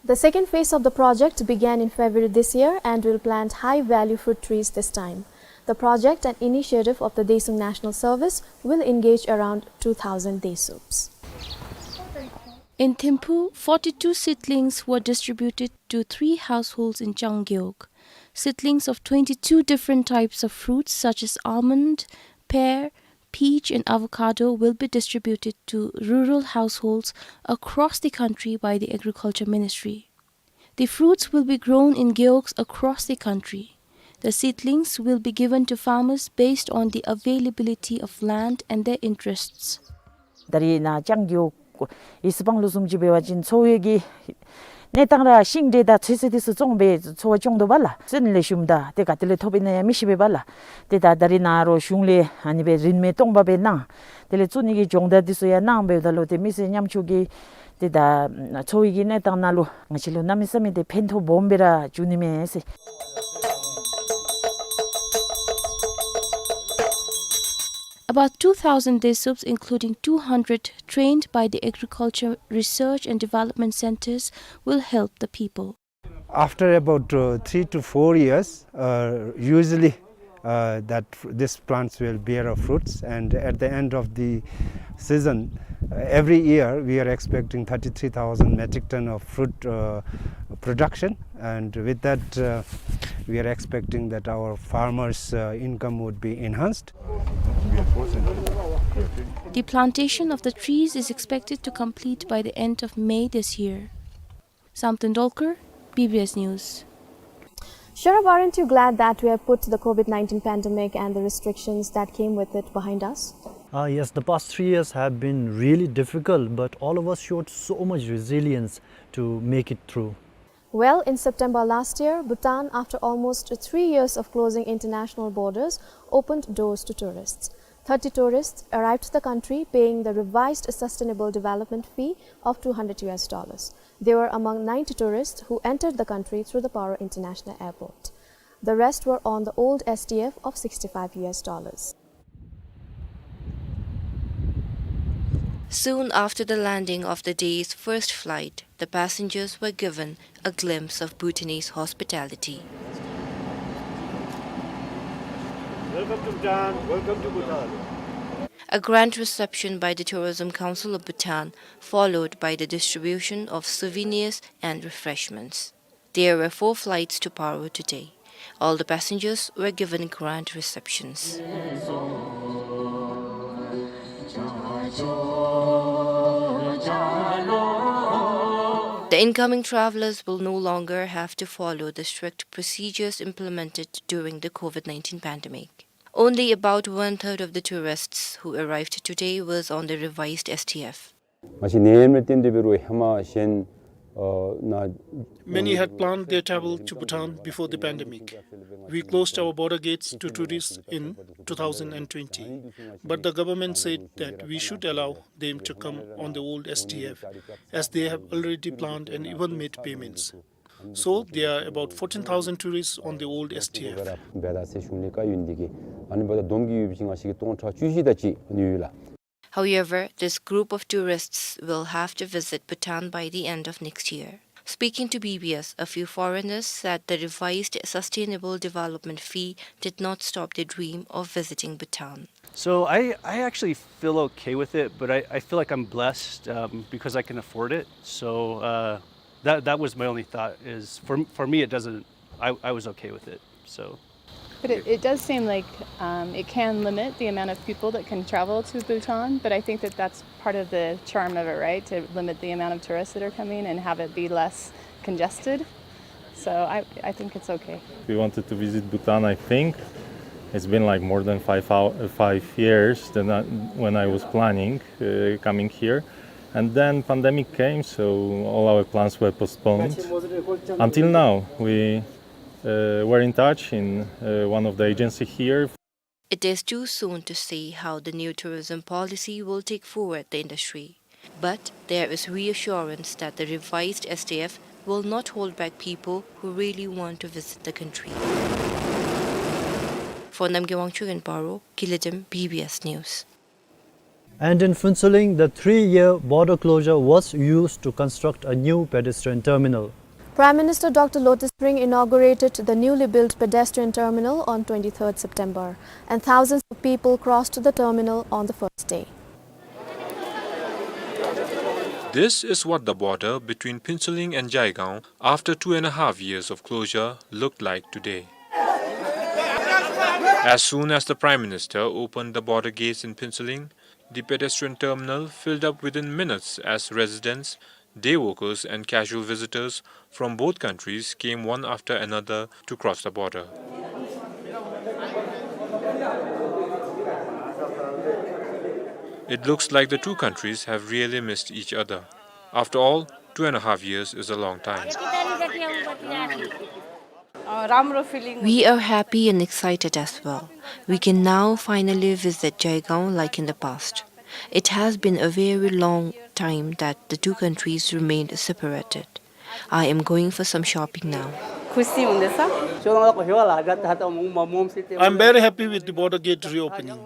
The second phase of the project began in February this year and will plant high-value fruit trees this time. The project, an initiative of the Desung National Service, will engage around two thousand Desups. In Thimphu, forty-two seedlings were distributed to three households in Changgeok. Seedlings of twenty-two different types of fruits such as almond, pear, peach and avocado will be distributed to rural households across the country by the Agriculture Ministry. The fruits will be grown in gewogs across the country. The seedlings will be given to farmers based on the availability of land and their interests. Dari na Changgeok ཡི་སི་སྤང་ལུ་བཟུམ་ཅིག་འབད་བ་ཅིན་འཚོ་བའི་གི་གནས་སྟངས་ར་ཤིང་འབྲས་དང་ཚོད་བསྲེ་འདི་ཚུ་བཙོང་སྦེ་འཚོ་བ་སྐྱོང་དོ་བ་ལགས། སོན་ལེགས་ཤོམ་དང་ཏེ་ག་ཏེ་ལས་ཐོབ་ཨིན་ན་ཡང་མི་ཤེས་པས་པ་ལགས། ཏེ་ད་ད་རིས་ནཱ་རོགས་གཞུང་ལས་ཨ་ནི་སྦེ་རིན་མེད་སྟོང་པ་སྦེ་གནང་། དེ་ལས་བཙུགས་ནི་གི་སྦྱོང་བརྡར་འདི་ཚུ་ཡང་གནང་འབདཝ་ད་ལུ་ཏེ་མི་སེར་ཉམ་ཆུང་གི་ཏེ་ད་འཚོ་བའི་གི་གནས་སྟངས་ནང་ལུ་ང་བཅས་ལུ་གནམ་མེད་ས་མེད་ཏེ་ཕན་ཐོགས་སྦོམ་སྦེ་ར་འབྱུང་ནི་མས་ཟེར། About two thousand day subs, including two hundred trained by the Agriculture Research and Development Centers, will help the people. After about, uh, three to four years, uh, usually, uh, that f-, these plants will bear a fruits, and at the end of the season, uh, every year we are expecting thirty-three thousand metric ton of fruit, uh, production, and with that, uh, we are expecting that our farmers', uh, income would be enhanced. The plantation of the trees is expected to complete by the end of May this year. Sam Tendolkar, B B S News. Shurab, aren't you glad that we have put the COVID nineteen pandemic and the restrictions that came with it behind us? Ah, yes, the past three years have been really difficult, but all of us showed so much resilience to make it through. Well, in September last year, Bhutan, after almost three years of closing international borders, opened doors to tourists. Thirty tourists arrived to the country paying the revised sustainable development fee of two hundred U S dollars. They were among ninety tourists who entered the country through the Paro International Airport. The rest were on the old S D F of sixty-five U S dollars. Soon after the landing of the day's first flight, the passengers were given a glimpse of Bhutanese hospitality. Welcome to Bhutan. Welcome to Bhutan. A grand reception by the Tourism Council of Bhutan, followed by the distribution of souvenirs and refreshments. There were four flights to Paro today. All the passengers were given grand receptions. The incoming travelers will no longer have to follow the strict procedures implemented during the COVID nineteen pandemic. Only about one-third of the tourists who arrived today was on the revised S D F. མ་གཞི་ནད་ཡམས་ལས་བརྟེན་ཏེ་འབད་རུང་ཧེ་མ་གཞན་ཨ་ན- Many had planned their travel to Bhutan before the pandemic. We closed our border gates to tourists in two thousand and twenty, but the government said that we should allow them to come on the old S D F, as they have already planned and even made payments. So there are about fourteen thousand tourists on the old S D F. འབད་དེ་གཞུང་ལས་བཀའ་ཡོད་ནི་དེ་གིས་ཨ་ནི་འབདཝ་ད་བསྡོམས་ཀྱིས་ཡོད་པ་ཅིན་ང་བཅས་ཀྱི་སྟོང་ཕྲག་བཅུ་བཞི་དེ་ཅིག་ཨ་ནི་ཡོད་ལགས། However, this group of tourists will have to visit Bhutan by the end of next year. Speaking to B B S, a few foreigners said the revised sustainable development fee did not stop their dream of visiting Bhutan. So I, I actually feel okay with it, but I, I feel like I'm blessed, um, because I can afford it. So, uh, that, that was my only thought is, for, for me, it doesn't, I, I was okay with it, so. But it, it does seem like, um, it can limit the amount of people that can travel to Bhutan, but I think that that's part of the charm of it, right? To limit the amount of tourists that are coming and have it be less congested. So I, I think it's okay. We wanted to visit Bhutan, I think. It's been, like, more than five hou-, uh, five years than I, when I was planning, uh, coming here. And then pandemic came, so all our plans were postponed. Until now, we, uh, were in touch in, uh, one of the agency here. It is too soon to say how the new tourism policy will take forward the industry, but there is reassurance that the revised S D F will not hold back people who really want to visit the country. For Namgay Wangchuk in Paro, Gilidem, B B S News. And in Phuentsholing, the three-year border closure was used to construct a new pedestrian terminal. Prime Minister Doctor Lotay Tshering inaugurated the newly built pedestrian terminal on twenty-third September, and thousands of people crossed the terminal on the first day. This is what the border between Phuentsholing and Jaigaon, after two and a half years of closure, looked like today. As soon as the Prime Minister opened the border gates in Phuentsholing, the pedestrian terminal filled up within minutes as residents, day workers and casual visitors from both countries came one after another to cross the border. It looks like the two countries have really missed each other. After all, two and a half years is a long time. We are happy and excited as well. We can now finally visit Jaigaon like in the past. It has been a very long time that the two countries remained separated. I am going for some shopping now. I'm very happy with the border gate reopening.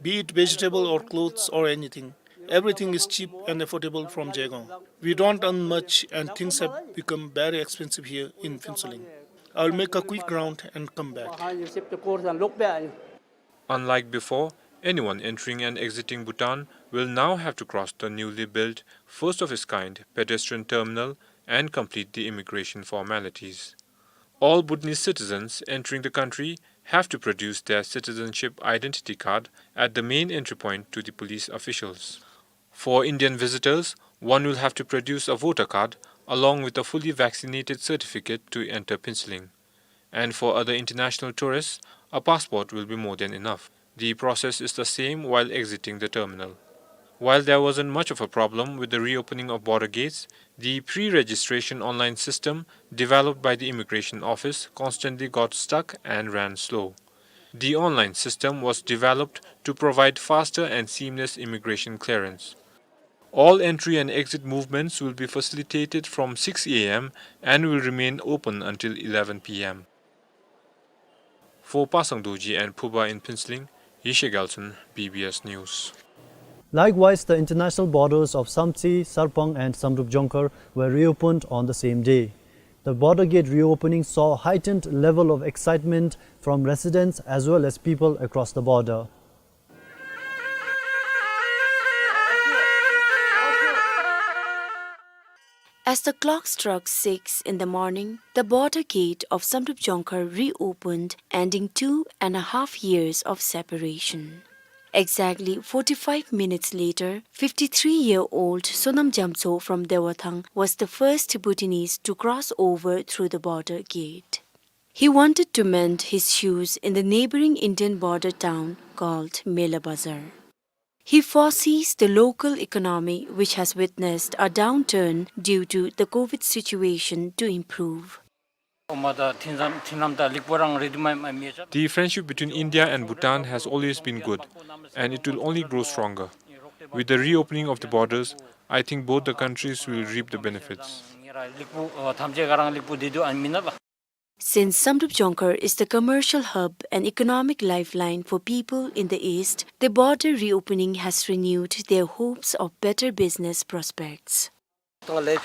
Be it vegetable or clothes or anything, everything is cheap and affordable from Jaigaon. We don't earn much and things have become very expensive here in Phuentsholing. I will make a quick round and come back. Unlike before, anyone entering and exiting Bhutan will now have to cross the newly built, first of its kind, pedestrian terminal and complete the immigration formalities. All Bhutanese citizens entering the country have to produce their citizenship identity card at the main entry point to the police officials. For Indian visitors, one will have to produce a voter card along with a fully vaccinated certificate to enter Phuentsholing. And for other international tourists, a passport will be more than enough. The process is the same while exiting the terminal. While there wasn't much of a problem with the reopening of border gates, the pre-registration online system developed by the Immigration Office constantly got stuck and ran slow. The online system was developed to provide faster and seamless immigration clearance. All entry and exit movements will be facilitated from six A M and will remain open until eleven P M. For Pasang Dorji and Phuba in Phuentsholing, Yeshe Gyaltsen, B B S News. Likewise, the international borders of Samtse, Sarpang and Samdrup Jongkhar were reopened on the same day. The border gate reopening saw heightened level of excitement from residents as well as people across the border. As the clock struck six in the morning, the border gate of Samdrup Jongkhar reopened, ending two and a half years of separation. Exactly forty-five minutes later, fifty-three-year-old Sonam Jamtso from Dewathang was the first Bhutanese to cross over through the border gate. He wanted to mend his shoes in the neighboring Indian border town called Mela Bazar. He foresees the local economy, which has witnessed a downturn due to the COVID situation, to improve. The friendship between India and Bhutan has always been good, and it will only grow stronger. With the reopening of the borders, I think both the countries will reap the benefits. Since Samdrup Jongkhar is the commercial hub and economic lifeline for people in the east, the border reopening has renewed their hopes of better business prospects. Due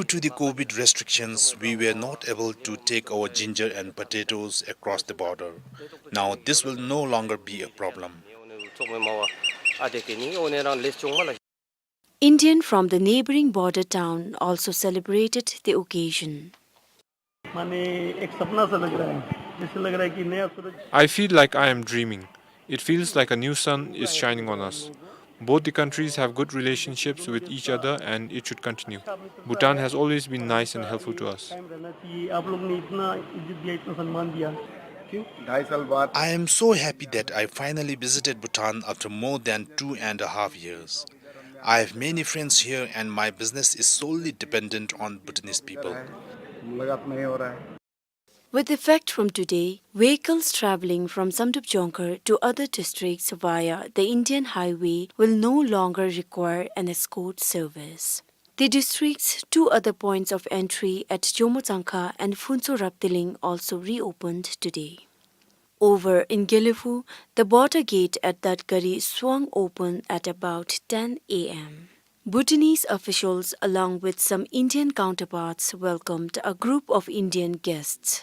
to the COVID restrictions, we were not able to take our ginger and potatoes across the border. Now this will no longer be a problem. Indian from the neighboring border town also celebrated the occasion. माने एक सपना सा लग रहा है, जैसे लग रहा है कि नया सूरज। I feel like I am dreaming. It feels like a new sun is shining on us. Both the countries have good relationships with each other and it should continue. Bhutan has always been nice and helpful to us. कायम रहना चाहिए। आप लोग ने इतना इज्जत दिया, इतना सम्मान दिया। क्यों? ढाई साल बाद। I am so happy that I finally visited Bhutan after more than two and a half years. I have many friends here and my business is solely dependent on Bhutanese people. मुलाकात नहीं हो रहा है। With effect from today, vehicles travelling from Samdrup Jongkhar to other districts via the Indian Highway will no longer require an escort service. The district's two other points of entry at Jomo Tsangkha and Phuntsho Raptiling also reopened today. Over in Gelephu, the border gate at Datgari swung open at about ten A M. Bhutanese officials, along with some Indian counterparts, welcomed a group of Indian guests.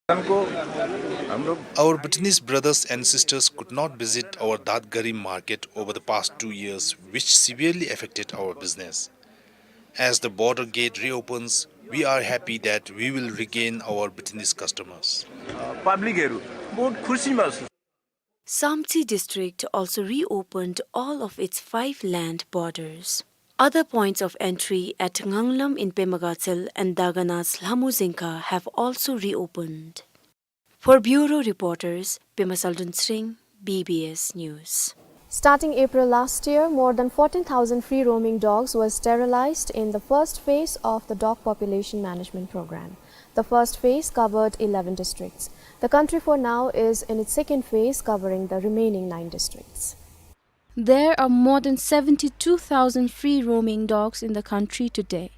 Our Bhutanese brothers and sisters could not visit our Datgari market over the past two years, which severely affected our business. As the border gate reopens, we are happy that we will regain our Bhutanese customers. पब्लिकहरू बहुत खुसी महसुस। Samtse district also reopened all of its five land borders. Other points of entry at Nganglam in Pema Gatshel and Dagana's Lhamu Zingkha have also reopened. For bureau reporters, Pema Saldun Sring, B B S News. Starting April last year, more than fourteen thousand free roaming dogs were sterilized in the first phase of the Dog Population Management Program. The first phase covered eleven districts. The country for now is in its second phase, covering the remaining nine districts. There are more than seventy-two thousand free roaming dogs in the country today.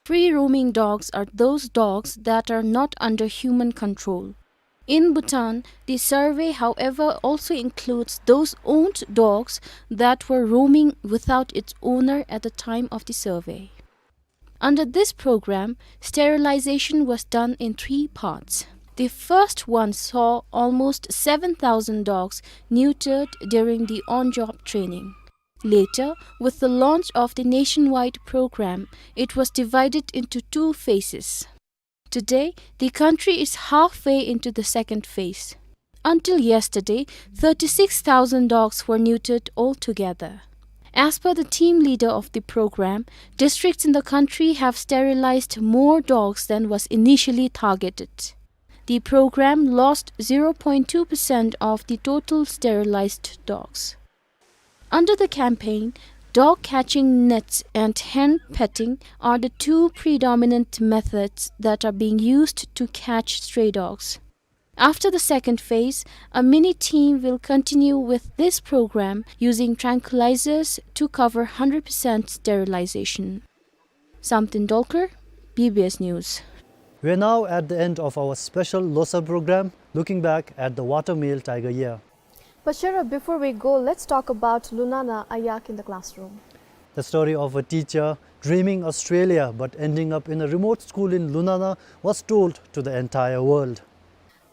Free roaming dogs are those dogs that are not under human control. In Bhutan, the survey, however, also includes those owned dogs that were roaming without its owner at the time of the survey. Under this program, sterilization was done in three parts. The first one saw almost seven thousand dogs neutered during the on-job training. Later, with the launch of the nationwide program, it was divided into two phases. Today, the country is halfway into the second phase. Until yesterday, thirty-six thousand dogs were neutered altogether. As per the team leader of the program, districts in the country have sterilized more dogs than was initially targeted. The program lost zero point two percent of the total sterilized dogs. Under the campaign, dog catching nets and hand petting are the two predominant methods that are being used to catch stray dogs. After the second phase, a mini team will continue with this program using tranquilizers to cover hundred percent sterilization. Samten Dolkar, B B S News. We're now at the end of our special Losar program, looking back at the watermeal tiger year. But Sherab, before we go, let's talk about Lunana, A Yak in the Classroom. The story of a teacher dreaming Australia but ending up in a remote school in Lunana was told to the entire world.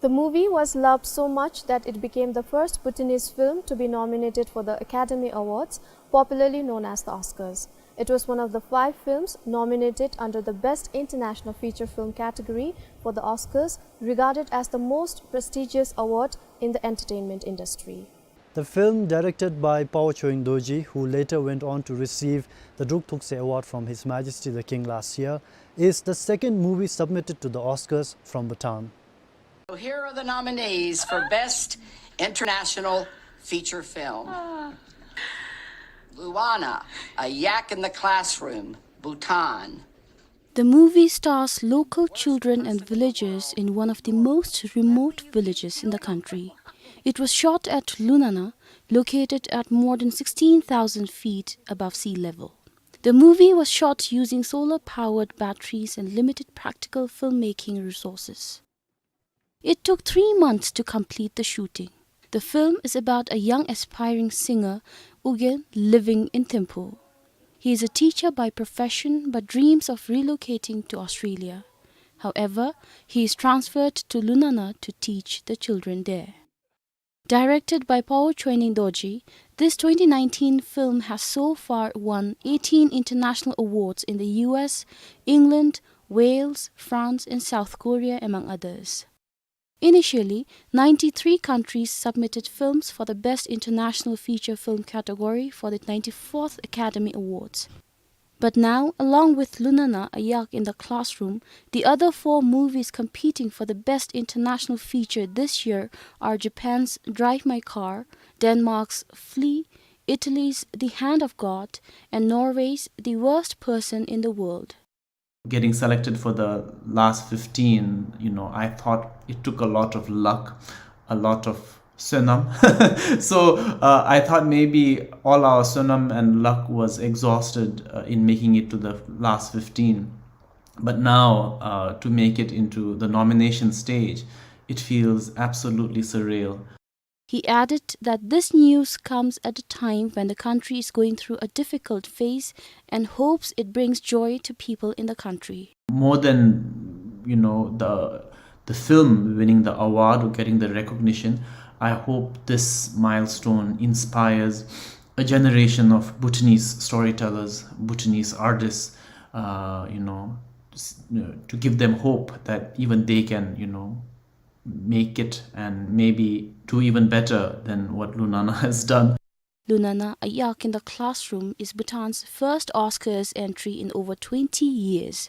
The movie was loved so much that it became the first Bhutanese film to be nominated for the Academy Awards, popularly known as the Oscars. It was one of the five films nominated under the Best International Feature Film category for the Oscars, regarded as the most prestigious award in the entertainment industry. The film, directed by Pawo Choying Dorji, who later went on to receive the Druk Thukse Award from His Majesty the King last year, is the second movie submitted to the Oscars from Bhutan. So here are the nominees for Best International Feature Film. Luana, A Yak in the Classroom, Bhutan. The movie stars local children and villagers in one of the most remote villages in the country. It was shot at Lunana, located at more than sixteen thousand feet above sea level. The movie was shot using solar-powered batteries and limited practical filmmaking resources. It took three months to complete the shooting. The film is about a young aspiring singer, Ugyen, living in Thimphu. He is a teacher by profession but dreams of relocating to Australia. However, he is transferred to Lunana to teach the children there. Directed by Pawo Choying Dorji, this twenty nineteen film has so far won eighteen international awards in the U S, England, Wales, France, and South Korea, among others. Initially, ninety-three countries submitted films for the Best International Feature Film category for the ninety-fourth Academy Awards. But now, along with Lunana, A Yak in the Classroom, the other four movies competing for the Best International Feature this year are Japan's Drive My Car, Denmark's Flee, Italy's The Hand of God, and Norway's The Worst Person in the World. Getting selected for the last fifteen, you know, I thought it took a lot of luck, a lot of sönam. So, uh, I thought maybe all our sönam and luck was exhausted, uh, in making it to the last fifteen. But now, uh, to make it into the nomination stage, it feels absolutely surreal. He added that this news comes at a time when the country is going through a difficult phase and hopes it brings joy to people in the country. More than, you know, the, the film winning the award or getting the recognition, I hope this milestone inspires a generation of Bhutanese storytellers, Bhutanese artists, uh, you know, s-, you know, to give them hope that even they can, you know, make it and maybe do even better than what Lunana has done. Lunana, A Yak in the Classroom is Bhutan's first Oscars entry in over twenty years.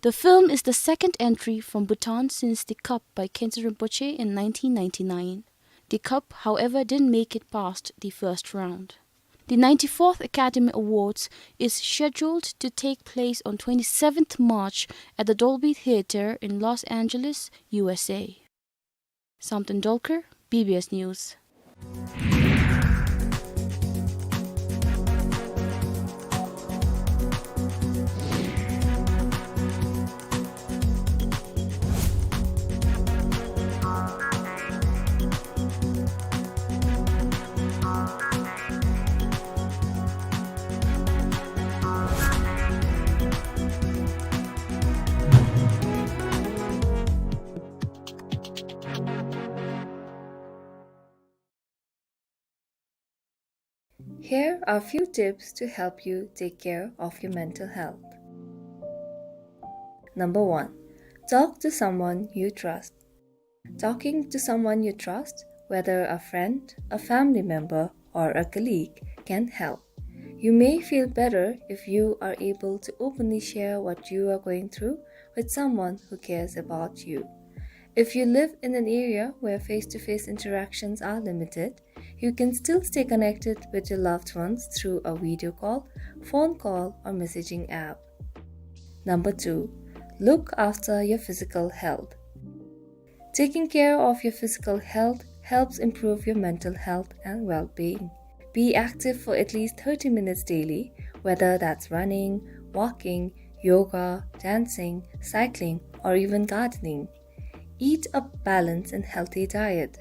The film is the second entry from Bhutan since The Cup by Khyentse Rinpoche in nineteen ninety-nine. The cup, however, didn't make it past the first round. The ninety-fourth Academy Awards is scheduled to take place on twenty-seventh March at the Dolby Theatre in Los Angeles, U S A. Samten Dolkar, B B S News. Here are few tips to help you take care of your mental health. Number one, talk to someone you trust. Talking to someone you trust, whether a friend, a family member, or a colleague, can help. You may feel better if you are able to openly share what you are going through with someone who cares about you. If you live in an area where face-to-face interactions are limited, you can still stay connected with your loved ones through a video call, phone call, or messaging app. Number two, look after your physical health. Taking care of your physical health helps improve your mental health and well-being. Be active for at least thirty minutes daily, whether that's running, walking, yoga, dancing, cycling, or even gardening. Eat a balanced and healthy diet.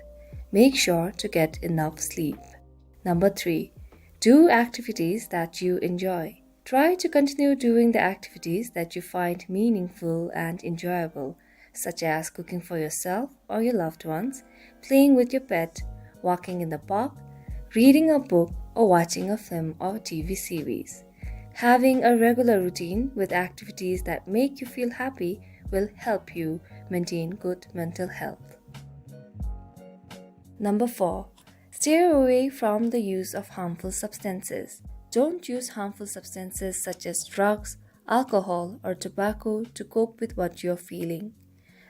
Make sure to get enough sleep. Number three, do activities that you enjoy. Try to continue doing the activities that you find meaningful and enjoyable, such as cooking for yourself or your loved ones, playing with your pet, walking in the park, reading a book, or watching a film or T V series. Having a regular routine with activities that make you feel happy will help you maintain good mental health. Number four, steer away from the use of harmful substances. Don't use harmful substances such as drugs, alcohol, or tobacco to cope with what you're feeling.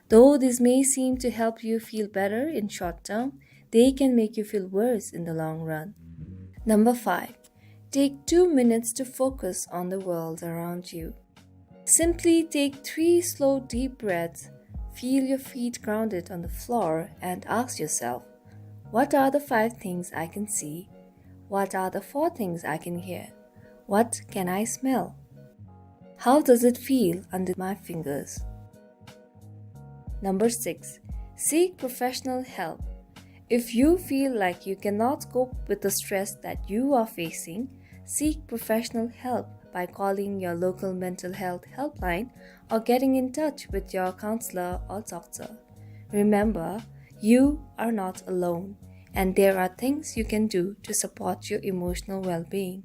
Though this may seem to help you feel better in short term, they can make you feel worse in the long run. Number five, take two minutes to focus on the world around you. Simply take three slow, deep breaths, feel your feet grounded on the floor, and ask yourself, "What are the five things I can see? What are the four things I can hear? What can I smell? How does it feel under my fingers?" Number six, seek professional help. If you feel like you cannot cope with the stress that you are facing, seek professional help by calling your local mental health helpline or getting in touch with your counselor or doctor. Remember, you are not alone, and there are things you can do to support your emotional well-being.